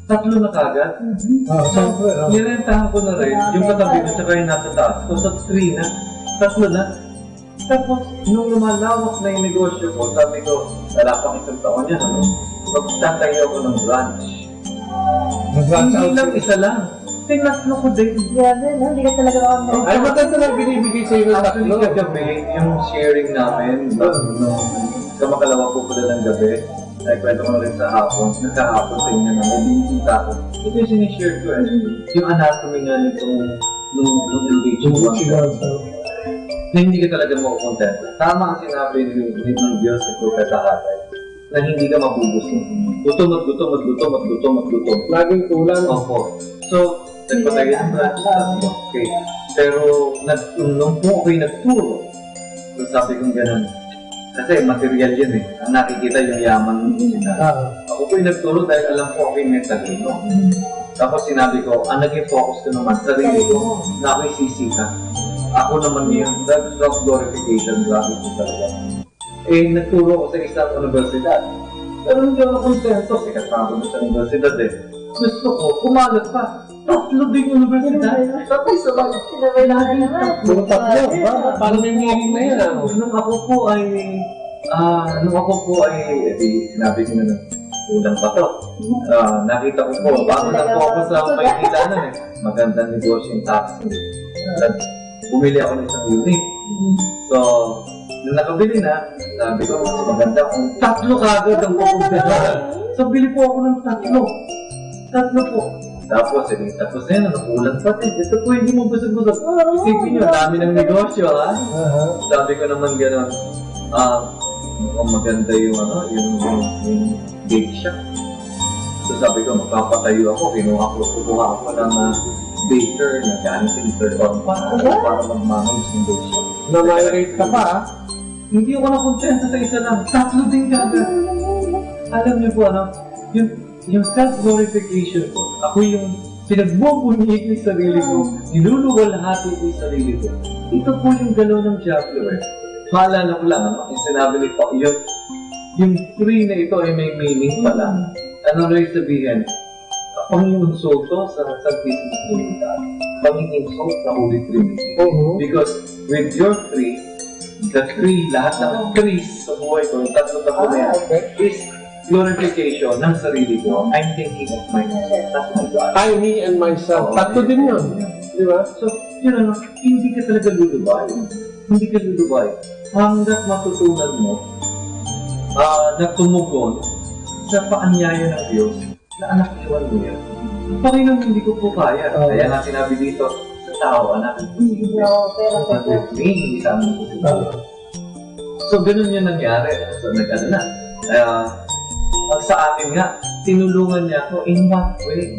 tatlo na kagad. Ah, So, siyempre, ah. nirentahan ko na rin, yung katabi ko, tsaka yung nasa taas ko. So, three na. Tatlo na. Tapos, nung lumalawak na yung negosyo ko, sabi ko, wala pang isang taon yan, ano? Magtatayo ako ng branch. Nag-branch Hindi out lang sila. isa lang. Tinatlo ko din. Grabe, no? Hindi ka talaga makakita. Ay, maganda lang binibigay sa'yo ng Actually, tatlo. kagabi, yung sharing namin, Hmm. nung kamakalawa ko pala ng gabi, ay kwento ko na rin sa hapon, nagkahapon sa inyo na may binisita ko. Ito yung sinishare ko eh. Hmm. Yung anatomy nga nitong, nung, nung engagement Yung ko. Sigaw, so. Na hindi ka talaga makukontento. Tama ang sinabi ni, ni, ng Diyos sa Propeta Haggai. Na hindi ka mabubusog. Gutom at gutom at gutom at gutom at gutom. Laging kulang. Opo. So, nagpatay ng branch, tatlo. Okay. Pero, nag, nung po ako'y nagturo, so sabi kong ganun, kasi material yun eh. Ang nakikita yung yaman ng sila. Ah. Ako po'y nagturo dahil alam ko ako'y may talino. Tapos sinabi ko, ang naging focus ko naman, sarili ko, na ako'y sisikat. Ako naman yung self-glorification, grabe po talaga. Eh, nagturo ako sa isang universidad. Pero hindi ako kontento, sikat na ako sa universidad eh. Gusto ko, kumalat pa. Tatlo ding universidad. Sabay-sabay. Sabay na naman. Puro tatlo, ba? Paano may meaning na yun, ah? Nung ako po ay, ah, nung ako po ay, eh, di, sinabi ko na, kulang pa to. Ah, nakita ko po, bago lang po ako sa Maynila nun eh. Magandang negosyo yung taxi. Bumili ako ng isang unit. So, nung nakabili na, sabi ko, mas maganda kung tatlo kaagad ang pupunta. So, bili po ako ng tatlo. Tatlo po. Tapos, eh, tapos na yun, ano, kulang pa din. Ito po, hindi mo busog-busog. Isipin nyo, dami ng negosyo, ha? Aha. Sabi ko naman gano'n, ah, mukhang maganda yung, ano, yung, yung, yung bake shop. So sabi ko, magpapatayo ako. Kinuha ko, kumuha ako ng, ah, baker na gamit yung third on para, Aba? para magmanage ng bake shop. Na-irate ka pa, ah. Hindi ako nakontento sa isa lang. Tatlo din kagad. Alam niyo po, ano, yung, yung self-glorification ko, ako yung pinagbubunyi ko yung sarili ko, niluluwalhati ko yung sarili ko. Ito po yung galaw ng Diablo eh. Maalala ko lang, ano, yung sinabi ni Pao, yung, yung three na ito ay may meaning pala. Mm. Ano na yung sabihin? Panginsulto sa Santisima Trinidad, panginsulto sa Holy Trinity. Oo. Because with your three, The three, lahat ng trees sa buhay ko, yung tatlo-tatlo na yan, is glorification ng sarili ko. I'm thinking of myself, not my God. I, me, and myself. Tatlo din yun. Di ba? So, yun ano, hindi ka talaga lulubay. Hindi ka lulubay. Hanggat matutunan mo ah, na tumugon sa paanyaya ng Diyos na anak iwan mo yan. Panginoon, hindi ko po kaya. Kaya nga sinabi dito, sa tao, anak, imposible. No, pero But with me, hindi sa amin imposible. So, ganun yung nangyari. So, nag-ano na. Kaya, ang sa akin nga, tinulungan niya ako in what way?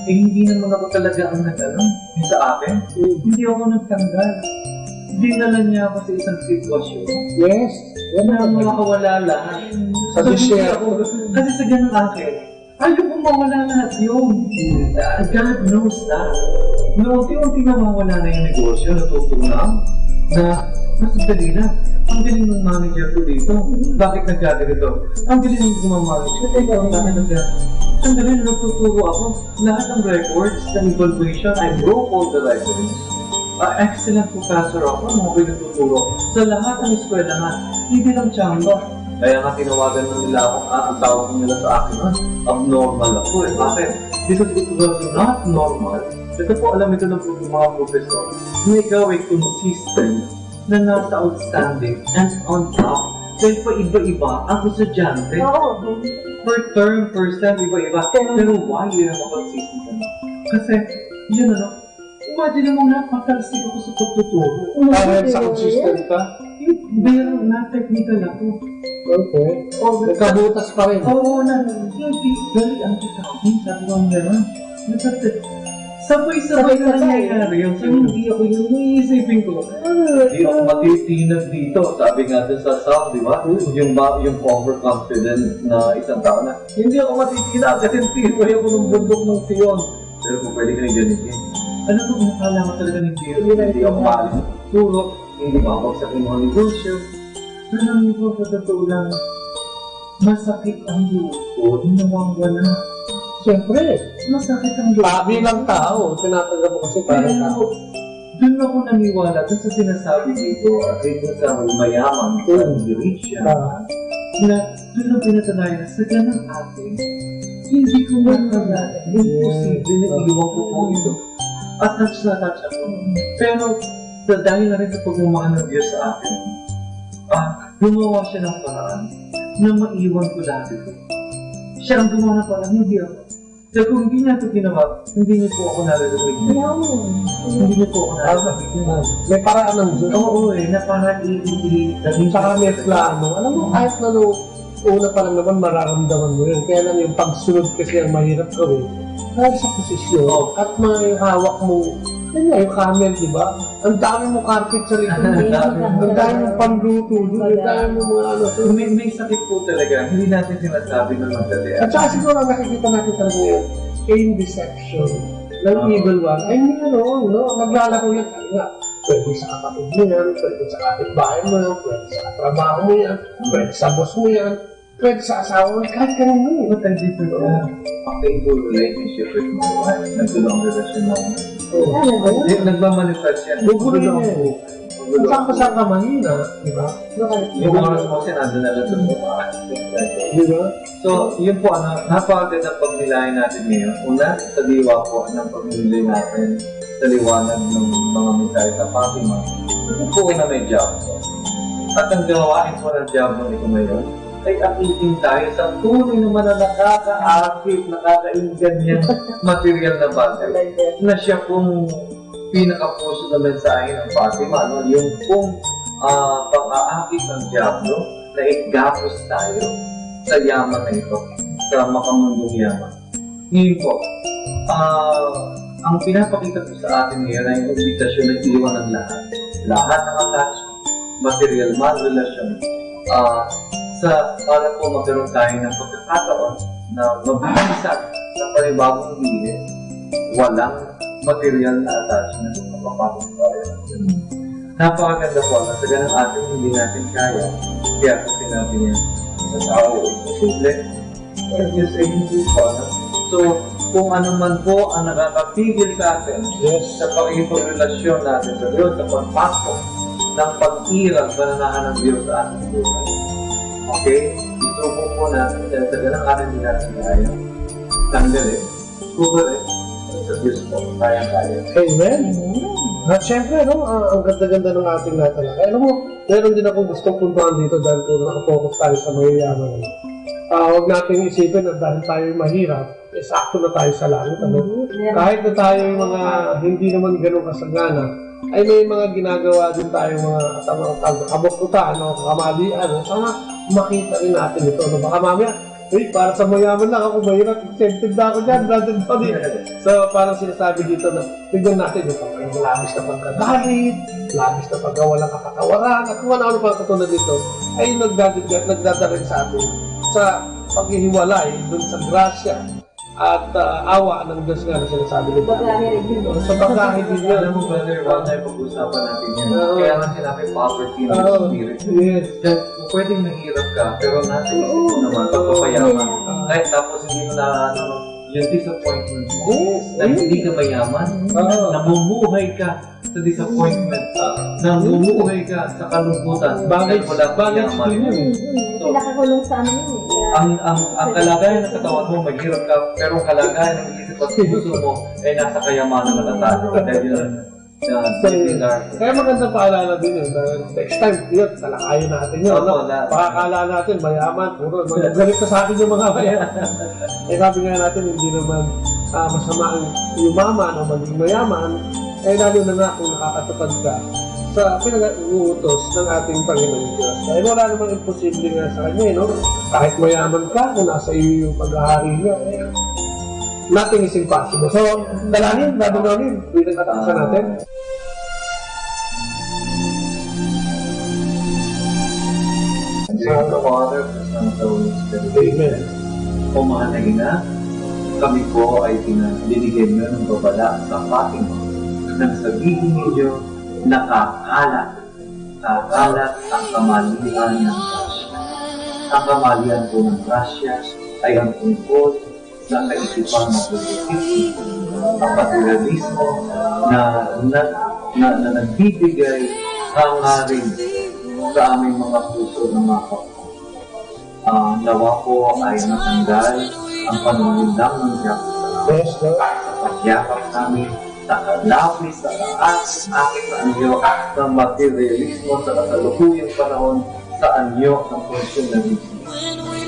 Eh, hindi naman ako talaga ang nag-ano. Yung sa akin, hindi ako nagtanggal. Dinala niya ako sa isang sitwasyon Yes. Yan na ang makawala lahat. Sa So, hindi desierto. ako, kasi sa ganun akin, ayoko mawala lahat yun. Ah, God knows that. Na unti-unti na mawala na yung negosyo, natutunaw na, na sandali lang. Ang galing ng manager ko dito. Bakit nagkaganito? Ang galing ng mga manager ko dito. Bakit nagka-, ang galing, natuturo ako. Lahat ng records ng evaluation, I broke all the records. Ah, excellent professor ako, mga pinagtuturo. Sa lahat ng eskwelahan, hindi lang Chamba. Kaya nga tinawagan na nila ako, ah, ang tawag nila sa akin, ah, abnormal ako eh. Bakit? Because it was not normal. Ito po, alam ito ng mga professor, na ikaw ay consistent na nasa outstanding and on top. Dahil pa iba-iba ang estudyante. Oo. Per term, per sem, iba-iba. Pero Pero why yun ang makonsistent? Kasi, yun ano, imagine mo na, patalsik ako sa pagtuturo. Dahil sa consistent ka? Pero na technical ako. Okay. Oh, Nagkabutas pa rin. Oo na, hindi, dali ang kita. Sabi ko, meron. Sabay-sabay na Sabay-sabay. nangyayari yun. So, hindi ako yun. Iisipin ko, "Di ako matitinag dito." Sabi nga dun sa Psalm, di ba? Yung ba, yung overconfident na isang tao na, "Hindi ako matitinag kasi tibay ako ng bundok ng Sion." Pero kung pwede ka na gamitin, ano kung nakala ko talaga ng Sion? Hindi ako maalis. Puro, hindi babagsak yung mga negosyo. Alam niyo po, sa totoo lang, masakit ang loob ko nung nawawala. Siyempre. Masakit ang loob ko. Bilang tao, tinatanggap mo kasi parang Pero, tao. Doon ako naniwala, doon sa sinasabi dito, at dito sa mayaman, sa Mm. rich, Ah. na doon ang pinatunayan na sa ganang atin, hindi ko makala, imposible na iwan ko po ito. Attach na attach ako. Pero, sa dahil na rin sa pagmamahal ng Diyos sa akin, ah, gumawa siya ng paraan na maiwan ko lahat ito. Siya ang gumawa ng paraan, hindi ako. So, kung hindi niya ito ginawa, hindi niyo po ako naririnig. Yun. Hindi niyo po ako naririnig. May paraan ng Diyos. Oo, eh, na para i-, i-, i-, Saka may plano. Alam mo, kahit na nung una pa lang naman, mararamdaman mo yun. Kaya lang yung pagsunod kasi ang mahirap gawin. Dahil sa posisyon Oo. at may hawak mo, yun nga, yung camel, di ba? Ang dami mo carpet sa likod mo. Ang dami mo panluto doon. Ang dami mo mga ano. So, may, may sakit po talaga. Hindi natin sinasabi na madali. At saka siguro ang nakikita natin talaga ngayon, yung deception ng Ah. evil one. Ay, meron, no? Naglalaro yan. Sabi nga, pwede sa kapatid mo yan, pwede sa kapitbahay mo yan, pwede sa katrabaho mo yan, pwede sa boss mo yan. Pwede sa asawa mo, kahit kanino eh. But I did not have a faithful relationship with my wife. Nagdulong ang relasyon namin. Oo. Talaga? Di, nagmamanifest yan. Gugulo yun eh. Gugulo. Kung saan ka, saan ka mahina, di ba? Yung oras mo kasi nandun na lang sa mukha. Di ba? So, yun po, ano, napakaganda pag nilayan natin ngayon. Una, sa diwa po ng pag-enjoy natin sa liwanag ng mga mensahe sa Fatima. Ito po na may job. At ang gawain po ng job ng ito ngayon, ay akitin tayo sa tunay naman na nakakaakit, nakakaingganyang material na bagay na siya pong pinakapuso na mensahe ng Fatima, no? Yung pong, ah, pang-aakit ng Diablo na igapos tayo sa yaman na ito, sa makamundong yaman. Ngayon po, ah, ang pinapakita ko sa atin ngayon ay ang imbitasyon na iwan ang lahat. Lahat ng attachment, material man, relasyon, ah, sa, para po magkaroon tayo ng pagkakataon na mabibisan sa panibagong bili, walang material na attachment o kapapagod tayo. Napakaganda po na sa ganang atin hindi natin kaya, kaya po sinabi niya sa tao, imposible. Yes, eh, hindi po, ano? So, kung ano man po ang nakakapigil sa atin Yes. sa pakikipagrelasyon natin sa Diyos, sa pagpasok ng pag-iral, pananahan ng Diyos sa ating buhay. Okay? Isuko ko na, dahil sa ganang aral din natin tayo. Tanggal eh. Cover eh. Sa Diyos po, kaya-kaya. Amen. At syempre, no, ah, ang ganda-ganda ng ating natalakay. Alam mo, meron din akong gustong puntuhan dito dahil kung nakapokus tayo sa mayayaman. Ah, huwag natin isipin na dahil tayo mahirap, eh, sakto na tayo sa langit, ano? Mm, yeah. Kahit na tayo yung mga hindi naman ganun kasagana, ay may mga ginagawa din tayo, mga tama, kab-, kabuktutan o kamalian, no? Sana makita rin natin ito, no? Baka mamaya, "Uy, para sa mayaman lang ako, mahirap, exempted na ako dyan, brother Tony." So, parang sinasabi dito na, tignan natin yung pag-, labis na pagkagalit, labis na pagkawalang kapatawaran, at kung ano-ano pa katulad nito, ay nagdadagdag, nagdadala sa atin sa paghihiwalay dun sa grasya at, ah, awa ng Diyos nga na sinasabi ni David. Bagahe rin yun. Sa bagahe din yun. Alam mo, brother, one time pag-usapan natin yan. Oo. Kaya nga sinabi, poverty ng spirit. Yes. Dahil pwedeng mahirap ka, pero nasa isip mo naman, pagpapayaman. Oo. Kahit tapos hindi mo na, ano, yung disappointment mo, yes, na hindi ka mayaman, oo, namumuhay ka sa disappointment, ah, namumuhay ka sa kalungkutan, baggage, dahil wala kang baggage yaman. Din yun eh. Mm, mm. So, nakakulong sa amin yun eh. Kaya ang, ang, ang kalagayan ng katawan mo, mahirap ka, pero ang kalagayan ng isip at puso mo ay nasa kayamanan na tayo. Dahil yun, ah, so, yun, kaya maganda paalala din yun. Dahil next time, yun, talakayin natin yun, opo, no? Pakakala natin, mayaman, puro, magalit na sa atin yung mga mayaman. Eh, sabi nga natin, hindi naman, ah, masama ang yumaman o maging mayaman, eh, lalo na nga kung nakakatupad ka sa pinag-uutos ng ating Panginoon Diyos. Dahil wala namang imposible nga sa Kanya, eh, no? Kahit mayaman ka, kung nasa iyo yung paghahari niya, eh, nothing is impossible. So, dalangin, Brother Ronnie, bilang katapusan natin. In the name of the Father, the Son, and the Holy Spirit. Amen. O mahal na Ina, kami po ay pina-, binigyan niyo ng babala sa Fatima nang sabihin ninyo na kakalat, kakalat ang kamalian ng grasya. Ang kamalian po ng grasya ay ang tungkol sa kaisipan na positibo, ang materialismo na, na, na, na nagbibigay hangarin sa aming mga puso ng mga kapwa. Ah, nawa po ay matanggal ang panunod ng diablo sa, yes, Lord, sa pagyakap namin, sa kalapit, sa taas, sa anyo ng materialismo sa kasalukuyang panahon, sa anyo ng konsumerismo.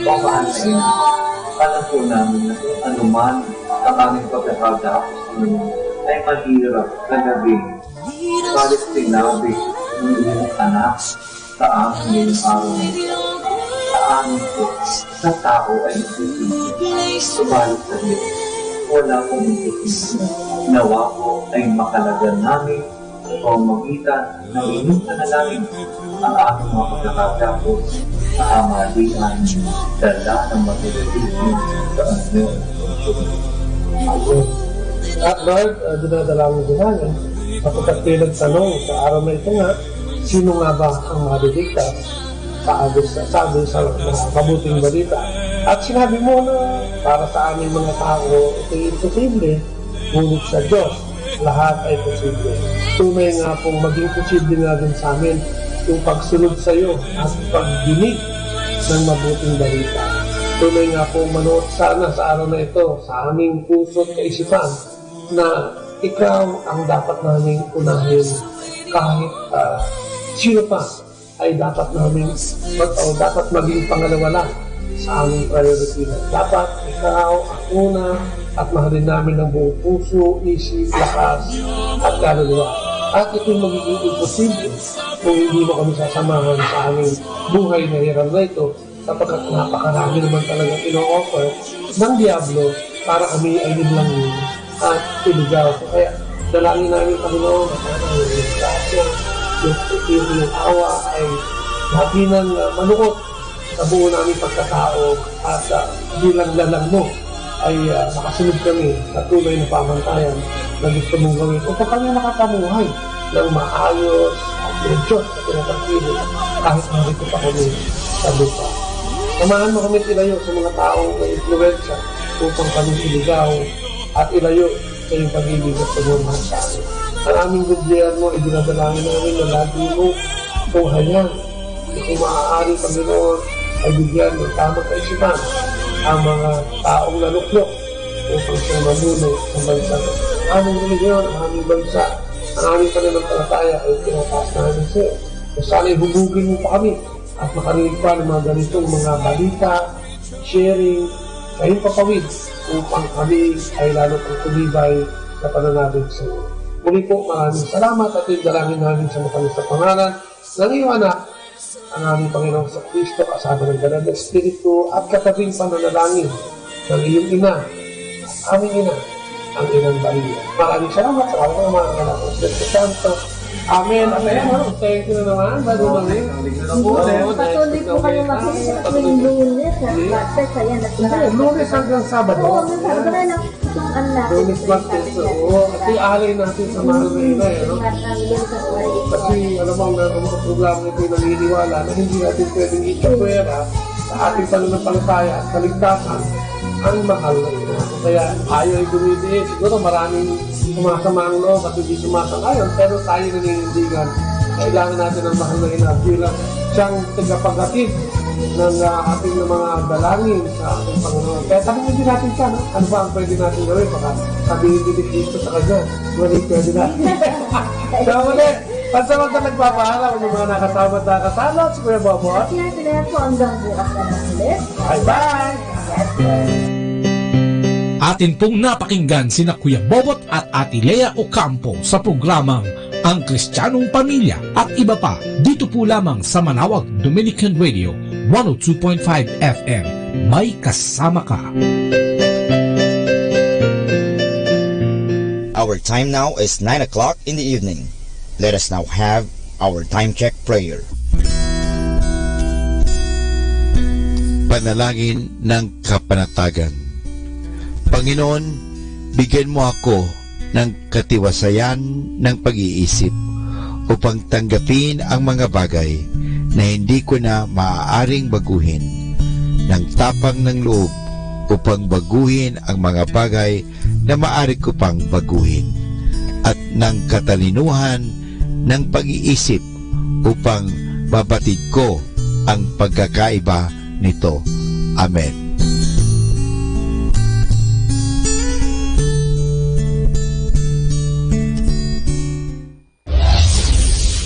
O mahal na Ina, alam po namin na kung anuman ang aming pagkakagapos ngayon ay mahirap na gabing, subalit sinabi ng iyong anak sa amin ngayong araw na ito, sa amin po, sa tao ay imposible, subalit sa Diyos, wala pong imposible. Nawa po ay makalagan namin sa pamamagitan ng inyong panalangin ang aming mga pagkakagapos sa kamalian, dala ng materialismo sa anyo. Amen. At Lord, ah, dinadalangin ko namin, sapagkat bilang tanong sa araw na ito nga, sino nga ba ang maliligtas sa agos, sa agos sa, sa mabuting balita? At sinabi mo na para sa aming mga tao, ito'y imposible, ngunit sa Diyos, lahat ay posible. Tunay nga pong maging posible nga din sa amin yung pagsunod sa iyo at pagdinig ng mabuting balita. Tunay nga pong manoot sana sa araw na ito sa aming puso at kaisipan na ikaw ang dapat naming unahin kahit, ah, sino pa ay dapat namin mag-, o dapat maging pangalawa lang sa aming priority na. Dapat ikaw ang una at mahalin namin ng buong puso, isip, lakas, at kaluluwa. At ito'y magiging imposible kung hindi mo kami sasamahan sa aming buhay na hiram na ito, sapagkat napakarami naman talagang ino-offer ng Diablo para kami ay linlangin at iligaw. Kaya dalangin namin, Panginoon, na sana yung grasya, yung, yung, yung awa ay lagi nang, ah, manuot sa buo naming pagkatao at, ah, bilang lalang mo ay, ah, makasunod kami sa tunay na pamantayan na gusto mong gawin upang kami makapamuhay ng maayos at may Diyos na pinatagpili kahit narito pa kami sa lupa. Samahan mo kami tilayo sa mga taong may impluwensya upang kami iligaw at ilayo sa iyong pag-ibig at pagmamahal sa amin. Ang aming gobyerno ay dinadalangin namin na lagi mo tunghayan. Kung maaari, Panginoon, ay bigyan ng tamang kaisipan ang mga taong naluklok upang sila mamuno sa bansa. Aming relihiyon, ang aming bansa, ang aming pananampalataya ay pinataas namin sa iyo. Sana'y hubugin mo pa kami at makarinig pa ng mga ganitong mga balita, sharing, sa impapawid upang kami ay lalo pang tumibay sa pananabig sa iyo. Muli po, maraming salamat at yung dalangin namin sa matamis na pangalan ng iyong Anak, ang aming Panginoong Kristo, kasama ng Banal na Espiritu at katabing pananalangin ng iyong ina, aming ina, ang Inang Maria. Maraming salamat sa mga mga anak ng Espiritu Santo. Amen. Amen. Oh, thank you na naman, Brother Marie. Patuloy po kayo makinig sa tuwing Lunes, ha? Martes, ayan, at Hindi, Lunes hanggang Sabado. Oo, hanggang Sabado. Kaya lang, itong ang natin Lunes, Martes, oo. Ito yung alay natin sa mahal na ina, eh, no? Kasi, alam mo, ang mga programa nito yung naniniwala na hindi natin pwedeng itapwera sa ating pananampalataya at kaligtasan ang mahal na ina. Kaya tayo ay dumidii. Siguro maraming sumasama ang loob at hindi sumasang-ayon, pero tayo naninindigan. Kailangan natin ang mahal na ina bilang siyang tagapaghatid ng, ah, ating mga dalangin sa ating Panginoon. Kaya tanungin din natin siya, no? Ano ba ang pwede natin gawin? Baka sabihin din ni Cristo sa kanya, "Wala yung pwede natin." So, muli, pansamantala nagpapaalam ang mga nakasama at nakasala, si Kuya Bobo. At yan, sila po hanggang bukas na lang ulit. Bye-bye! Atin pong napakinggan sina Kuya Bobot at Ate Lea Ocampo sa programang Ang Kristiyanong Pamilya at iba pa dito po lamang sa Manawag Dominican Radio one oh two point five F M. May kasama ka. Our time now is nine o'clock in the evening. Let us now have our time check prayer. Panalangin ng kapanatagan. Panginoon, bigyan mo ako ng katiwasayan ng pag-iisip upang tanggapin ang mga bagay na hindi ko na maaaring baguhin, ng tapang ng loob upang baguhin ang mga bagay na maari ko pang baguhin, at ng katalinuhan ng pag-iisip upang mabatid ko ang pagkakaiba nito. Amen.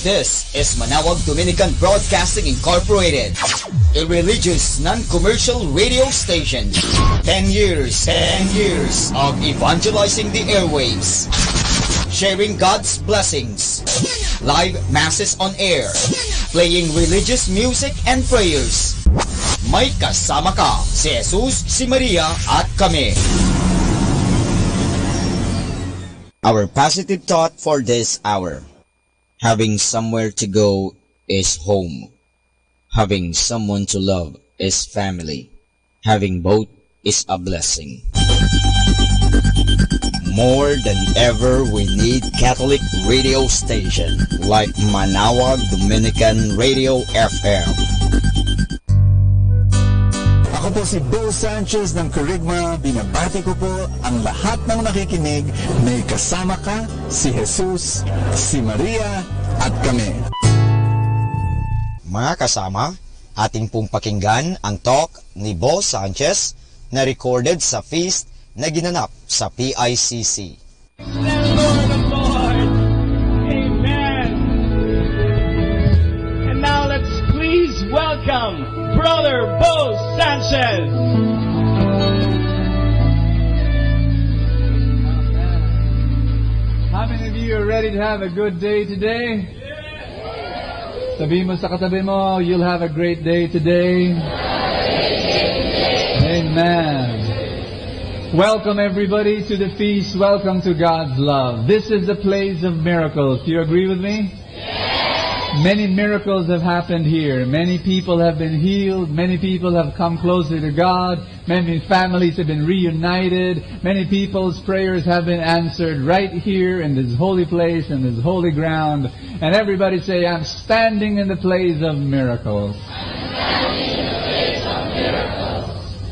This is Manawag Dominican Broadcasting Incorporated, a religious non-commercial radio station. Ten years, ten years of evangelizing the airwaves, sharing God's blessings, live masses on air, playing religious music and prayers. May kasama ka, si Jesus, si Maria, at kami. Our positive thought for this hour. Having somewhere to go is home. Having someone to love is family. Having both is a blessing. More than ever, we need Catholic radio station like Manawag Dominican Radio F M. Ako po si Bo Sanchez ng Kerygma. Binabati ko po ang lahat ng nakikinig. May kasama ka, si Jesus, si Maria, at kami. Mga kasama, atin pong pakinggan ang talk ni Bo Sanchez na recorded sa feast na ginanap sa P I C C. Lord of Lords. Amen. And now let's please welcome Brother Bo Sanchez. How many of you are ready to have a good day today? Sabi mo sa katabi mo, "You'll have a great day today." Amen. Welcome, everybody, to the feast. Welcome to God's love. This is the place of miracles. Do you agree with me? Many miracles have happened here. Many people have been healed. Many people have come closer to God. Many families have been reunited. Many people's prayers have been answered right here in this holy place, in this holy ground. And everybody say, "I'm standing in the place of miracles."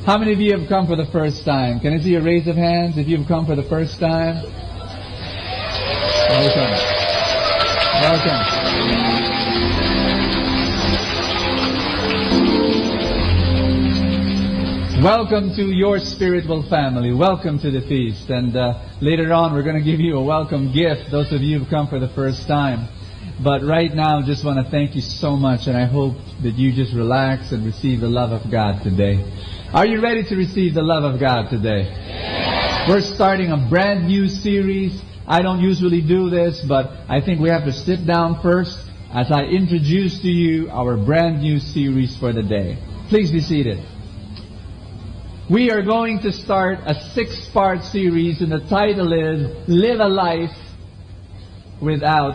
How many of you have come for the first time? Can I see a raise of hands if you've come for the first time? Welcome. Welcome. Welcome to your spiritual family. Welcome to the feast. And uh, later on, we're going to give you a welcome gift, those of you who've come for the first time. But right now, just want to thank you so much, and I hope that you just relax and receive the love of God today. Are you ready to receive the love of God today? We're starting a brand new series. I don't usually do this, but I think we have to sit down first as I introduce to you our brand new series for the day. Please be seated. We are going to start a six-part series, and the title is Live a Life Without,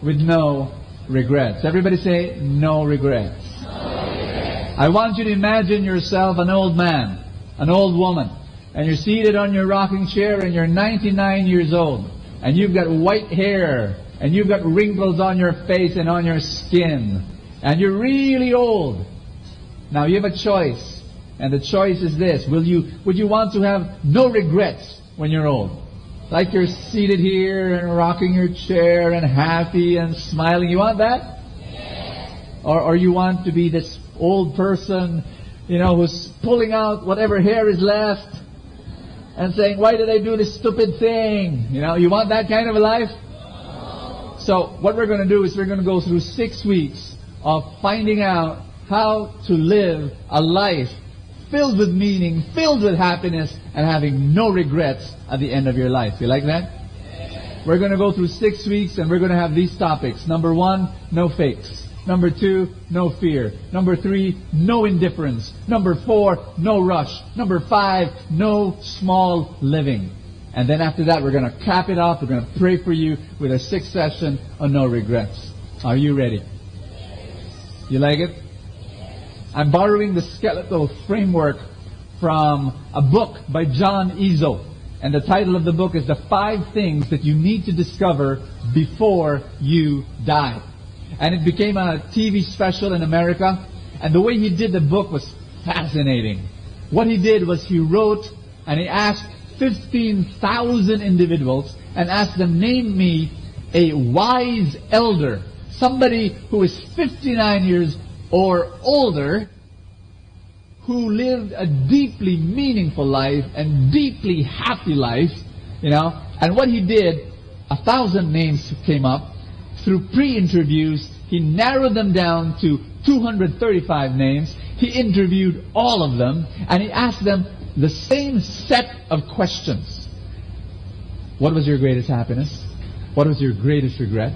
with No Regrets. Everybody say, "No regrets." I want you to imagine yourself an old man, an old woman, and you're seated on your rocking chair and you're ninety-nine years old, and you've got white hair, and you've got wrinkles on your face and on your skin, and you're really old. Now you have a choice, and the choice is this. Will you, would you want to have no regrets when you're old? Like you're seated here and rocking your chair and happy and smiling. You want that? Or, or you want to be this old person, you know, who's pulling out whatever hair is left and saying, "Why did I do this stupid thing?" You know, you want that kind of a life? So what we're going to do is we're going to go through six weeks of finding out how to live a life filled with meaning, filled with happiness, and having no regrets at the end of your life. You like that? We're going to go through six weeks and we're going to have these topics. Number one, no fakes. Number two, no fear. Number three, no indifference. Number four, no rush. Number five, no small living. And then after that, we're going to cap it off. We're going to pray for you with a sixth session on no regrets. Are you ready? You like it? I'm borrowing the skeletal framework from a book by John Izzo. And the title of the book is The Five Things That You Need to Discover Before You Die. And it became a T V special in America. And the way he did the book was fascinating. What he did was he wrote and he asked fifteen thousand individuals and asked them, "Name me a wise elder, somebody who is fifty-nine years or older, who lived a deeply meaningful life and deeply happy life," you know. And what he did, a thousand names came up. Through pre-interviews, he narrowed them down to two hundred thirty-five names. He interviewed all of them, and he asked them the same set of questions. What was your greatest happiness? What was your greatest regret?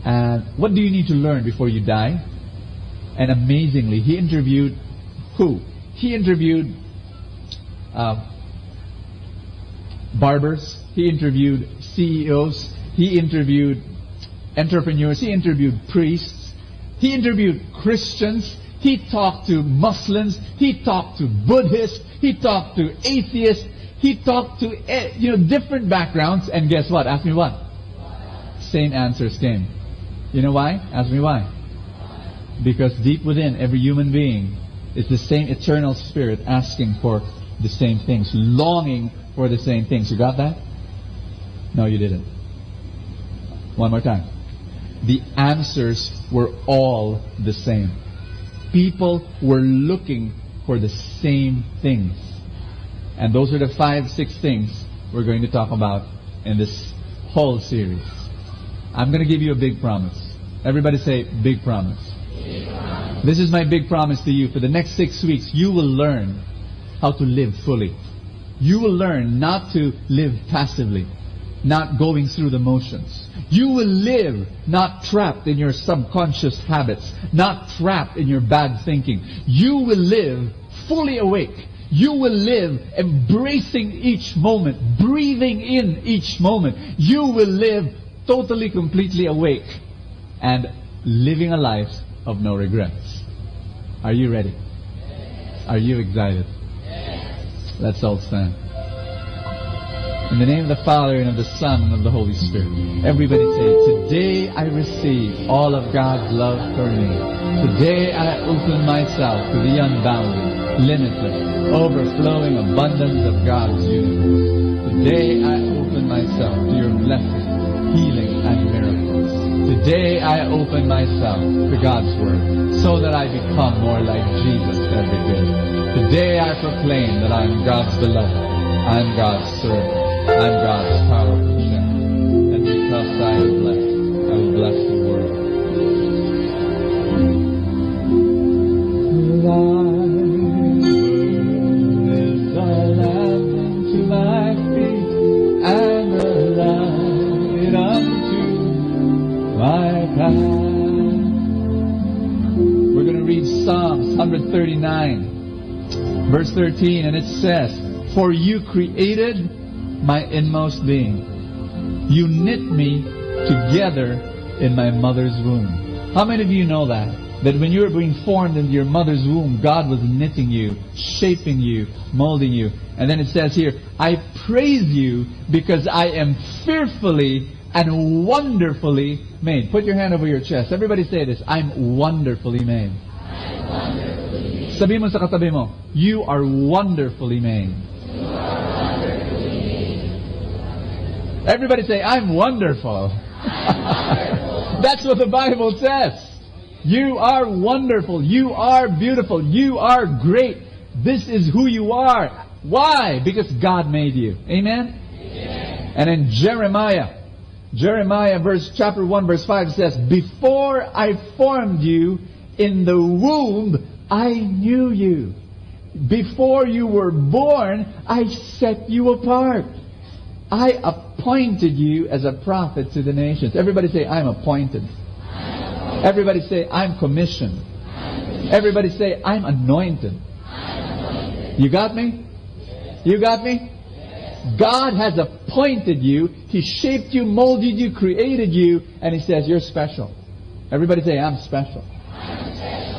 And what do you need to learn before you die? And amazingly, he interviewed who? He interviewed uh, barbers, he interviewed C E Os, he interviewed entrepreneurs, he interviewed priests, he interviewed Christians, he talked to Muslims, he talked to Buddhists, he talked to atheists, he talked to eh, you know, different backgrounds. And guess what? Ask me what? Same answers came. You know why? Ask me why. Because deep within every human being is the same eternal spirit asking for the same things, longing for the same things. You got that? No, you didn't. One more time. The answers were all the same. People were looking for the same things. And those are the five, six things we're going to talk about in this whole series. I'm going to give you a big promise. Everybody say, "Big promise." This is my big promise to you. For the next six weeks, you will learn how to live fully. You will learn not to live passively, not going through the motions. You will live not trapped in your subconscious habits, not trapped in your bad thinking. You will live fully awake. You will live embracing each moment, breathing in each moment. You will live totally, completely awake and living a life of no regrets. Are you ready? Are you excited? Let's all stand. In the name of the Father, and of the Son, and of the Holy Spirit. Everybody say, "Today I receive all of God's love for me. Today I open myself to the unbounded, limitless, overflowing abundance of God's universe. Today I open myself to your blessings." Today I open myself to God's word so that I become more like Jesus every day. Today I proclaim that I am God's beloved, I am God's servant, I am God's powerful child. And because I am blessed, I will bless the world. Thy word is a lamp unto my feet and a light unto my path. We're going to read Psalms one thirty-nine, verse thirteen, and it says, "For you created my inmost being. You knit me together in my mother's womb." How many of you know that? That when you were being formed in your mother's womb, God was knitting you, shaping you, molding you. And then it says here, "I praise you because I am fearfully and wonderfully made." Put your hand over your chest. Everybody say this, "I'm wonderfully made." Sabi mo sa katabi mo, "You are wonderfully made." Everybody say, "I'm wonderful." That's what the Bible says. You are wonderful. You are beautiful. You are great. This is who you are. Why? Because God made you. Amen? And in Jeremiah, Jeremiah verse, chapter one, verse five says, "Before I formed you in the womb, I knew you. Before you were born, I set you apart. I appointed you as a prophet to the nations." Everybody say, "I'm appointed." Everybody say, "I'm commissioned." Everybody say, "I'm anointed." You got me? You got me? God has appointed you. He shaped you, molded you, created you, and He says, "You're special." Everybody say, "I'm special."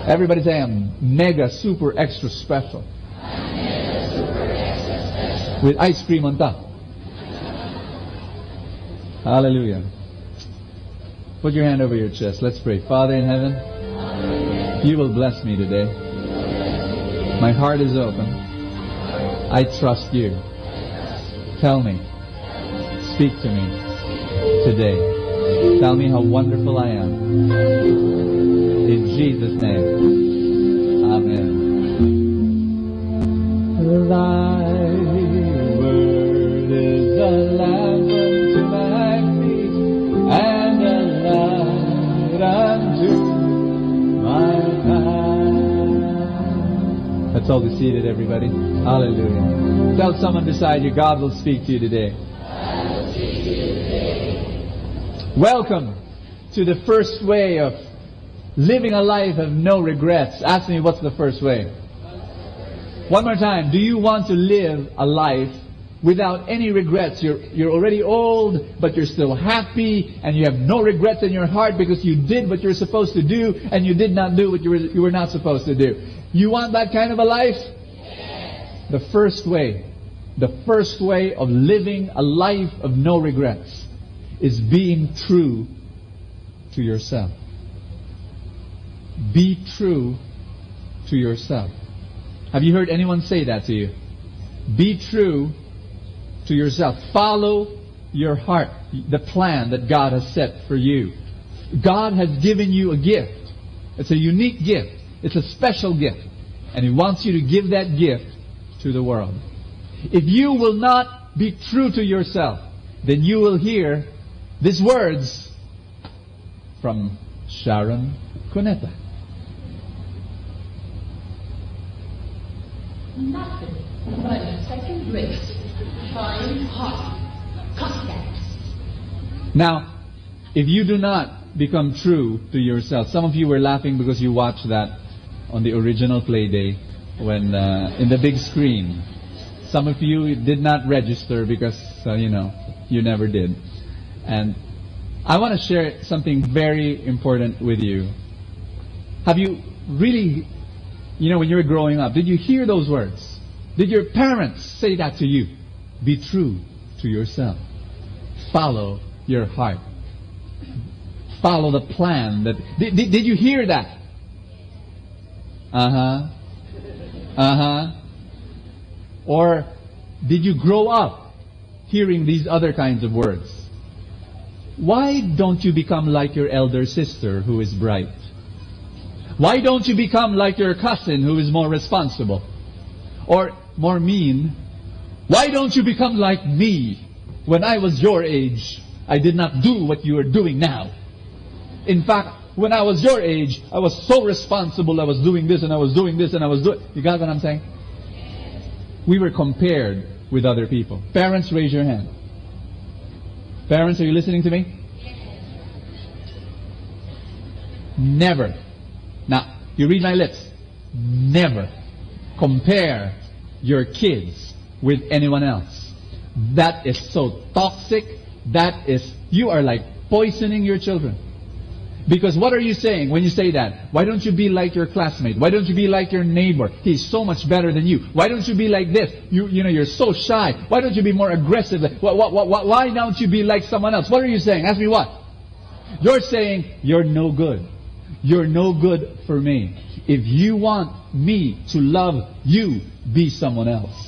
Everybody say, "I'm mega, super, extra special." With ice cream on top. Hallelujah. Put your hand over your chest. Let's pray. Father in heaven, you will bless me today. My heart is open. I trust you. Tell me. Speak to me today. Tell me how wonderful I am. In Jesus' name, amen. Thy word is a lamp unto my feet and a light unto my path. Let's all be seated, everybody. Hallelujah. Tell someone beside you, God will speak to you today. Welcome to the first way of living a life of no regrets. Ask me, what's the first way? One more time. Do you want to live a life without any regrets? You're, you're already old, but you're still happy, and you have no regrets in your heart because you did what you're supposed to do, and you did not do what you were, you were not supposed to do. You want that kind of a life? The first way, the first way of living a life of no regrets is being true to yourself. Be true to yourself. Have you heard anyone say that to you? Be true to yourself. Follow your heart, the plan that God has set for you. God has given you a gift. It's a unique gift. It's a special gift. And He wants you to give that gift to the world. If you will not be true to yourself, then you will hear these words from Sharon Cuneta. Nothing but a second rate fine hot contacts. Now, if you do not become true to yourself, some of you were laughing because you watched that on the original play day when, uh, in the big screen. Some of you did not register because, uh, you know, you never did. And I want to share something very important with you. Have you really, you know, when you were growing up, did you hear those words? Did your parents say that to you? Be true to yourself. Follow your heart. Follow the plan that, did, did, did you hear that? Uh-huh. Uh-huh. Or did you grow up hearing these other kinds of words? Why don't you become like your elder sister who is bright? Why don't you become like your cousin who is more responsible? Or, more mean, why don't you become like me? When I was your age, I did not do what you are doing now. In fact, when I was your age, I was so responsible, I was doing this and I was doing this and I was doing. You got what I'm saying? We were compared with other people. Parents, raise your hand. Parents, are you listening to me? Never. Now, you read my lips. Never compare your kids with anyone else. That is so toxic. That is, you are, like, poisoning your children. Because what are you saying when you say that? Why don't you be like your classmate? Why don't you be like your neighbor? He's so much better than you. Why don't you be like this? You, you know, you're so shy. Why don't you be more aggressive? Why, why, why, why don't you be like someone else? What are you saying? Ask me what. You're saying, "You're no good. You're no good for me. If you want me to love you, be someone else."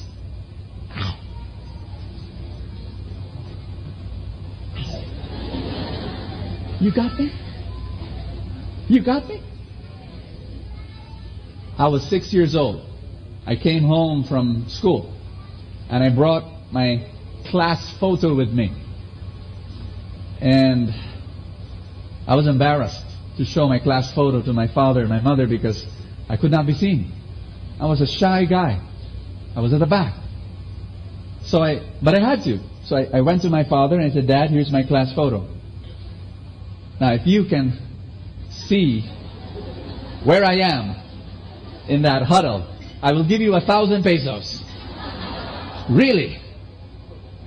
You got me? You got me? I was six years old. I came home from school and I brought my class photo with me. And I was embarrassed to show my class photo to my father and my mother because I could not be seen. I was a shy guy. I was at the back. So I, but I had to. So I, I went to my father and I said, "Dad, here's my class photo." Now, if you can see where I am in that huddle, I will give you a thousand pesos. Really.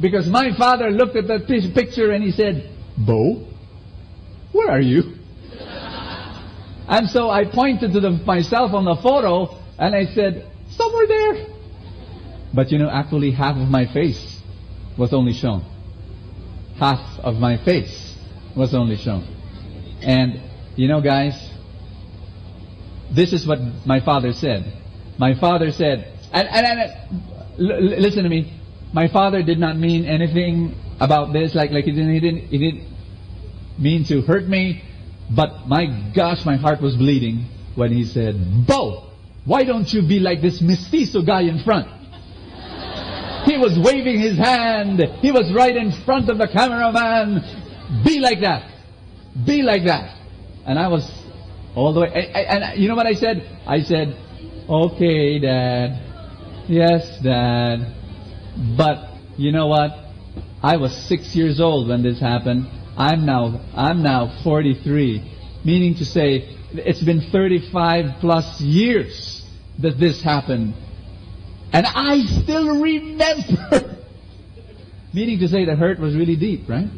Because my father looked at that pi-, picture and he said, "Bo, where are you?" And so I pointed to the, myself on the photo and I said, "Somewhere there." But you know, actually, half of my face was only shown. Half of my face was only shown. And, you know, guys, this is what my father said. My father said, and, and, and l- l- listen to me. My father did not mean anything about this. Like, like he didn't, he didn't, he didn't mean to hurt me. But my gosh, my heart was bleeding when he said, "Bo, why don't you be like this mestizo guy in front?" He was waving his hand. He was right in front of the cameraman. "Be like that. Be like that." And I was all the way. I, I, and you know what I said? I said, "Okay, Dad. Yes, Dad." But you know what? I was six years old when this happened. I'm now, I'm now forty-three. Meaning to say, it's been thirty-five plus years that this happened. And I still remember. Meaning to say, the hurt was really deep, right?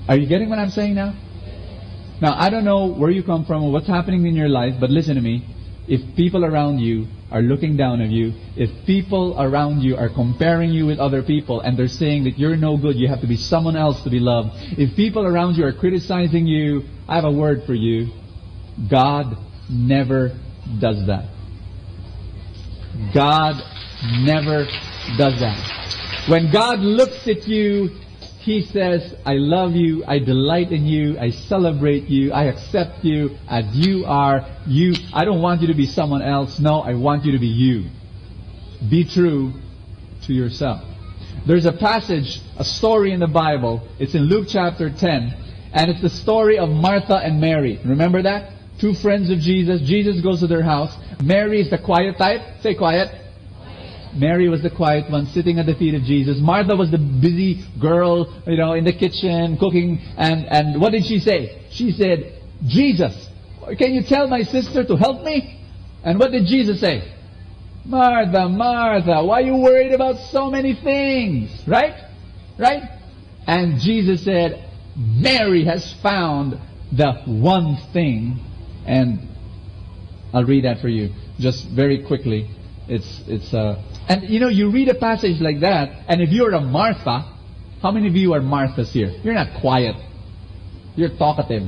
Are you getting what I'm saying now? Now, I don't know where you come from or what's happening in your life, but listen to me. If people around you are looking down on you, if people around you are comparing you with other people and they're saying that you're no good, you have to be someone else to be loved, if people around you are criticizing you, I have a word for you. God never does that. God never does that. When God looks at you, He says, "I love you, I delight in you, I celebrate you, I accept you as you are. You, I don't want you to be someone else. No, I want you to be you. Be true to yourself." There's a passage, a story in the Bible. It's in Luke chapter ten, and it's the story of Martha and Mary. Remember that? Two friends of Jesus. Jesus goes to their house. Mary is the quiet type. Say quiet. Mary was the quiet one sitting at the feet of Jesus. Martha was the busy girl, you know, in the kitchen cooking. And, and what did she say? She said, "Jesus, can you tell my sister to help me?" And what did Jesus say? "Martha, Martha, why are you worried about so many things?" Right? Right? And Jesus said, "Mary has found the one thing." And I'll read that for you just very quickly. It's, it's, uh, and you know, you read a passage like that, and if you're a Martha, how many of you are Marthas here? You're not quiet. You're talkative.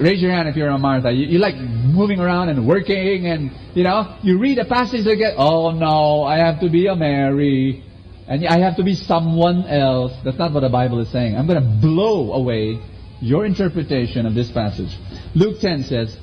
Raise your hand if you're a Martha. You, you like moving around and working, and, you know, you read a passage like that, "Oh no, I have to be a Mary." And I have to be someone else. That's not what the Bible is saying. I'm gonna blow away your interpretation of this passage. Luke ten says,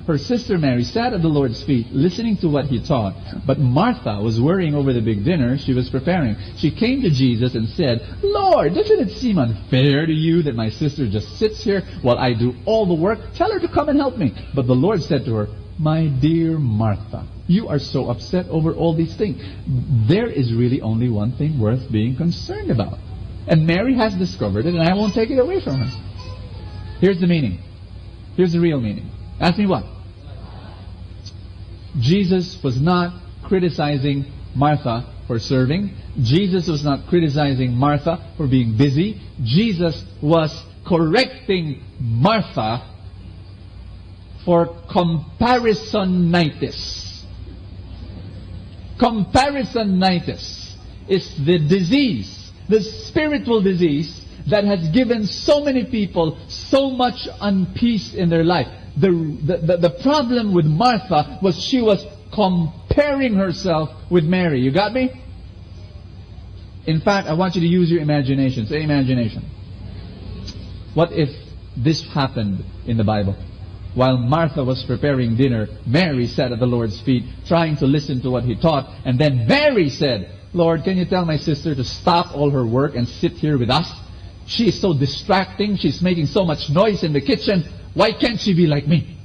"Her sister Mary sat at the Lord's feet, listening to what he taught. But Martha was worrying over the big dinner she was preparing. She came to Jesus and said, 'Lord, doesn't it seem unfair to you that my sister just sits here while I do all the work? Tell her to come and help me.' But the Lord said to her, 'My dear Martha, you are so upset over all these things. There is really only one thing worth being concerned about. And Mary has discovered it, and I won't take it away from her.'" Here's the meaning. Here's the real meaning. Ask me what? Jesus was not criticizing Martha for serving. Jesus was not criticizing Martha for being busy. Jesus was correcting Martha for comparisonitis. Comparisonitis is the disease, the spiritual disease that has given so many people so much unpeace in their life. The, the, the, the problem with Martha was she was comparing herself with Mary. You got me? In fact, I want you to use your imagination. Say imagination. What if this happened in the Bible? While Martha was preparing dinner, Mary sat at the Lord's feet trying to listen to what he taught. And then Mary said, "Lord, can you tell my sister to stop all her work and sit here with us? She is so distracting. She's making so much noise in the kitchen. Why can't she be like me?"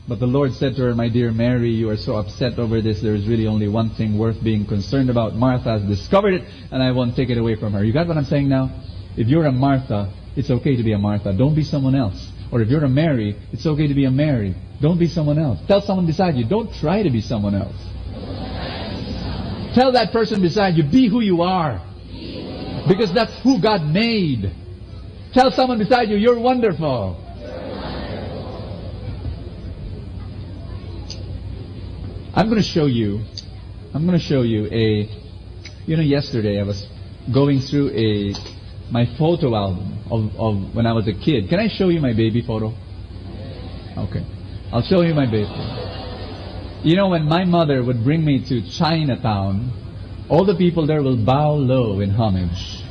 But the Lord said to her, "My dear Mary, you are so upset over this. There is really only one thing worth being concerned about. Martha has discovered it, and I won't take it away from her." You got what I'm saying now? If you're a Martha, it's okay to be a Martha. Don't be someone else. Or if you're a Mary, it's okay to be a Mary. Don't be someone else. Tell someone beside you, "Don't try to be someone else." Tell that person beside you, "Be who you are." Because that's who God made. Tell someone beside you, "You're wonderful." I'm going to show you. I'm going to show you a. You know, yesterday I was going through a my photo album of, of when I was a kid. Can I show you my baby photo? Okay. I'll show you my baby photo. You know, when my mother would bring me to Chinatown, all the people there will bow low in homage.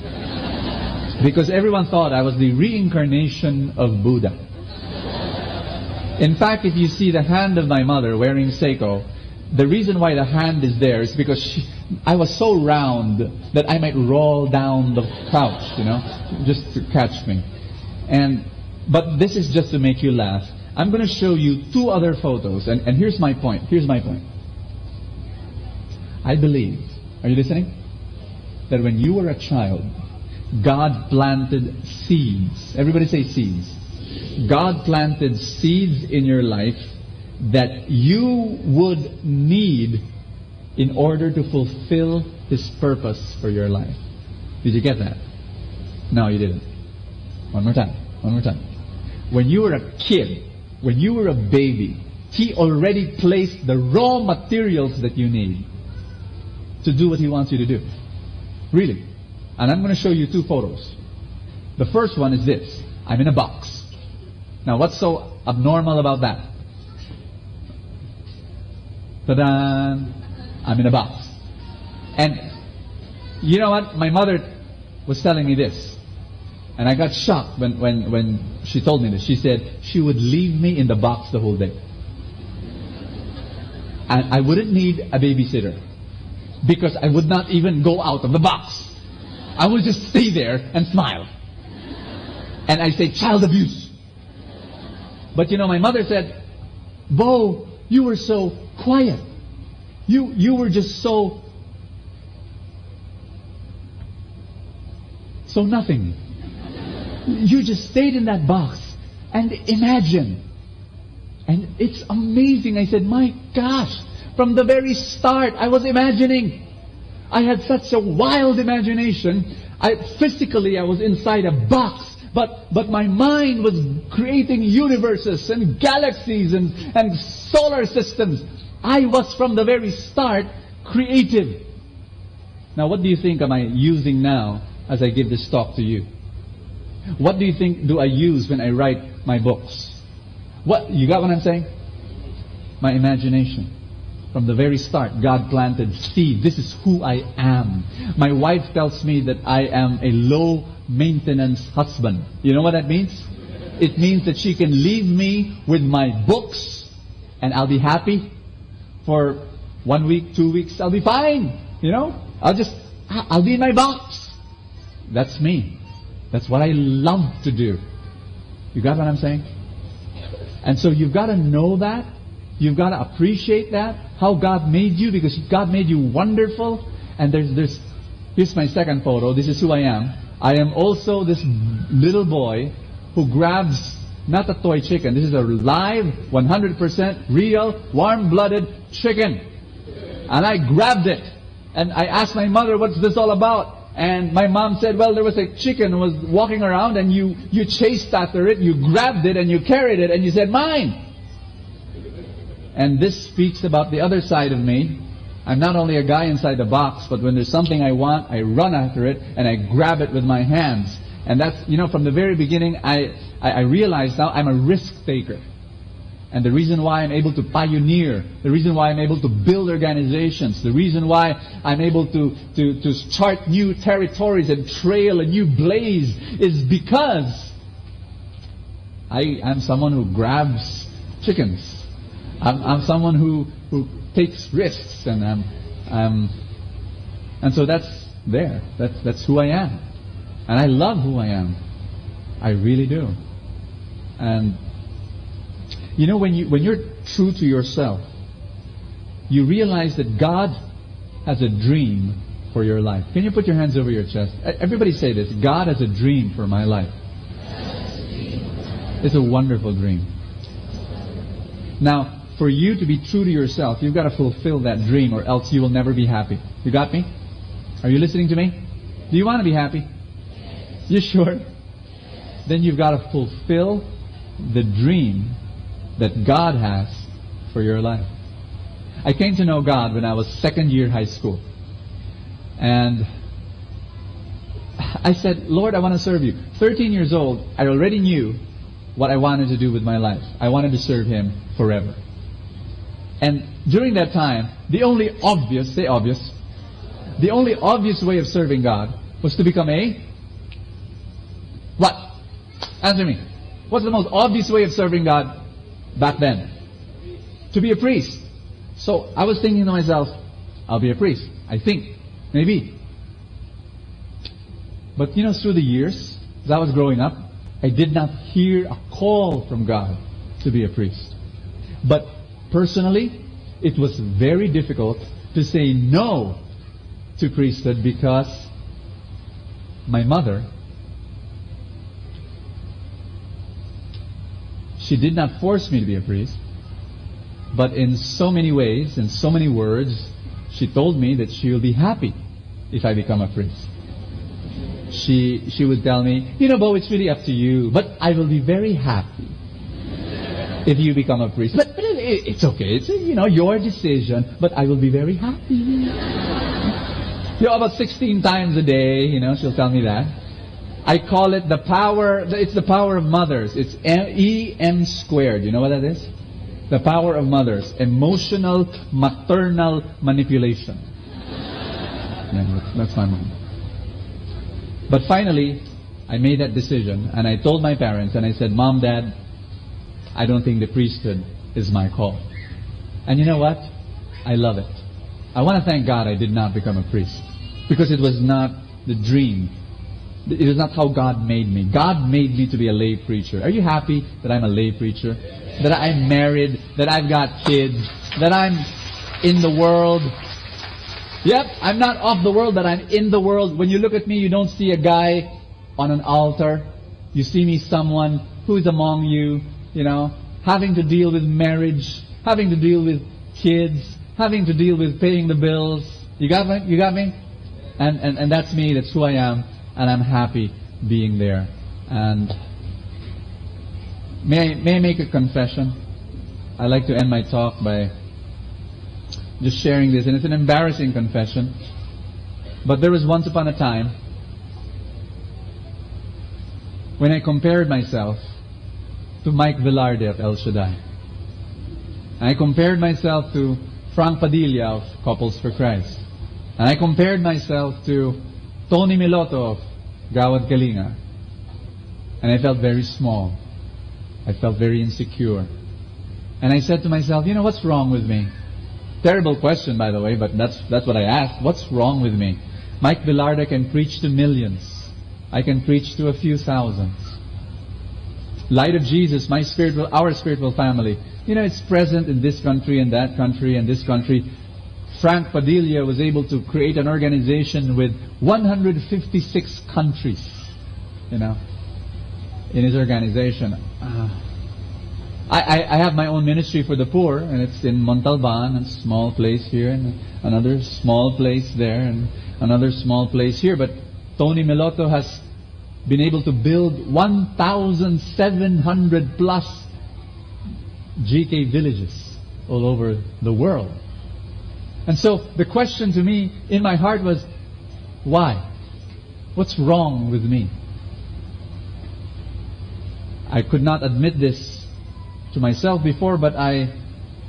Because everyone thought I was the reincarnation of Buddha. In fact, if you see the hand of my mother wearing Seiko, the reason why the hand is there is because she, I was so round that I might roll down the couch, you know, just to catch me. And, but this is just to make you laugh. I'm going to show you two other photos, and, and here's my point. Here's my point. I believe, are you listening? That when you were a child, God planted seeds. Everybody say seeds. God planted seeds in your life that you would need in order to fulfill His purpose for your life. Did you get that? No, you didn't. One more time. One more time. When you were a kid, when you were a baby, He already placed the raw materials that you need to do what He wants you to do. Really. And I'm going to show you two photos. The first one is this. I'm in a box. Now, what's so abnormal about that? Ta-da! I'm in a box. And you know what? My mother was telling me this. And I got shocked when, when, when she told me this. She said she would leave me in the box the whole day. And I wouldn't need a babysitter because I would not even go out of the box. I would just stay there and smile. And I say, "Child abuse." But you know, my mother said, "Bo, you were so quiet. You, you were just so, so nothing. You just stayed in that box and imagine." And it's amazing. I said, "My gosh, from the very start, I was imagining. I had such a wild imagination. I, physically, I was inside a box, but, but my mind was creating universes and galaxies and, and solar systems. I was, from the very start, creative." Now, what do you think am I using now as I give this talk to you? What do you think do I use when I write my books? What, you got what I'm saying? My imagination. From the very start, God planted seed. This is who I am. My wife tells me that I am a low maintenance husband. You know what that means? It means that she can leave me with my books and I'll be happy for one week, two weeks. I'll be fine. You know, I'll just, I'll be in my box. That's me. That's what I love to do. You got what I'm saying? And so you've got to know that. You've got to appreciate that, how God made you, because God made you wonderful. And there's this, here's my second photo. This is who I am. I am also this little boy who grabs not a toy chicken. This is a live, one hundred percent real, warm-blooded chicken. And I grabbed it. And I asked my mother, "What's this all about?" And my mom said, "Well, there was a chicken was walking around and you, you chased after it, you grabbed it and you carried it and you said, 'Mine.'" And this speaks about the other side of me. I'm not only a guy inside the box, but when there's something I want, I run after it and I grab it with my hands. And that's, you know, from the very beginning, I, I, I realized now I'm a risk taker. And the reason why I'm able to pioneer, the reason why I'm able to build organizations, the reason why I'm able to, to, to chart new territories and trail a new blaze is because I am someone who grabs chickens. I'm, I'm someone who, who takes risks, and I'm, I'm, and so that's there. That's, that's who I am. And I love who I am. I really do. And you know, when you, when you're true to yourself, you realize that God has a dream for your life. Can you put your hands over your chest? E-, everybody say this: "God has a dream for my life." It's a wonderful dream. Now, for you to be true to yourself, you've got to fulfill that dream, or else you will never be happy. You got me? Are you listening to me? Do you want to be happy? You sure? Then you've got to fulfill the dream that God has for your life. I came to know God when I was second year high school. And I said, "Lord, I want to serve you." Thirteen years old, I already knew what I wanted to do with my life. I wanted to serve Him forever. And during that time, the only obvious, say obvious, the only obvious way of serving God was to become a what? Answer me. What's the most obvious way of serving God back then? To be a priest. So I was thinking to myself, "I'll be a priest, I think. Maybe." But you know, through the years, as I was growing up, I did not hear a call from God to be a priest. But personally, it was very difficult to say no to priesthood because my mother, she did not force me to be a priest, but in so many ways, in so many words, she told me that she will be happy if I become a priest. She, she would tell me, "You know, Bo, it's really up to you, but I will be very happy if you become a priest. But, but it, it's okay. It's, you know, your decision, but I will be very happy." You know, about sixteen times a day, you know, she'll tell me that. I call it the power, it's the power of mothers. It's M-, E M squared. You know what that is? The power of mothers. Emotional, maternal manipulation. Yeah, that's, that's my mom. But finally, I made that decision, and I told my parents, and I said, "Mom, Dad, I don't think the priesthood is my call." And you know what? I love it. I want to thank God I did not become a priest, because it was not the dream. It is not how God made me. God made me to be a lay preacher. Are you happy that I'm a lay preacher? That I'm married, that I've got kids, that I'm in the world? Yep, I'm not of the world, but I'm in the world. When you look at me, you don't see a guy on an altar. You see me someone who is among you, you know, having to deal with marriage, having to deal with kids, having to deal with paying the bills. You got me? You got me? And, and, and that's me, that's who I am, and I'm happy being there. And may I, may I make a confession? I like to end my talk by just sharing this, and it's an embarrassing confession. But there was once upon a time when I compared myself to Mike Velarde of El Shaddai. I compared myself to Frank Padilla of Couples for Christ. And I compared myself to Tony Miloto of Gawad Kalinga. And I felt very small. I felt very insecure. And I said to myself, "You know, what's wrong with me?" Terrible question, by the way, but that's, that's what I asked. "What's wrong with me? Mike Velarde can preach to millions. I can preach to a few thousand." Light of Jesus, my spiritual, our spiritual family, you know, it's present in this country and that country and this country. Frank Padilla was able to create an organization with one hundred fifty-six countries, you know, in his organization. Uh, I, I, I have my own ministry for the poor, and it's in Montalban, a small place here, and another small place there, and another small place here. But Tony Miloto has been able to build one thousand seven hundred plus G K villages all over the world. And so the question to me in my heart was, "Why? What's wrong with me?" I could not admit this to myself before, but I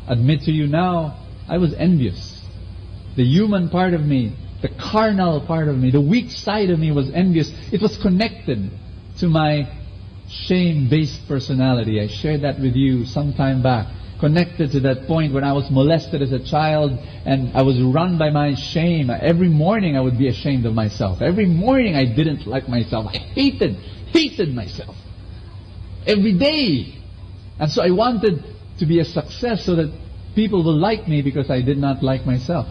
admit to you now, I was envious. The human part of me, the carnal part of me, the weak side of me was envious. It was connected to my shame-based personality. I shared that with you some time back. Connected to that point when I was molested as a child and I was run by my shame. Every morning I would be ashamed of myself. Every morning I didn't like myself. I hated, hated myself. Every day. And so I wanted to be a success so that people will like me because I did not like myself.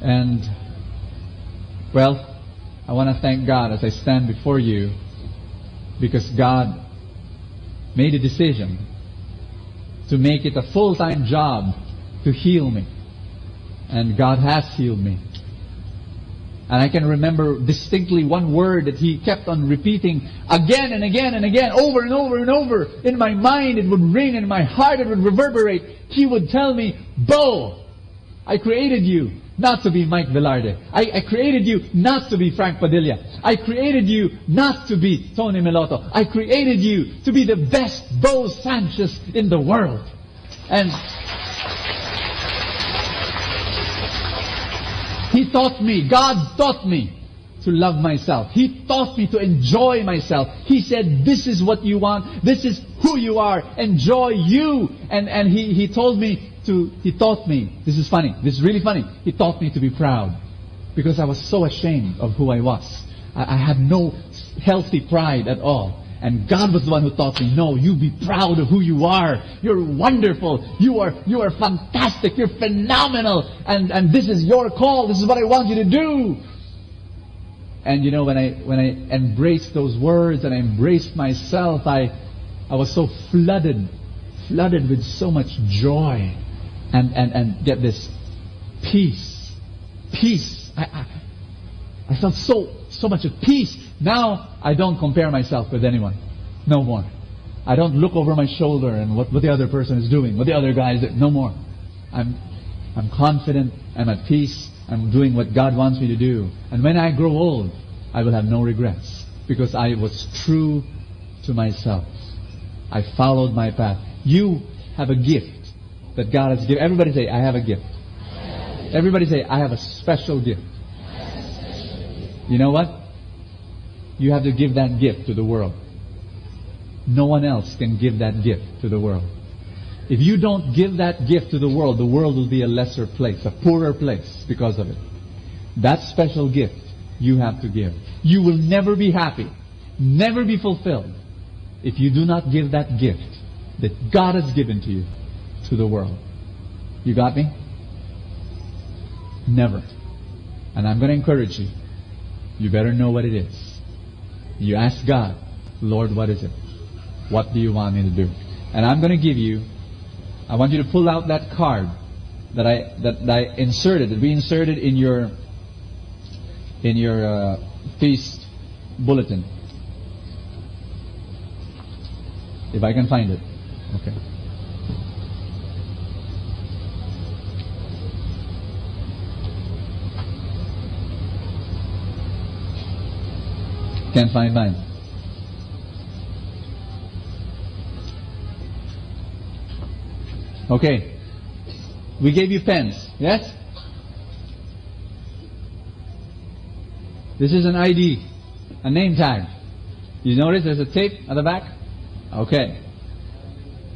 And, well, I want to thank God as I stand before you because God made a decision to make it a full-time job to heal me. And God has healed me. And I can remember distinctly one word that he kept on repeating again and again and again, over and over and over. In my mind, it would ring, in my heart, it would reverberate. He would tell me, "Bo, I created you not to be Mike Velarde. I, I created you not to be Frank Padilla. I created you not to be Tony Miloto. I created you to be the best Bo Sanchez in the world." And he taught me, God taught me to love myself. He taught me to enjoy myself. He said, "This is what you want. This is who you are. Enjoy you." And, and he, he told me to, he taught me, this is funny, this is really funny. He taught me to be proud because I was so ashamed of who I was. I, I had no healthy pride at all. And God was the one who taught me, "No, you be proud of who you are. You're wonderful. You are, you are fantastic. You're phenomenal. And, and this is your call. This is what I want you to do." And you know, when I, when I embraced those words and I embraced myself, I, I was so flooded, flooded with so much joy and, and, and get this peace. Peace. I, I, I felt so, so much at peace. Now, I don't compare myself with anyone. No more. I don't look over my shoulder and what, what the other person is doing, what the other guy is doing. No more. I'm, I'm confident. I'm at peace. I'm doing what God wants me to do. And when I grow old, I will have no regrets because I was true to myself. I followed my path. You have a gift that God has given. Everybody say, "I have a gift." Everybody say, "I have a special gift." You know what? You have to give that gift to the world. No one else can give that gift to the world. If you don't give that gift to the world, the world will be a lesser place, a poorer place because of it. That special gift you have to give. You will never be happy, never be fulfilled if you do not give that gift that God has given to you to the world. You got me? Never. And I'm gonna encourage you. You better know what it is. You ask God, "Lord, what is it? What do you want me to do?" And I'm gonna give you, I want you to pull out that card that I, that I inserted, that we inserted in your, in your, uh, feast bulletin. If I can find it. Okay. Can't find mine. Okay. We gave you pens, yes? This is an I D, a name tag. You notice there's a tape at the back? Okay.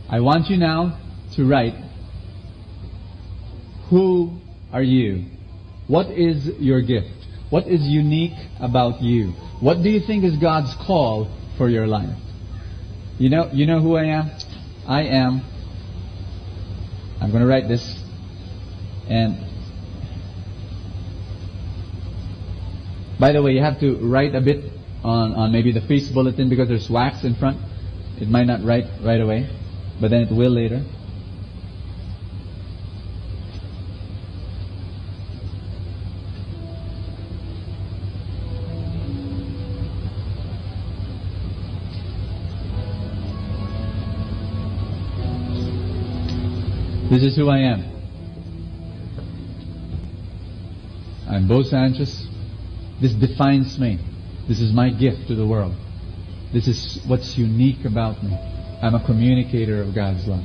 I want you now to write, who are you? What is your gift? What is unique about you? What do you think is God's call for your life? You know, you know who I am? I am. I'm gonna write this. And by the way, you have to write a bit on, on maybe the feast bulletin because there's wax in front. It might not write right away, but then it will later. This is who I am. I'm Bo Sanchez. This defines me. This is my gift to the world. This is what's unique about me. I'm a communicator of God's love.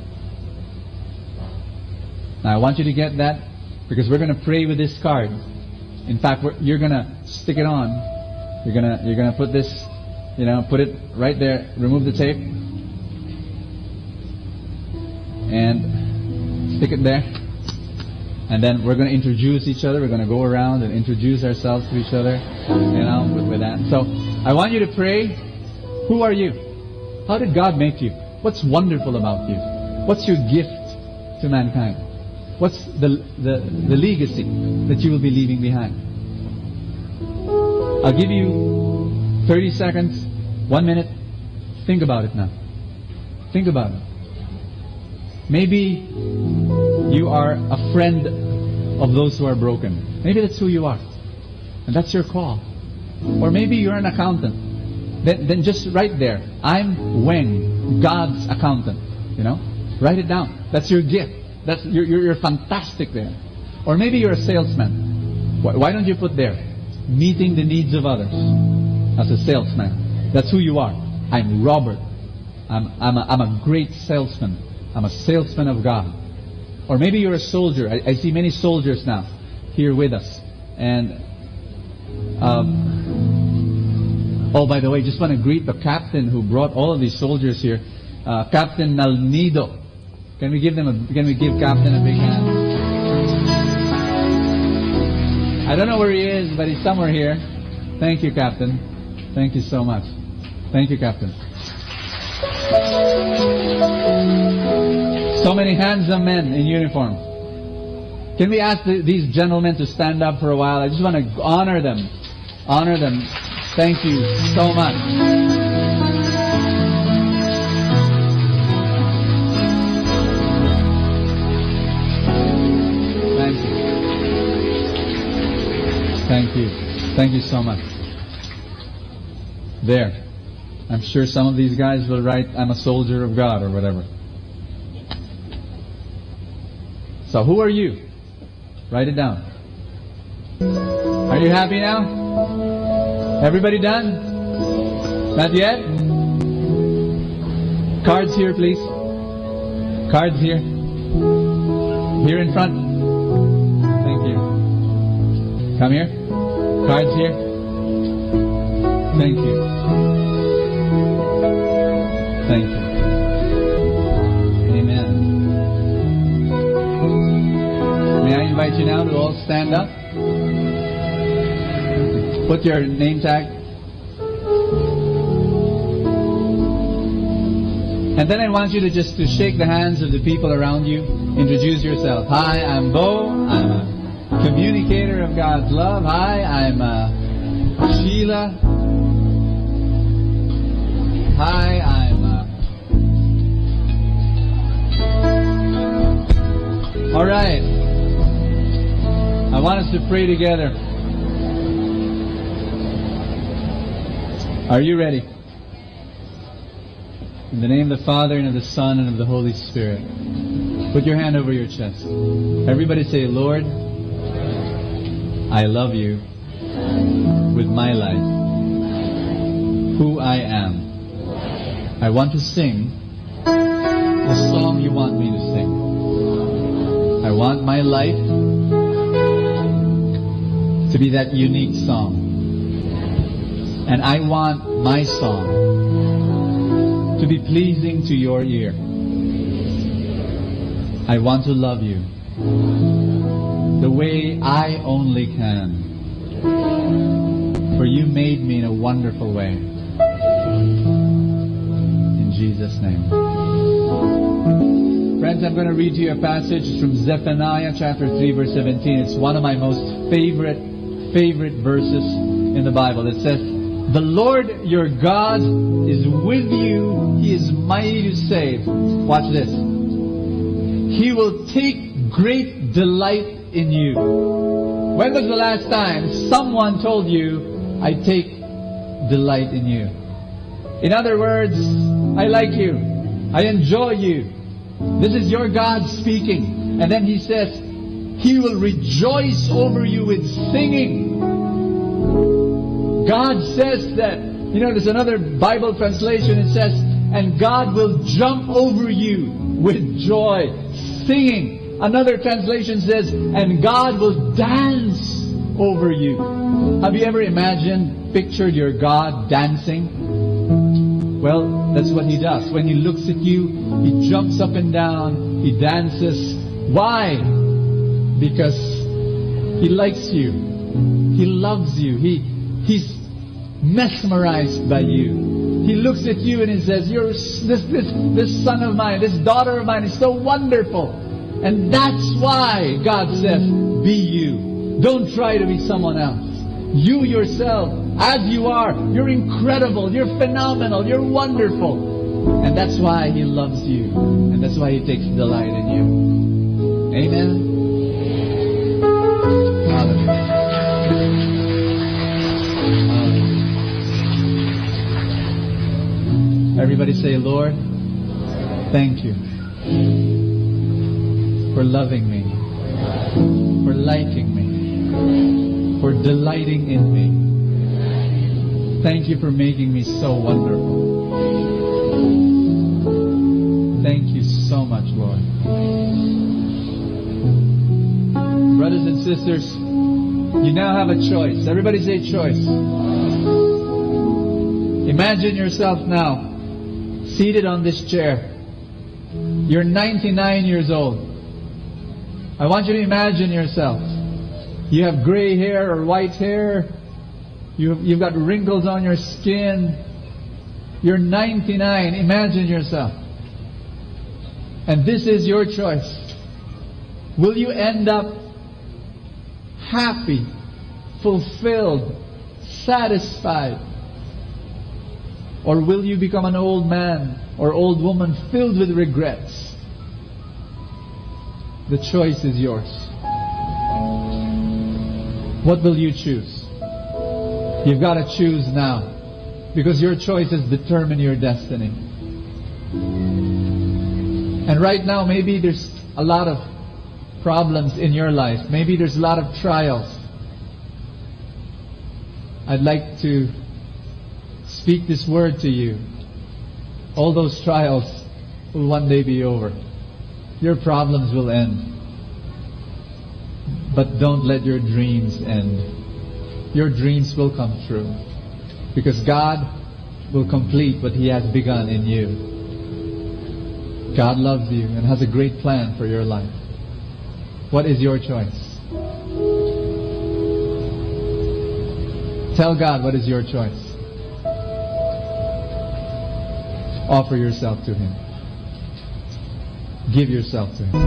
Now, I want you to get that because we're gonna pray with this card. In fact, we're, you're gonna stick it on. You're gonna, you're gonna put this, you know, put it right there. Remove the tape and stick it there. And then we're gonna introduce each other. We're gonna go around and introduce ourselves to each other, you know, with, with that. So I want you to pray. Who are you? How did God make you? What's wonderful about you? What's your gift to mankind? What's the, the, the legacy that you will be leaving behind? I'll give you thirty seconds, one minute. Think about it now. Think about it. Maybe you are a friend of those who are broken. Maybe that's who you are. And that's your call. Or maybe you're an accountant. Then, then just write there, "I'm Weng, God's accountant." You know? Write it down. That's your gift. That's, you're, you're, you're fantastic there. Or maybe you're a salesman. Why, why don't you put there, "Meeting the needs of others as a salesman"? That's who you are. "I'm Robert. I'm, I'm a, I'm a great salesman. I'm a salesman of God." Or maybe you're a soldier. I, I see many soldiers now here with us. And, um, oh, by the way, just wanna greet the captain who brought all of these soldiers here, uh, Captain Nalnido. Can we give them a, can we give Captain a big hand? I don't know where he is, but he's somewhere here. Thank you, Captain. Thank you so much. Thank you, Captain. So many handsome men in uniform. Can we ask the, these gentlemen to stand up for a while? I just wanna honor them. Honor them. Thank you so much. Thank you. Thank you. Thank you so much. There. I'm sure some of these guys will write, "I'm a soldier of God," or whatever. So who are you? Write it down. Are you happy now? Everybody done? Not yet? Cards here, please. Cards here. Here in front. Thank you. Come here. Cards here. Thank you. Thank you. Amen. May I invite you now to all stand up? Put your name tag. And then I want you to just to shake the hands of the people around you. Introduce yourself. "Hi, I'm Bo. I'm a communicator of God's love. Hi, I'm, uh, Sheila. Hi, I'm, uh," All right. I want us to pray together. Are you ready? In the name of the Father, and of the Son, and of the Holy Spirit. Put your hand over your chest. Everybody say, "Lord, I love you with my life, who I am. I want to sing the song you want me to sing. I I want my life to be that unique song. And I want my song to be pleasing to your ear. I want to love you the way I only can. For you made me in a wonderful way. In Jesus' name. Friends, I'm gonna read to you a passage from Zephaniah chapter three, verse seventeen. It's one of my most favorite, favorite verses in the Bible. It says, "The Lord your God is with you. He is mighty to save." Watch this. "He will take great delight in you." When was the last time someone told you, "I take delight in you"? In other words, "I like you. I enjoy you." This is your God speaking. And then he says, "He will rejoice over you with singing." God says that, you know, there's another Bible translation. It says, "And God will jump over you with joy, singing." Another translation says, "And God will dance over you." Have you ever imagined, pictured your God dancing? Well, that's what he does. When he looks at you, he jumps up and down, he dances. Why? Because he likes you. He loves you. He, he's mesmerized by you. He looks at you and he says, "You're s-, this, this, this son of mine, this daughter of mine is so wonderful." And that's why God says, "Be you. Don't try to be someone else. You yourself, as you are, you're incredible, you're phenomenal, you're wonderful." And that's why he loves you. And that's why he takes delight in you. Amen. Hallelujah. Hallelujah. Everybody say, "Lord, thank you for loving me, for liking me, for delighting in me. Thank you for making me so wonderful. Thank you so much, Lord." Brothers and sisters, you now have a choice. Everybody say, "Choice." Imagine yourself now seated on this chair. You're ninety-nine years old. I want you to imagine yourself. You have gray hair or white hair. You, you've got wrinkles on your skin. You're ninety-nine. Imagine yourself. And this is your choice. Will you end up happy, fulfilled, satisfied? Or will you become an old man or old woman filled with regrets? The choice is yours. What will you choose? You've got to choose now, because your choices determine your destiny. And right now, maybe there's a lot of problems in your life. Maybe there's a lot of trials. I'd like to speak this word to you. All those trials will one day be over. Your problems will end. But don't let your dreams end. Your dreams will come true. Because God will complete what He has begun in you. God loves you and has a great plan for your life. What is your choice? Tell God what is your choice. Offer yourself to Him. Give yourself to Him.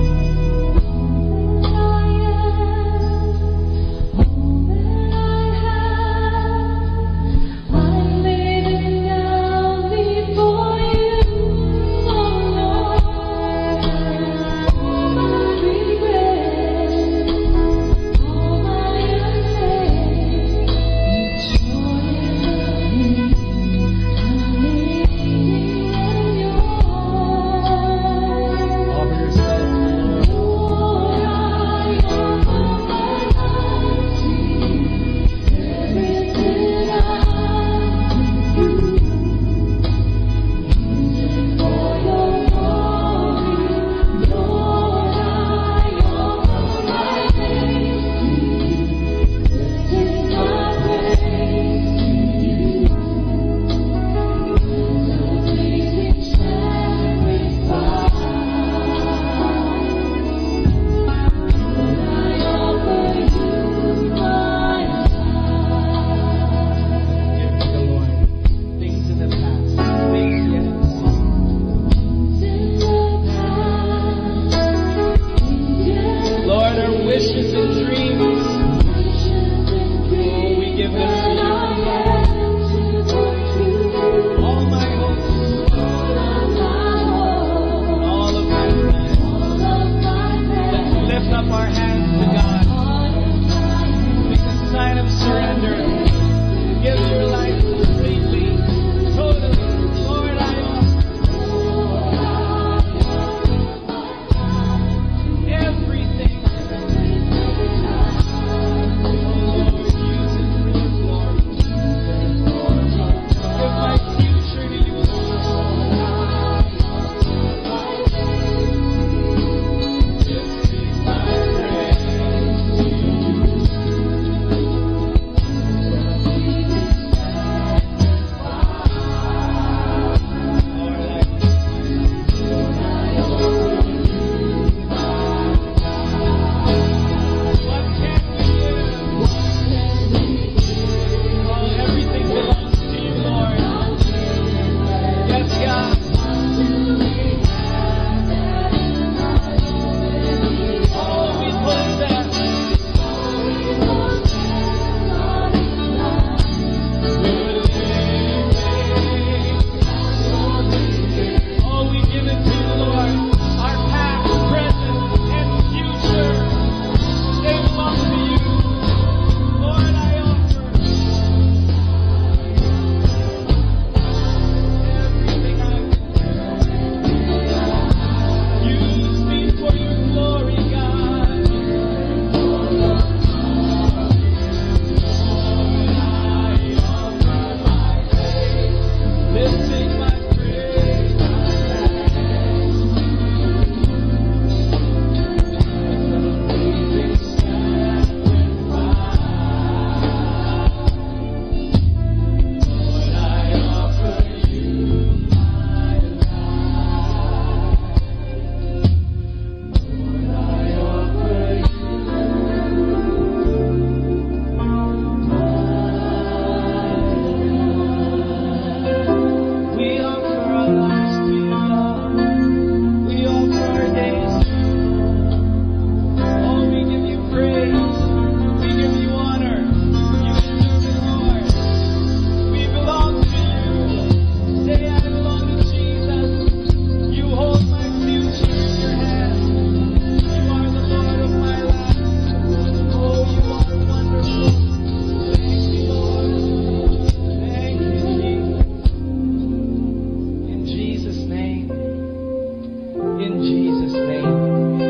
Jesus' name.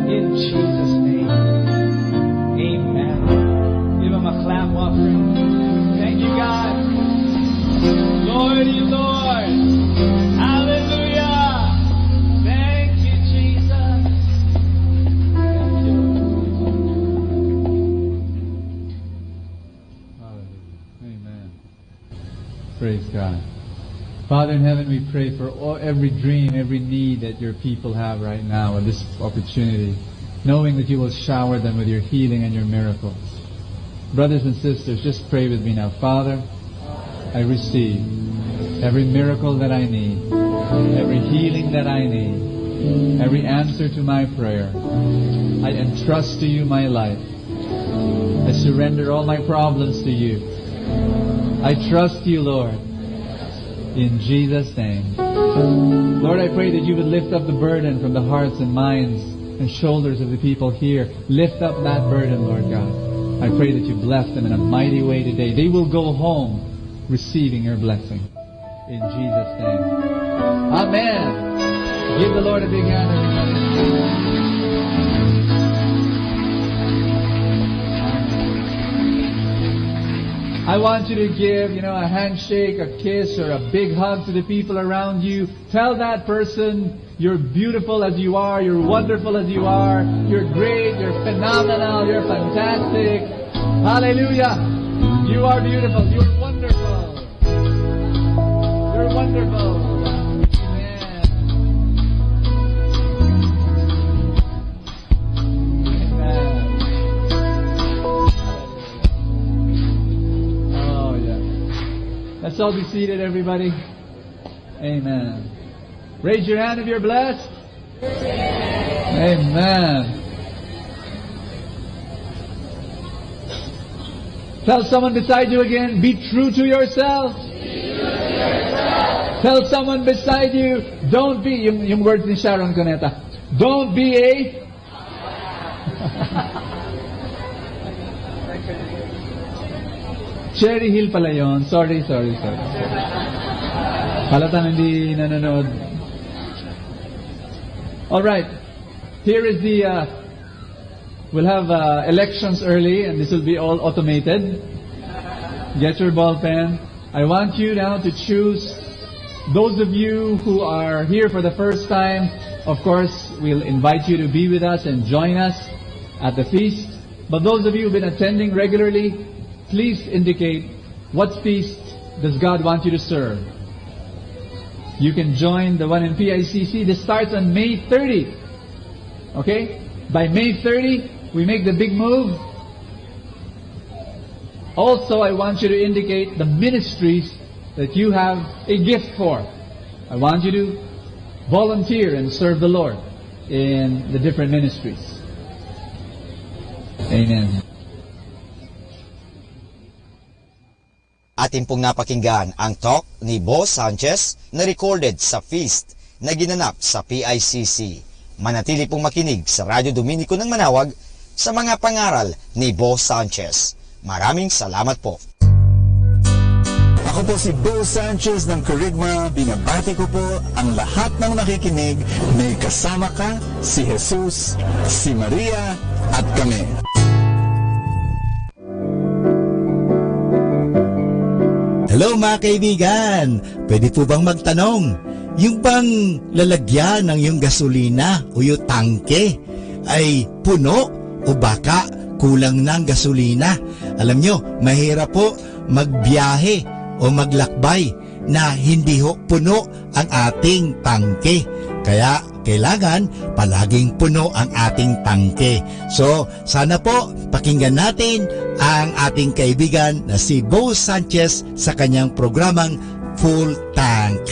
In Jesus' name. Amen. Give him a clap offering. Thank you, God. Glory to you, Lord. Hallelujah. Thank you, Jesus. Thank you, Lord. Hallelujah. Amen. Praise God. Father in heaven, we pray for all, every dream, every need that your people have right now at this opportunity, knowing that you will shower them with your healing and your miracles. Brothers and sisters, just pray with me now. Father, I receive every miracle that I need, every healing that I need, every answer to my prayer. I entrust to you my life. I surrender all my problems to you. I trust you, Lord. In Jesus' name. Lord, I pray that you would lift up the burden from the hearts and minds and shoulders of the people here. Lift up that burden, Lord God. I pray that you bless them in a mighty way today. They will go home receiving your blessing. In Jesus' name. Amen. Give the Lord a big hand, everybody. I want you to give, you know, a handshake, a kiss, or a big hug to the people around you. Tell that person you're beautiful as you are, you're wonderful as you are, you're great, you're phenomenal, you're fantastic. Hallelujah. You are beautiful, you're wonderful. You're wonderful. Amen. Amen. Oh, yeah. Let's all be seated, everybody. Amen. Raise your hand if you're blessed. Amen. Tell someone beside you again, be true to yourself. Tell someone beside you, don't be, yung, yung words ni Sharon Cuneta, don't be a Cherry Hill pala yon. Sorry, sorry, sorry. Halatang hindi nanonood. All right. Here is the, uh, we'll have, uh, elections early, and this will be all automated. Get your ball pen. I want you now to choose. Those of you who are here for the first time, of course, we'll invite you to be with us and join us at the feast. But those of you who've been attending regularly, please indicate, what feast does God want you to serve? You can join the one in P I C C. This starts on May thirty. Okay? By May thirty, we make the big move. Also, I want you to indicate the ministries that you have a gift for. I want you to volunteer and serve the Lord in the different ministries. Amen. Atin pong napakinggan ang talk ni Boss Sanchez na recorded sa feast na ginanap sa P I C C. Manatili pong makinig sa Radyo Dominico ng Manawag sa mga pangaral ni Boss Sanchez. Maraming salamat po. Ako po si Bo Sanchez ng Kerygma. Binabati ko po ang lahat ng nakikinig. May kasama ka, si Jesus, si Maria, at kami. Hello, mga kaibigan! Pwede po bang magtanong? Yung bang lalagyan ng yung gasolina o yung tangke ay puno o baka kulang ng gasolina? Alam nyo, mahirap po magbiyahe o maglakbay na hindi ho puno ang ating tangke. Kaya kailangan palaging puno ang ating tangke. So, sana po pakinggan natin ang ating kaibigan na si Bo Sanchez sa kanyang programang Full Tank.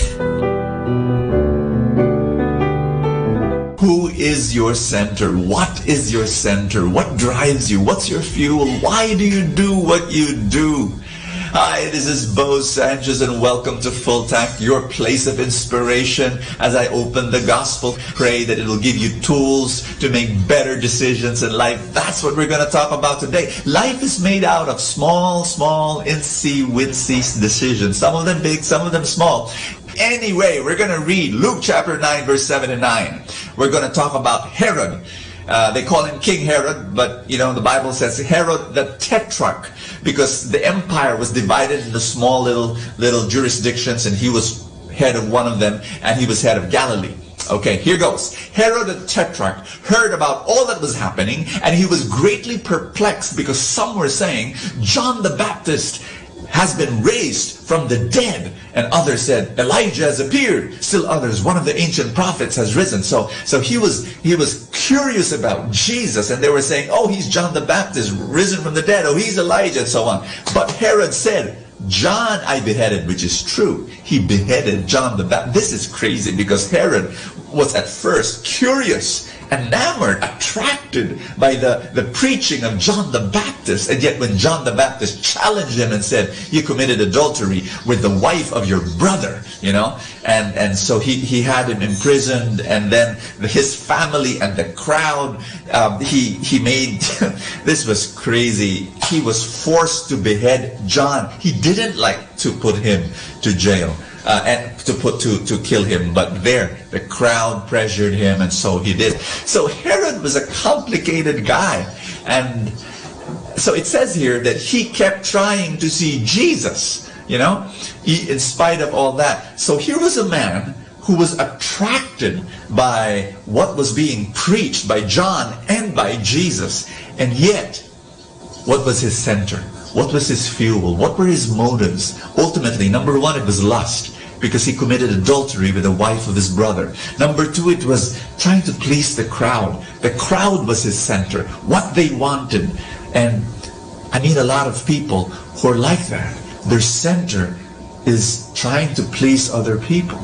Who is your center? What is your center? What drives you? What's your fuel? Why do you do what you do? Hi, this is Bo Sanchez, and welcome to Full Tank, your place of inspiration. As I open the gospel, pray that it will give you tools to make better decisions in life. That's what we're going to talk about today. Life is made out of small, small, incy wincy decisions. Some of them big, some of them small. Anyway, we're going to read Luke chapter nine, verse seven and nine. We're going to talk about Herod. Uh, they call him King Herod, but, you know, the Bible says Herod the Tetrarch, because the empire was divided into small little, little jurisdictions, and he was head of one of them, and he was head of Galilee. Okay, here goes. Herod the Tetrarch heard about all that was happening, and he was greatly perplexed, because some were saying, "John the Baptist has been raised from the dead." And others said, "Elijah has appeared." Still others, "One of the ancient prophets has risen." So, so he was, he was curious about Jesus, and they were saying, "Oh, he's John the Baptist, risen from the dead. Oh, he's Elijah," and so on. But Herod said, "John I beheaded," which is true. He beheaded John the Baptist. This is crazy, because Herod was at first curious, enamored, attracted by the, the preaching of John the Baptist. And yet when John the Baptist challenged him and said, "You committed adultery with the wife of your brother," you know, and, and so he, he had him imprisoned, and then his family and the crowd, um, he, he made, this was crazy. He was forced to behead John. He didn't like to put him to jail, uh, and to put, to, to kill him. But there, the crowd pressured him, and so he did. So Herod was a complicated guy. And so it says here that he kept trying to see Jesus, you know, he, in spite of all that. So here was a man who was attracted by what was being preached by John and by Jesus. And yet, what was his center? What was his fuel? What were his motives? Ultimately, number one, it was lust, because he committed adultery with the wife of his brother. Number two, it was trying to please the crowd. The crowd was his center, what they wanted. And I meet a lot of people who are like that. Their center is trying to please other people.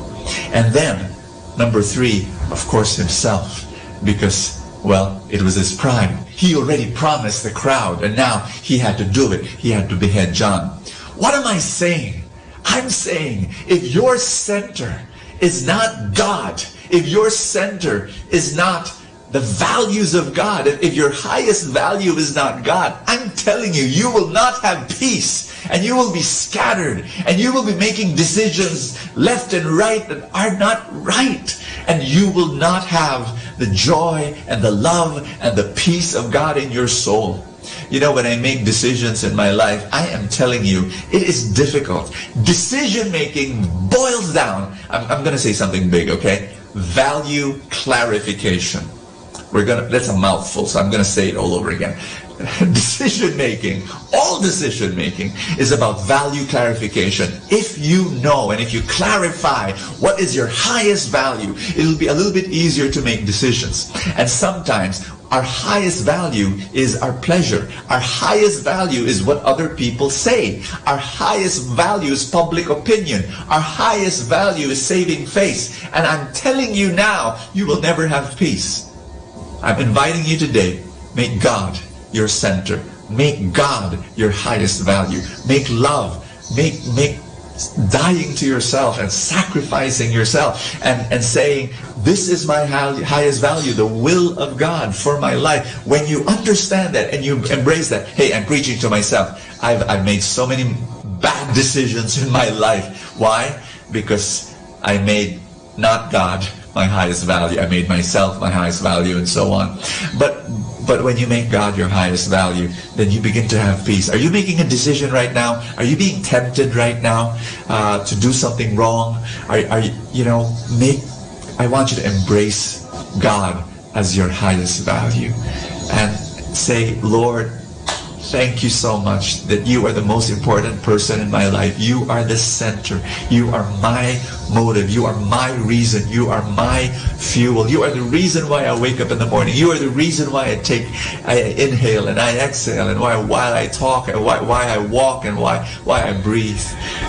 And then, number three, of course, himself, because, well, it was his pride. He already promised the crowd, and now he had to do it. He had to behead John. What am I saying? I'm saying, if your center is not God, if your center is not the values of God, if, if your highest value is not God, I'm telling you, you will not have peace, and you will be scattered, and you will be making decisions left and right that are not right, and you will not have the joy and the love and the peace of God in your soul. You know, when I make decisions in my life, I am telling you, it is difficult. Decision making boils down, I'm, I'm going to say something big, okay? Value clarification. We're gonna, that's a mouthful, so I'm gonna say it all over again. Decision making, all decision making is about value clarification. If you know and if you clarify what is your highest value, it'll be a little bit easier to make decisions. And sometimes our highest value is our pleasure. Our highest value is what other people say. Our highest value is public opinion. Our highest value is saving face. And I'm telling you now, you will never have peace. I'm inviting you today, make God your center. Make God your highest value. Make love, make, make dying to yourself and sacrificing yourself and, and saying, "This is my high-, highest value, the will of God for my life." When you understand that and you embrace that, hey, I'm preaching to myself. I've, I've made so many bad decisions in my life. Why? Because I made not God my highest value. I made myself my highest value and so on. But, but when you make God your highest value, then you begin to have peace. Are you making a decision right now? Are you being tempted right now, uh, to do something wrong? Are, are you, you know, make, I want you to embrace God as your highest value and say, "Lord, thank you so much that you are the most important person in my life. You are the center. You are my motive. You are my reason. You are my fuel. You are the reason why I wake up in the morning. You are the reason why I take, I inhale and I exhale, and why, while I talk, and why, why I walk, and why, why I breathe."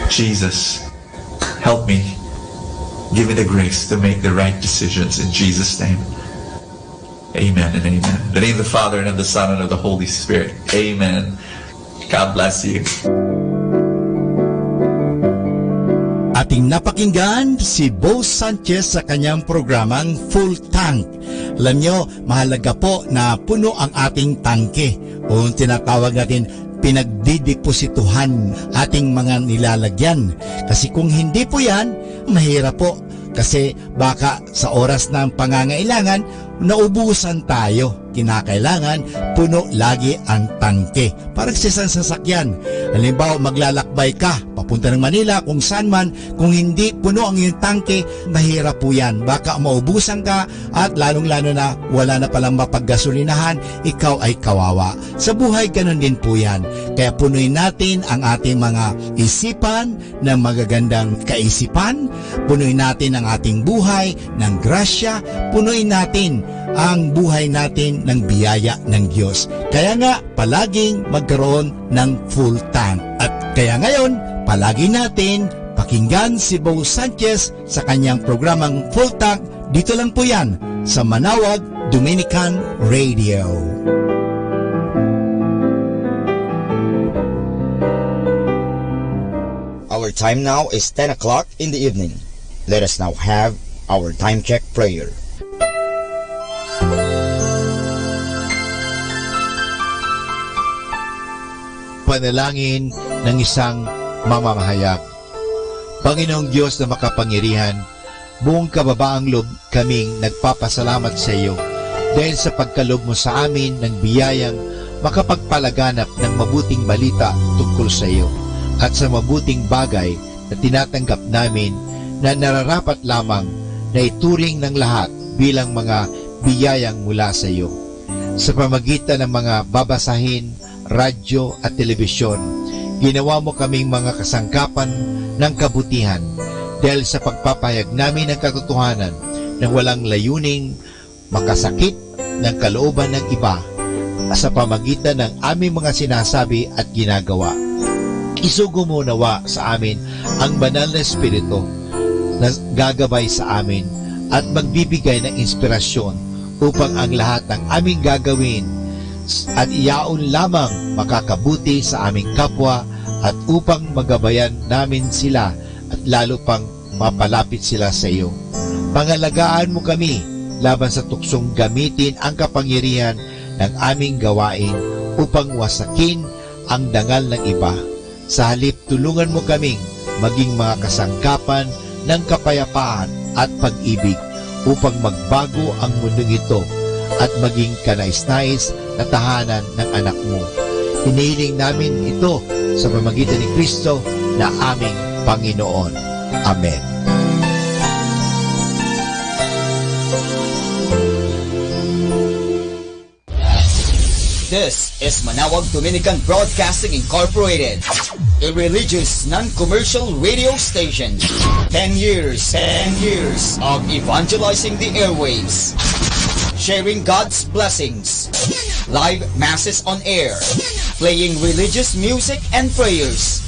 Jesus, help me. Give me the grace to make the right decisions in Jesus' name. Amen and amen. In the name of the Father, and of the Son, and of the Holy Spirit. Amen. God bless you. Ating napakinggan si Bo Sanchez sa kanyang programang Full Tank. Alam nyo, mahalaga po na puno ang ating tangke, o tinatawag natin pinagdideposituhan, ating mga nilalagyan. Kasi kung hindi po yan, Mahirap po, kasi baka sa oras ng pangangailangan, naubusan tayo. Kinakailangan puno lagi ang tangke. Parang sa isang sasakyan. Halimbawa, maglalakbay ka papunta ng Manila, kung saan man, kung hindi puno ang iyong tangke, mahirap po yan. Baka maubusan ka at lalong-lalo na wala na palang mapaggasolinahan, ikaw ay kawawa. Sa buhay, ganun din po yan. Kaya punoy natin ang ating mga isipan, ng magagandang kaisipan, punoy natin ang ating buhay ng grasya, punoy natin ang buhay natin ng biyaya ng Diyos. Kaya nga, palaging magkaroon ng full tank. At kaya ngayon, palagi natin pakinggan si Bo Sanchez sa kanyang programang Full Tank. Dito lang po yan sa Manawag Dominican Radio. Our time now is ten o'clock in the evening. Let us now have our time check prayer. Panalangin ng isang mamamahayag. Panginoong Diyos na makapangyarihan, buong kababaang loob kaming nagpapasalamat sa iyo dahil sa pagkaloob mo sa amin ng biyayang makapagpalaganap ng mabuting balita tungkol sa iyo at sa mabuting bagay na tinatanggap namin na nararapat lamang na ituring ng lahat bilang mga biyayang mula sa iyo. Sa pamagitan ng mga babasahin, radyo at telebisyon, ginawa mo kaming mga kasangkapan ng kabutihan dahil sa pagpapahayag namin ng katotohanan na walang layuning makasakit ng kalooban ng iba sa pamagitan ng aming mga sinasabi at ginagawa. Isugo mo nawa sa amin ang Banal na Espiritu na gagabay sa amin at magbibigay ng inspirasyon upang ang lahat ng aming gagawin at iyaon lamang makakabuti sa aming kapwa at upang magabayan namin sila at lalo pang mapalapit sila sa iyo. Pangalagaan mo kami laban sa tuksong gamitin ang kapangyarihan ng aming gawain upang wasakin ang dangal ng iba. Sa halip, tulungan mo kaming maging mga kasangkapan ng kapayapaan at pag-ibig upang magbago ang mundong ito at maging kanais-nais na tahanan ng Anak mo. Hinihiling namin ito sa pamagitan ni Cristo na aming Panginoon. Amen. This is Manawag Dominican Broadcasting Incorporated, a religious, non-commercial radio station. Ten years, ten years of evangelizing the airwaves, sharing God's blessings, live masses on air, playing religious music and prayers.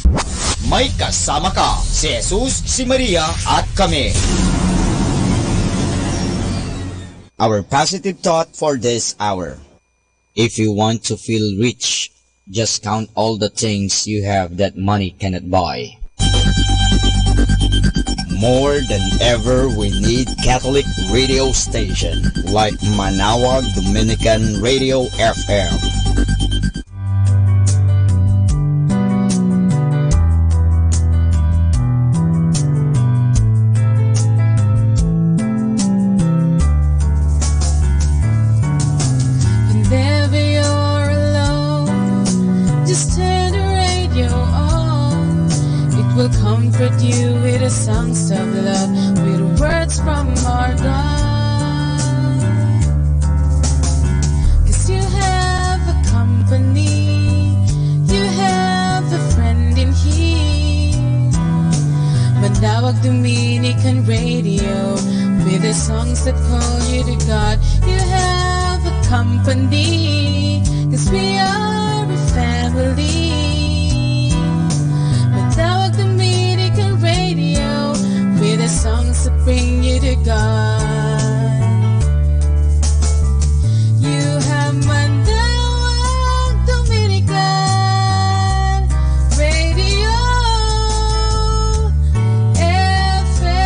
May kasama ka, si Jesus, si Maria, at kami. Our positive thought for this hour. If you want to feel rich, just count all the things you have that money cannot buy. More than ever, we need Catholic radio station like Manawag Dominican Radio F M. Whenever you're alone, just turn the radio on. It will comfort you with the songs of love, with words from our God. 'Cause you have a company, you have a friend in here. Manawag Dominican Radio, with the songs that call you to God. You have a company, 'cause we are a family. Manawag Dominican Radio, with the songs that bring you to God. You have Manawag Dominican Radio F M.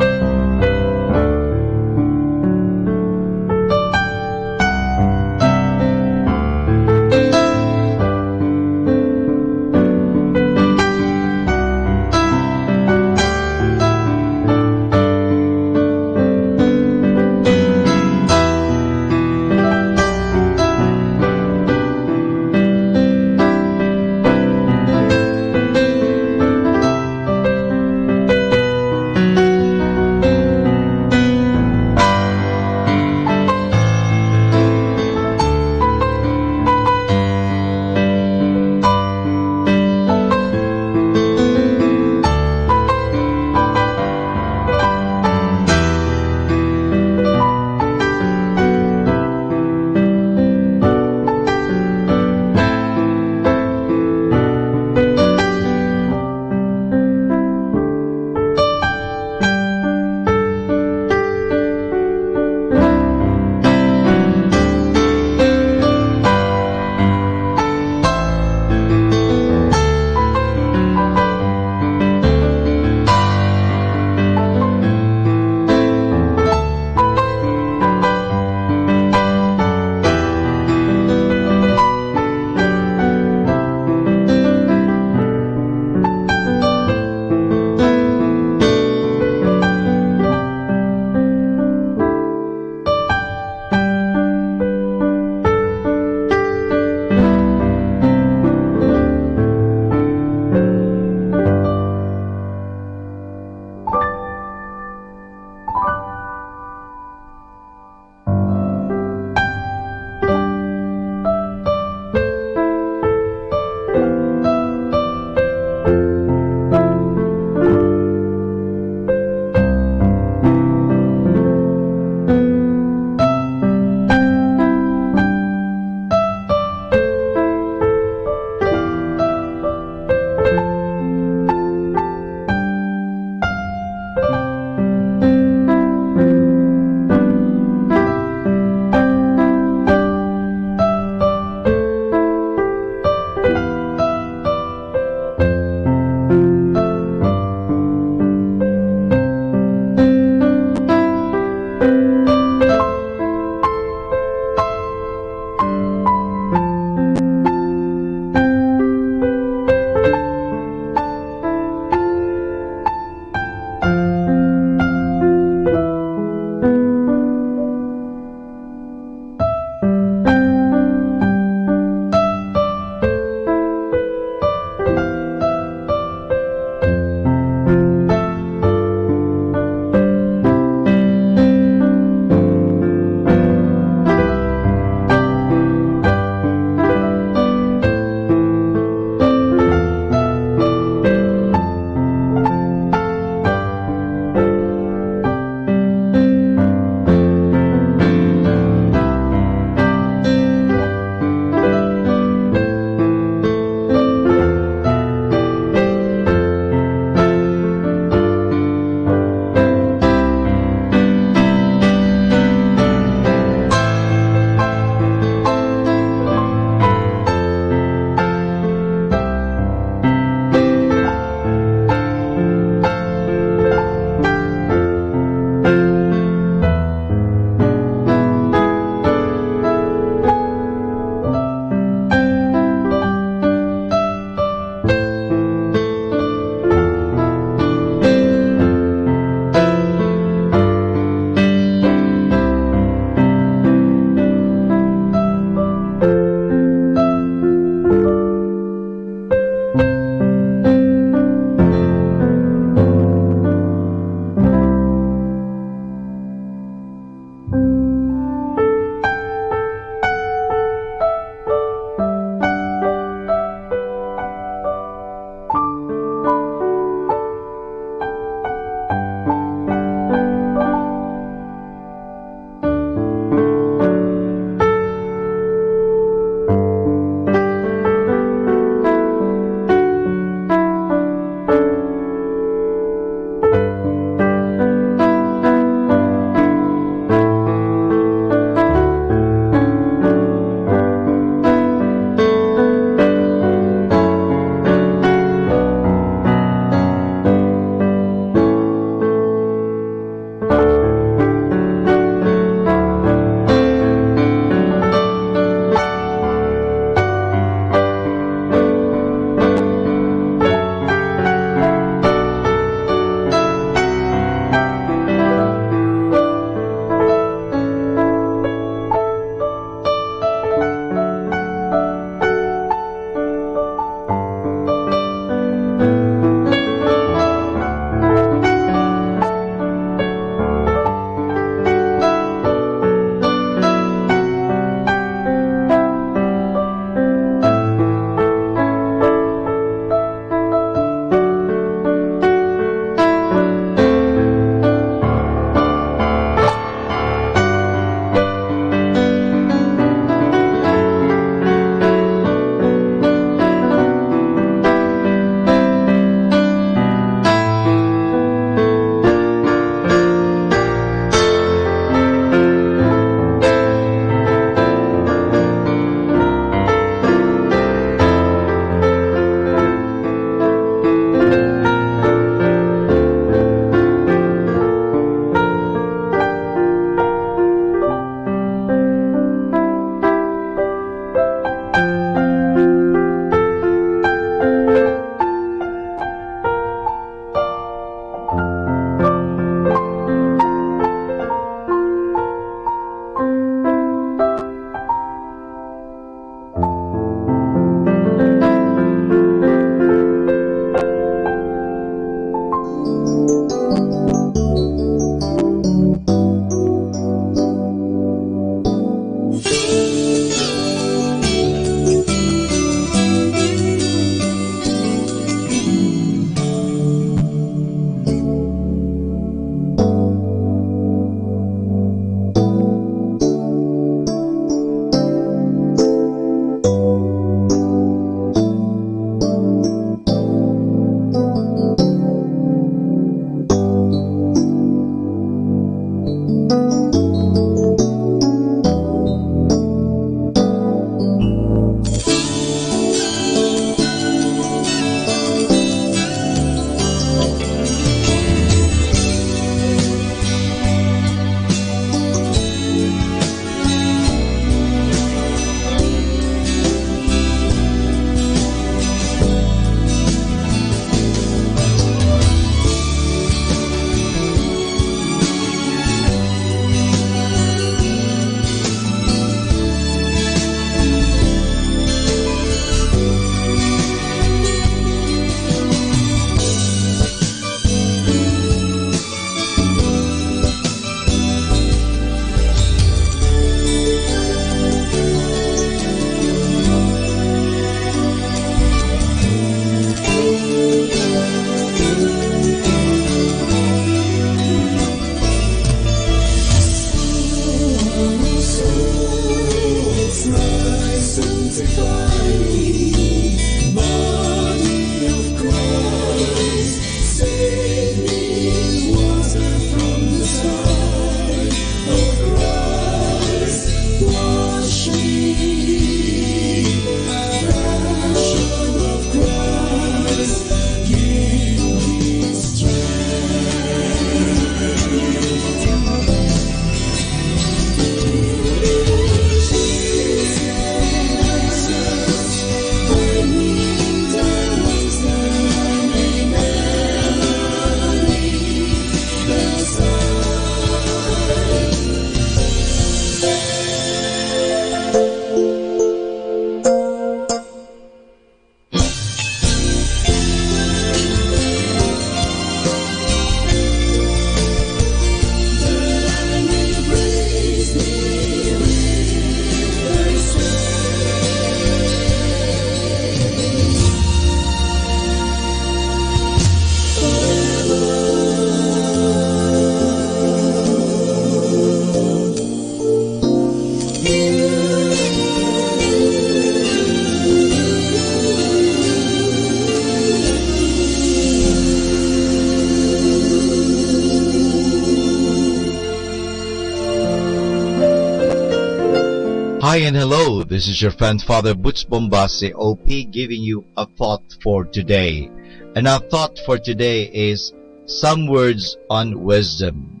Hi and hello, this is your friend Father Butch Bombase, O P, giving you a thought for today. And our thought for today is some words on wisdom.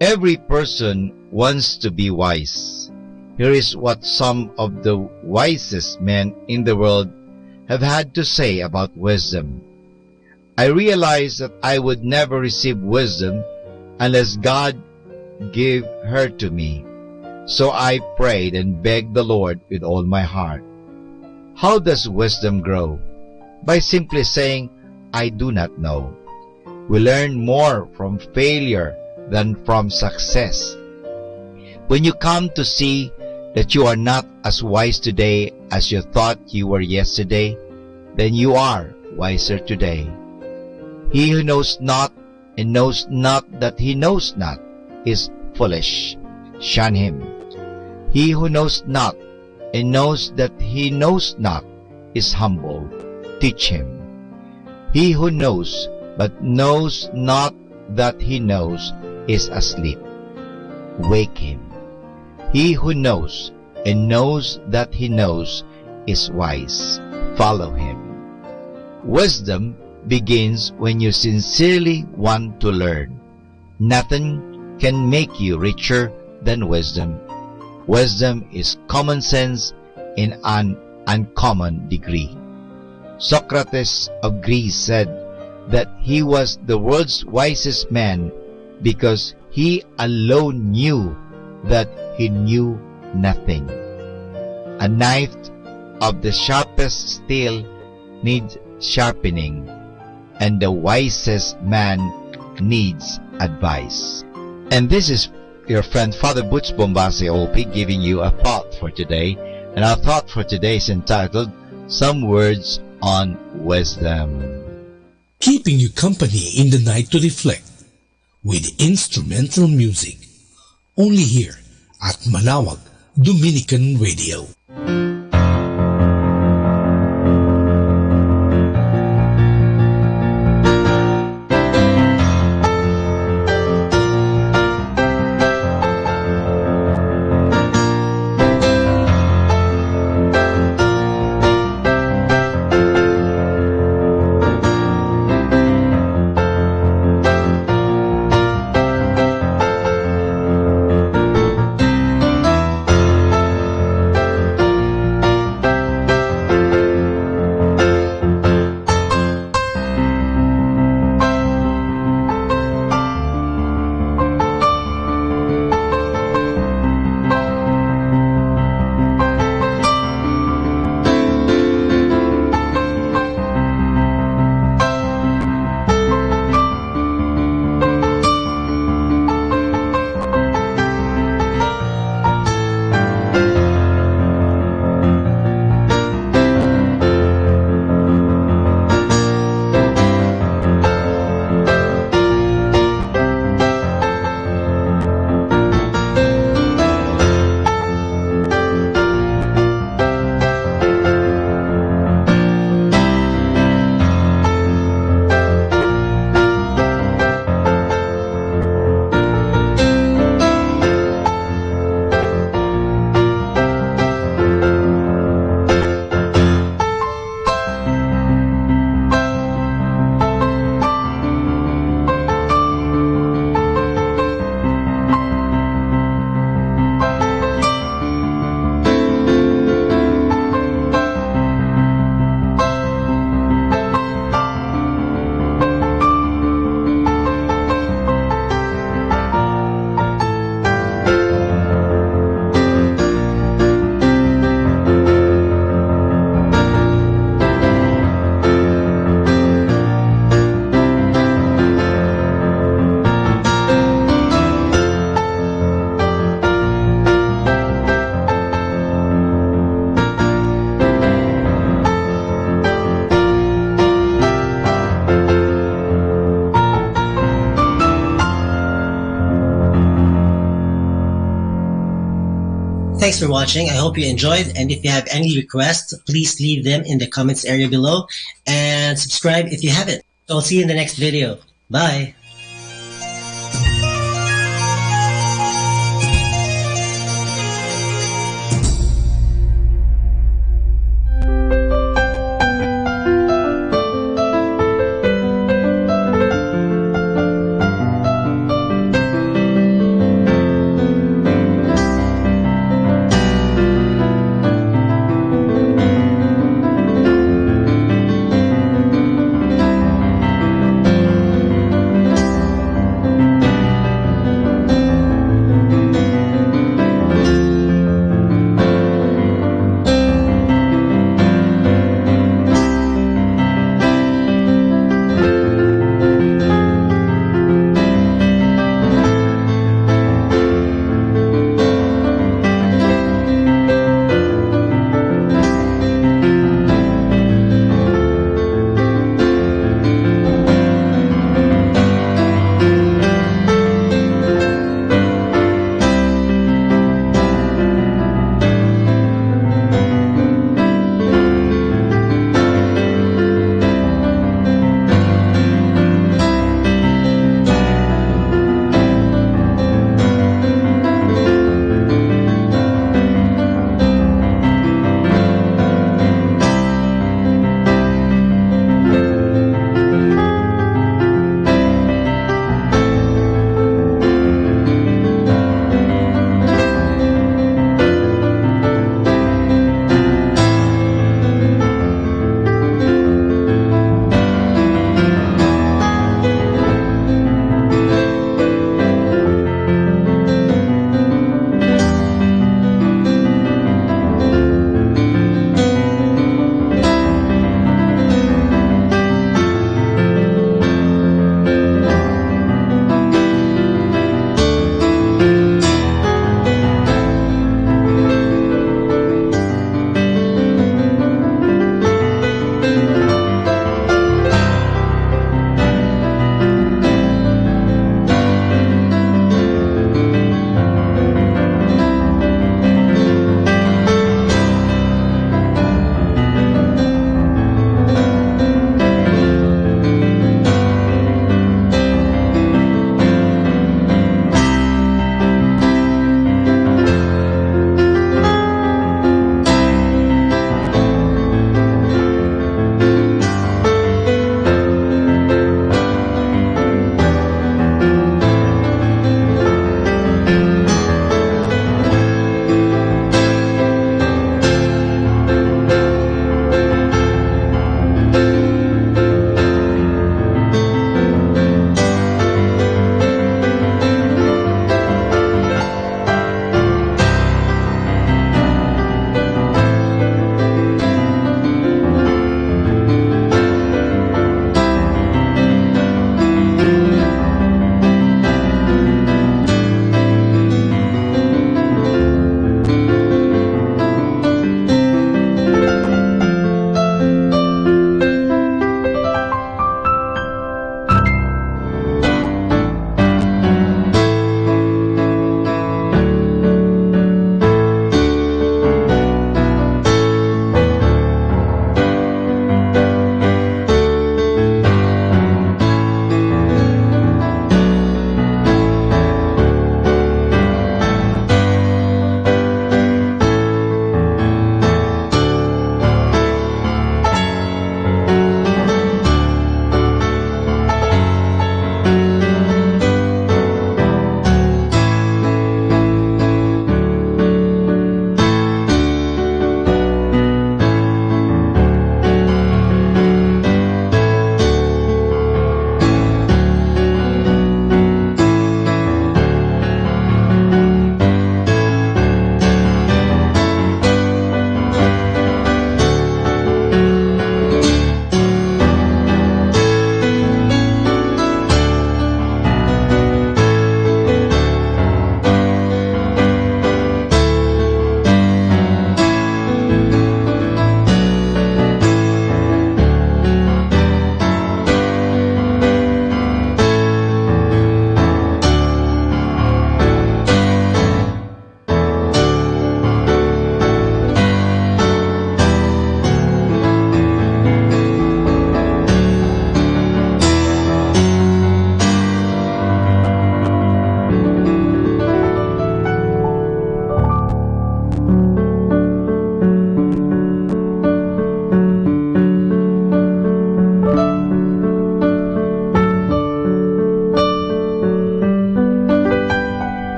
Every person wants to be wise. Here is what some of the wisest men in the world have had to say about wisdom. I realized that I would never receive wisdom unless God gave her to me. So I prayed and begged the Lord with all my heart. How does wisdom grow? By simply saying, "I do not know." We learn more from failure than from success. When you come to see that you are not as wise today as you thought you were yesterday, then you are wiser today. He who knows not and knows not that he knows not is foolish. Shun him. He who knows not and knows that he knows not is humble. Teach him. He who knows but knows not that he knows is asleep. Wake him. He who knows and knows that he knows is wise. Follow him. Wisdom begins when you sincerely want to learn. Nothing can make you richer than wisdom. Wisdom is common sense in an uncommon degree. Socrates of Greece said that he was the world's wisest man because he alone knew that he knew nothing. A knife of the sharpest steel needs sharpening, and the wisest man needs advice. And this is your friend Father Butch Bombase O P giving you a thought for today. And our thought for today is entitled Some Words on Wisdom. Keeping you company in the night to reflect with instrumental music. Only here at Manawag Dominican Radio. Thanks for watching. I hope you enjoyed. And if you have any requests, please leave them in the comments area below. And subscribe if you haven't. So I'll see you in the next video. Bye.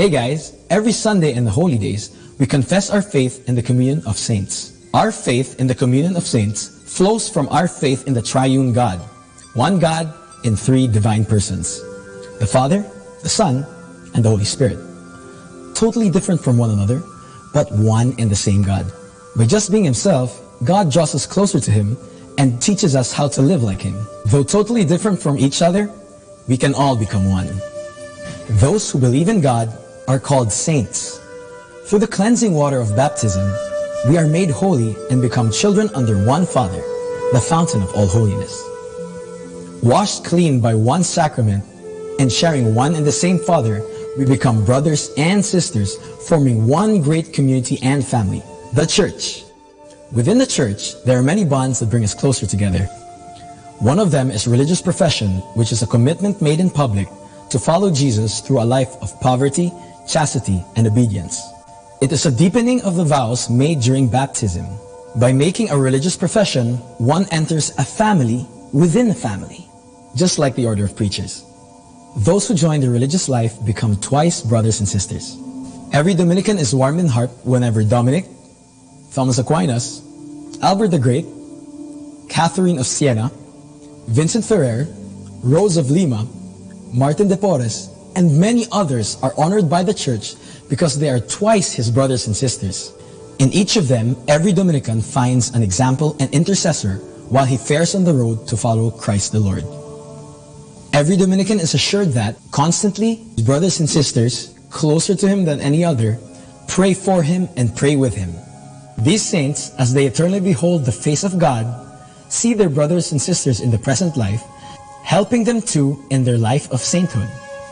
Guys, every Sunday in the holy days, we confess our faith in the communion of saints. Our faith in the communion of saints flows from our faith in the triune God, one God in three divine persons, the Father, the Son, and the Holy Spirit. Totally different from one another, but one and the same God. By just being himself, God draws us closer to him and teaches us how to live like him. Though totally different from each other, we can all become one. Those who believe in God are called saints. Through the cleansing water of baptism, we are made holy and become children under one Father, the fountain of all holiness. Washed clean by one sacrament and sharing one and the same Father, we become brothers and sisters, forming one great community and family, the Church. Within the Church, there are many bonds that bring us closer together. One of them is religious profession, which is a commitment made in public to follow Jesus through a life of poverty, chastity, and obedience. It is a deepening of the vows made during baptism. By making a religious profession, one enters a family within a family, just like the order of preachers. Those who join the religious life become twice brothers and sisters. Every Dominican is warmed in heart whenever Dominic, Thomas Aquinas, Albert the Great, Catherine of Siena, Vincent Ferrer, Rose of Lima, Martin de Porres, and many others are honored by the Church because they are twice his brothers and sisters. In each of them, every Dominican finds an example and intercessor while he fares on the road to follow Christ the Lord. Every Dominican is assured that, constantly, his brothers and sisters, closer to him than any other, pray for him and pray with him. These saints, as they eternally behold the face of God, see their brothers and sisters in the present life, helping them too in their life of sainthood.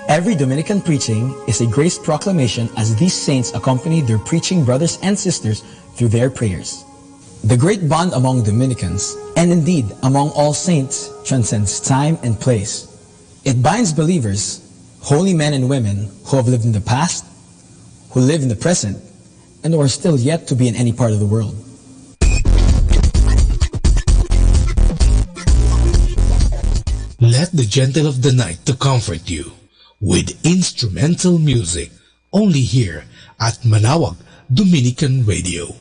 Every Dominican preaching is a grace proclamation as these saints accompany their preaching brothers and sisters through their prayers. The great bond among Dominicans, and indeed among all saints, transcends time and place. It binds believers, holy men and women who have lived in the past, who live in the present, and who are still yet to be in any part of the world. Let the gentle of the night to comfort you with instrumental music, only here at Manawag Dominican Radio.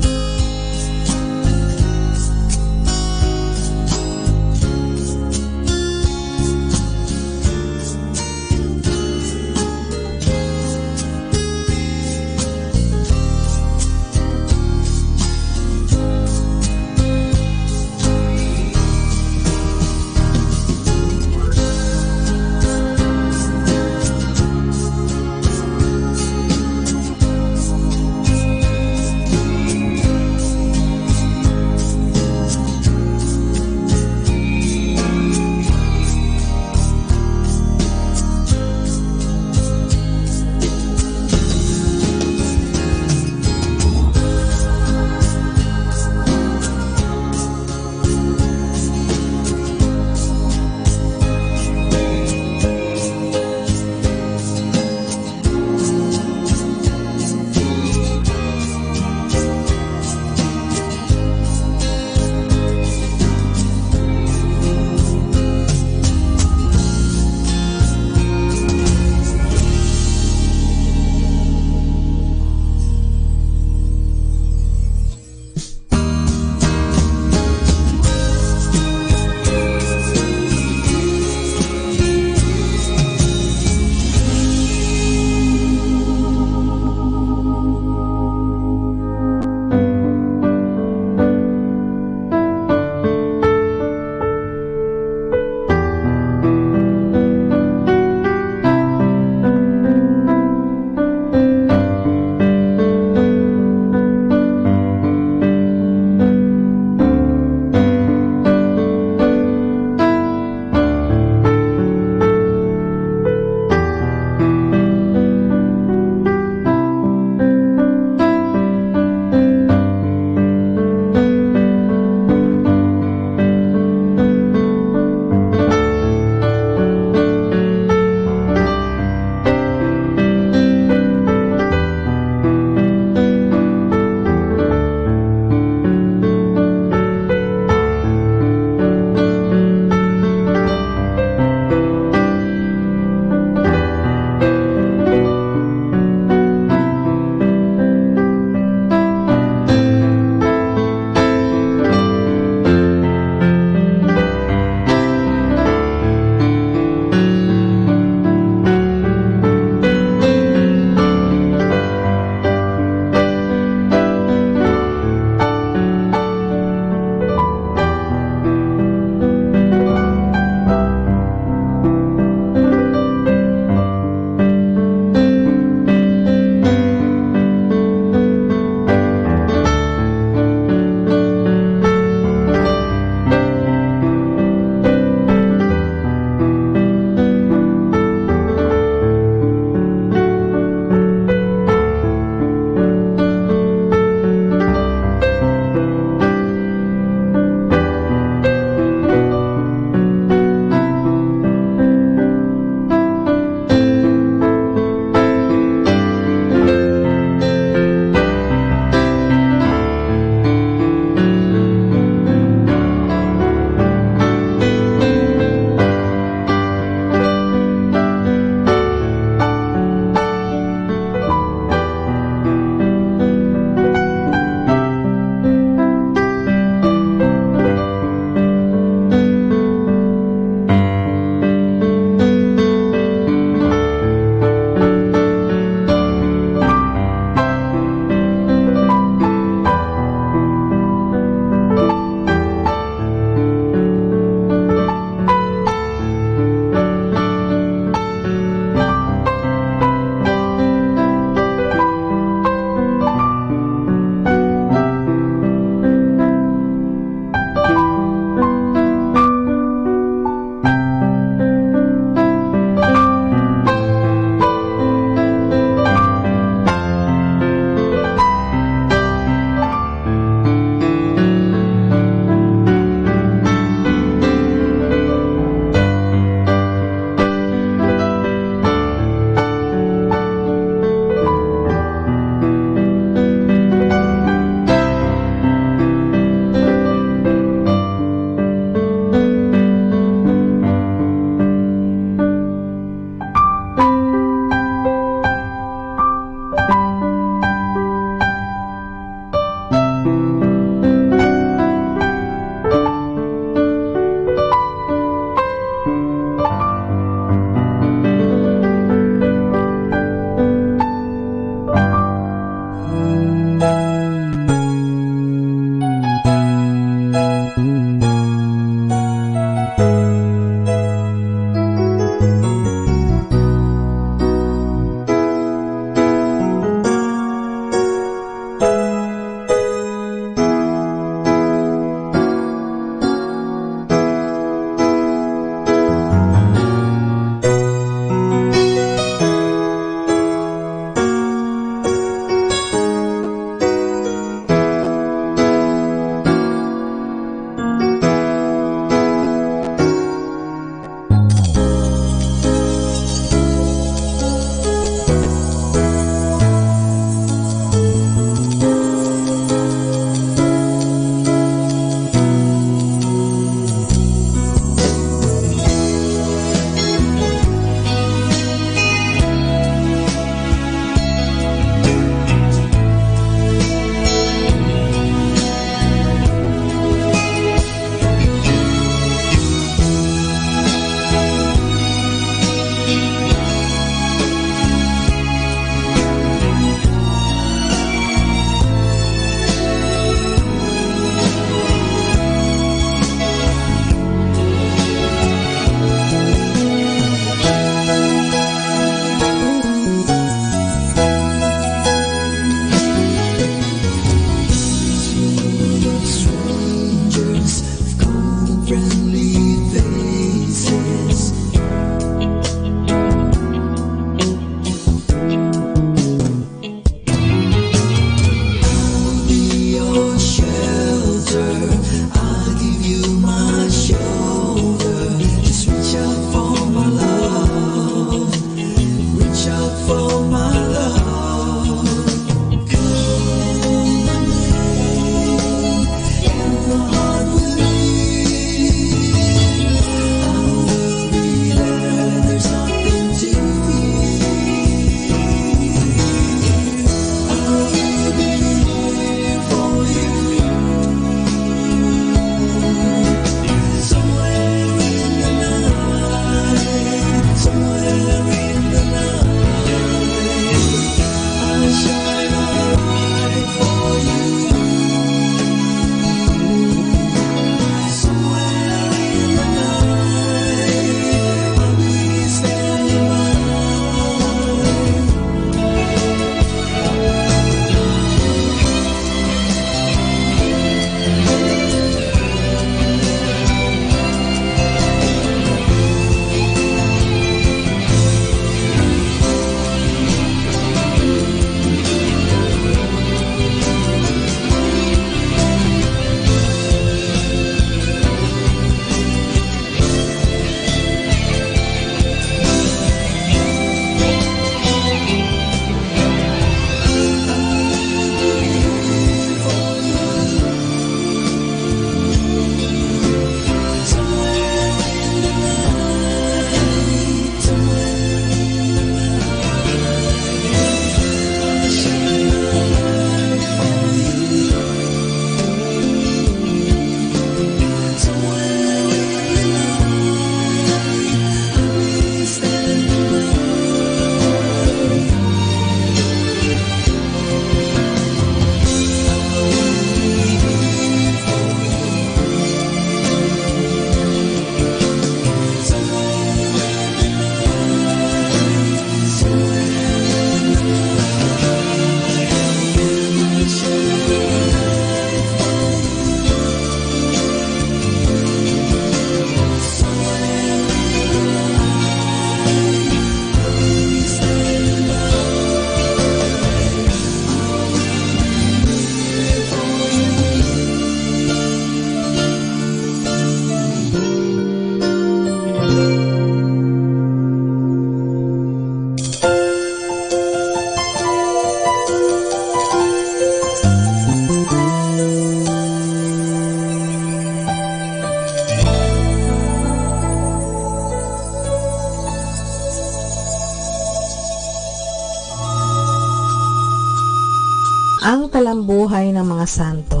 Ang Talambuhay ng mga Santo.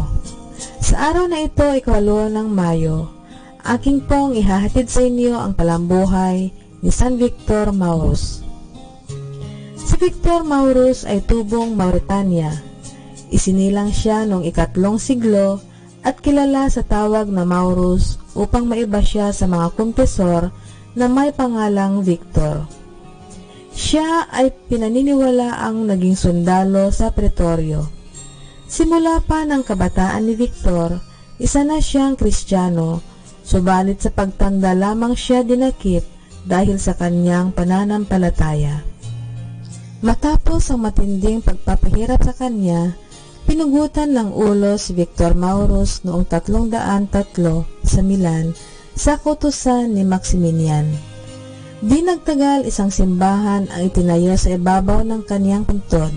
Sa araw na ito, ikawalo ng Mayo, akin pong ihahatid sa inyo ang Talambuhay ni San Victor Maurus. Si Victor Maurus ay tubong Mauretania. Isinilang siya noong ikatlong siglo at kilala sa tawag na Maurus upang maiba siya sa mga konpesor na may pangalang Victor. Siya ay pinaniniwalaang naging sundalo sa Pretorio. Simula pa ng kabataan ni Victor, isa na siyang Kristiyano, subalit sa pagtanda lamang siya dinakip dahil sa kanyang pananampalataya. Matapos ang matinding pagpapahirap sa kanya, pinugutan ng ulo si Victor Maurus noong tatlong daan tatlo sa Milan sa kautusan ni Maximinian. Di nagtagal, isang simbahan ang itinayo sa ibabaw ng kanyang puntod.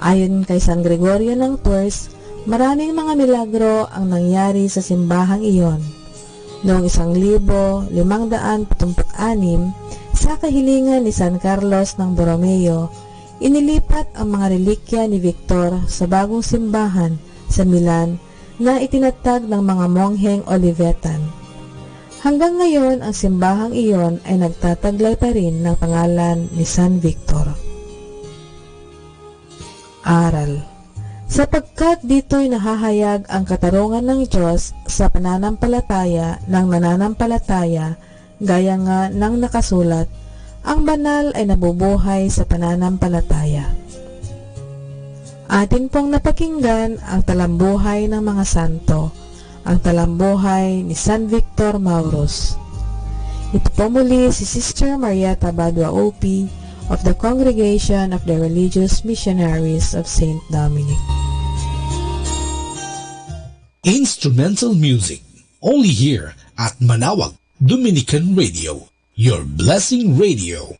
Ayon kay San Gregorio ng Tours, maraming mga milagro ang nangyari sa simbahang iyon. Noong isang libo limang daan pitumput anim, sa kahilingan ni San Carlos ng Borromeo, inilipat ang mga relikya ni Victor sa bagong simbahan sa Milan na itinatag ng mga mongheng Olivetan. Hanggang ngayon, ang simbahang iyon ay nagtataglay pa rin ng pangalan ni San Victor. Aral. Sapagkat ditoy nahahayag ang katarungan ng Diyos sa pananampalataya ng nananampalataya, gaya nga ng nakasulat, "Ang banal ay nabubuhay sa pananampalataya." Atin pong napakinggan ang talambuhay ng mga santo, ang talambuhay ni San Victor Maurus. Ito po muli si Sister Marieta Badua O P of the Congregation of the Religious Missionaries of Saint Dominic. Instrumental music, only here at Manawag Dominican Radio, your blessing radio.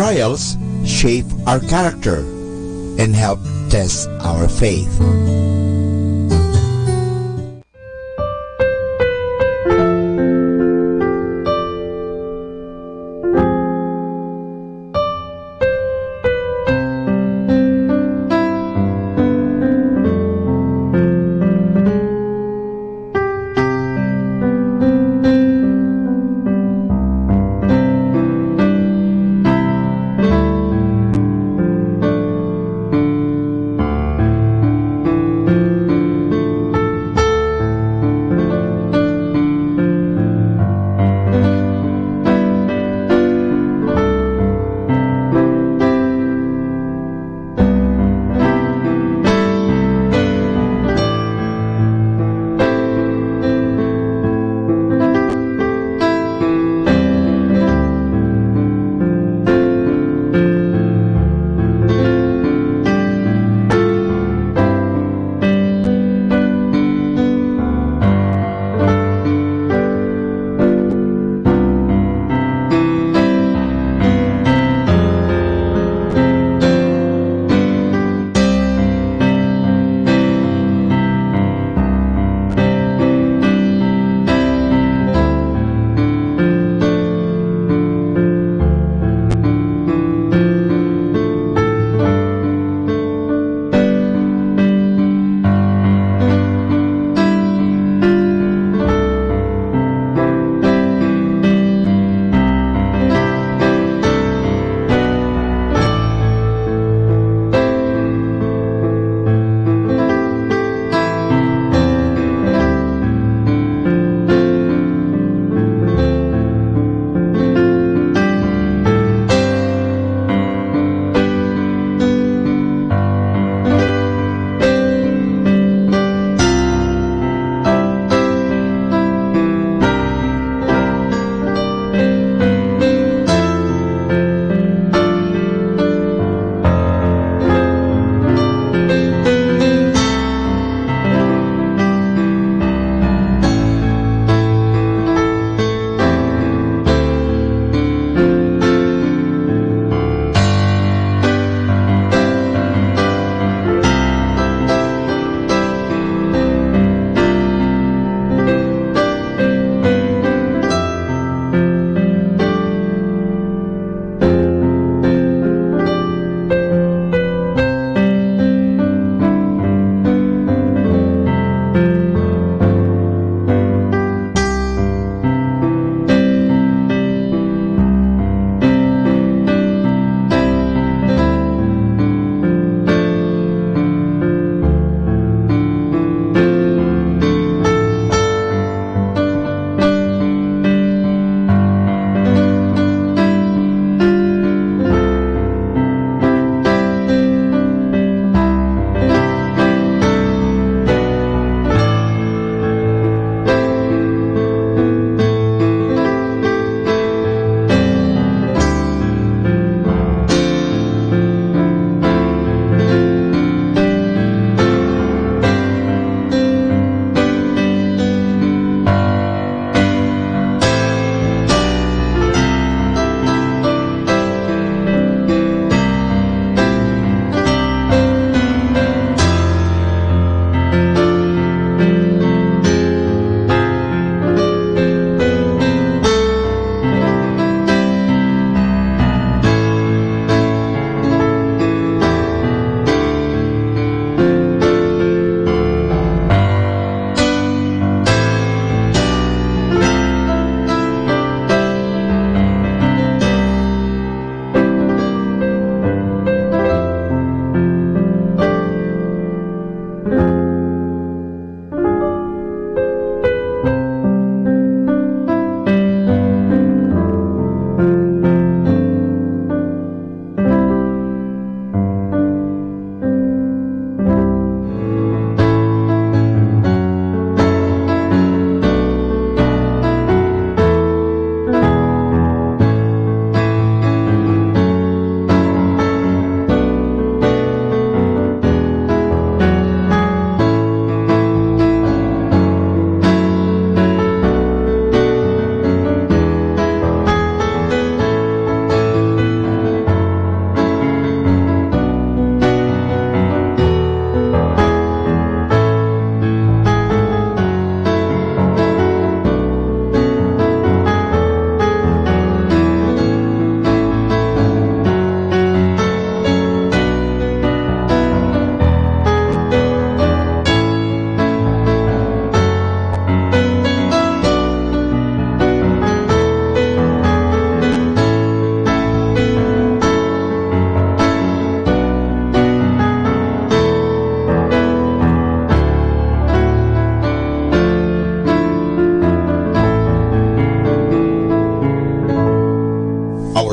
Trials shape our character and help test our faith.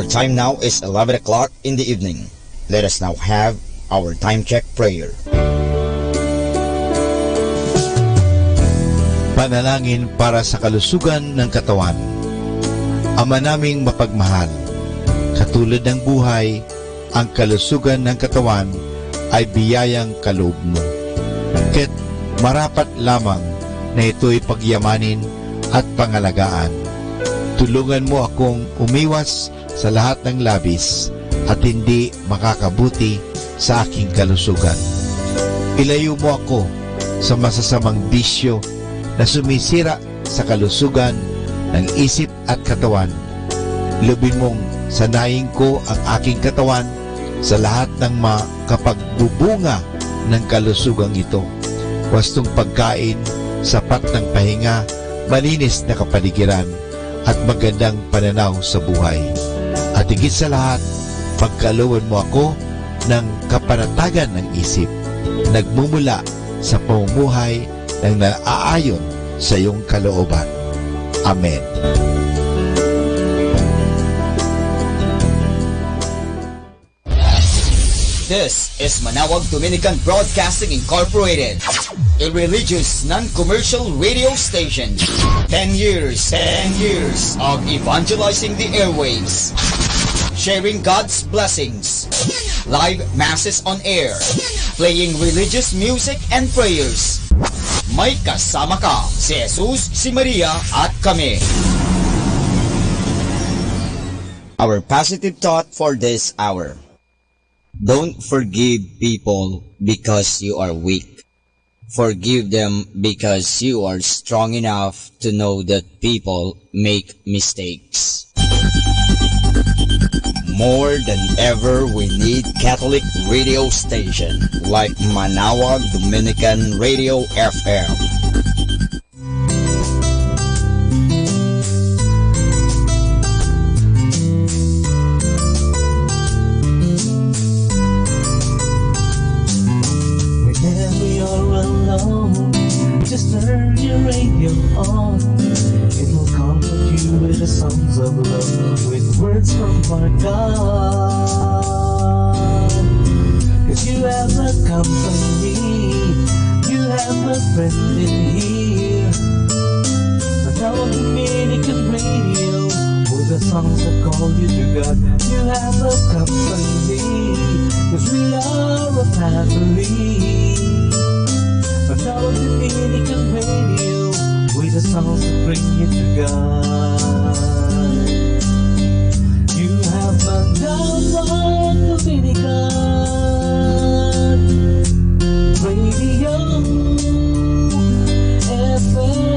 Time now is eleven o'clock in the evening. Let us now have our time check prayer. Panalangin para sa kalusugan ng katawan. Ama naming mapagmahal, katulad ng buhay, ang kalusugan ng katawan ay biyayang kaloob mo. Kaya't marapat lamang na ito'y pagyamanin at pangalagaan. Tulungan mo akong umiwas sa lahat ng labis at hindi makakabuti sa aking kalusugan. Ilayo mo ako sa masasamang bisyo na sumisira sa kalusugan ng isip at katawan. Lubin mong sanayin ko ang aking katawan sa lahat ng makapagbubunga ng kalusugang ito. Wastong pagkain, sapat ng pahinga, malinis na kapaligiran, at magandang pananaw sa buhay. At higit sa lahat, pagkalooban mo ako ng kapanatagan ng isip, nagmumula sa pamumuhay ng naaayon sa iyong kalooban. Amen. This is Manawag Dominican Broadcasting Incorporated, a religious non-commercial radio station. Ten years, ten years of evangelizing the airwaves, sharing God's blessings, live masses on air, playing religious music and prayers. May kasama ka, si Jesus, si Maria, at kami. Our positive thought for this hour. Don't forgive people because you are weak. Forgive them because you are strong enough to know that people make mistakes. More than ever, we need Catholic radio station like Manawag Dominican Radio F M. Whenever you're alone, just turn your radio on. It will comfort you with the songs of love, with words from our God. 'Cause you have a company, you have a friend in here. Now Dominican Radio, with the songs that call you to God. You have a company, 'cause we are a family. Now Dominican Radio, with the songs that bring you to God. You have Manawag Dominican Radio F M.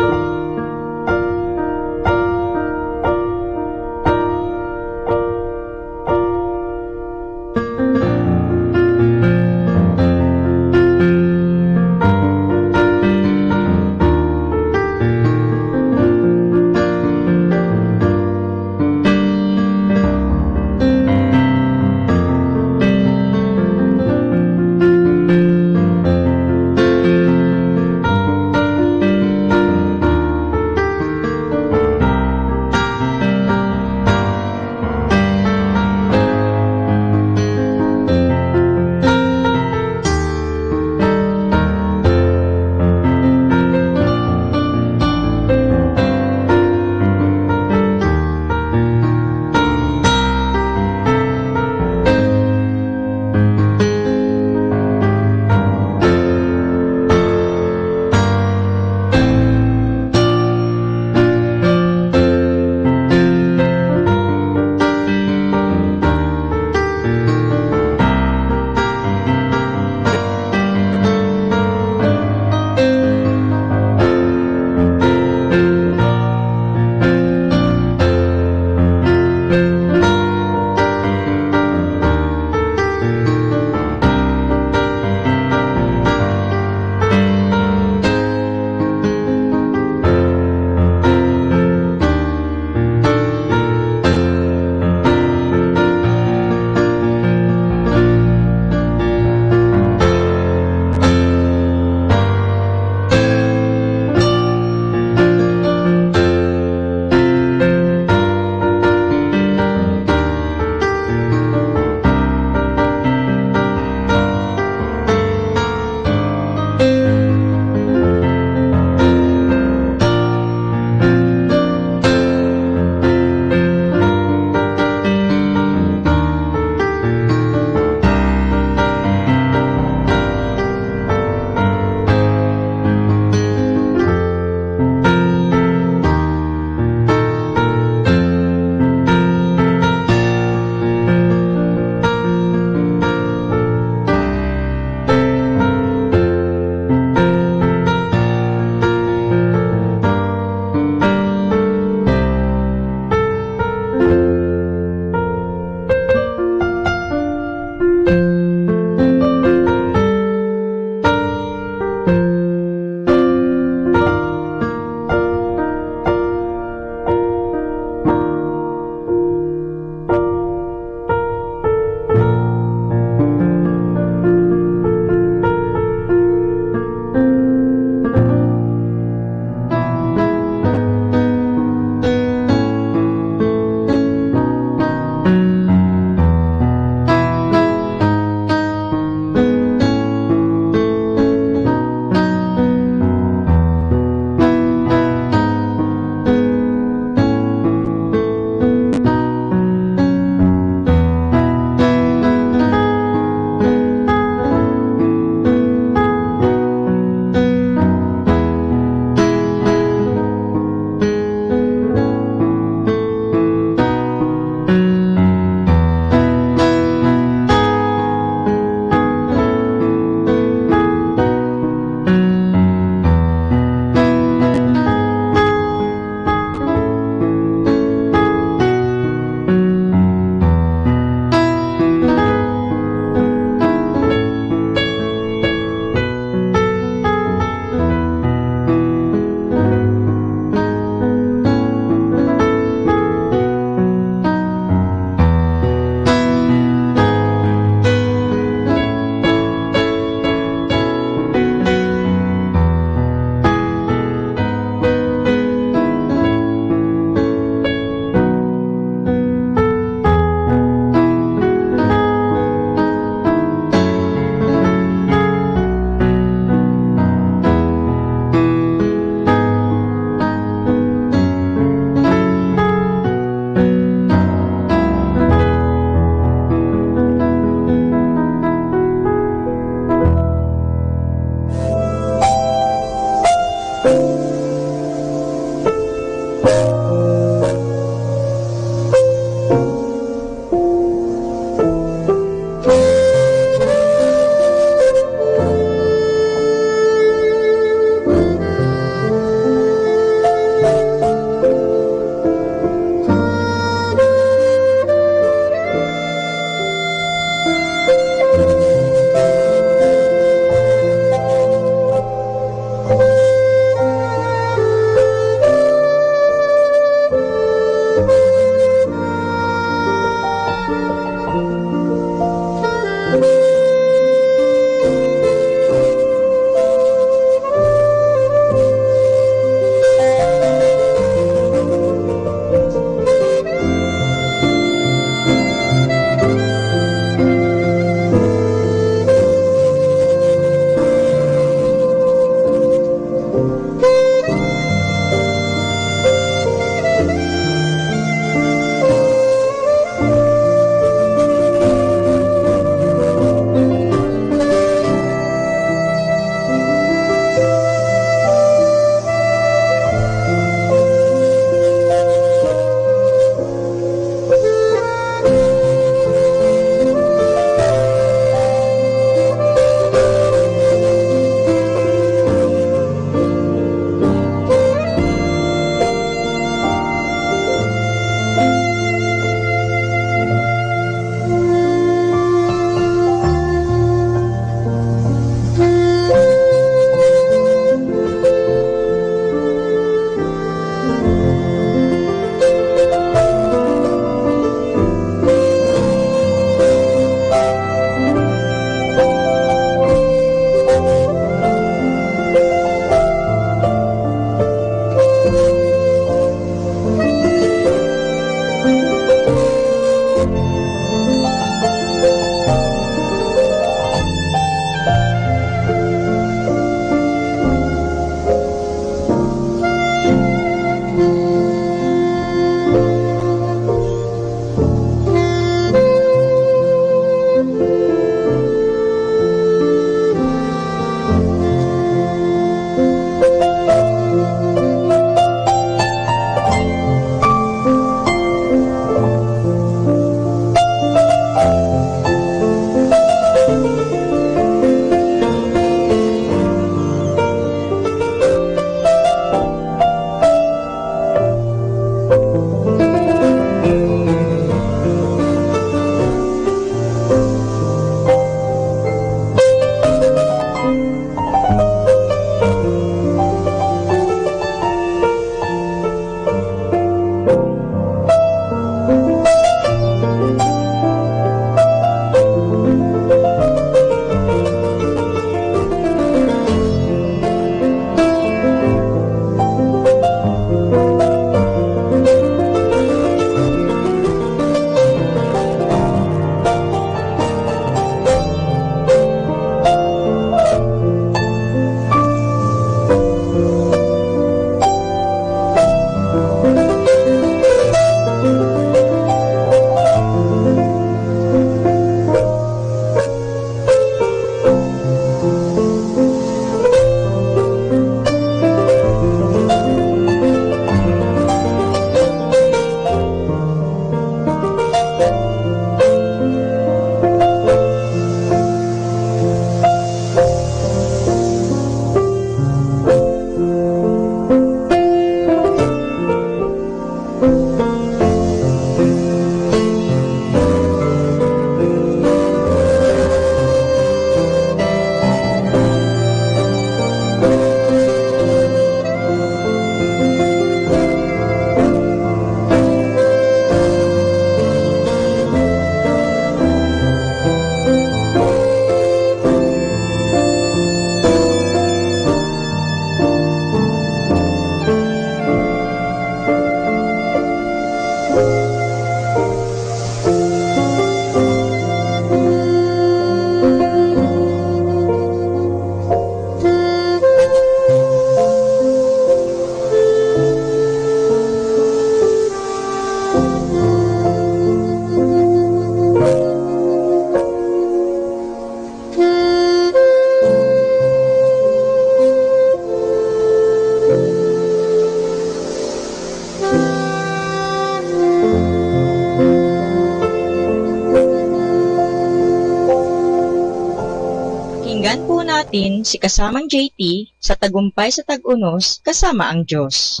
natin si kasamang J T sa Tagumpay sa Tag-Unos, kasama ang Diyos.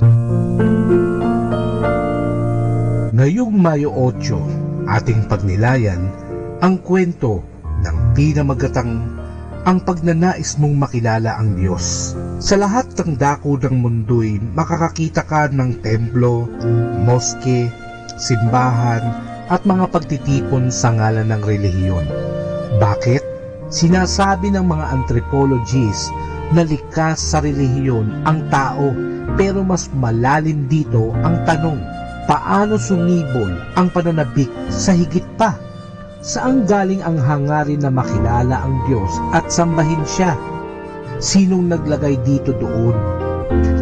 Ngayong Mayo otso, ating pagnilayan ang kuwento ng pinamagatang ang pagnanais mong makilala ang Diyos. Sa lahat ng dako ng mundo'y makakakita ka ng templo, moske, simbahan, at mga pagtitipon sa ngalan ng relihiyon. Bakit? Sinasabi ng mga anthropologists na likas sa relihiyon ang tao, pero mas malalim dito ang tanong, paano sumibol ang pananabik sa higit pa? Saan galing ang hangarin na makilala ang Diyos at sambahin siya? Sinong naglagay dito doon?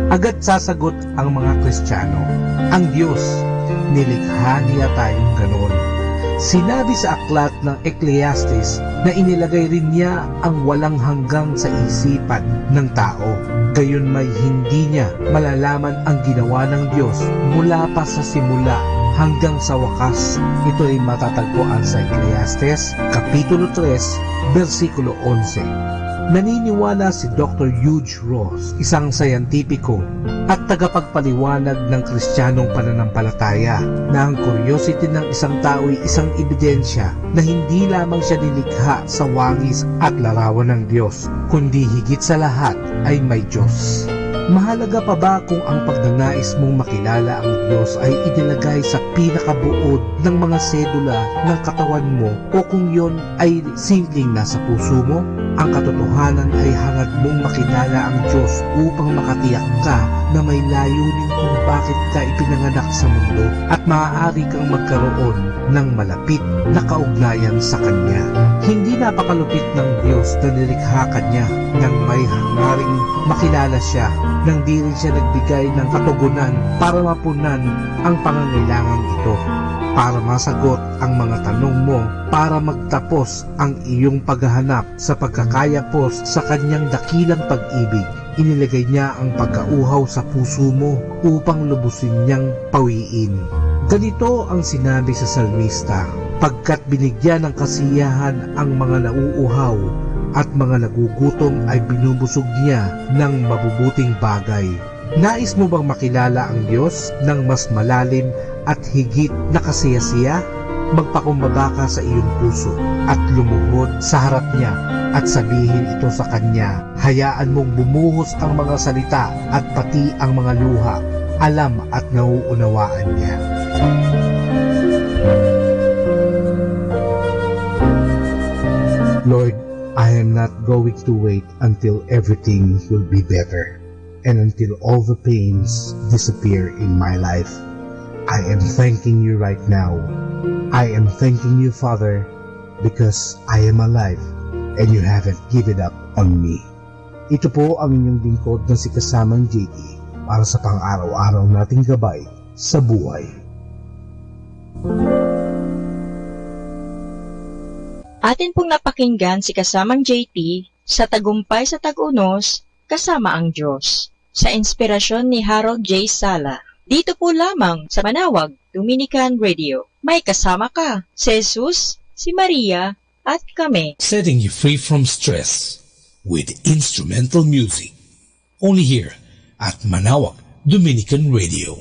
Agad sasagot ang mga Kristiyano, ang Diyos, nilikha niya tayong ganun. Sinabi sa aklat ng Ecclesiastes na inilagay rin niya ang walang hanggang sa isipan ng tao. Gayon may hindi niya malalaman ang ginawa ng Diyos mula pa sa simula hanggang sa wakas. Ito'y matatagpuan sa Ecclesiastes, Kapitulo tres, bersikulo onse. Naniniwala si Doktor Hugh Ross, isang sayantipiko at tagapagpaliwanag ng Kristiyanong pananampalataya, na ang curiosity ng isang tao'y isang ebidensya na hindi lamang siya nilikha sa wangis at larawan ng Diyos, kundi higit sa lahat ay may Diyos. Mahalaga pa ba kung ang pagnanais mong makilala ang Diyos ay inilagay sa pinakabuod ng mga sedula ng katawan mo, o kung yon ay simpleng nasa puso mo? Ang katotohanan ay hangad mong makilala ang Diyos upang makatiyak ka na may layunin kung bakit ka ipinanganak sa mundo, at maaari kang magkaroon ng malapit na kaugnayan sa Kanya. Hindi napakalupit ng Diyos na nilikha ka niya nang may hangaring makilala siya, nang di rin siya nagbigay ng katugunan para mapunan ang pangangailangan ito, para masagot ang mga tanong mo, para magtapos ang iyong paghahanap sa pagkakayapos sa kanyang dakilang pag-ibig. Inilagay niya ang pagkauhaw sa puso mo upang lubusin niyang pawiin. Ganito ang sinabi sa salmista, "Pagkat binigyan ng kasiyahan ang mga nauuhaw at mga nagugutom ay binubusog niya ng mabubuting bagay." Nais mo bang makilala ang Diyos nang mas malalim at higit na kasiyasiya? Magpakumbaba ka sa iyong puso at lumuhod sa harap niya at sabihin ito sa kanya. Hayaan mong bumuhos ang mga salita at pati ang mga luha. Alam at nauunawaan niya. Lord, I am not going to wait until everything will be better and until all the pains disappear in my life. I am thanking you right now. I am thanking you, Father, because I am alive and you haven't given up on me. Ito po ang inyong lingkod na si Kasamang J T para sa pang-araw-araw nating gabay sa buhay. Atin pong napakinggan si Kasamang J T sa Tagumpay sa Tag-Unos, kasama ang Diyos, sa inspirasyon ni Harold J. Sala. Dito po lamang sa Manawag Dominican Radio. May kasama ka, si Jesus, si Maria, at kami. Setting you free from stress with instrumental music. Only here at Manawag Dominican Radio.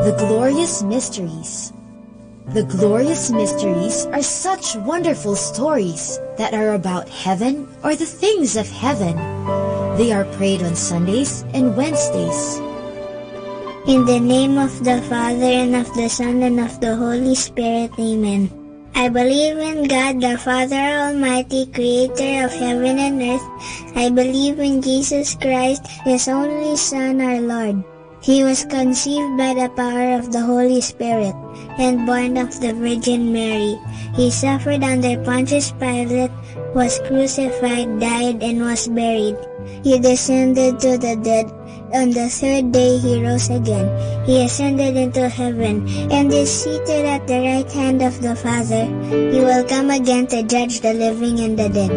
The Glorious Mysteries. The Glorious Mysteries are such wonderful stories that are about heaven or the things of heaven. They are prayed on Sundays and Wednesdays. In the name of the Father, and of the Son, and of the Holy Spirit, amen. I believe in God, the Father Almighty, creator of heaven and earth. I believe in Jesus Christ, his only Son, our Lord. He was conceived by the power of the Holy Spirit and born of the Virgin Mary. He suffered under Pontius Pilate, was crucified, died, and was buried. He descended to the dead. On the third day he rose again. He ascended into heaven and is seated at the right hand of the Father. He will come again to judge the living and the dead.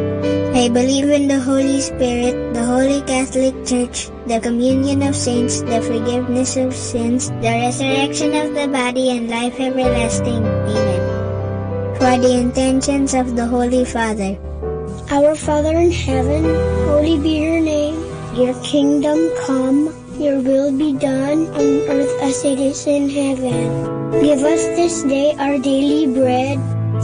I believe in the Holy Spirit, the Holy Catholic Church, the communion of saints, the forgiveness of sins, the resurrection of the body, and life everlasting. Amen. For the intentions of the Holy Father. Our Father in heaven, holy be your name. Your kingdom come, your will be done on earth as it is in heaven. Give us this day our daily bread,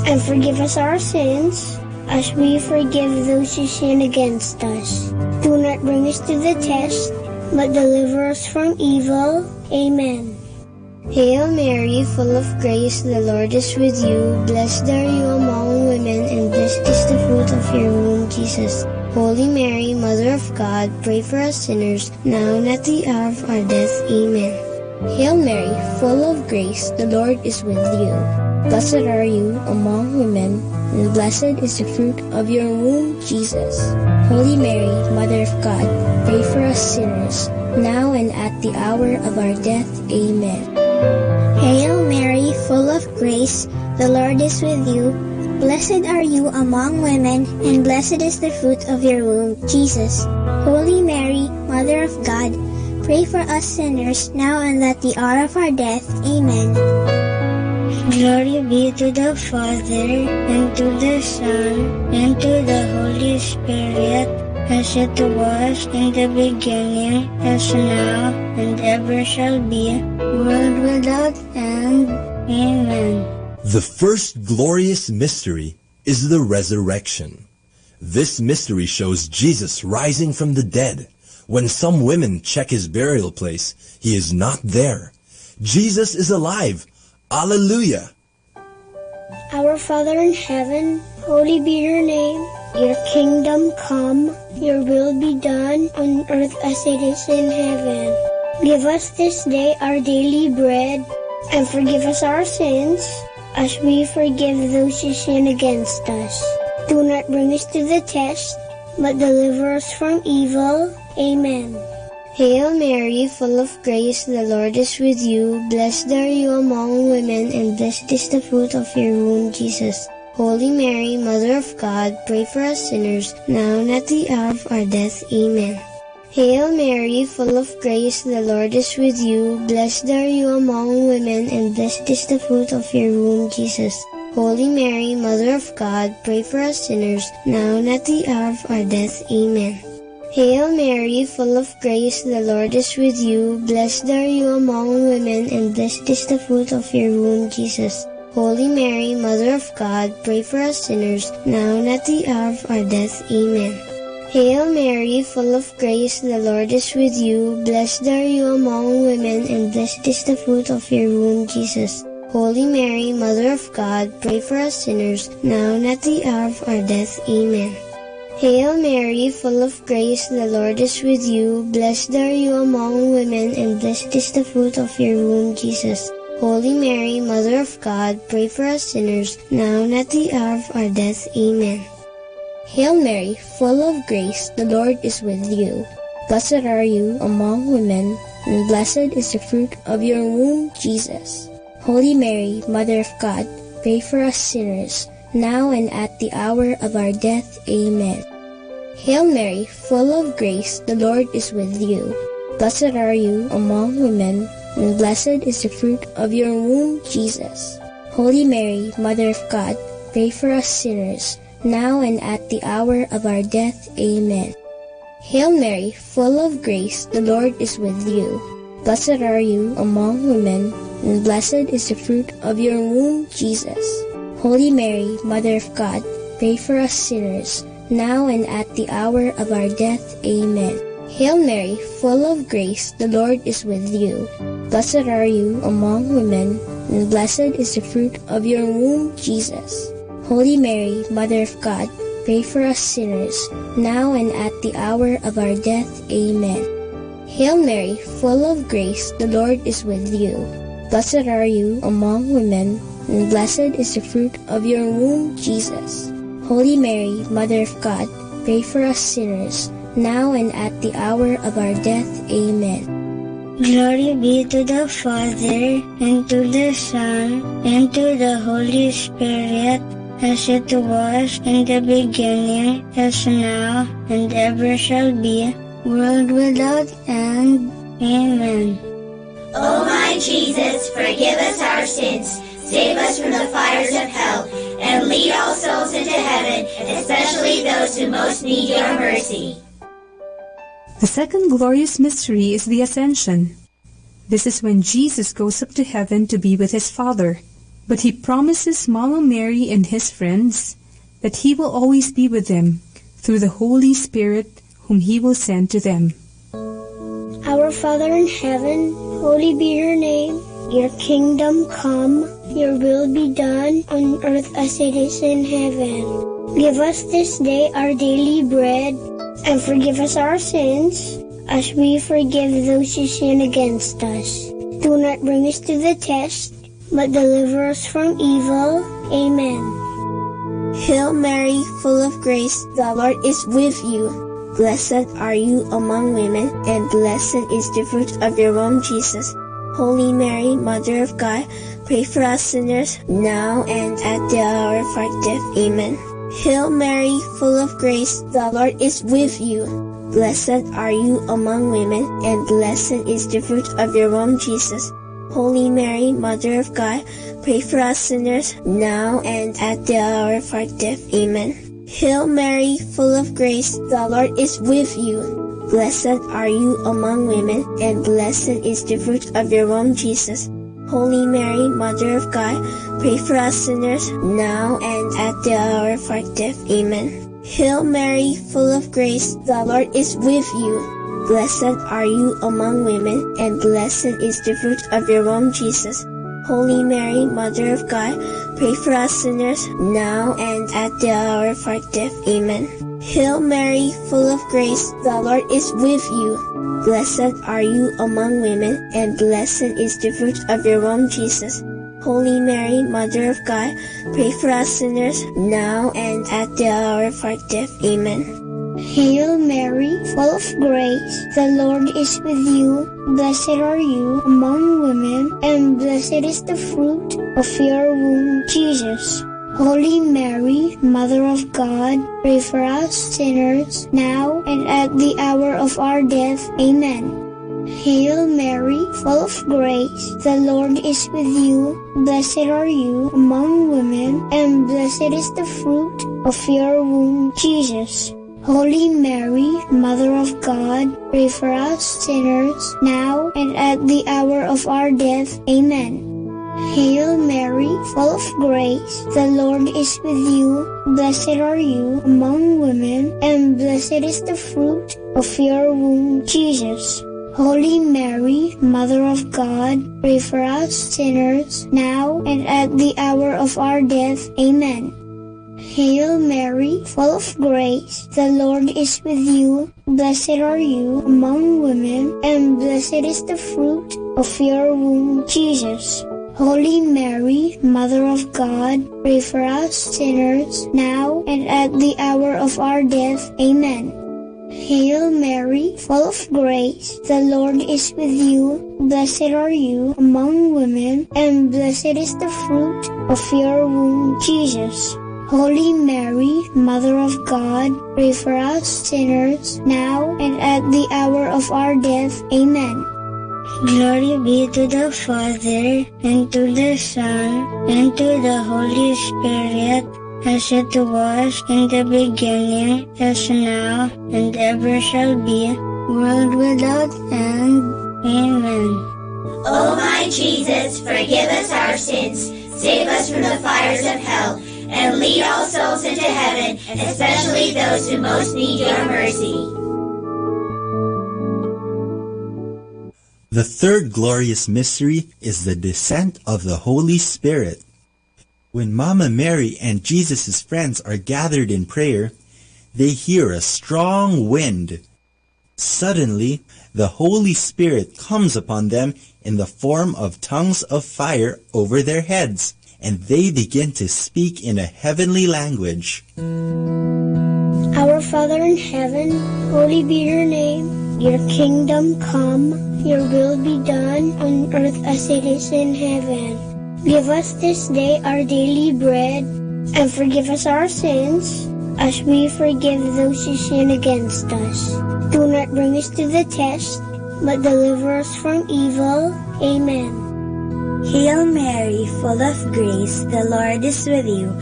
and forgive us our sins, as we forgive those who sin against us. Do not bring us to the test, but deliver us from evil. Amen. Hail Mary, full of grace, the Lord is with you. Blessed are you among women, and blessed is the fruit of your womb, Jesus. Holy Mary, Mother of God, pray for us sinners, now and at the hour of our death. Amen. Hail Mary, full of grace, the Lord is with you. Blessed are you among women, and blessed is the fruit of your womb, Jesus. Holy Mary, Mother of God, pray for us sinners, now and at the hour of our death. Amen. Hail Mary, full of grace, the Lord is with you. Blessed are you among women, and blessed is the fruit of your womb, Jesus. Holy Mary, Mother of God, pray for us sinners, now and at the hour of our death. Amen. Glory be to the Father, and to the Son, and to the Holy Spirit, as it was in the beginning, is now, and ever shall be, world without end. Amen. The first glorious mystery is the resurrection. This mystery shows Jesus rising from the dead. When some women check his burial place, he is not there. Jesus is alive. Alleluia! Our Father in heaven, holy be your name. Your kingdom come, your will be done on earth as it is in heaven. Give us this day our daily bread, and forgive us our sins, as we forgive those who sin against us. Do not bring us to the test, but deliver us from evil. Amen. Hail Mary, full of grace, the Lord is with you. Blessed are you among women, and blessed is the fruit of your womb, Jesus. Holy Mary, Mother of God, pray for us sinners, now and at the hour of our death. Amen. Hail Mary, full of grace, the Lord is with you. Blessed are you among women, and blessed is the fruit of your womb, Jesus. Holy Mary, Mother of God, pray for us sinners, now and at the hour of our death. Amen. Hail Mary, full of grace, the Lord is with you. Blessed are you among women, and blessed is the fruit of your womb, Jesus. Holy Mary, Mother of God, pray for us sinners, now and at the hour of our death. Amen. Hail Mary, full of grace, the Lord is with you. Blessed are you among women, and blessed is the fruit of your womb, Jesus. Holy Mary, Mother of God, pray for us sinners, now and at the hour of our death. Amen. Hail Mary, full of grace, the Lord is with you. Blessed are you among women, and blessed is the fruit of your womb, Jesus. Holy Mary, Mother of God, pray for us sinners, now and at the hour of our death. Amen. Hail Mary, full of grace, the Lord is with you. Blessed are you among women, and blessed is the fruit of your womb, Jesus. Holy Mary, Mother of God, pray for us sinners, now and at the hour of our death. Amen. Hail Mary, full of grace, the Lord is with you. Blessed are you among women, and blessed is the fruit of your womb, Jesus. Holy Mary, Mother of God, pray for us sinners, now and at the hour of our death. Amen. Hail Mary, full of grace, the Lord is with you. Blessed are you among women, and blessed is the fruit of your womb, Jesus. Holy Mary, Mother of God, pray for us sinners, now and at the hour of our death. Amen. Hail Mary, full of grace, the Lord is with you. Blessed are you among women, and blessed is the fruit of your womb, Jesus. Holy Mary, Mother of God, pray for us sinners, now and at the hour of our death. Amen. Hail Mary, full of grace, the Lord is with you. Blessed are you among women, and blessed is the fruit of your womb, Jesus. Holy Mary, Mother of God, pray for us sinners, now and at the hour of our death. Amen. Glory be to the Father, and to the Son, and to the Holy Spirit, as it was in the beginning, is now, and ever shall be, world without end. Amen. O my Jesus, forgive us our sins, save us from the fires of hell, and lead all souls into heaven, especially those who most need your mercy. The second glorious mystery is the Ascension. This is when Jesus goes up to heaven to be with his Father. But he promises Mama Mary and his friends that he will always be with them through the Holy Spirit whom he will send to them. Our Father in heaven, holy be your name. Your kingdom come, your will be done on earth as it is in heaven. Give us this day our daily bread, and forgive us our sins, as we forgive those who sin against us. Do not bring us to the test, but deliver us from evil. Amen. Hail Mary, full of grace, the Lord is with you. Blessed are you among women, and blessed is the fruit of your womb, Jesus. Holy Mary, Mother of God, pray for us sinners, now and at the hour of our death. Amen. Hail Mary, full of grace, the Lord is with you. Blessed are you among women, and blessed is the fruit of your womb, Jesus. Holy Mary, Mother of God, pray for us sinners, now and at the hour of our death. Amen. Hail Mary, full of grace, the Lord is with you. Blessed are you among women, and blessed is the fruit of your womb, Jesus. Holy Mary, Mother of God, pray for us sinners, now and at the hour of our death. Amen. Hail Mary, full of grace, the Lord is with you. Blessed are you among women, and blessed is the fruit of your womb, Jesus. Holy Mary, Mother of God, pray for us sinners, now and at the hour of our death. Amen. Hail Mary, full of grace, the Lord is with you. Blessed are you among women, and blessed is the fruit of your womb, Jesus. Holy Mary, Mother of God, pray for us sinners, now and at the hour of our death. Amen. Hail Mary, full of grace, the Lord is with you. Blessed are you among women, and blessed is the fruit of your womb, Jesus. Holy Mary, Mother of God, pray for us sinners, now and at the hour of our death. Amen. Hail Mary, full of grace, the Lord is with you. Blessed are you among women, and blessed is the fruit of your womb, Jesus. Holy Mary, Mother of God, pray for us sinners, now and at the hour of our death. Amen. Hail Mary, full of grace, the Lord is with you. Blessed are you among women, and blessed is the fruit of your womb, Jesus. Holy Mary, Mother of God, pray for us sinners, now and at the hour of our death. Amen. Hail Mary, full of grace, the Lord is with you. Blessed are you among women, and blessed is the fruit of your womb, Jesus. Holy Mary, Mother of God, pray for us sinners, now and at the hour of our death. Amen. Hail Mary, full of grace, the Lord is with you. Blessed are you among women, and blessed is the fruit of your womb, Jesus. Holy Mary, Mother of God, pray for us sinners, now and at the hour of our death. Amen. Glory be to the Father, and to the Son, and to the Holy Spirit, as it was in the beginning, is now, and ever shall be, world without end. Amen. Oh my Jesus, forgive us our sins, save us from the fires of hell, and lead all souls into heaven, especially those who most need your mercy. The third glorious mystery is the descent of the Holy Spirit. When Mama Mary and Jesus' friends are gathered in prayer, they hear a strong wind. Suddenly, the Holy Spirit comes upon them in the form of tongues of fire over their heads, and they begin to speak in a heavenly language. Our Father in heaven, holy be your name. Your kingdom come, your will be done on earth as it is in heaven. Give us this day our daily bread, and forgive us our sins, as we forgive those who sin against us. Do not bring us to the test, but deliver us from evil. Amen. Hail Mary, full of grace, the Lord is with you.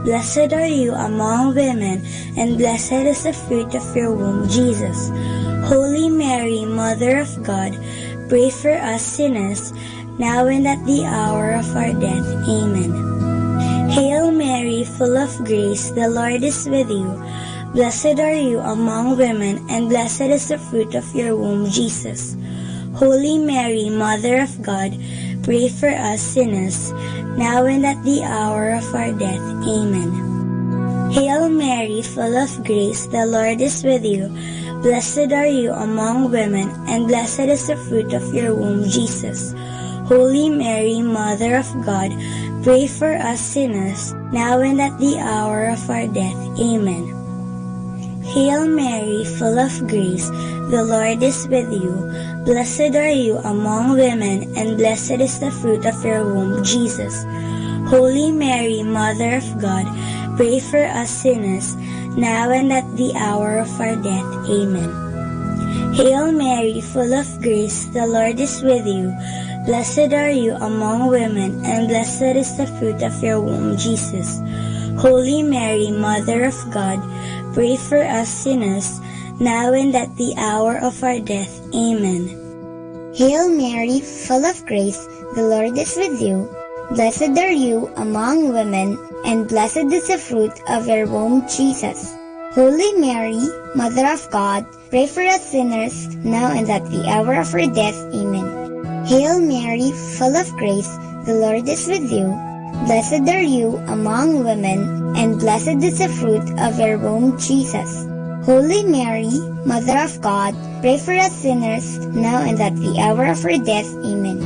Blessed are you among women, and blessed is the fruit of your womb, Jesus. Holy Mary, Mother of God, pray for us sinners, now and at the hour of our death. Amen. Hail Mary, full of grace, the Lord is with you. Blessed are you among women, and blessed is the fruit of your womb, Jesus. Holy Mary, Mother of God, pray for us sinners, now and at the hour of our death. Amen. Hail Mary, full of grace, the Lord is with you. Blessed are you among women, and blessed is the fruit of your womb, Jesus. Holy Mary, Mother of God, pray for us sinners, now and at the hour of our death. Amen. Hail Mary, full of grace, the Lord is with you. Blessed are you among women, and blessed is the fruit of your womb, Jesus. Holy Mary, Mother of God, pray for us sinners, now and at the hour of our death. Amen. Hail Mary, full of grace, the Lord is with you. Blessed are you among women, and blessed is the fruit of your womb, Jesus. Holy Mary, Mother of God, pray for us sinners, now and at the hour of our death. Amen. Hail Mary, full of grace, the Lord is with you. Blessed are you among women, and blessed is the fruit of your womb, Jesus. Holy Mary, Mother of God, pray for us sinners, now and at the hour of our death. Amen. Hail Mary, full of grace, the Lord is with you. Blessed are you among women, and blessed is the fruit of your womb, Jesus. Holy Mary, Mother of God, pray for us sinners, now and at the hour of our death. Amen.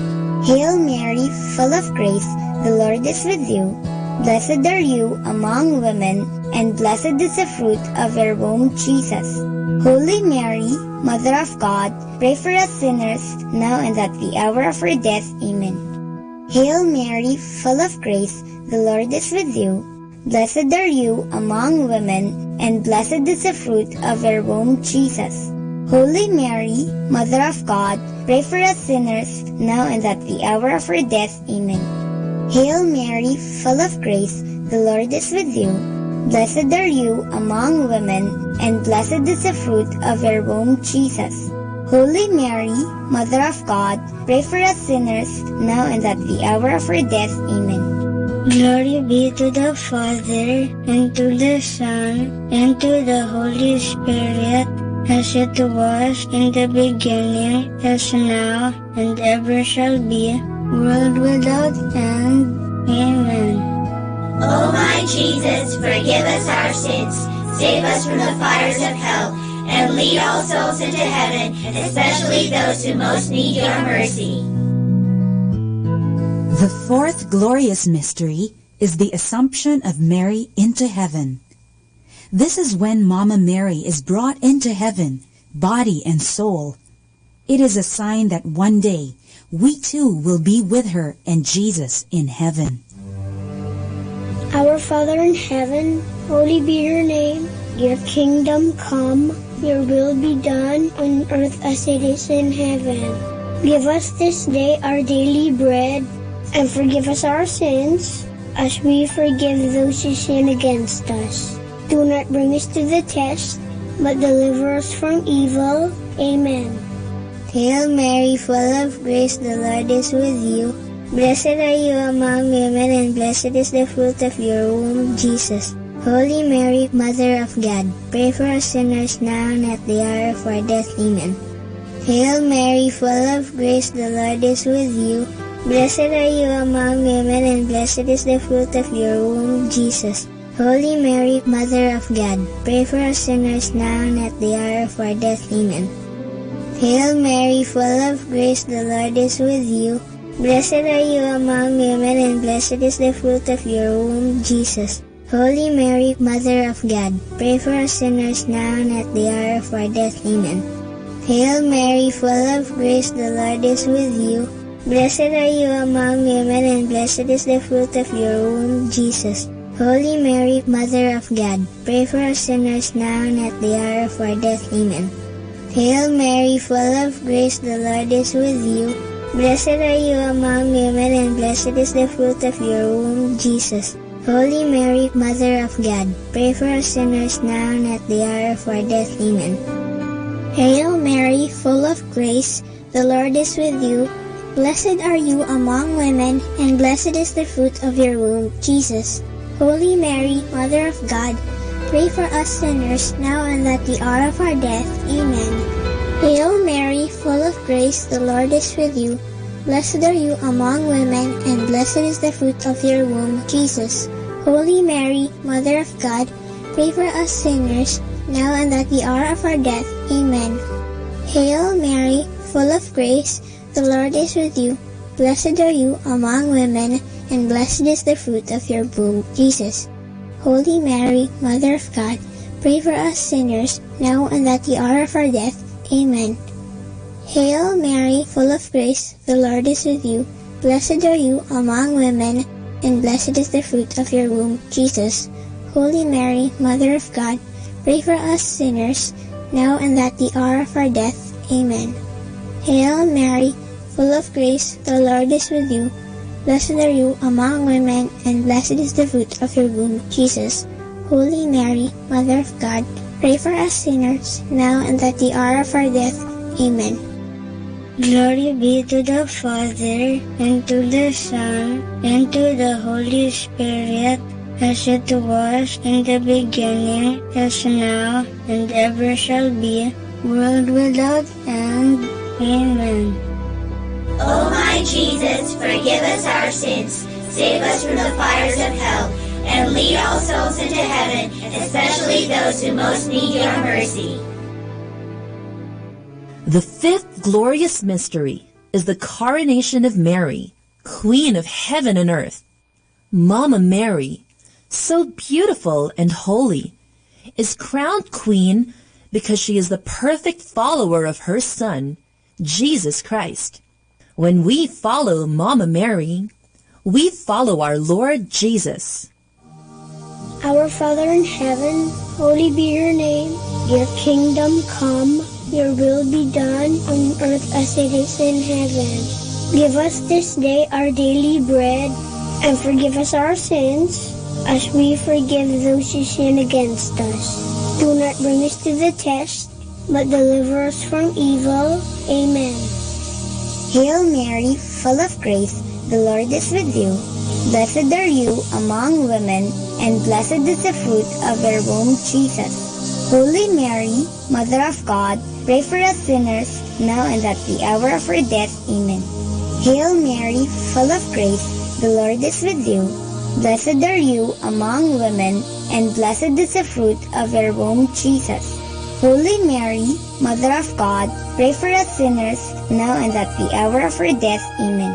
Hail Mary, full of grace, the Lord is with you. Blessed are you among women, and blessed is the fruit of your womb, Jesus. Holy Mary, Mother of God, pray for us sinners, now and at the hour of our death. Amen. Hail Mary, full of grace, the Lord is with you. Blessed are you among women, and blessed is the fruit of your womb, Jesus. Holy Mary, Mother of God, pray for us sinners, now and at the hour of our death. Amen. Hail Mary, full of grace, the Lord is with you. Blessed are you among women, and blessed is the fruit of your womb, Jesus. Holy Mary, Mother of God, pray for us sinners, now and at the hour of our death. Amen. Glory be to the Father, and to the Son, and to the Holy Spirit, as it was in the beginning, is now, and ever shall be, world without end. Amen. Oh my Jesus, forgive us our sins, save us from the fires of hell, and lead all souls into heaven, especially those who most need your mercy. The fourth glorious mystery is the Assumption of Mary into heaven. This is when Mama Mary is brought into heaven, body and soul. It is a sign that one day we too will be with her and Jesus in heaven. Our Father in heaven, holy be your name. Your kingdom come, your will be done on earth as it is in heaven. Give us this day our daily bread, and forgive us our sins, as we forgive those who sin against us. Do not bring us to the test, but deliver us from evil. Amen. Hail Mary, full of grace, the Lord is with you. Blessed are you among women, and blessed is the fruit of your womb, Jesus. Holy Mary, Mother of God, pray for us sinners now and at the hour of our death. Amen. Hail Mary, full of grace, the Lord is with you. Blessed are you among women, and blessed is the fruit of your womb, Jesus. Holy Mary, Mother of God, pray for us sinners now and at the hour of our death. Amen. Hail Mary, full of grace, the Lord is with you. Blessed are you among women, and blessed is the fruit of your womb, Jesus. Holy Mary, Mother of God, pray for us sinners now and at the hour of our death. Amen. Hail Mary, full of grace, the Lord is with you. Blessed are you among women, and blessed is the fruit of your womb, Jesus. Holy Mary, Mother of God, pray for us sinners now and at the hour of our death. Amen. Hail Mary, full of grace, the Lord is with you. Blessed are you among women, and blessed is the fruit of your womb, Jesus. Holy Mary, Mother of God, pray for us sinners now and at the hour of our death. Amen. Hail Mary, full of grace, the Lord is with you. Blessed are you among women, and blessed is the fruit of your womb, Jesus. Holy Mary, Mother of God, pray for us sinners now and at the hour of our death. Amen. Hail Mary, full of grace, the Lord is with you. Blessed are you among women, and blessed is the fruit of your womb, Jesus. Holy Mary, Mother of God, pray for us sinners, now and at the hour of our death. Amen. Hail Mary, full of grace, the Lord is with you. Blessed are you among women, and blessed is the fruit of your womb, Jesus. Holy Mary, Mother of God, pray for us sinners, now and at the hour of our death. Amen. Hail Mary, full of grace, the Lord is with you. Blessed are you among women, and blessed is the fruit of your womb, Jesus. Holy Mary, Mother of God, pray for us sinners, now and at the hour of our death. Amen. Hail Mary, full of grace, the Lord is with you. Blessed are you among women, and blessed is the fruit of your womb, Jesus. Holy Mary, Mother of God, pray for us sinners, now and at the hour of our death. Amen. Glory be to the Father, and to the Son, and to the Holy Spirit, as it was in the beginning, is now, and ever shall be, world without end. Amen. O my Jesus, forgive us our sins, save us from the fires of hell, and lead all souls into heaven, especially those who most need your mercy. The fifth glorious mystery is the coronation of Mary, Queen of heaven and earth. Mama Mary, so beautiful and holy, is crowned queen because she is the perfect follower of her Son, Jesus Christ. When we follow Mama Mary, we follow our Lord Jesus. Our Father in heaven, holy be your name. Your kingdom come, your will be done on earth as it is in heaven. Give us this day our daily bread, and forgive us our sins, as we forgive those who sin against us. Do not bring us to the test, but deliver us from evil. Amen. Hail Mary, full of grace, the Lord is with you. Blessed are you among women, and blessed is the fruit of your womb, Jesus. Holy Mary, Mother of God, pray for us sinners, now and at the hour of our death. Amen. Hail Mary, full of grace, the Lord is with you. Blessed are you among women, and blessed is the fruit of your womb, Jesus. Holy Mary, Mother of God, pray for us sinners, now and at the hour of our death. Amen.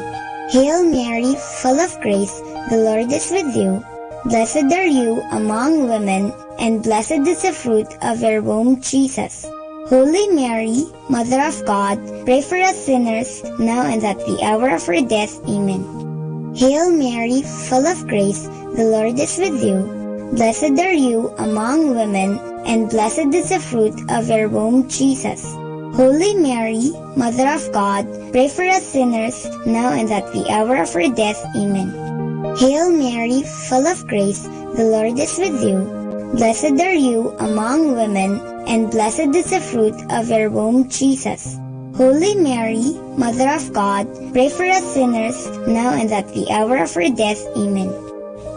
Hail Mary, full of grace, the Lord is with you. Blessed are you among women, and blessed is the fruit of your womb, Jesus. Holy Mary, Mother of God, pray for us sinners, now and at the hour of our death. Amen. Hail Mary, full of grace, the Lord is with you. Blessed are you among women, and blessed is the fruit of your womb, Jesus. Holy Mary, Mother of God, pray for us sinners, now and at the hour of our death. Amen. Hail Mary, full of grace, the Lord is with you. Blessed are you among women, and blessed is the fruit of your womb, Jesus. Holy Mary, Mother of God, pray for us sinners, now and at the hour of our death. Amen.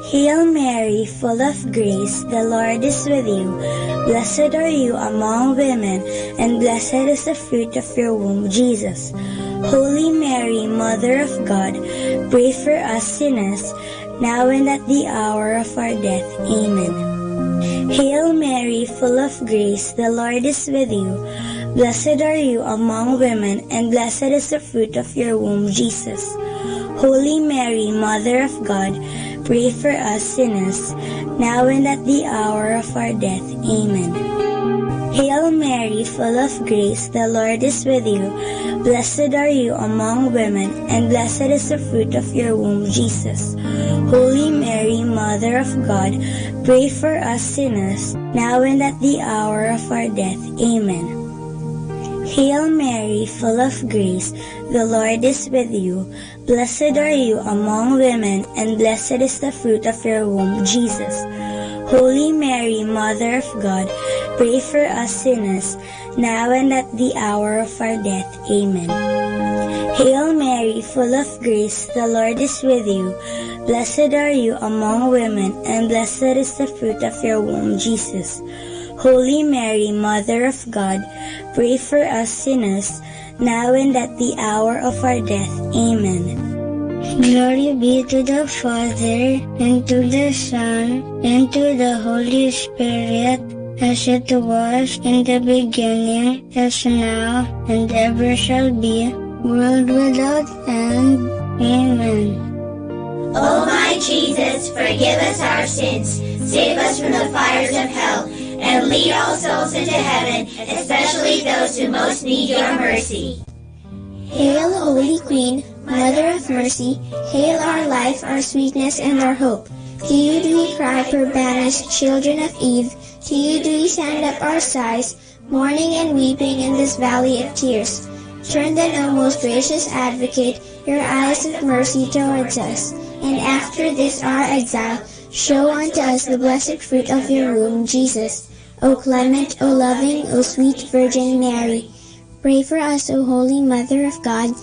Hail Mary, full of grace, the Lord is with you. Blessed are you among women, and blessed is the fruit of your womb, Jesus. Holy Mary, Mother of God, pray for us sinners, now and at the hour of our death. Amen. Hail Mary, full of grace, the Lord is with you. Blessed are you among women, and blessed is the fruit of your womb, Jesus. Holy Mary, Mother of God, pray for us sinners, now and at the hour of our death. Amen. Hail Mary, full of grace, the Lord is with you. Blessed are you among women, and blessed is the fruit of your womb, Jesus. Holy Mary, Mother of God, pray for us sinners, now and at the hour of our death. Amen. Hail Mary, full of grace, the Lord is with you. Blessed are you among women, and blessed is the fruit of your womb, Jesus. Holy Mary, Mother of God, pray for us sinners, now and at the hour of our death. Amen. Hail Mary, full of grace, the Lord is with you. Blessed are you among women, and blessed is the fruit of your womb, Jesus. Holy Mary, Mother of God, pray for us sinners, now and at the hour of our death. Amen. Glory be to the Father, and to the Son, and to the Holy Spirit, as it was in the beginning, is now, and ever shall be, world without end. Amen. Oh my Jesus, forgive us our sins, save us from the fires of hell, and lead all souls into heaven, especially those who most need your mercy. Hail, Holy Queen, Mother of Mercy, hail our life, our sweetness, and our hope. To you do we cry, poor banished children of Eve, to you do we send up our sighs, mourning and weeping in this valley of tears. Turn then, O most gracious Advocate, your eyes of mercy towards us, and after this our exile, show unto us the blessed fruit of your womb, Jesus. O clement, O loving, O sweet Virgin Mary, pray for us, O Holy Mother of God,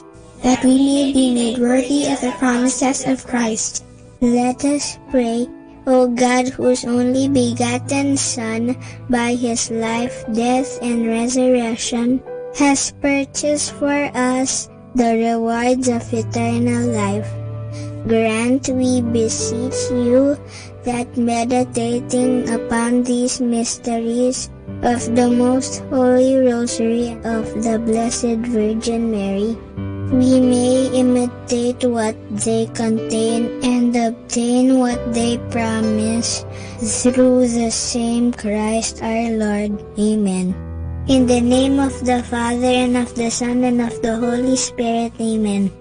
that we may be made worthy of the promises of Christ. Let us pray. O God, whose only begotten Son, by his life, death, and resurrection, has purchased for us the rewards of eternal life, grant, we beseech you, that meditating upon these mysteries of the most holy rosary of the Blessed Virgin Mary, we may imitate what they contain and obtain what they promise, through the same Christ our Lord. Amen. In the name of the Father, and of the Son, and of the Holy Spirit. Amen.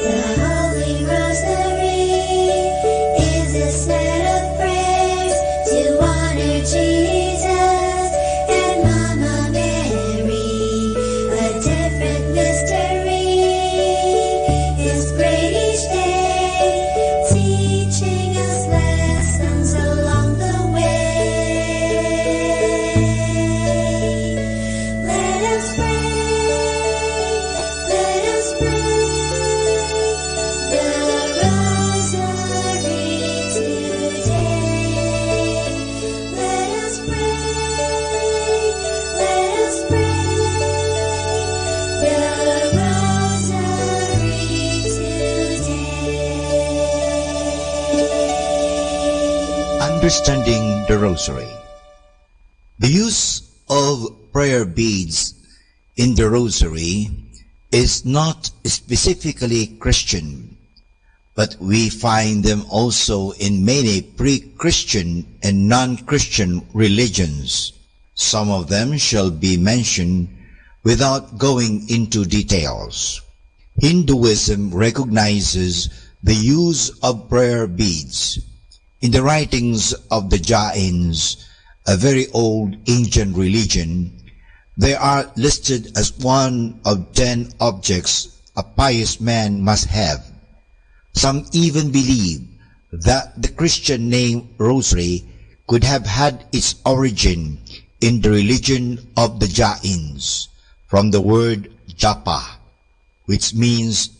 The Holy Rosary is a set of prayers to honor Jesus and Mama Mary. A different mystery is prayed each day, teaching us lessons along the way. Let us pray, let us pray the Rosary today. Let us pray, let us pray the Rosary today. Understanding the Rosary. The use of prayer beads in the Rosary is not specifically Christian, but we find them also in many pre-Christian and non-Christian religions. Some of them shall be mentioned without going into details. Hinduism recognizes the use of prayer beads. In the writings of the Jains, a very old Indian religion, they are listed as one of ten objects a pious man must have. Some even believe that the Christian name Rosary could have had its origin in the religion of the Jains, from the word japa, which means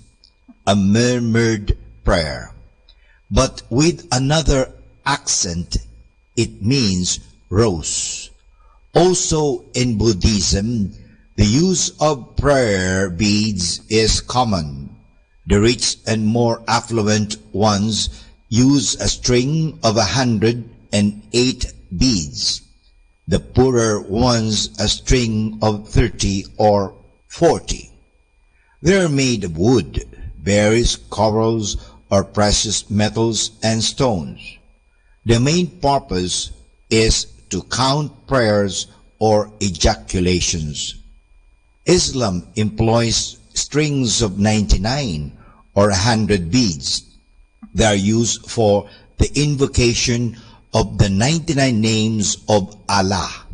a murmured prayer. But with another accent, it means rose. Also in Buddhism, the use of prayer beads is common. The rich and more affluent ones use a string of a hundred and eight beads. The poorer ones a string of thirty or forty. They are made of wood, berries, corals, or precious metals and stones. The main purpose is to count prayers or ejaculations. Islam employs strings of ninety-nine or a hundred beads. They are used for the invocation of the ninety-nine names of Allah.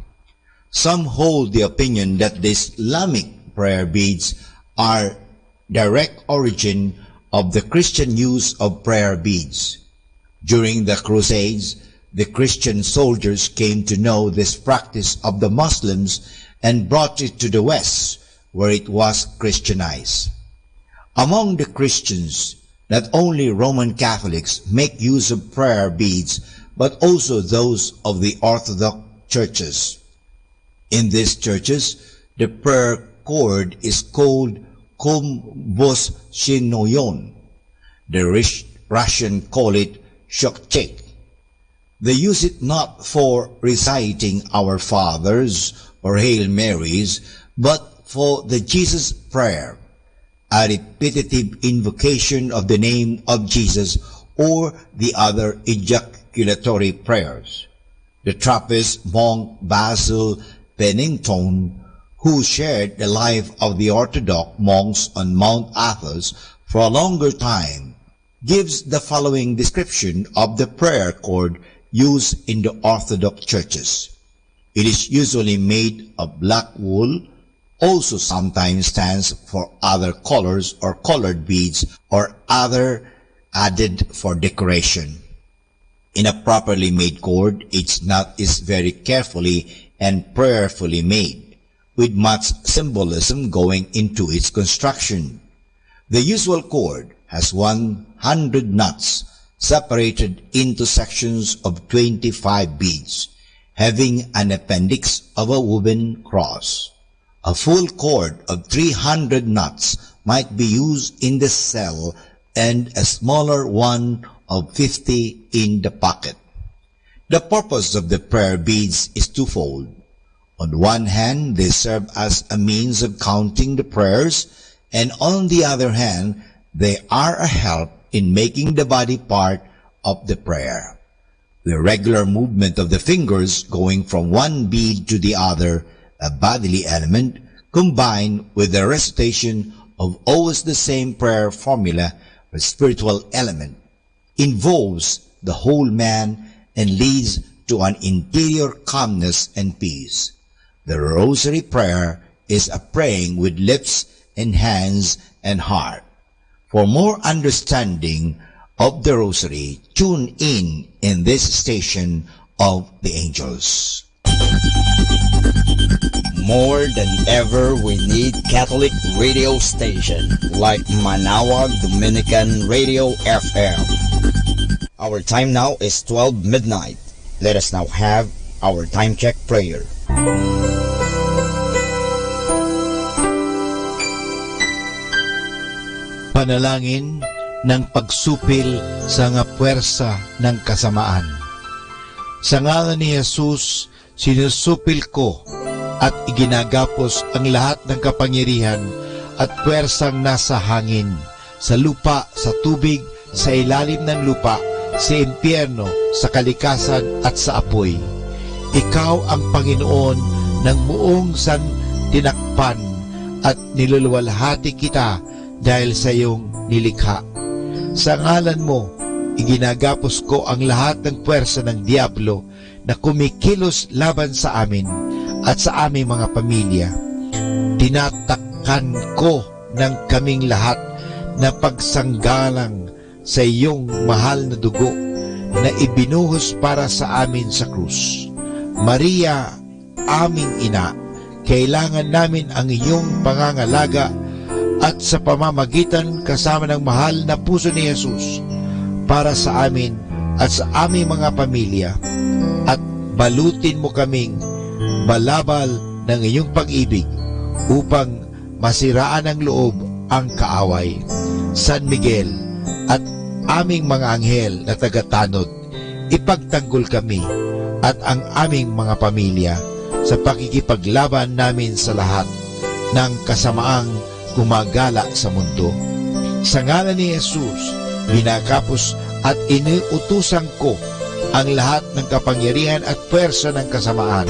Some hold the opinion that the Islamic prayer beads are direct origin of the Christian use of prayer beads. During the Crusades, the Christian soldiers came to know this practice of the Muslims and brought it to the West, where it was Christianized. Among the Christians, not only Roman Catholics make use of prayer beads, but also those of the Orthodox churches. In these churches, the prayer cord is called komboshinoyon. The Rish-, Russian call it shokchik. They use it not for reciting Our Fathers or Hail Marys, but for the Jesus Prayer, a repetitive invocation of the name of Jesus, or the other ejaculatory prayers. The Trappist monk Basil Pennington, who shared the life of the Orthodox monks on Mount Athos for a longer time, gives the following description of the prayer cord used in the Orthodox churches. It is usually made of black wool, also sometimes stands for other colors or colored beads or other added for decoration. In a properly made cord, each knot is very carefully and prayerfully made, with much symbolism going into its construction. The usual cord has one hundred knots, separated into sections of twenty-five beads, having an appendix of a woven cross. A full cord of three hundred knots might be used in the cell and a smaller one of fifty in the pocket. The purpose of the prayer beads is twofold. On one hand, they serve as a means of counting the prayers, and on the other hand, they are a help in making the body part of the prayer. The regular movement of the fingers going from one bead to the other, a bodily element, combined with the recitation of always the same prayer formula, a spiritual element, involves the whole man and leads to an interior calmness and peace. The Rosary prayer is a praying with lips and hands and heart. For more understanding of the Rosary, tune in in this station of the angels. More than ever, we need Catholic radio station like Manawag Dominican Radio F M. Our time now is twelve midnight. Let us now have our time check prayer. Panalangin ng pagsupil sa nga puwersa ng kasamaan. Sa ngalan ni Jesus, sinusupil ko at iginagapos ang lahat ng kapangyarihan at puwersang nasa hangin, sa lupa, sa tubig, sa ilalim ng lupa, sa impyerno, sa kalikasan, at sa apoy. Ikaw ang Panginoon ng buong santinakpan at niluluwalhati kita dahil sa iyong nilikha. Sa ngalan mo, iginagapos ko ang lahat ng puwersa ng Diablo na kumikilos laban sa amin at sa aming mga pamilya. Tinatakan ko ng kaming lahat na pagsanggalang sa iyong mahal na dugo na ibinuhos para sa amin sa krus. Maria, aming ina, kailangan namin ang iyong pangangalaga at sa pamamagitan kasama ng mahal na puso ni Jesus para sa amin at sa aming mga pamilya, at balutin mo kaming balabal ng iyong pag-ibig upang masiraan ng loob ang kaaway. San Miguel at aming mga anghel na tagatanod, ipagtanggol kami at ang aming mga pamilya sa pakikipaglaban namin sa lahat ng kasamaang gumagala sa mundo. Sa ngalan ni Jesus, kinakapos at iniutusan ko ang lahat ng kapangyarihan at puwersa ng kasamaan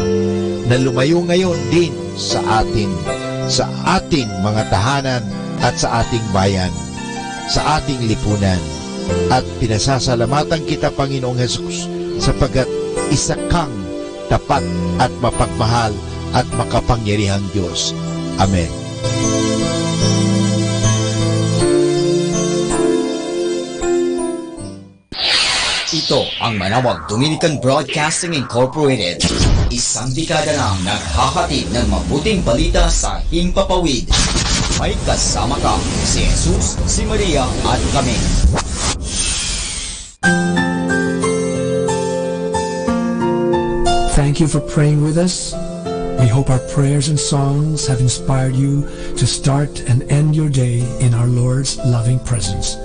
na lumayo ngayon din sa atin, sa ating mga tahanan at sa ating bayan, sa ating lipunan. At pinasasalamatan kita, Panginoong Jesus, sapagkat isa kang tapat at mapagmahal at makapangyarihang Dios. Amen. Ito ang Manawag Dominican Broadcasting Incorporated. Isang dekada nang naghahatid ng mabuting balita sa himpapawid. May kasama ka, si Jesus, si Maria, at kami. Thank you for praying with us. We hope our prayers and songs have inspired you to start and end your day in our Lord's loving presence.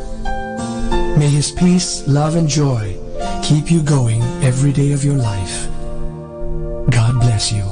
May His peace, love, and joy keep you going every day of your life. God bless you.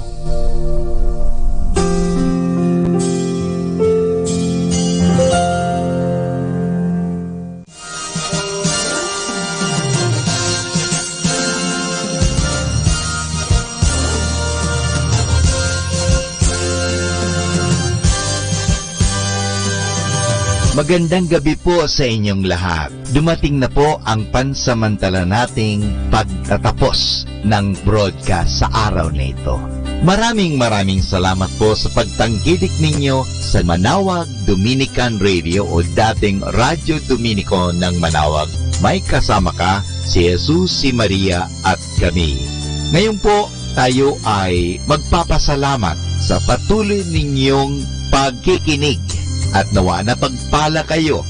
Magandang gabi po sa inyong lahat. Dumating na po ang pansamantala nating pagtatapos ng broadcast sa araw na ito. Maraming, maraming salamat po sa pagtangkilik ninyo sa Manawag Dominican Radio o dating Radyo Dominiko ng Manawag. May kasama ka, si Jesus, si Maria, at kami. Ngayon po, tayo ay magpapasalamat sa patuloy ninyong pagkikinig at nawa napagpala kayo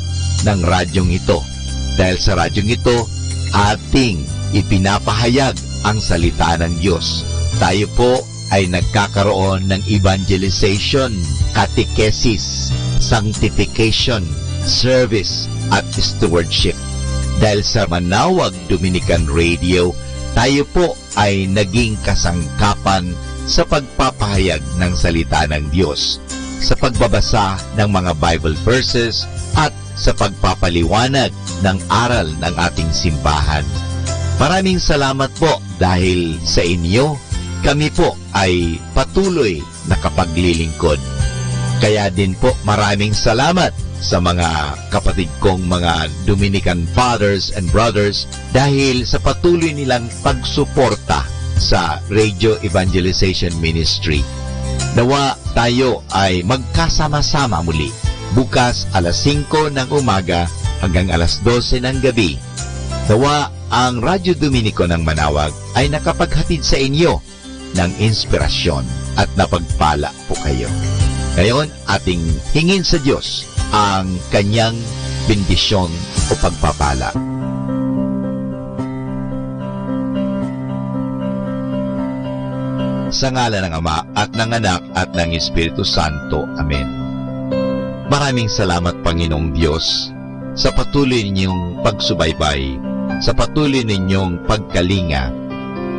ng radyong ito. Dahil sa radyong ito, ating ipinapahayag ang salita ng Diyos. Tayo po ay nagkakaroon ng evangelization, catechesis, sanctification, service, at stewardship. Dahil sa Manawag Dominican Radio, tayo po ay naging kasangkapan sa pagpapahayag ng salita ng Diyos, sa pagbabasa ng mga Bible verses, at sa pagpapaliwanag ng aral ng ating simbahan. Maraming salamat po dahil sa inyo, kami po ay patuloy nakapaglilingkod. Kaya din po, maraming salamat sa mga kapatid kong mga Dominican fathers and brothers dahil sa patuloy nilang pagsuporta sa Radio Evangelization Ministry. Nawa tayo ay magkasama-sama muli bukas alas singko ng umaga hanggang alas dose ng gabi. Nawa ang Radyo Dominiko ng Manawag ay nakapaghatid sa inyo ng inspirasyon at napagpala po kayo. Ngayon, ating hingin sa Diyos ang kanyang bendisyon o pagpapala. Sa ngalan ng Ama, at ng Anak, at ng Espiritu Santo. Amen. Maraming salamat, Panginoong Diyos, sa patuloy ninyong pagsubaybay, sa patuloy ninyong pagkalinga,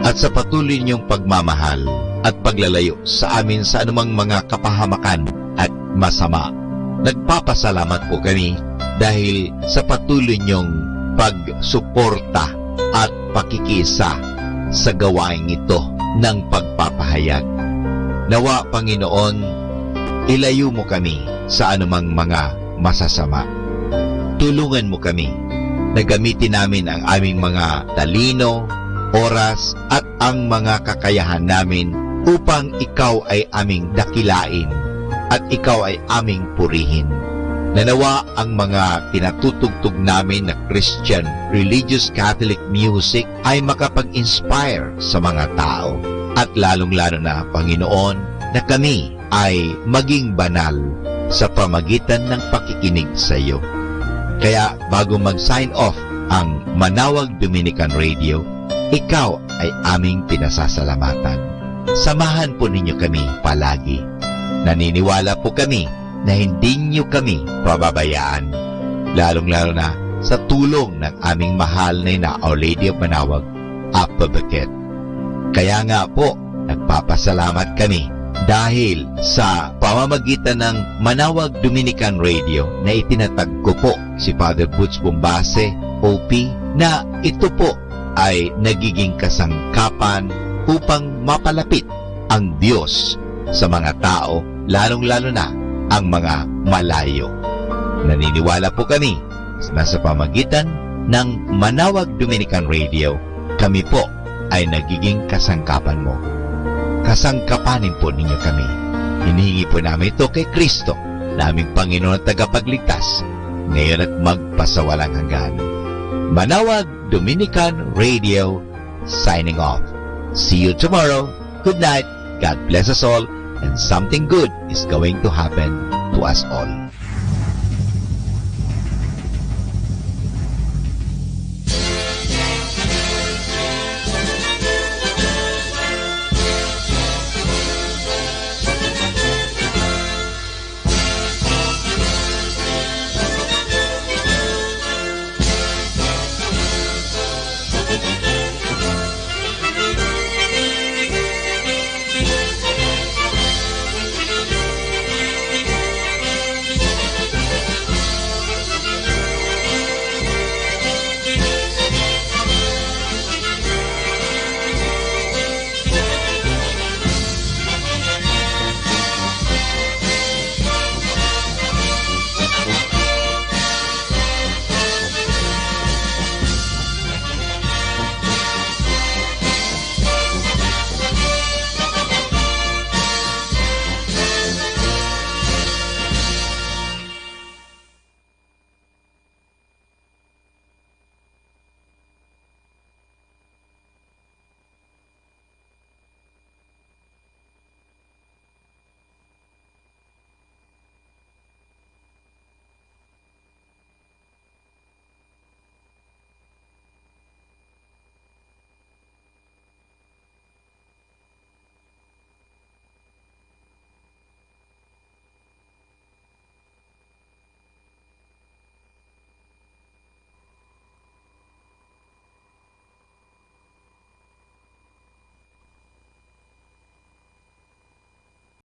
at sa patuloy ninyong pagmamahal at paglalayo sa amin sa anumang mga kapahamakan at masama. Nagpapasalamat po kami dahil sa patuloy niyong pagsuporta at pakikiisa sa gawaing ito ng pagpapahayag. Nawa, Panginoon, ilayo mo kami sa anumang mga masasama. Tulungan mo kami na gamitin namin ang aming mga talino, oras, at ang mga kakayahan namin upang ikaw ay aming dakilain at ikaw ay aming purihin. Nanawa ang mga pinatutugtog namin na Christian religious Catholic music ay makapag-inspire sa mga tao. At lalong-lalo na, Panginoon, na kami ay maging banal sa pamagitan ng pakikinig sa iyo. Kaya bago mag-sign off ang Manawag Dominican Radio, ikaw ay aming pinasasalamatan. Samahan po ninyo kami palagi. Naniniwala po kami na hindi niyo kami pababayaan, lalong-lalo na sa tulong ng aming mahal na ina, Our Lady of Manawag, Apabeket. Kaya nga po, nagpapasalamat kami dahil sa pamamagitan ng Manawag Dominican Radio na itinatag ko po si Father Butch Bombase, O P, na ito po ay nagiging kasangkapan upang mapalapit ang Diyos sa mga tao, lalong-lalo na ang mga malayo. Naniniwala po kami na sa pamagitan ng Manawag Dominican Radio, kami po ay nagiging kasangkapan mo. Kasangkapanin po ninyo kami. Hinihingi po namin ito kay Kristo, naming Panginoon at Tagapagligtas, ngayon at magpasawalang hanggan. Manawag Dominican Radio, signing off. See you tomorrow. Good night. God bless us all, and something good is going to happen to us all.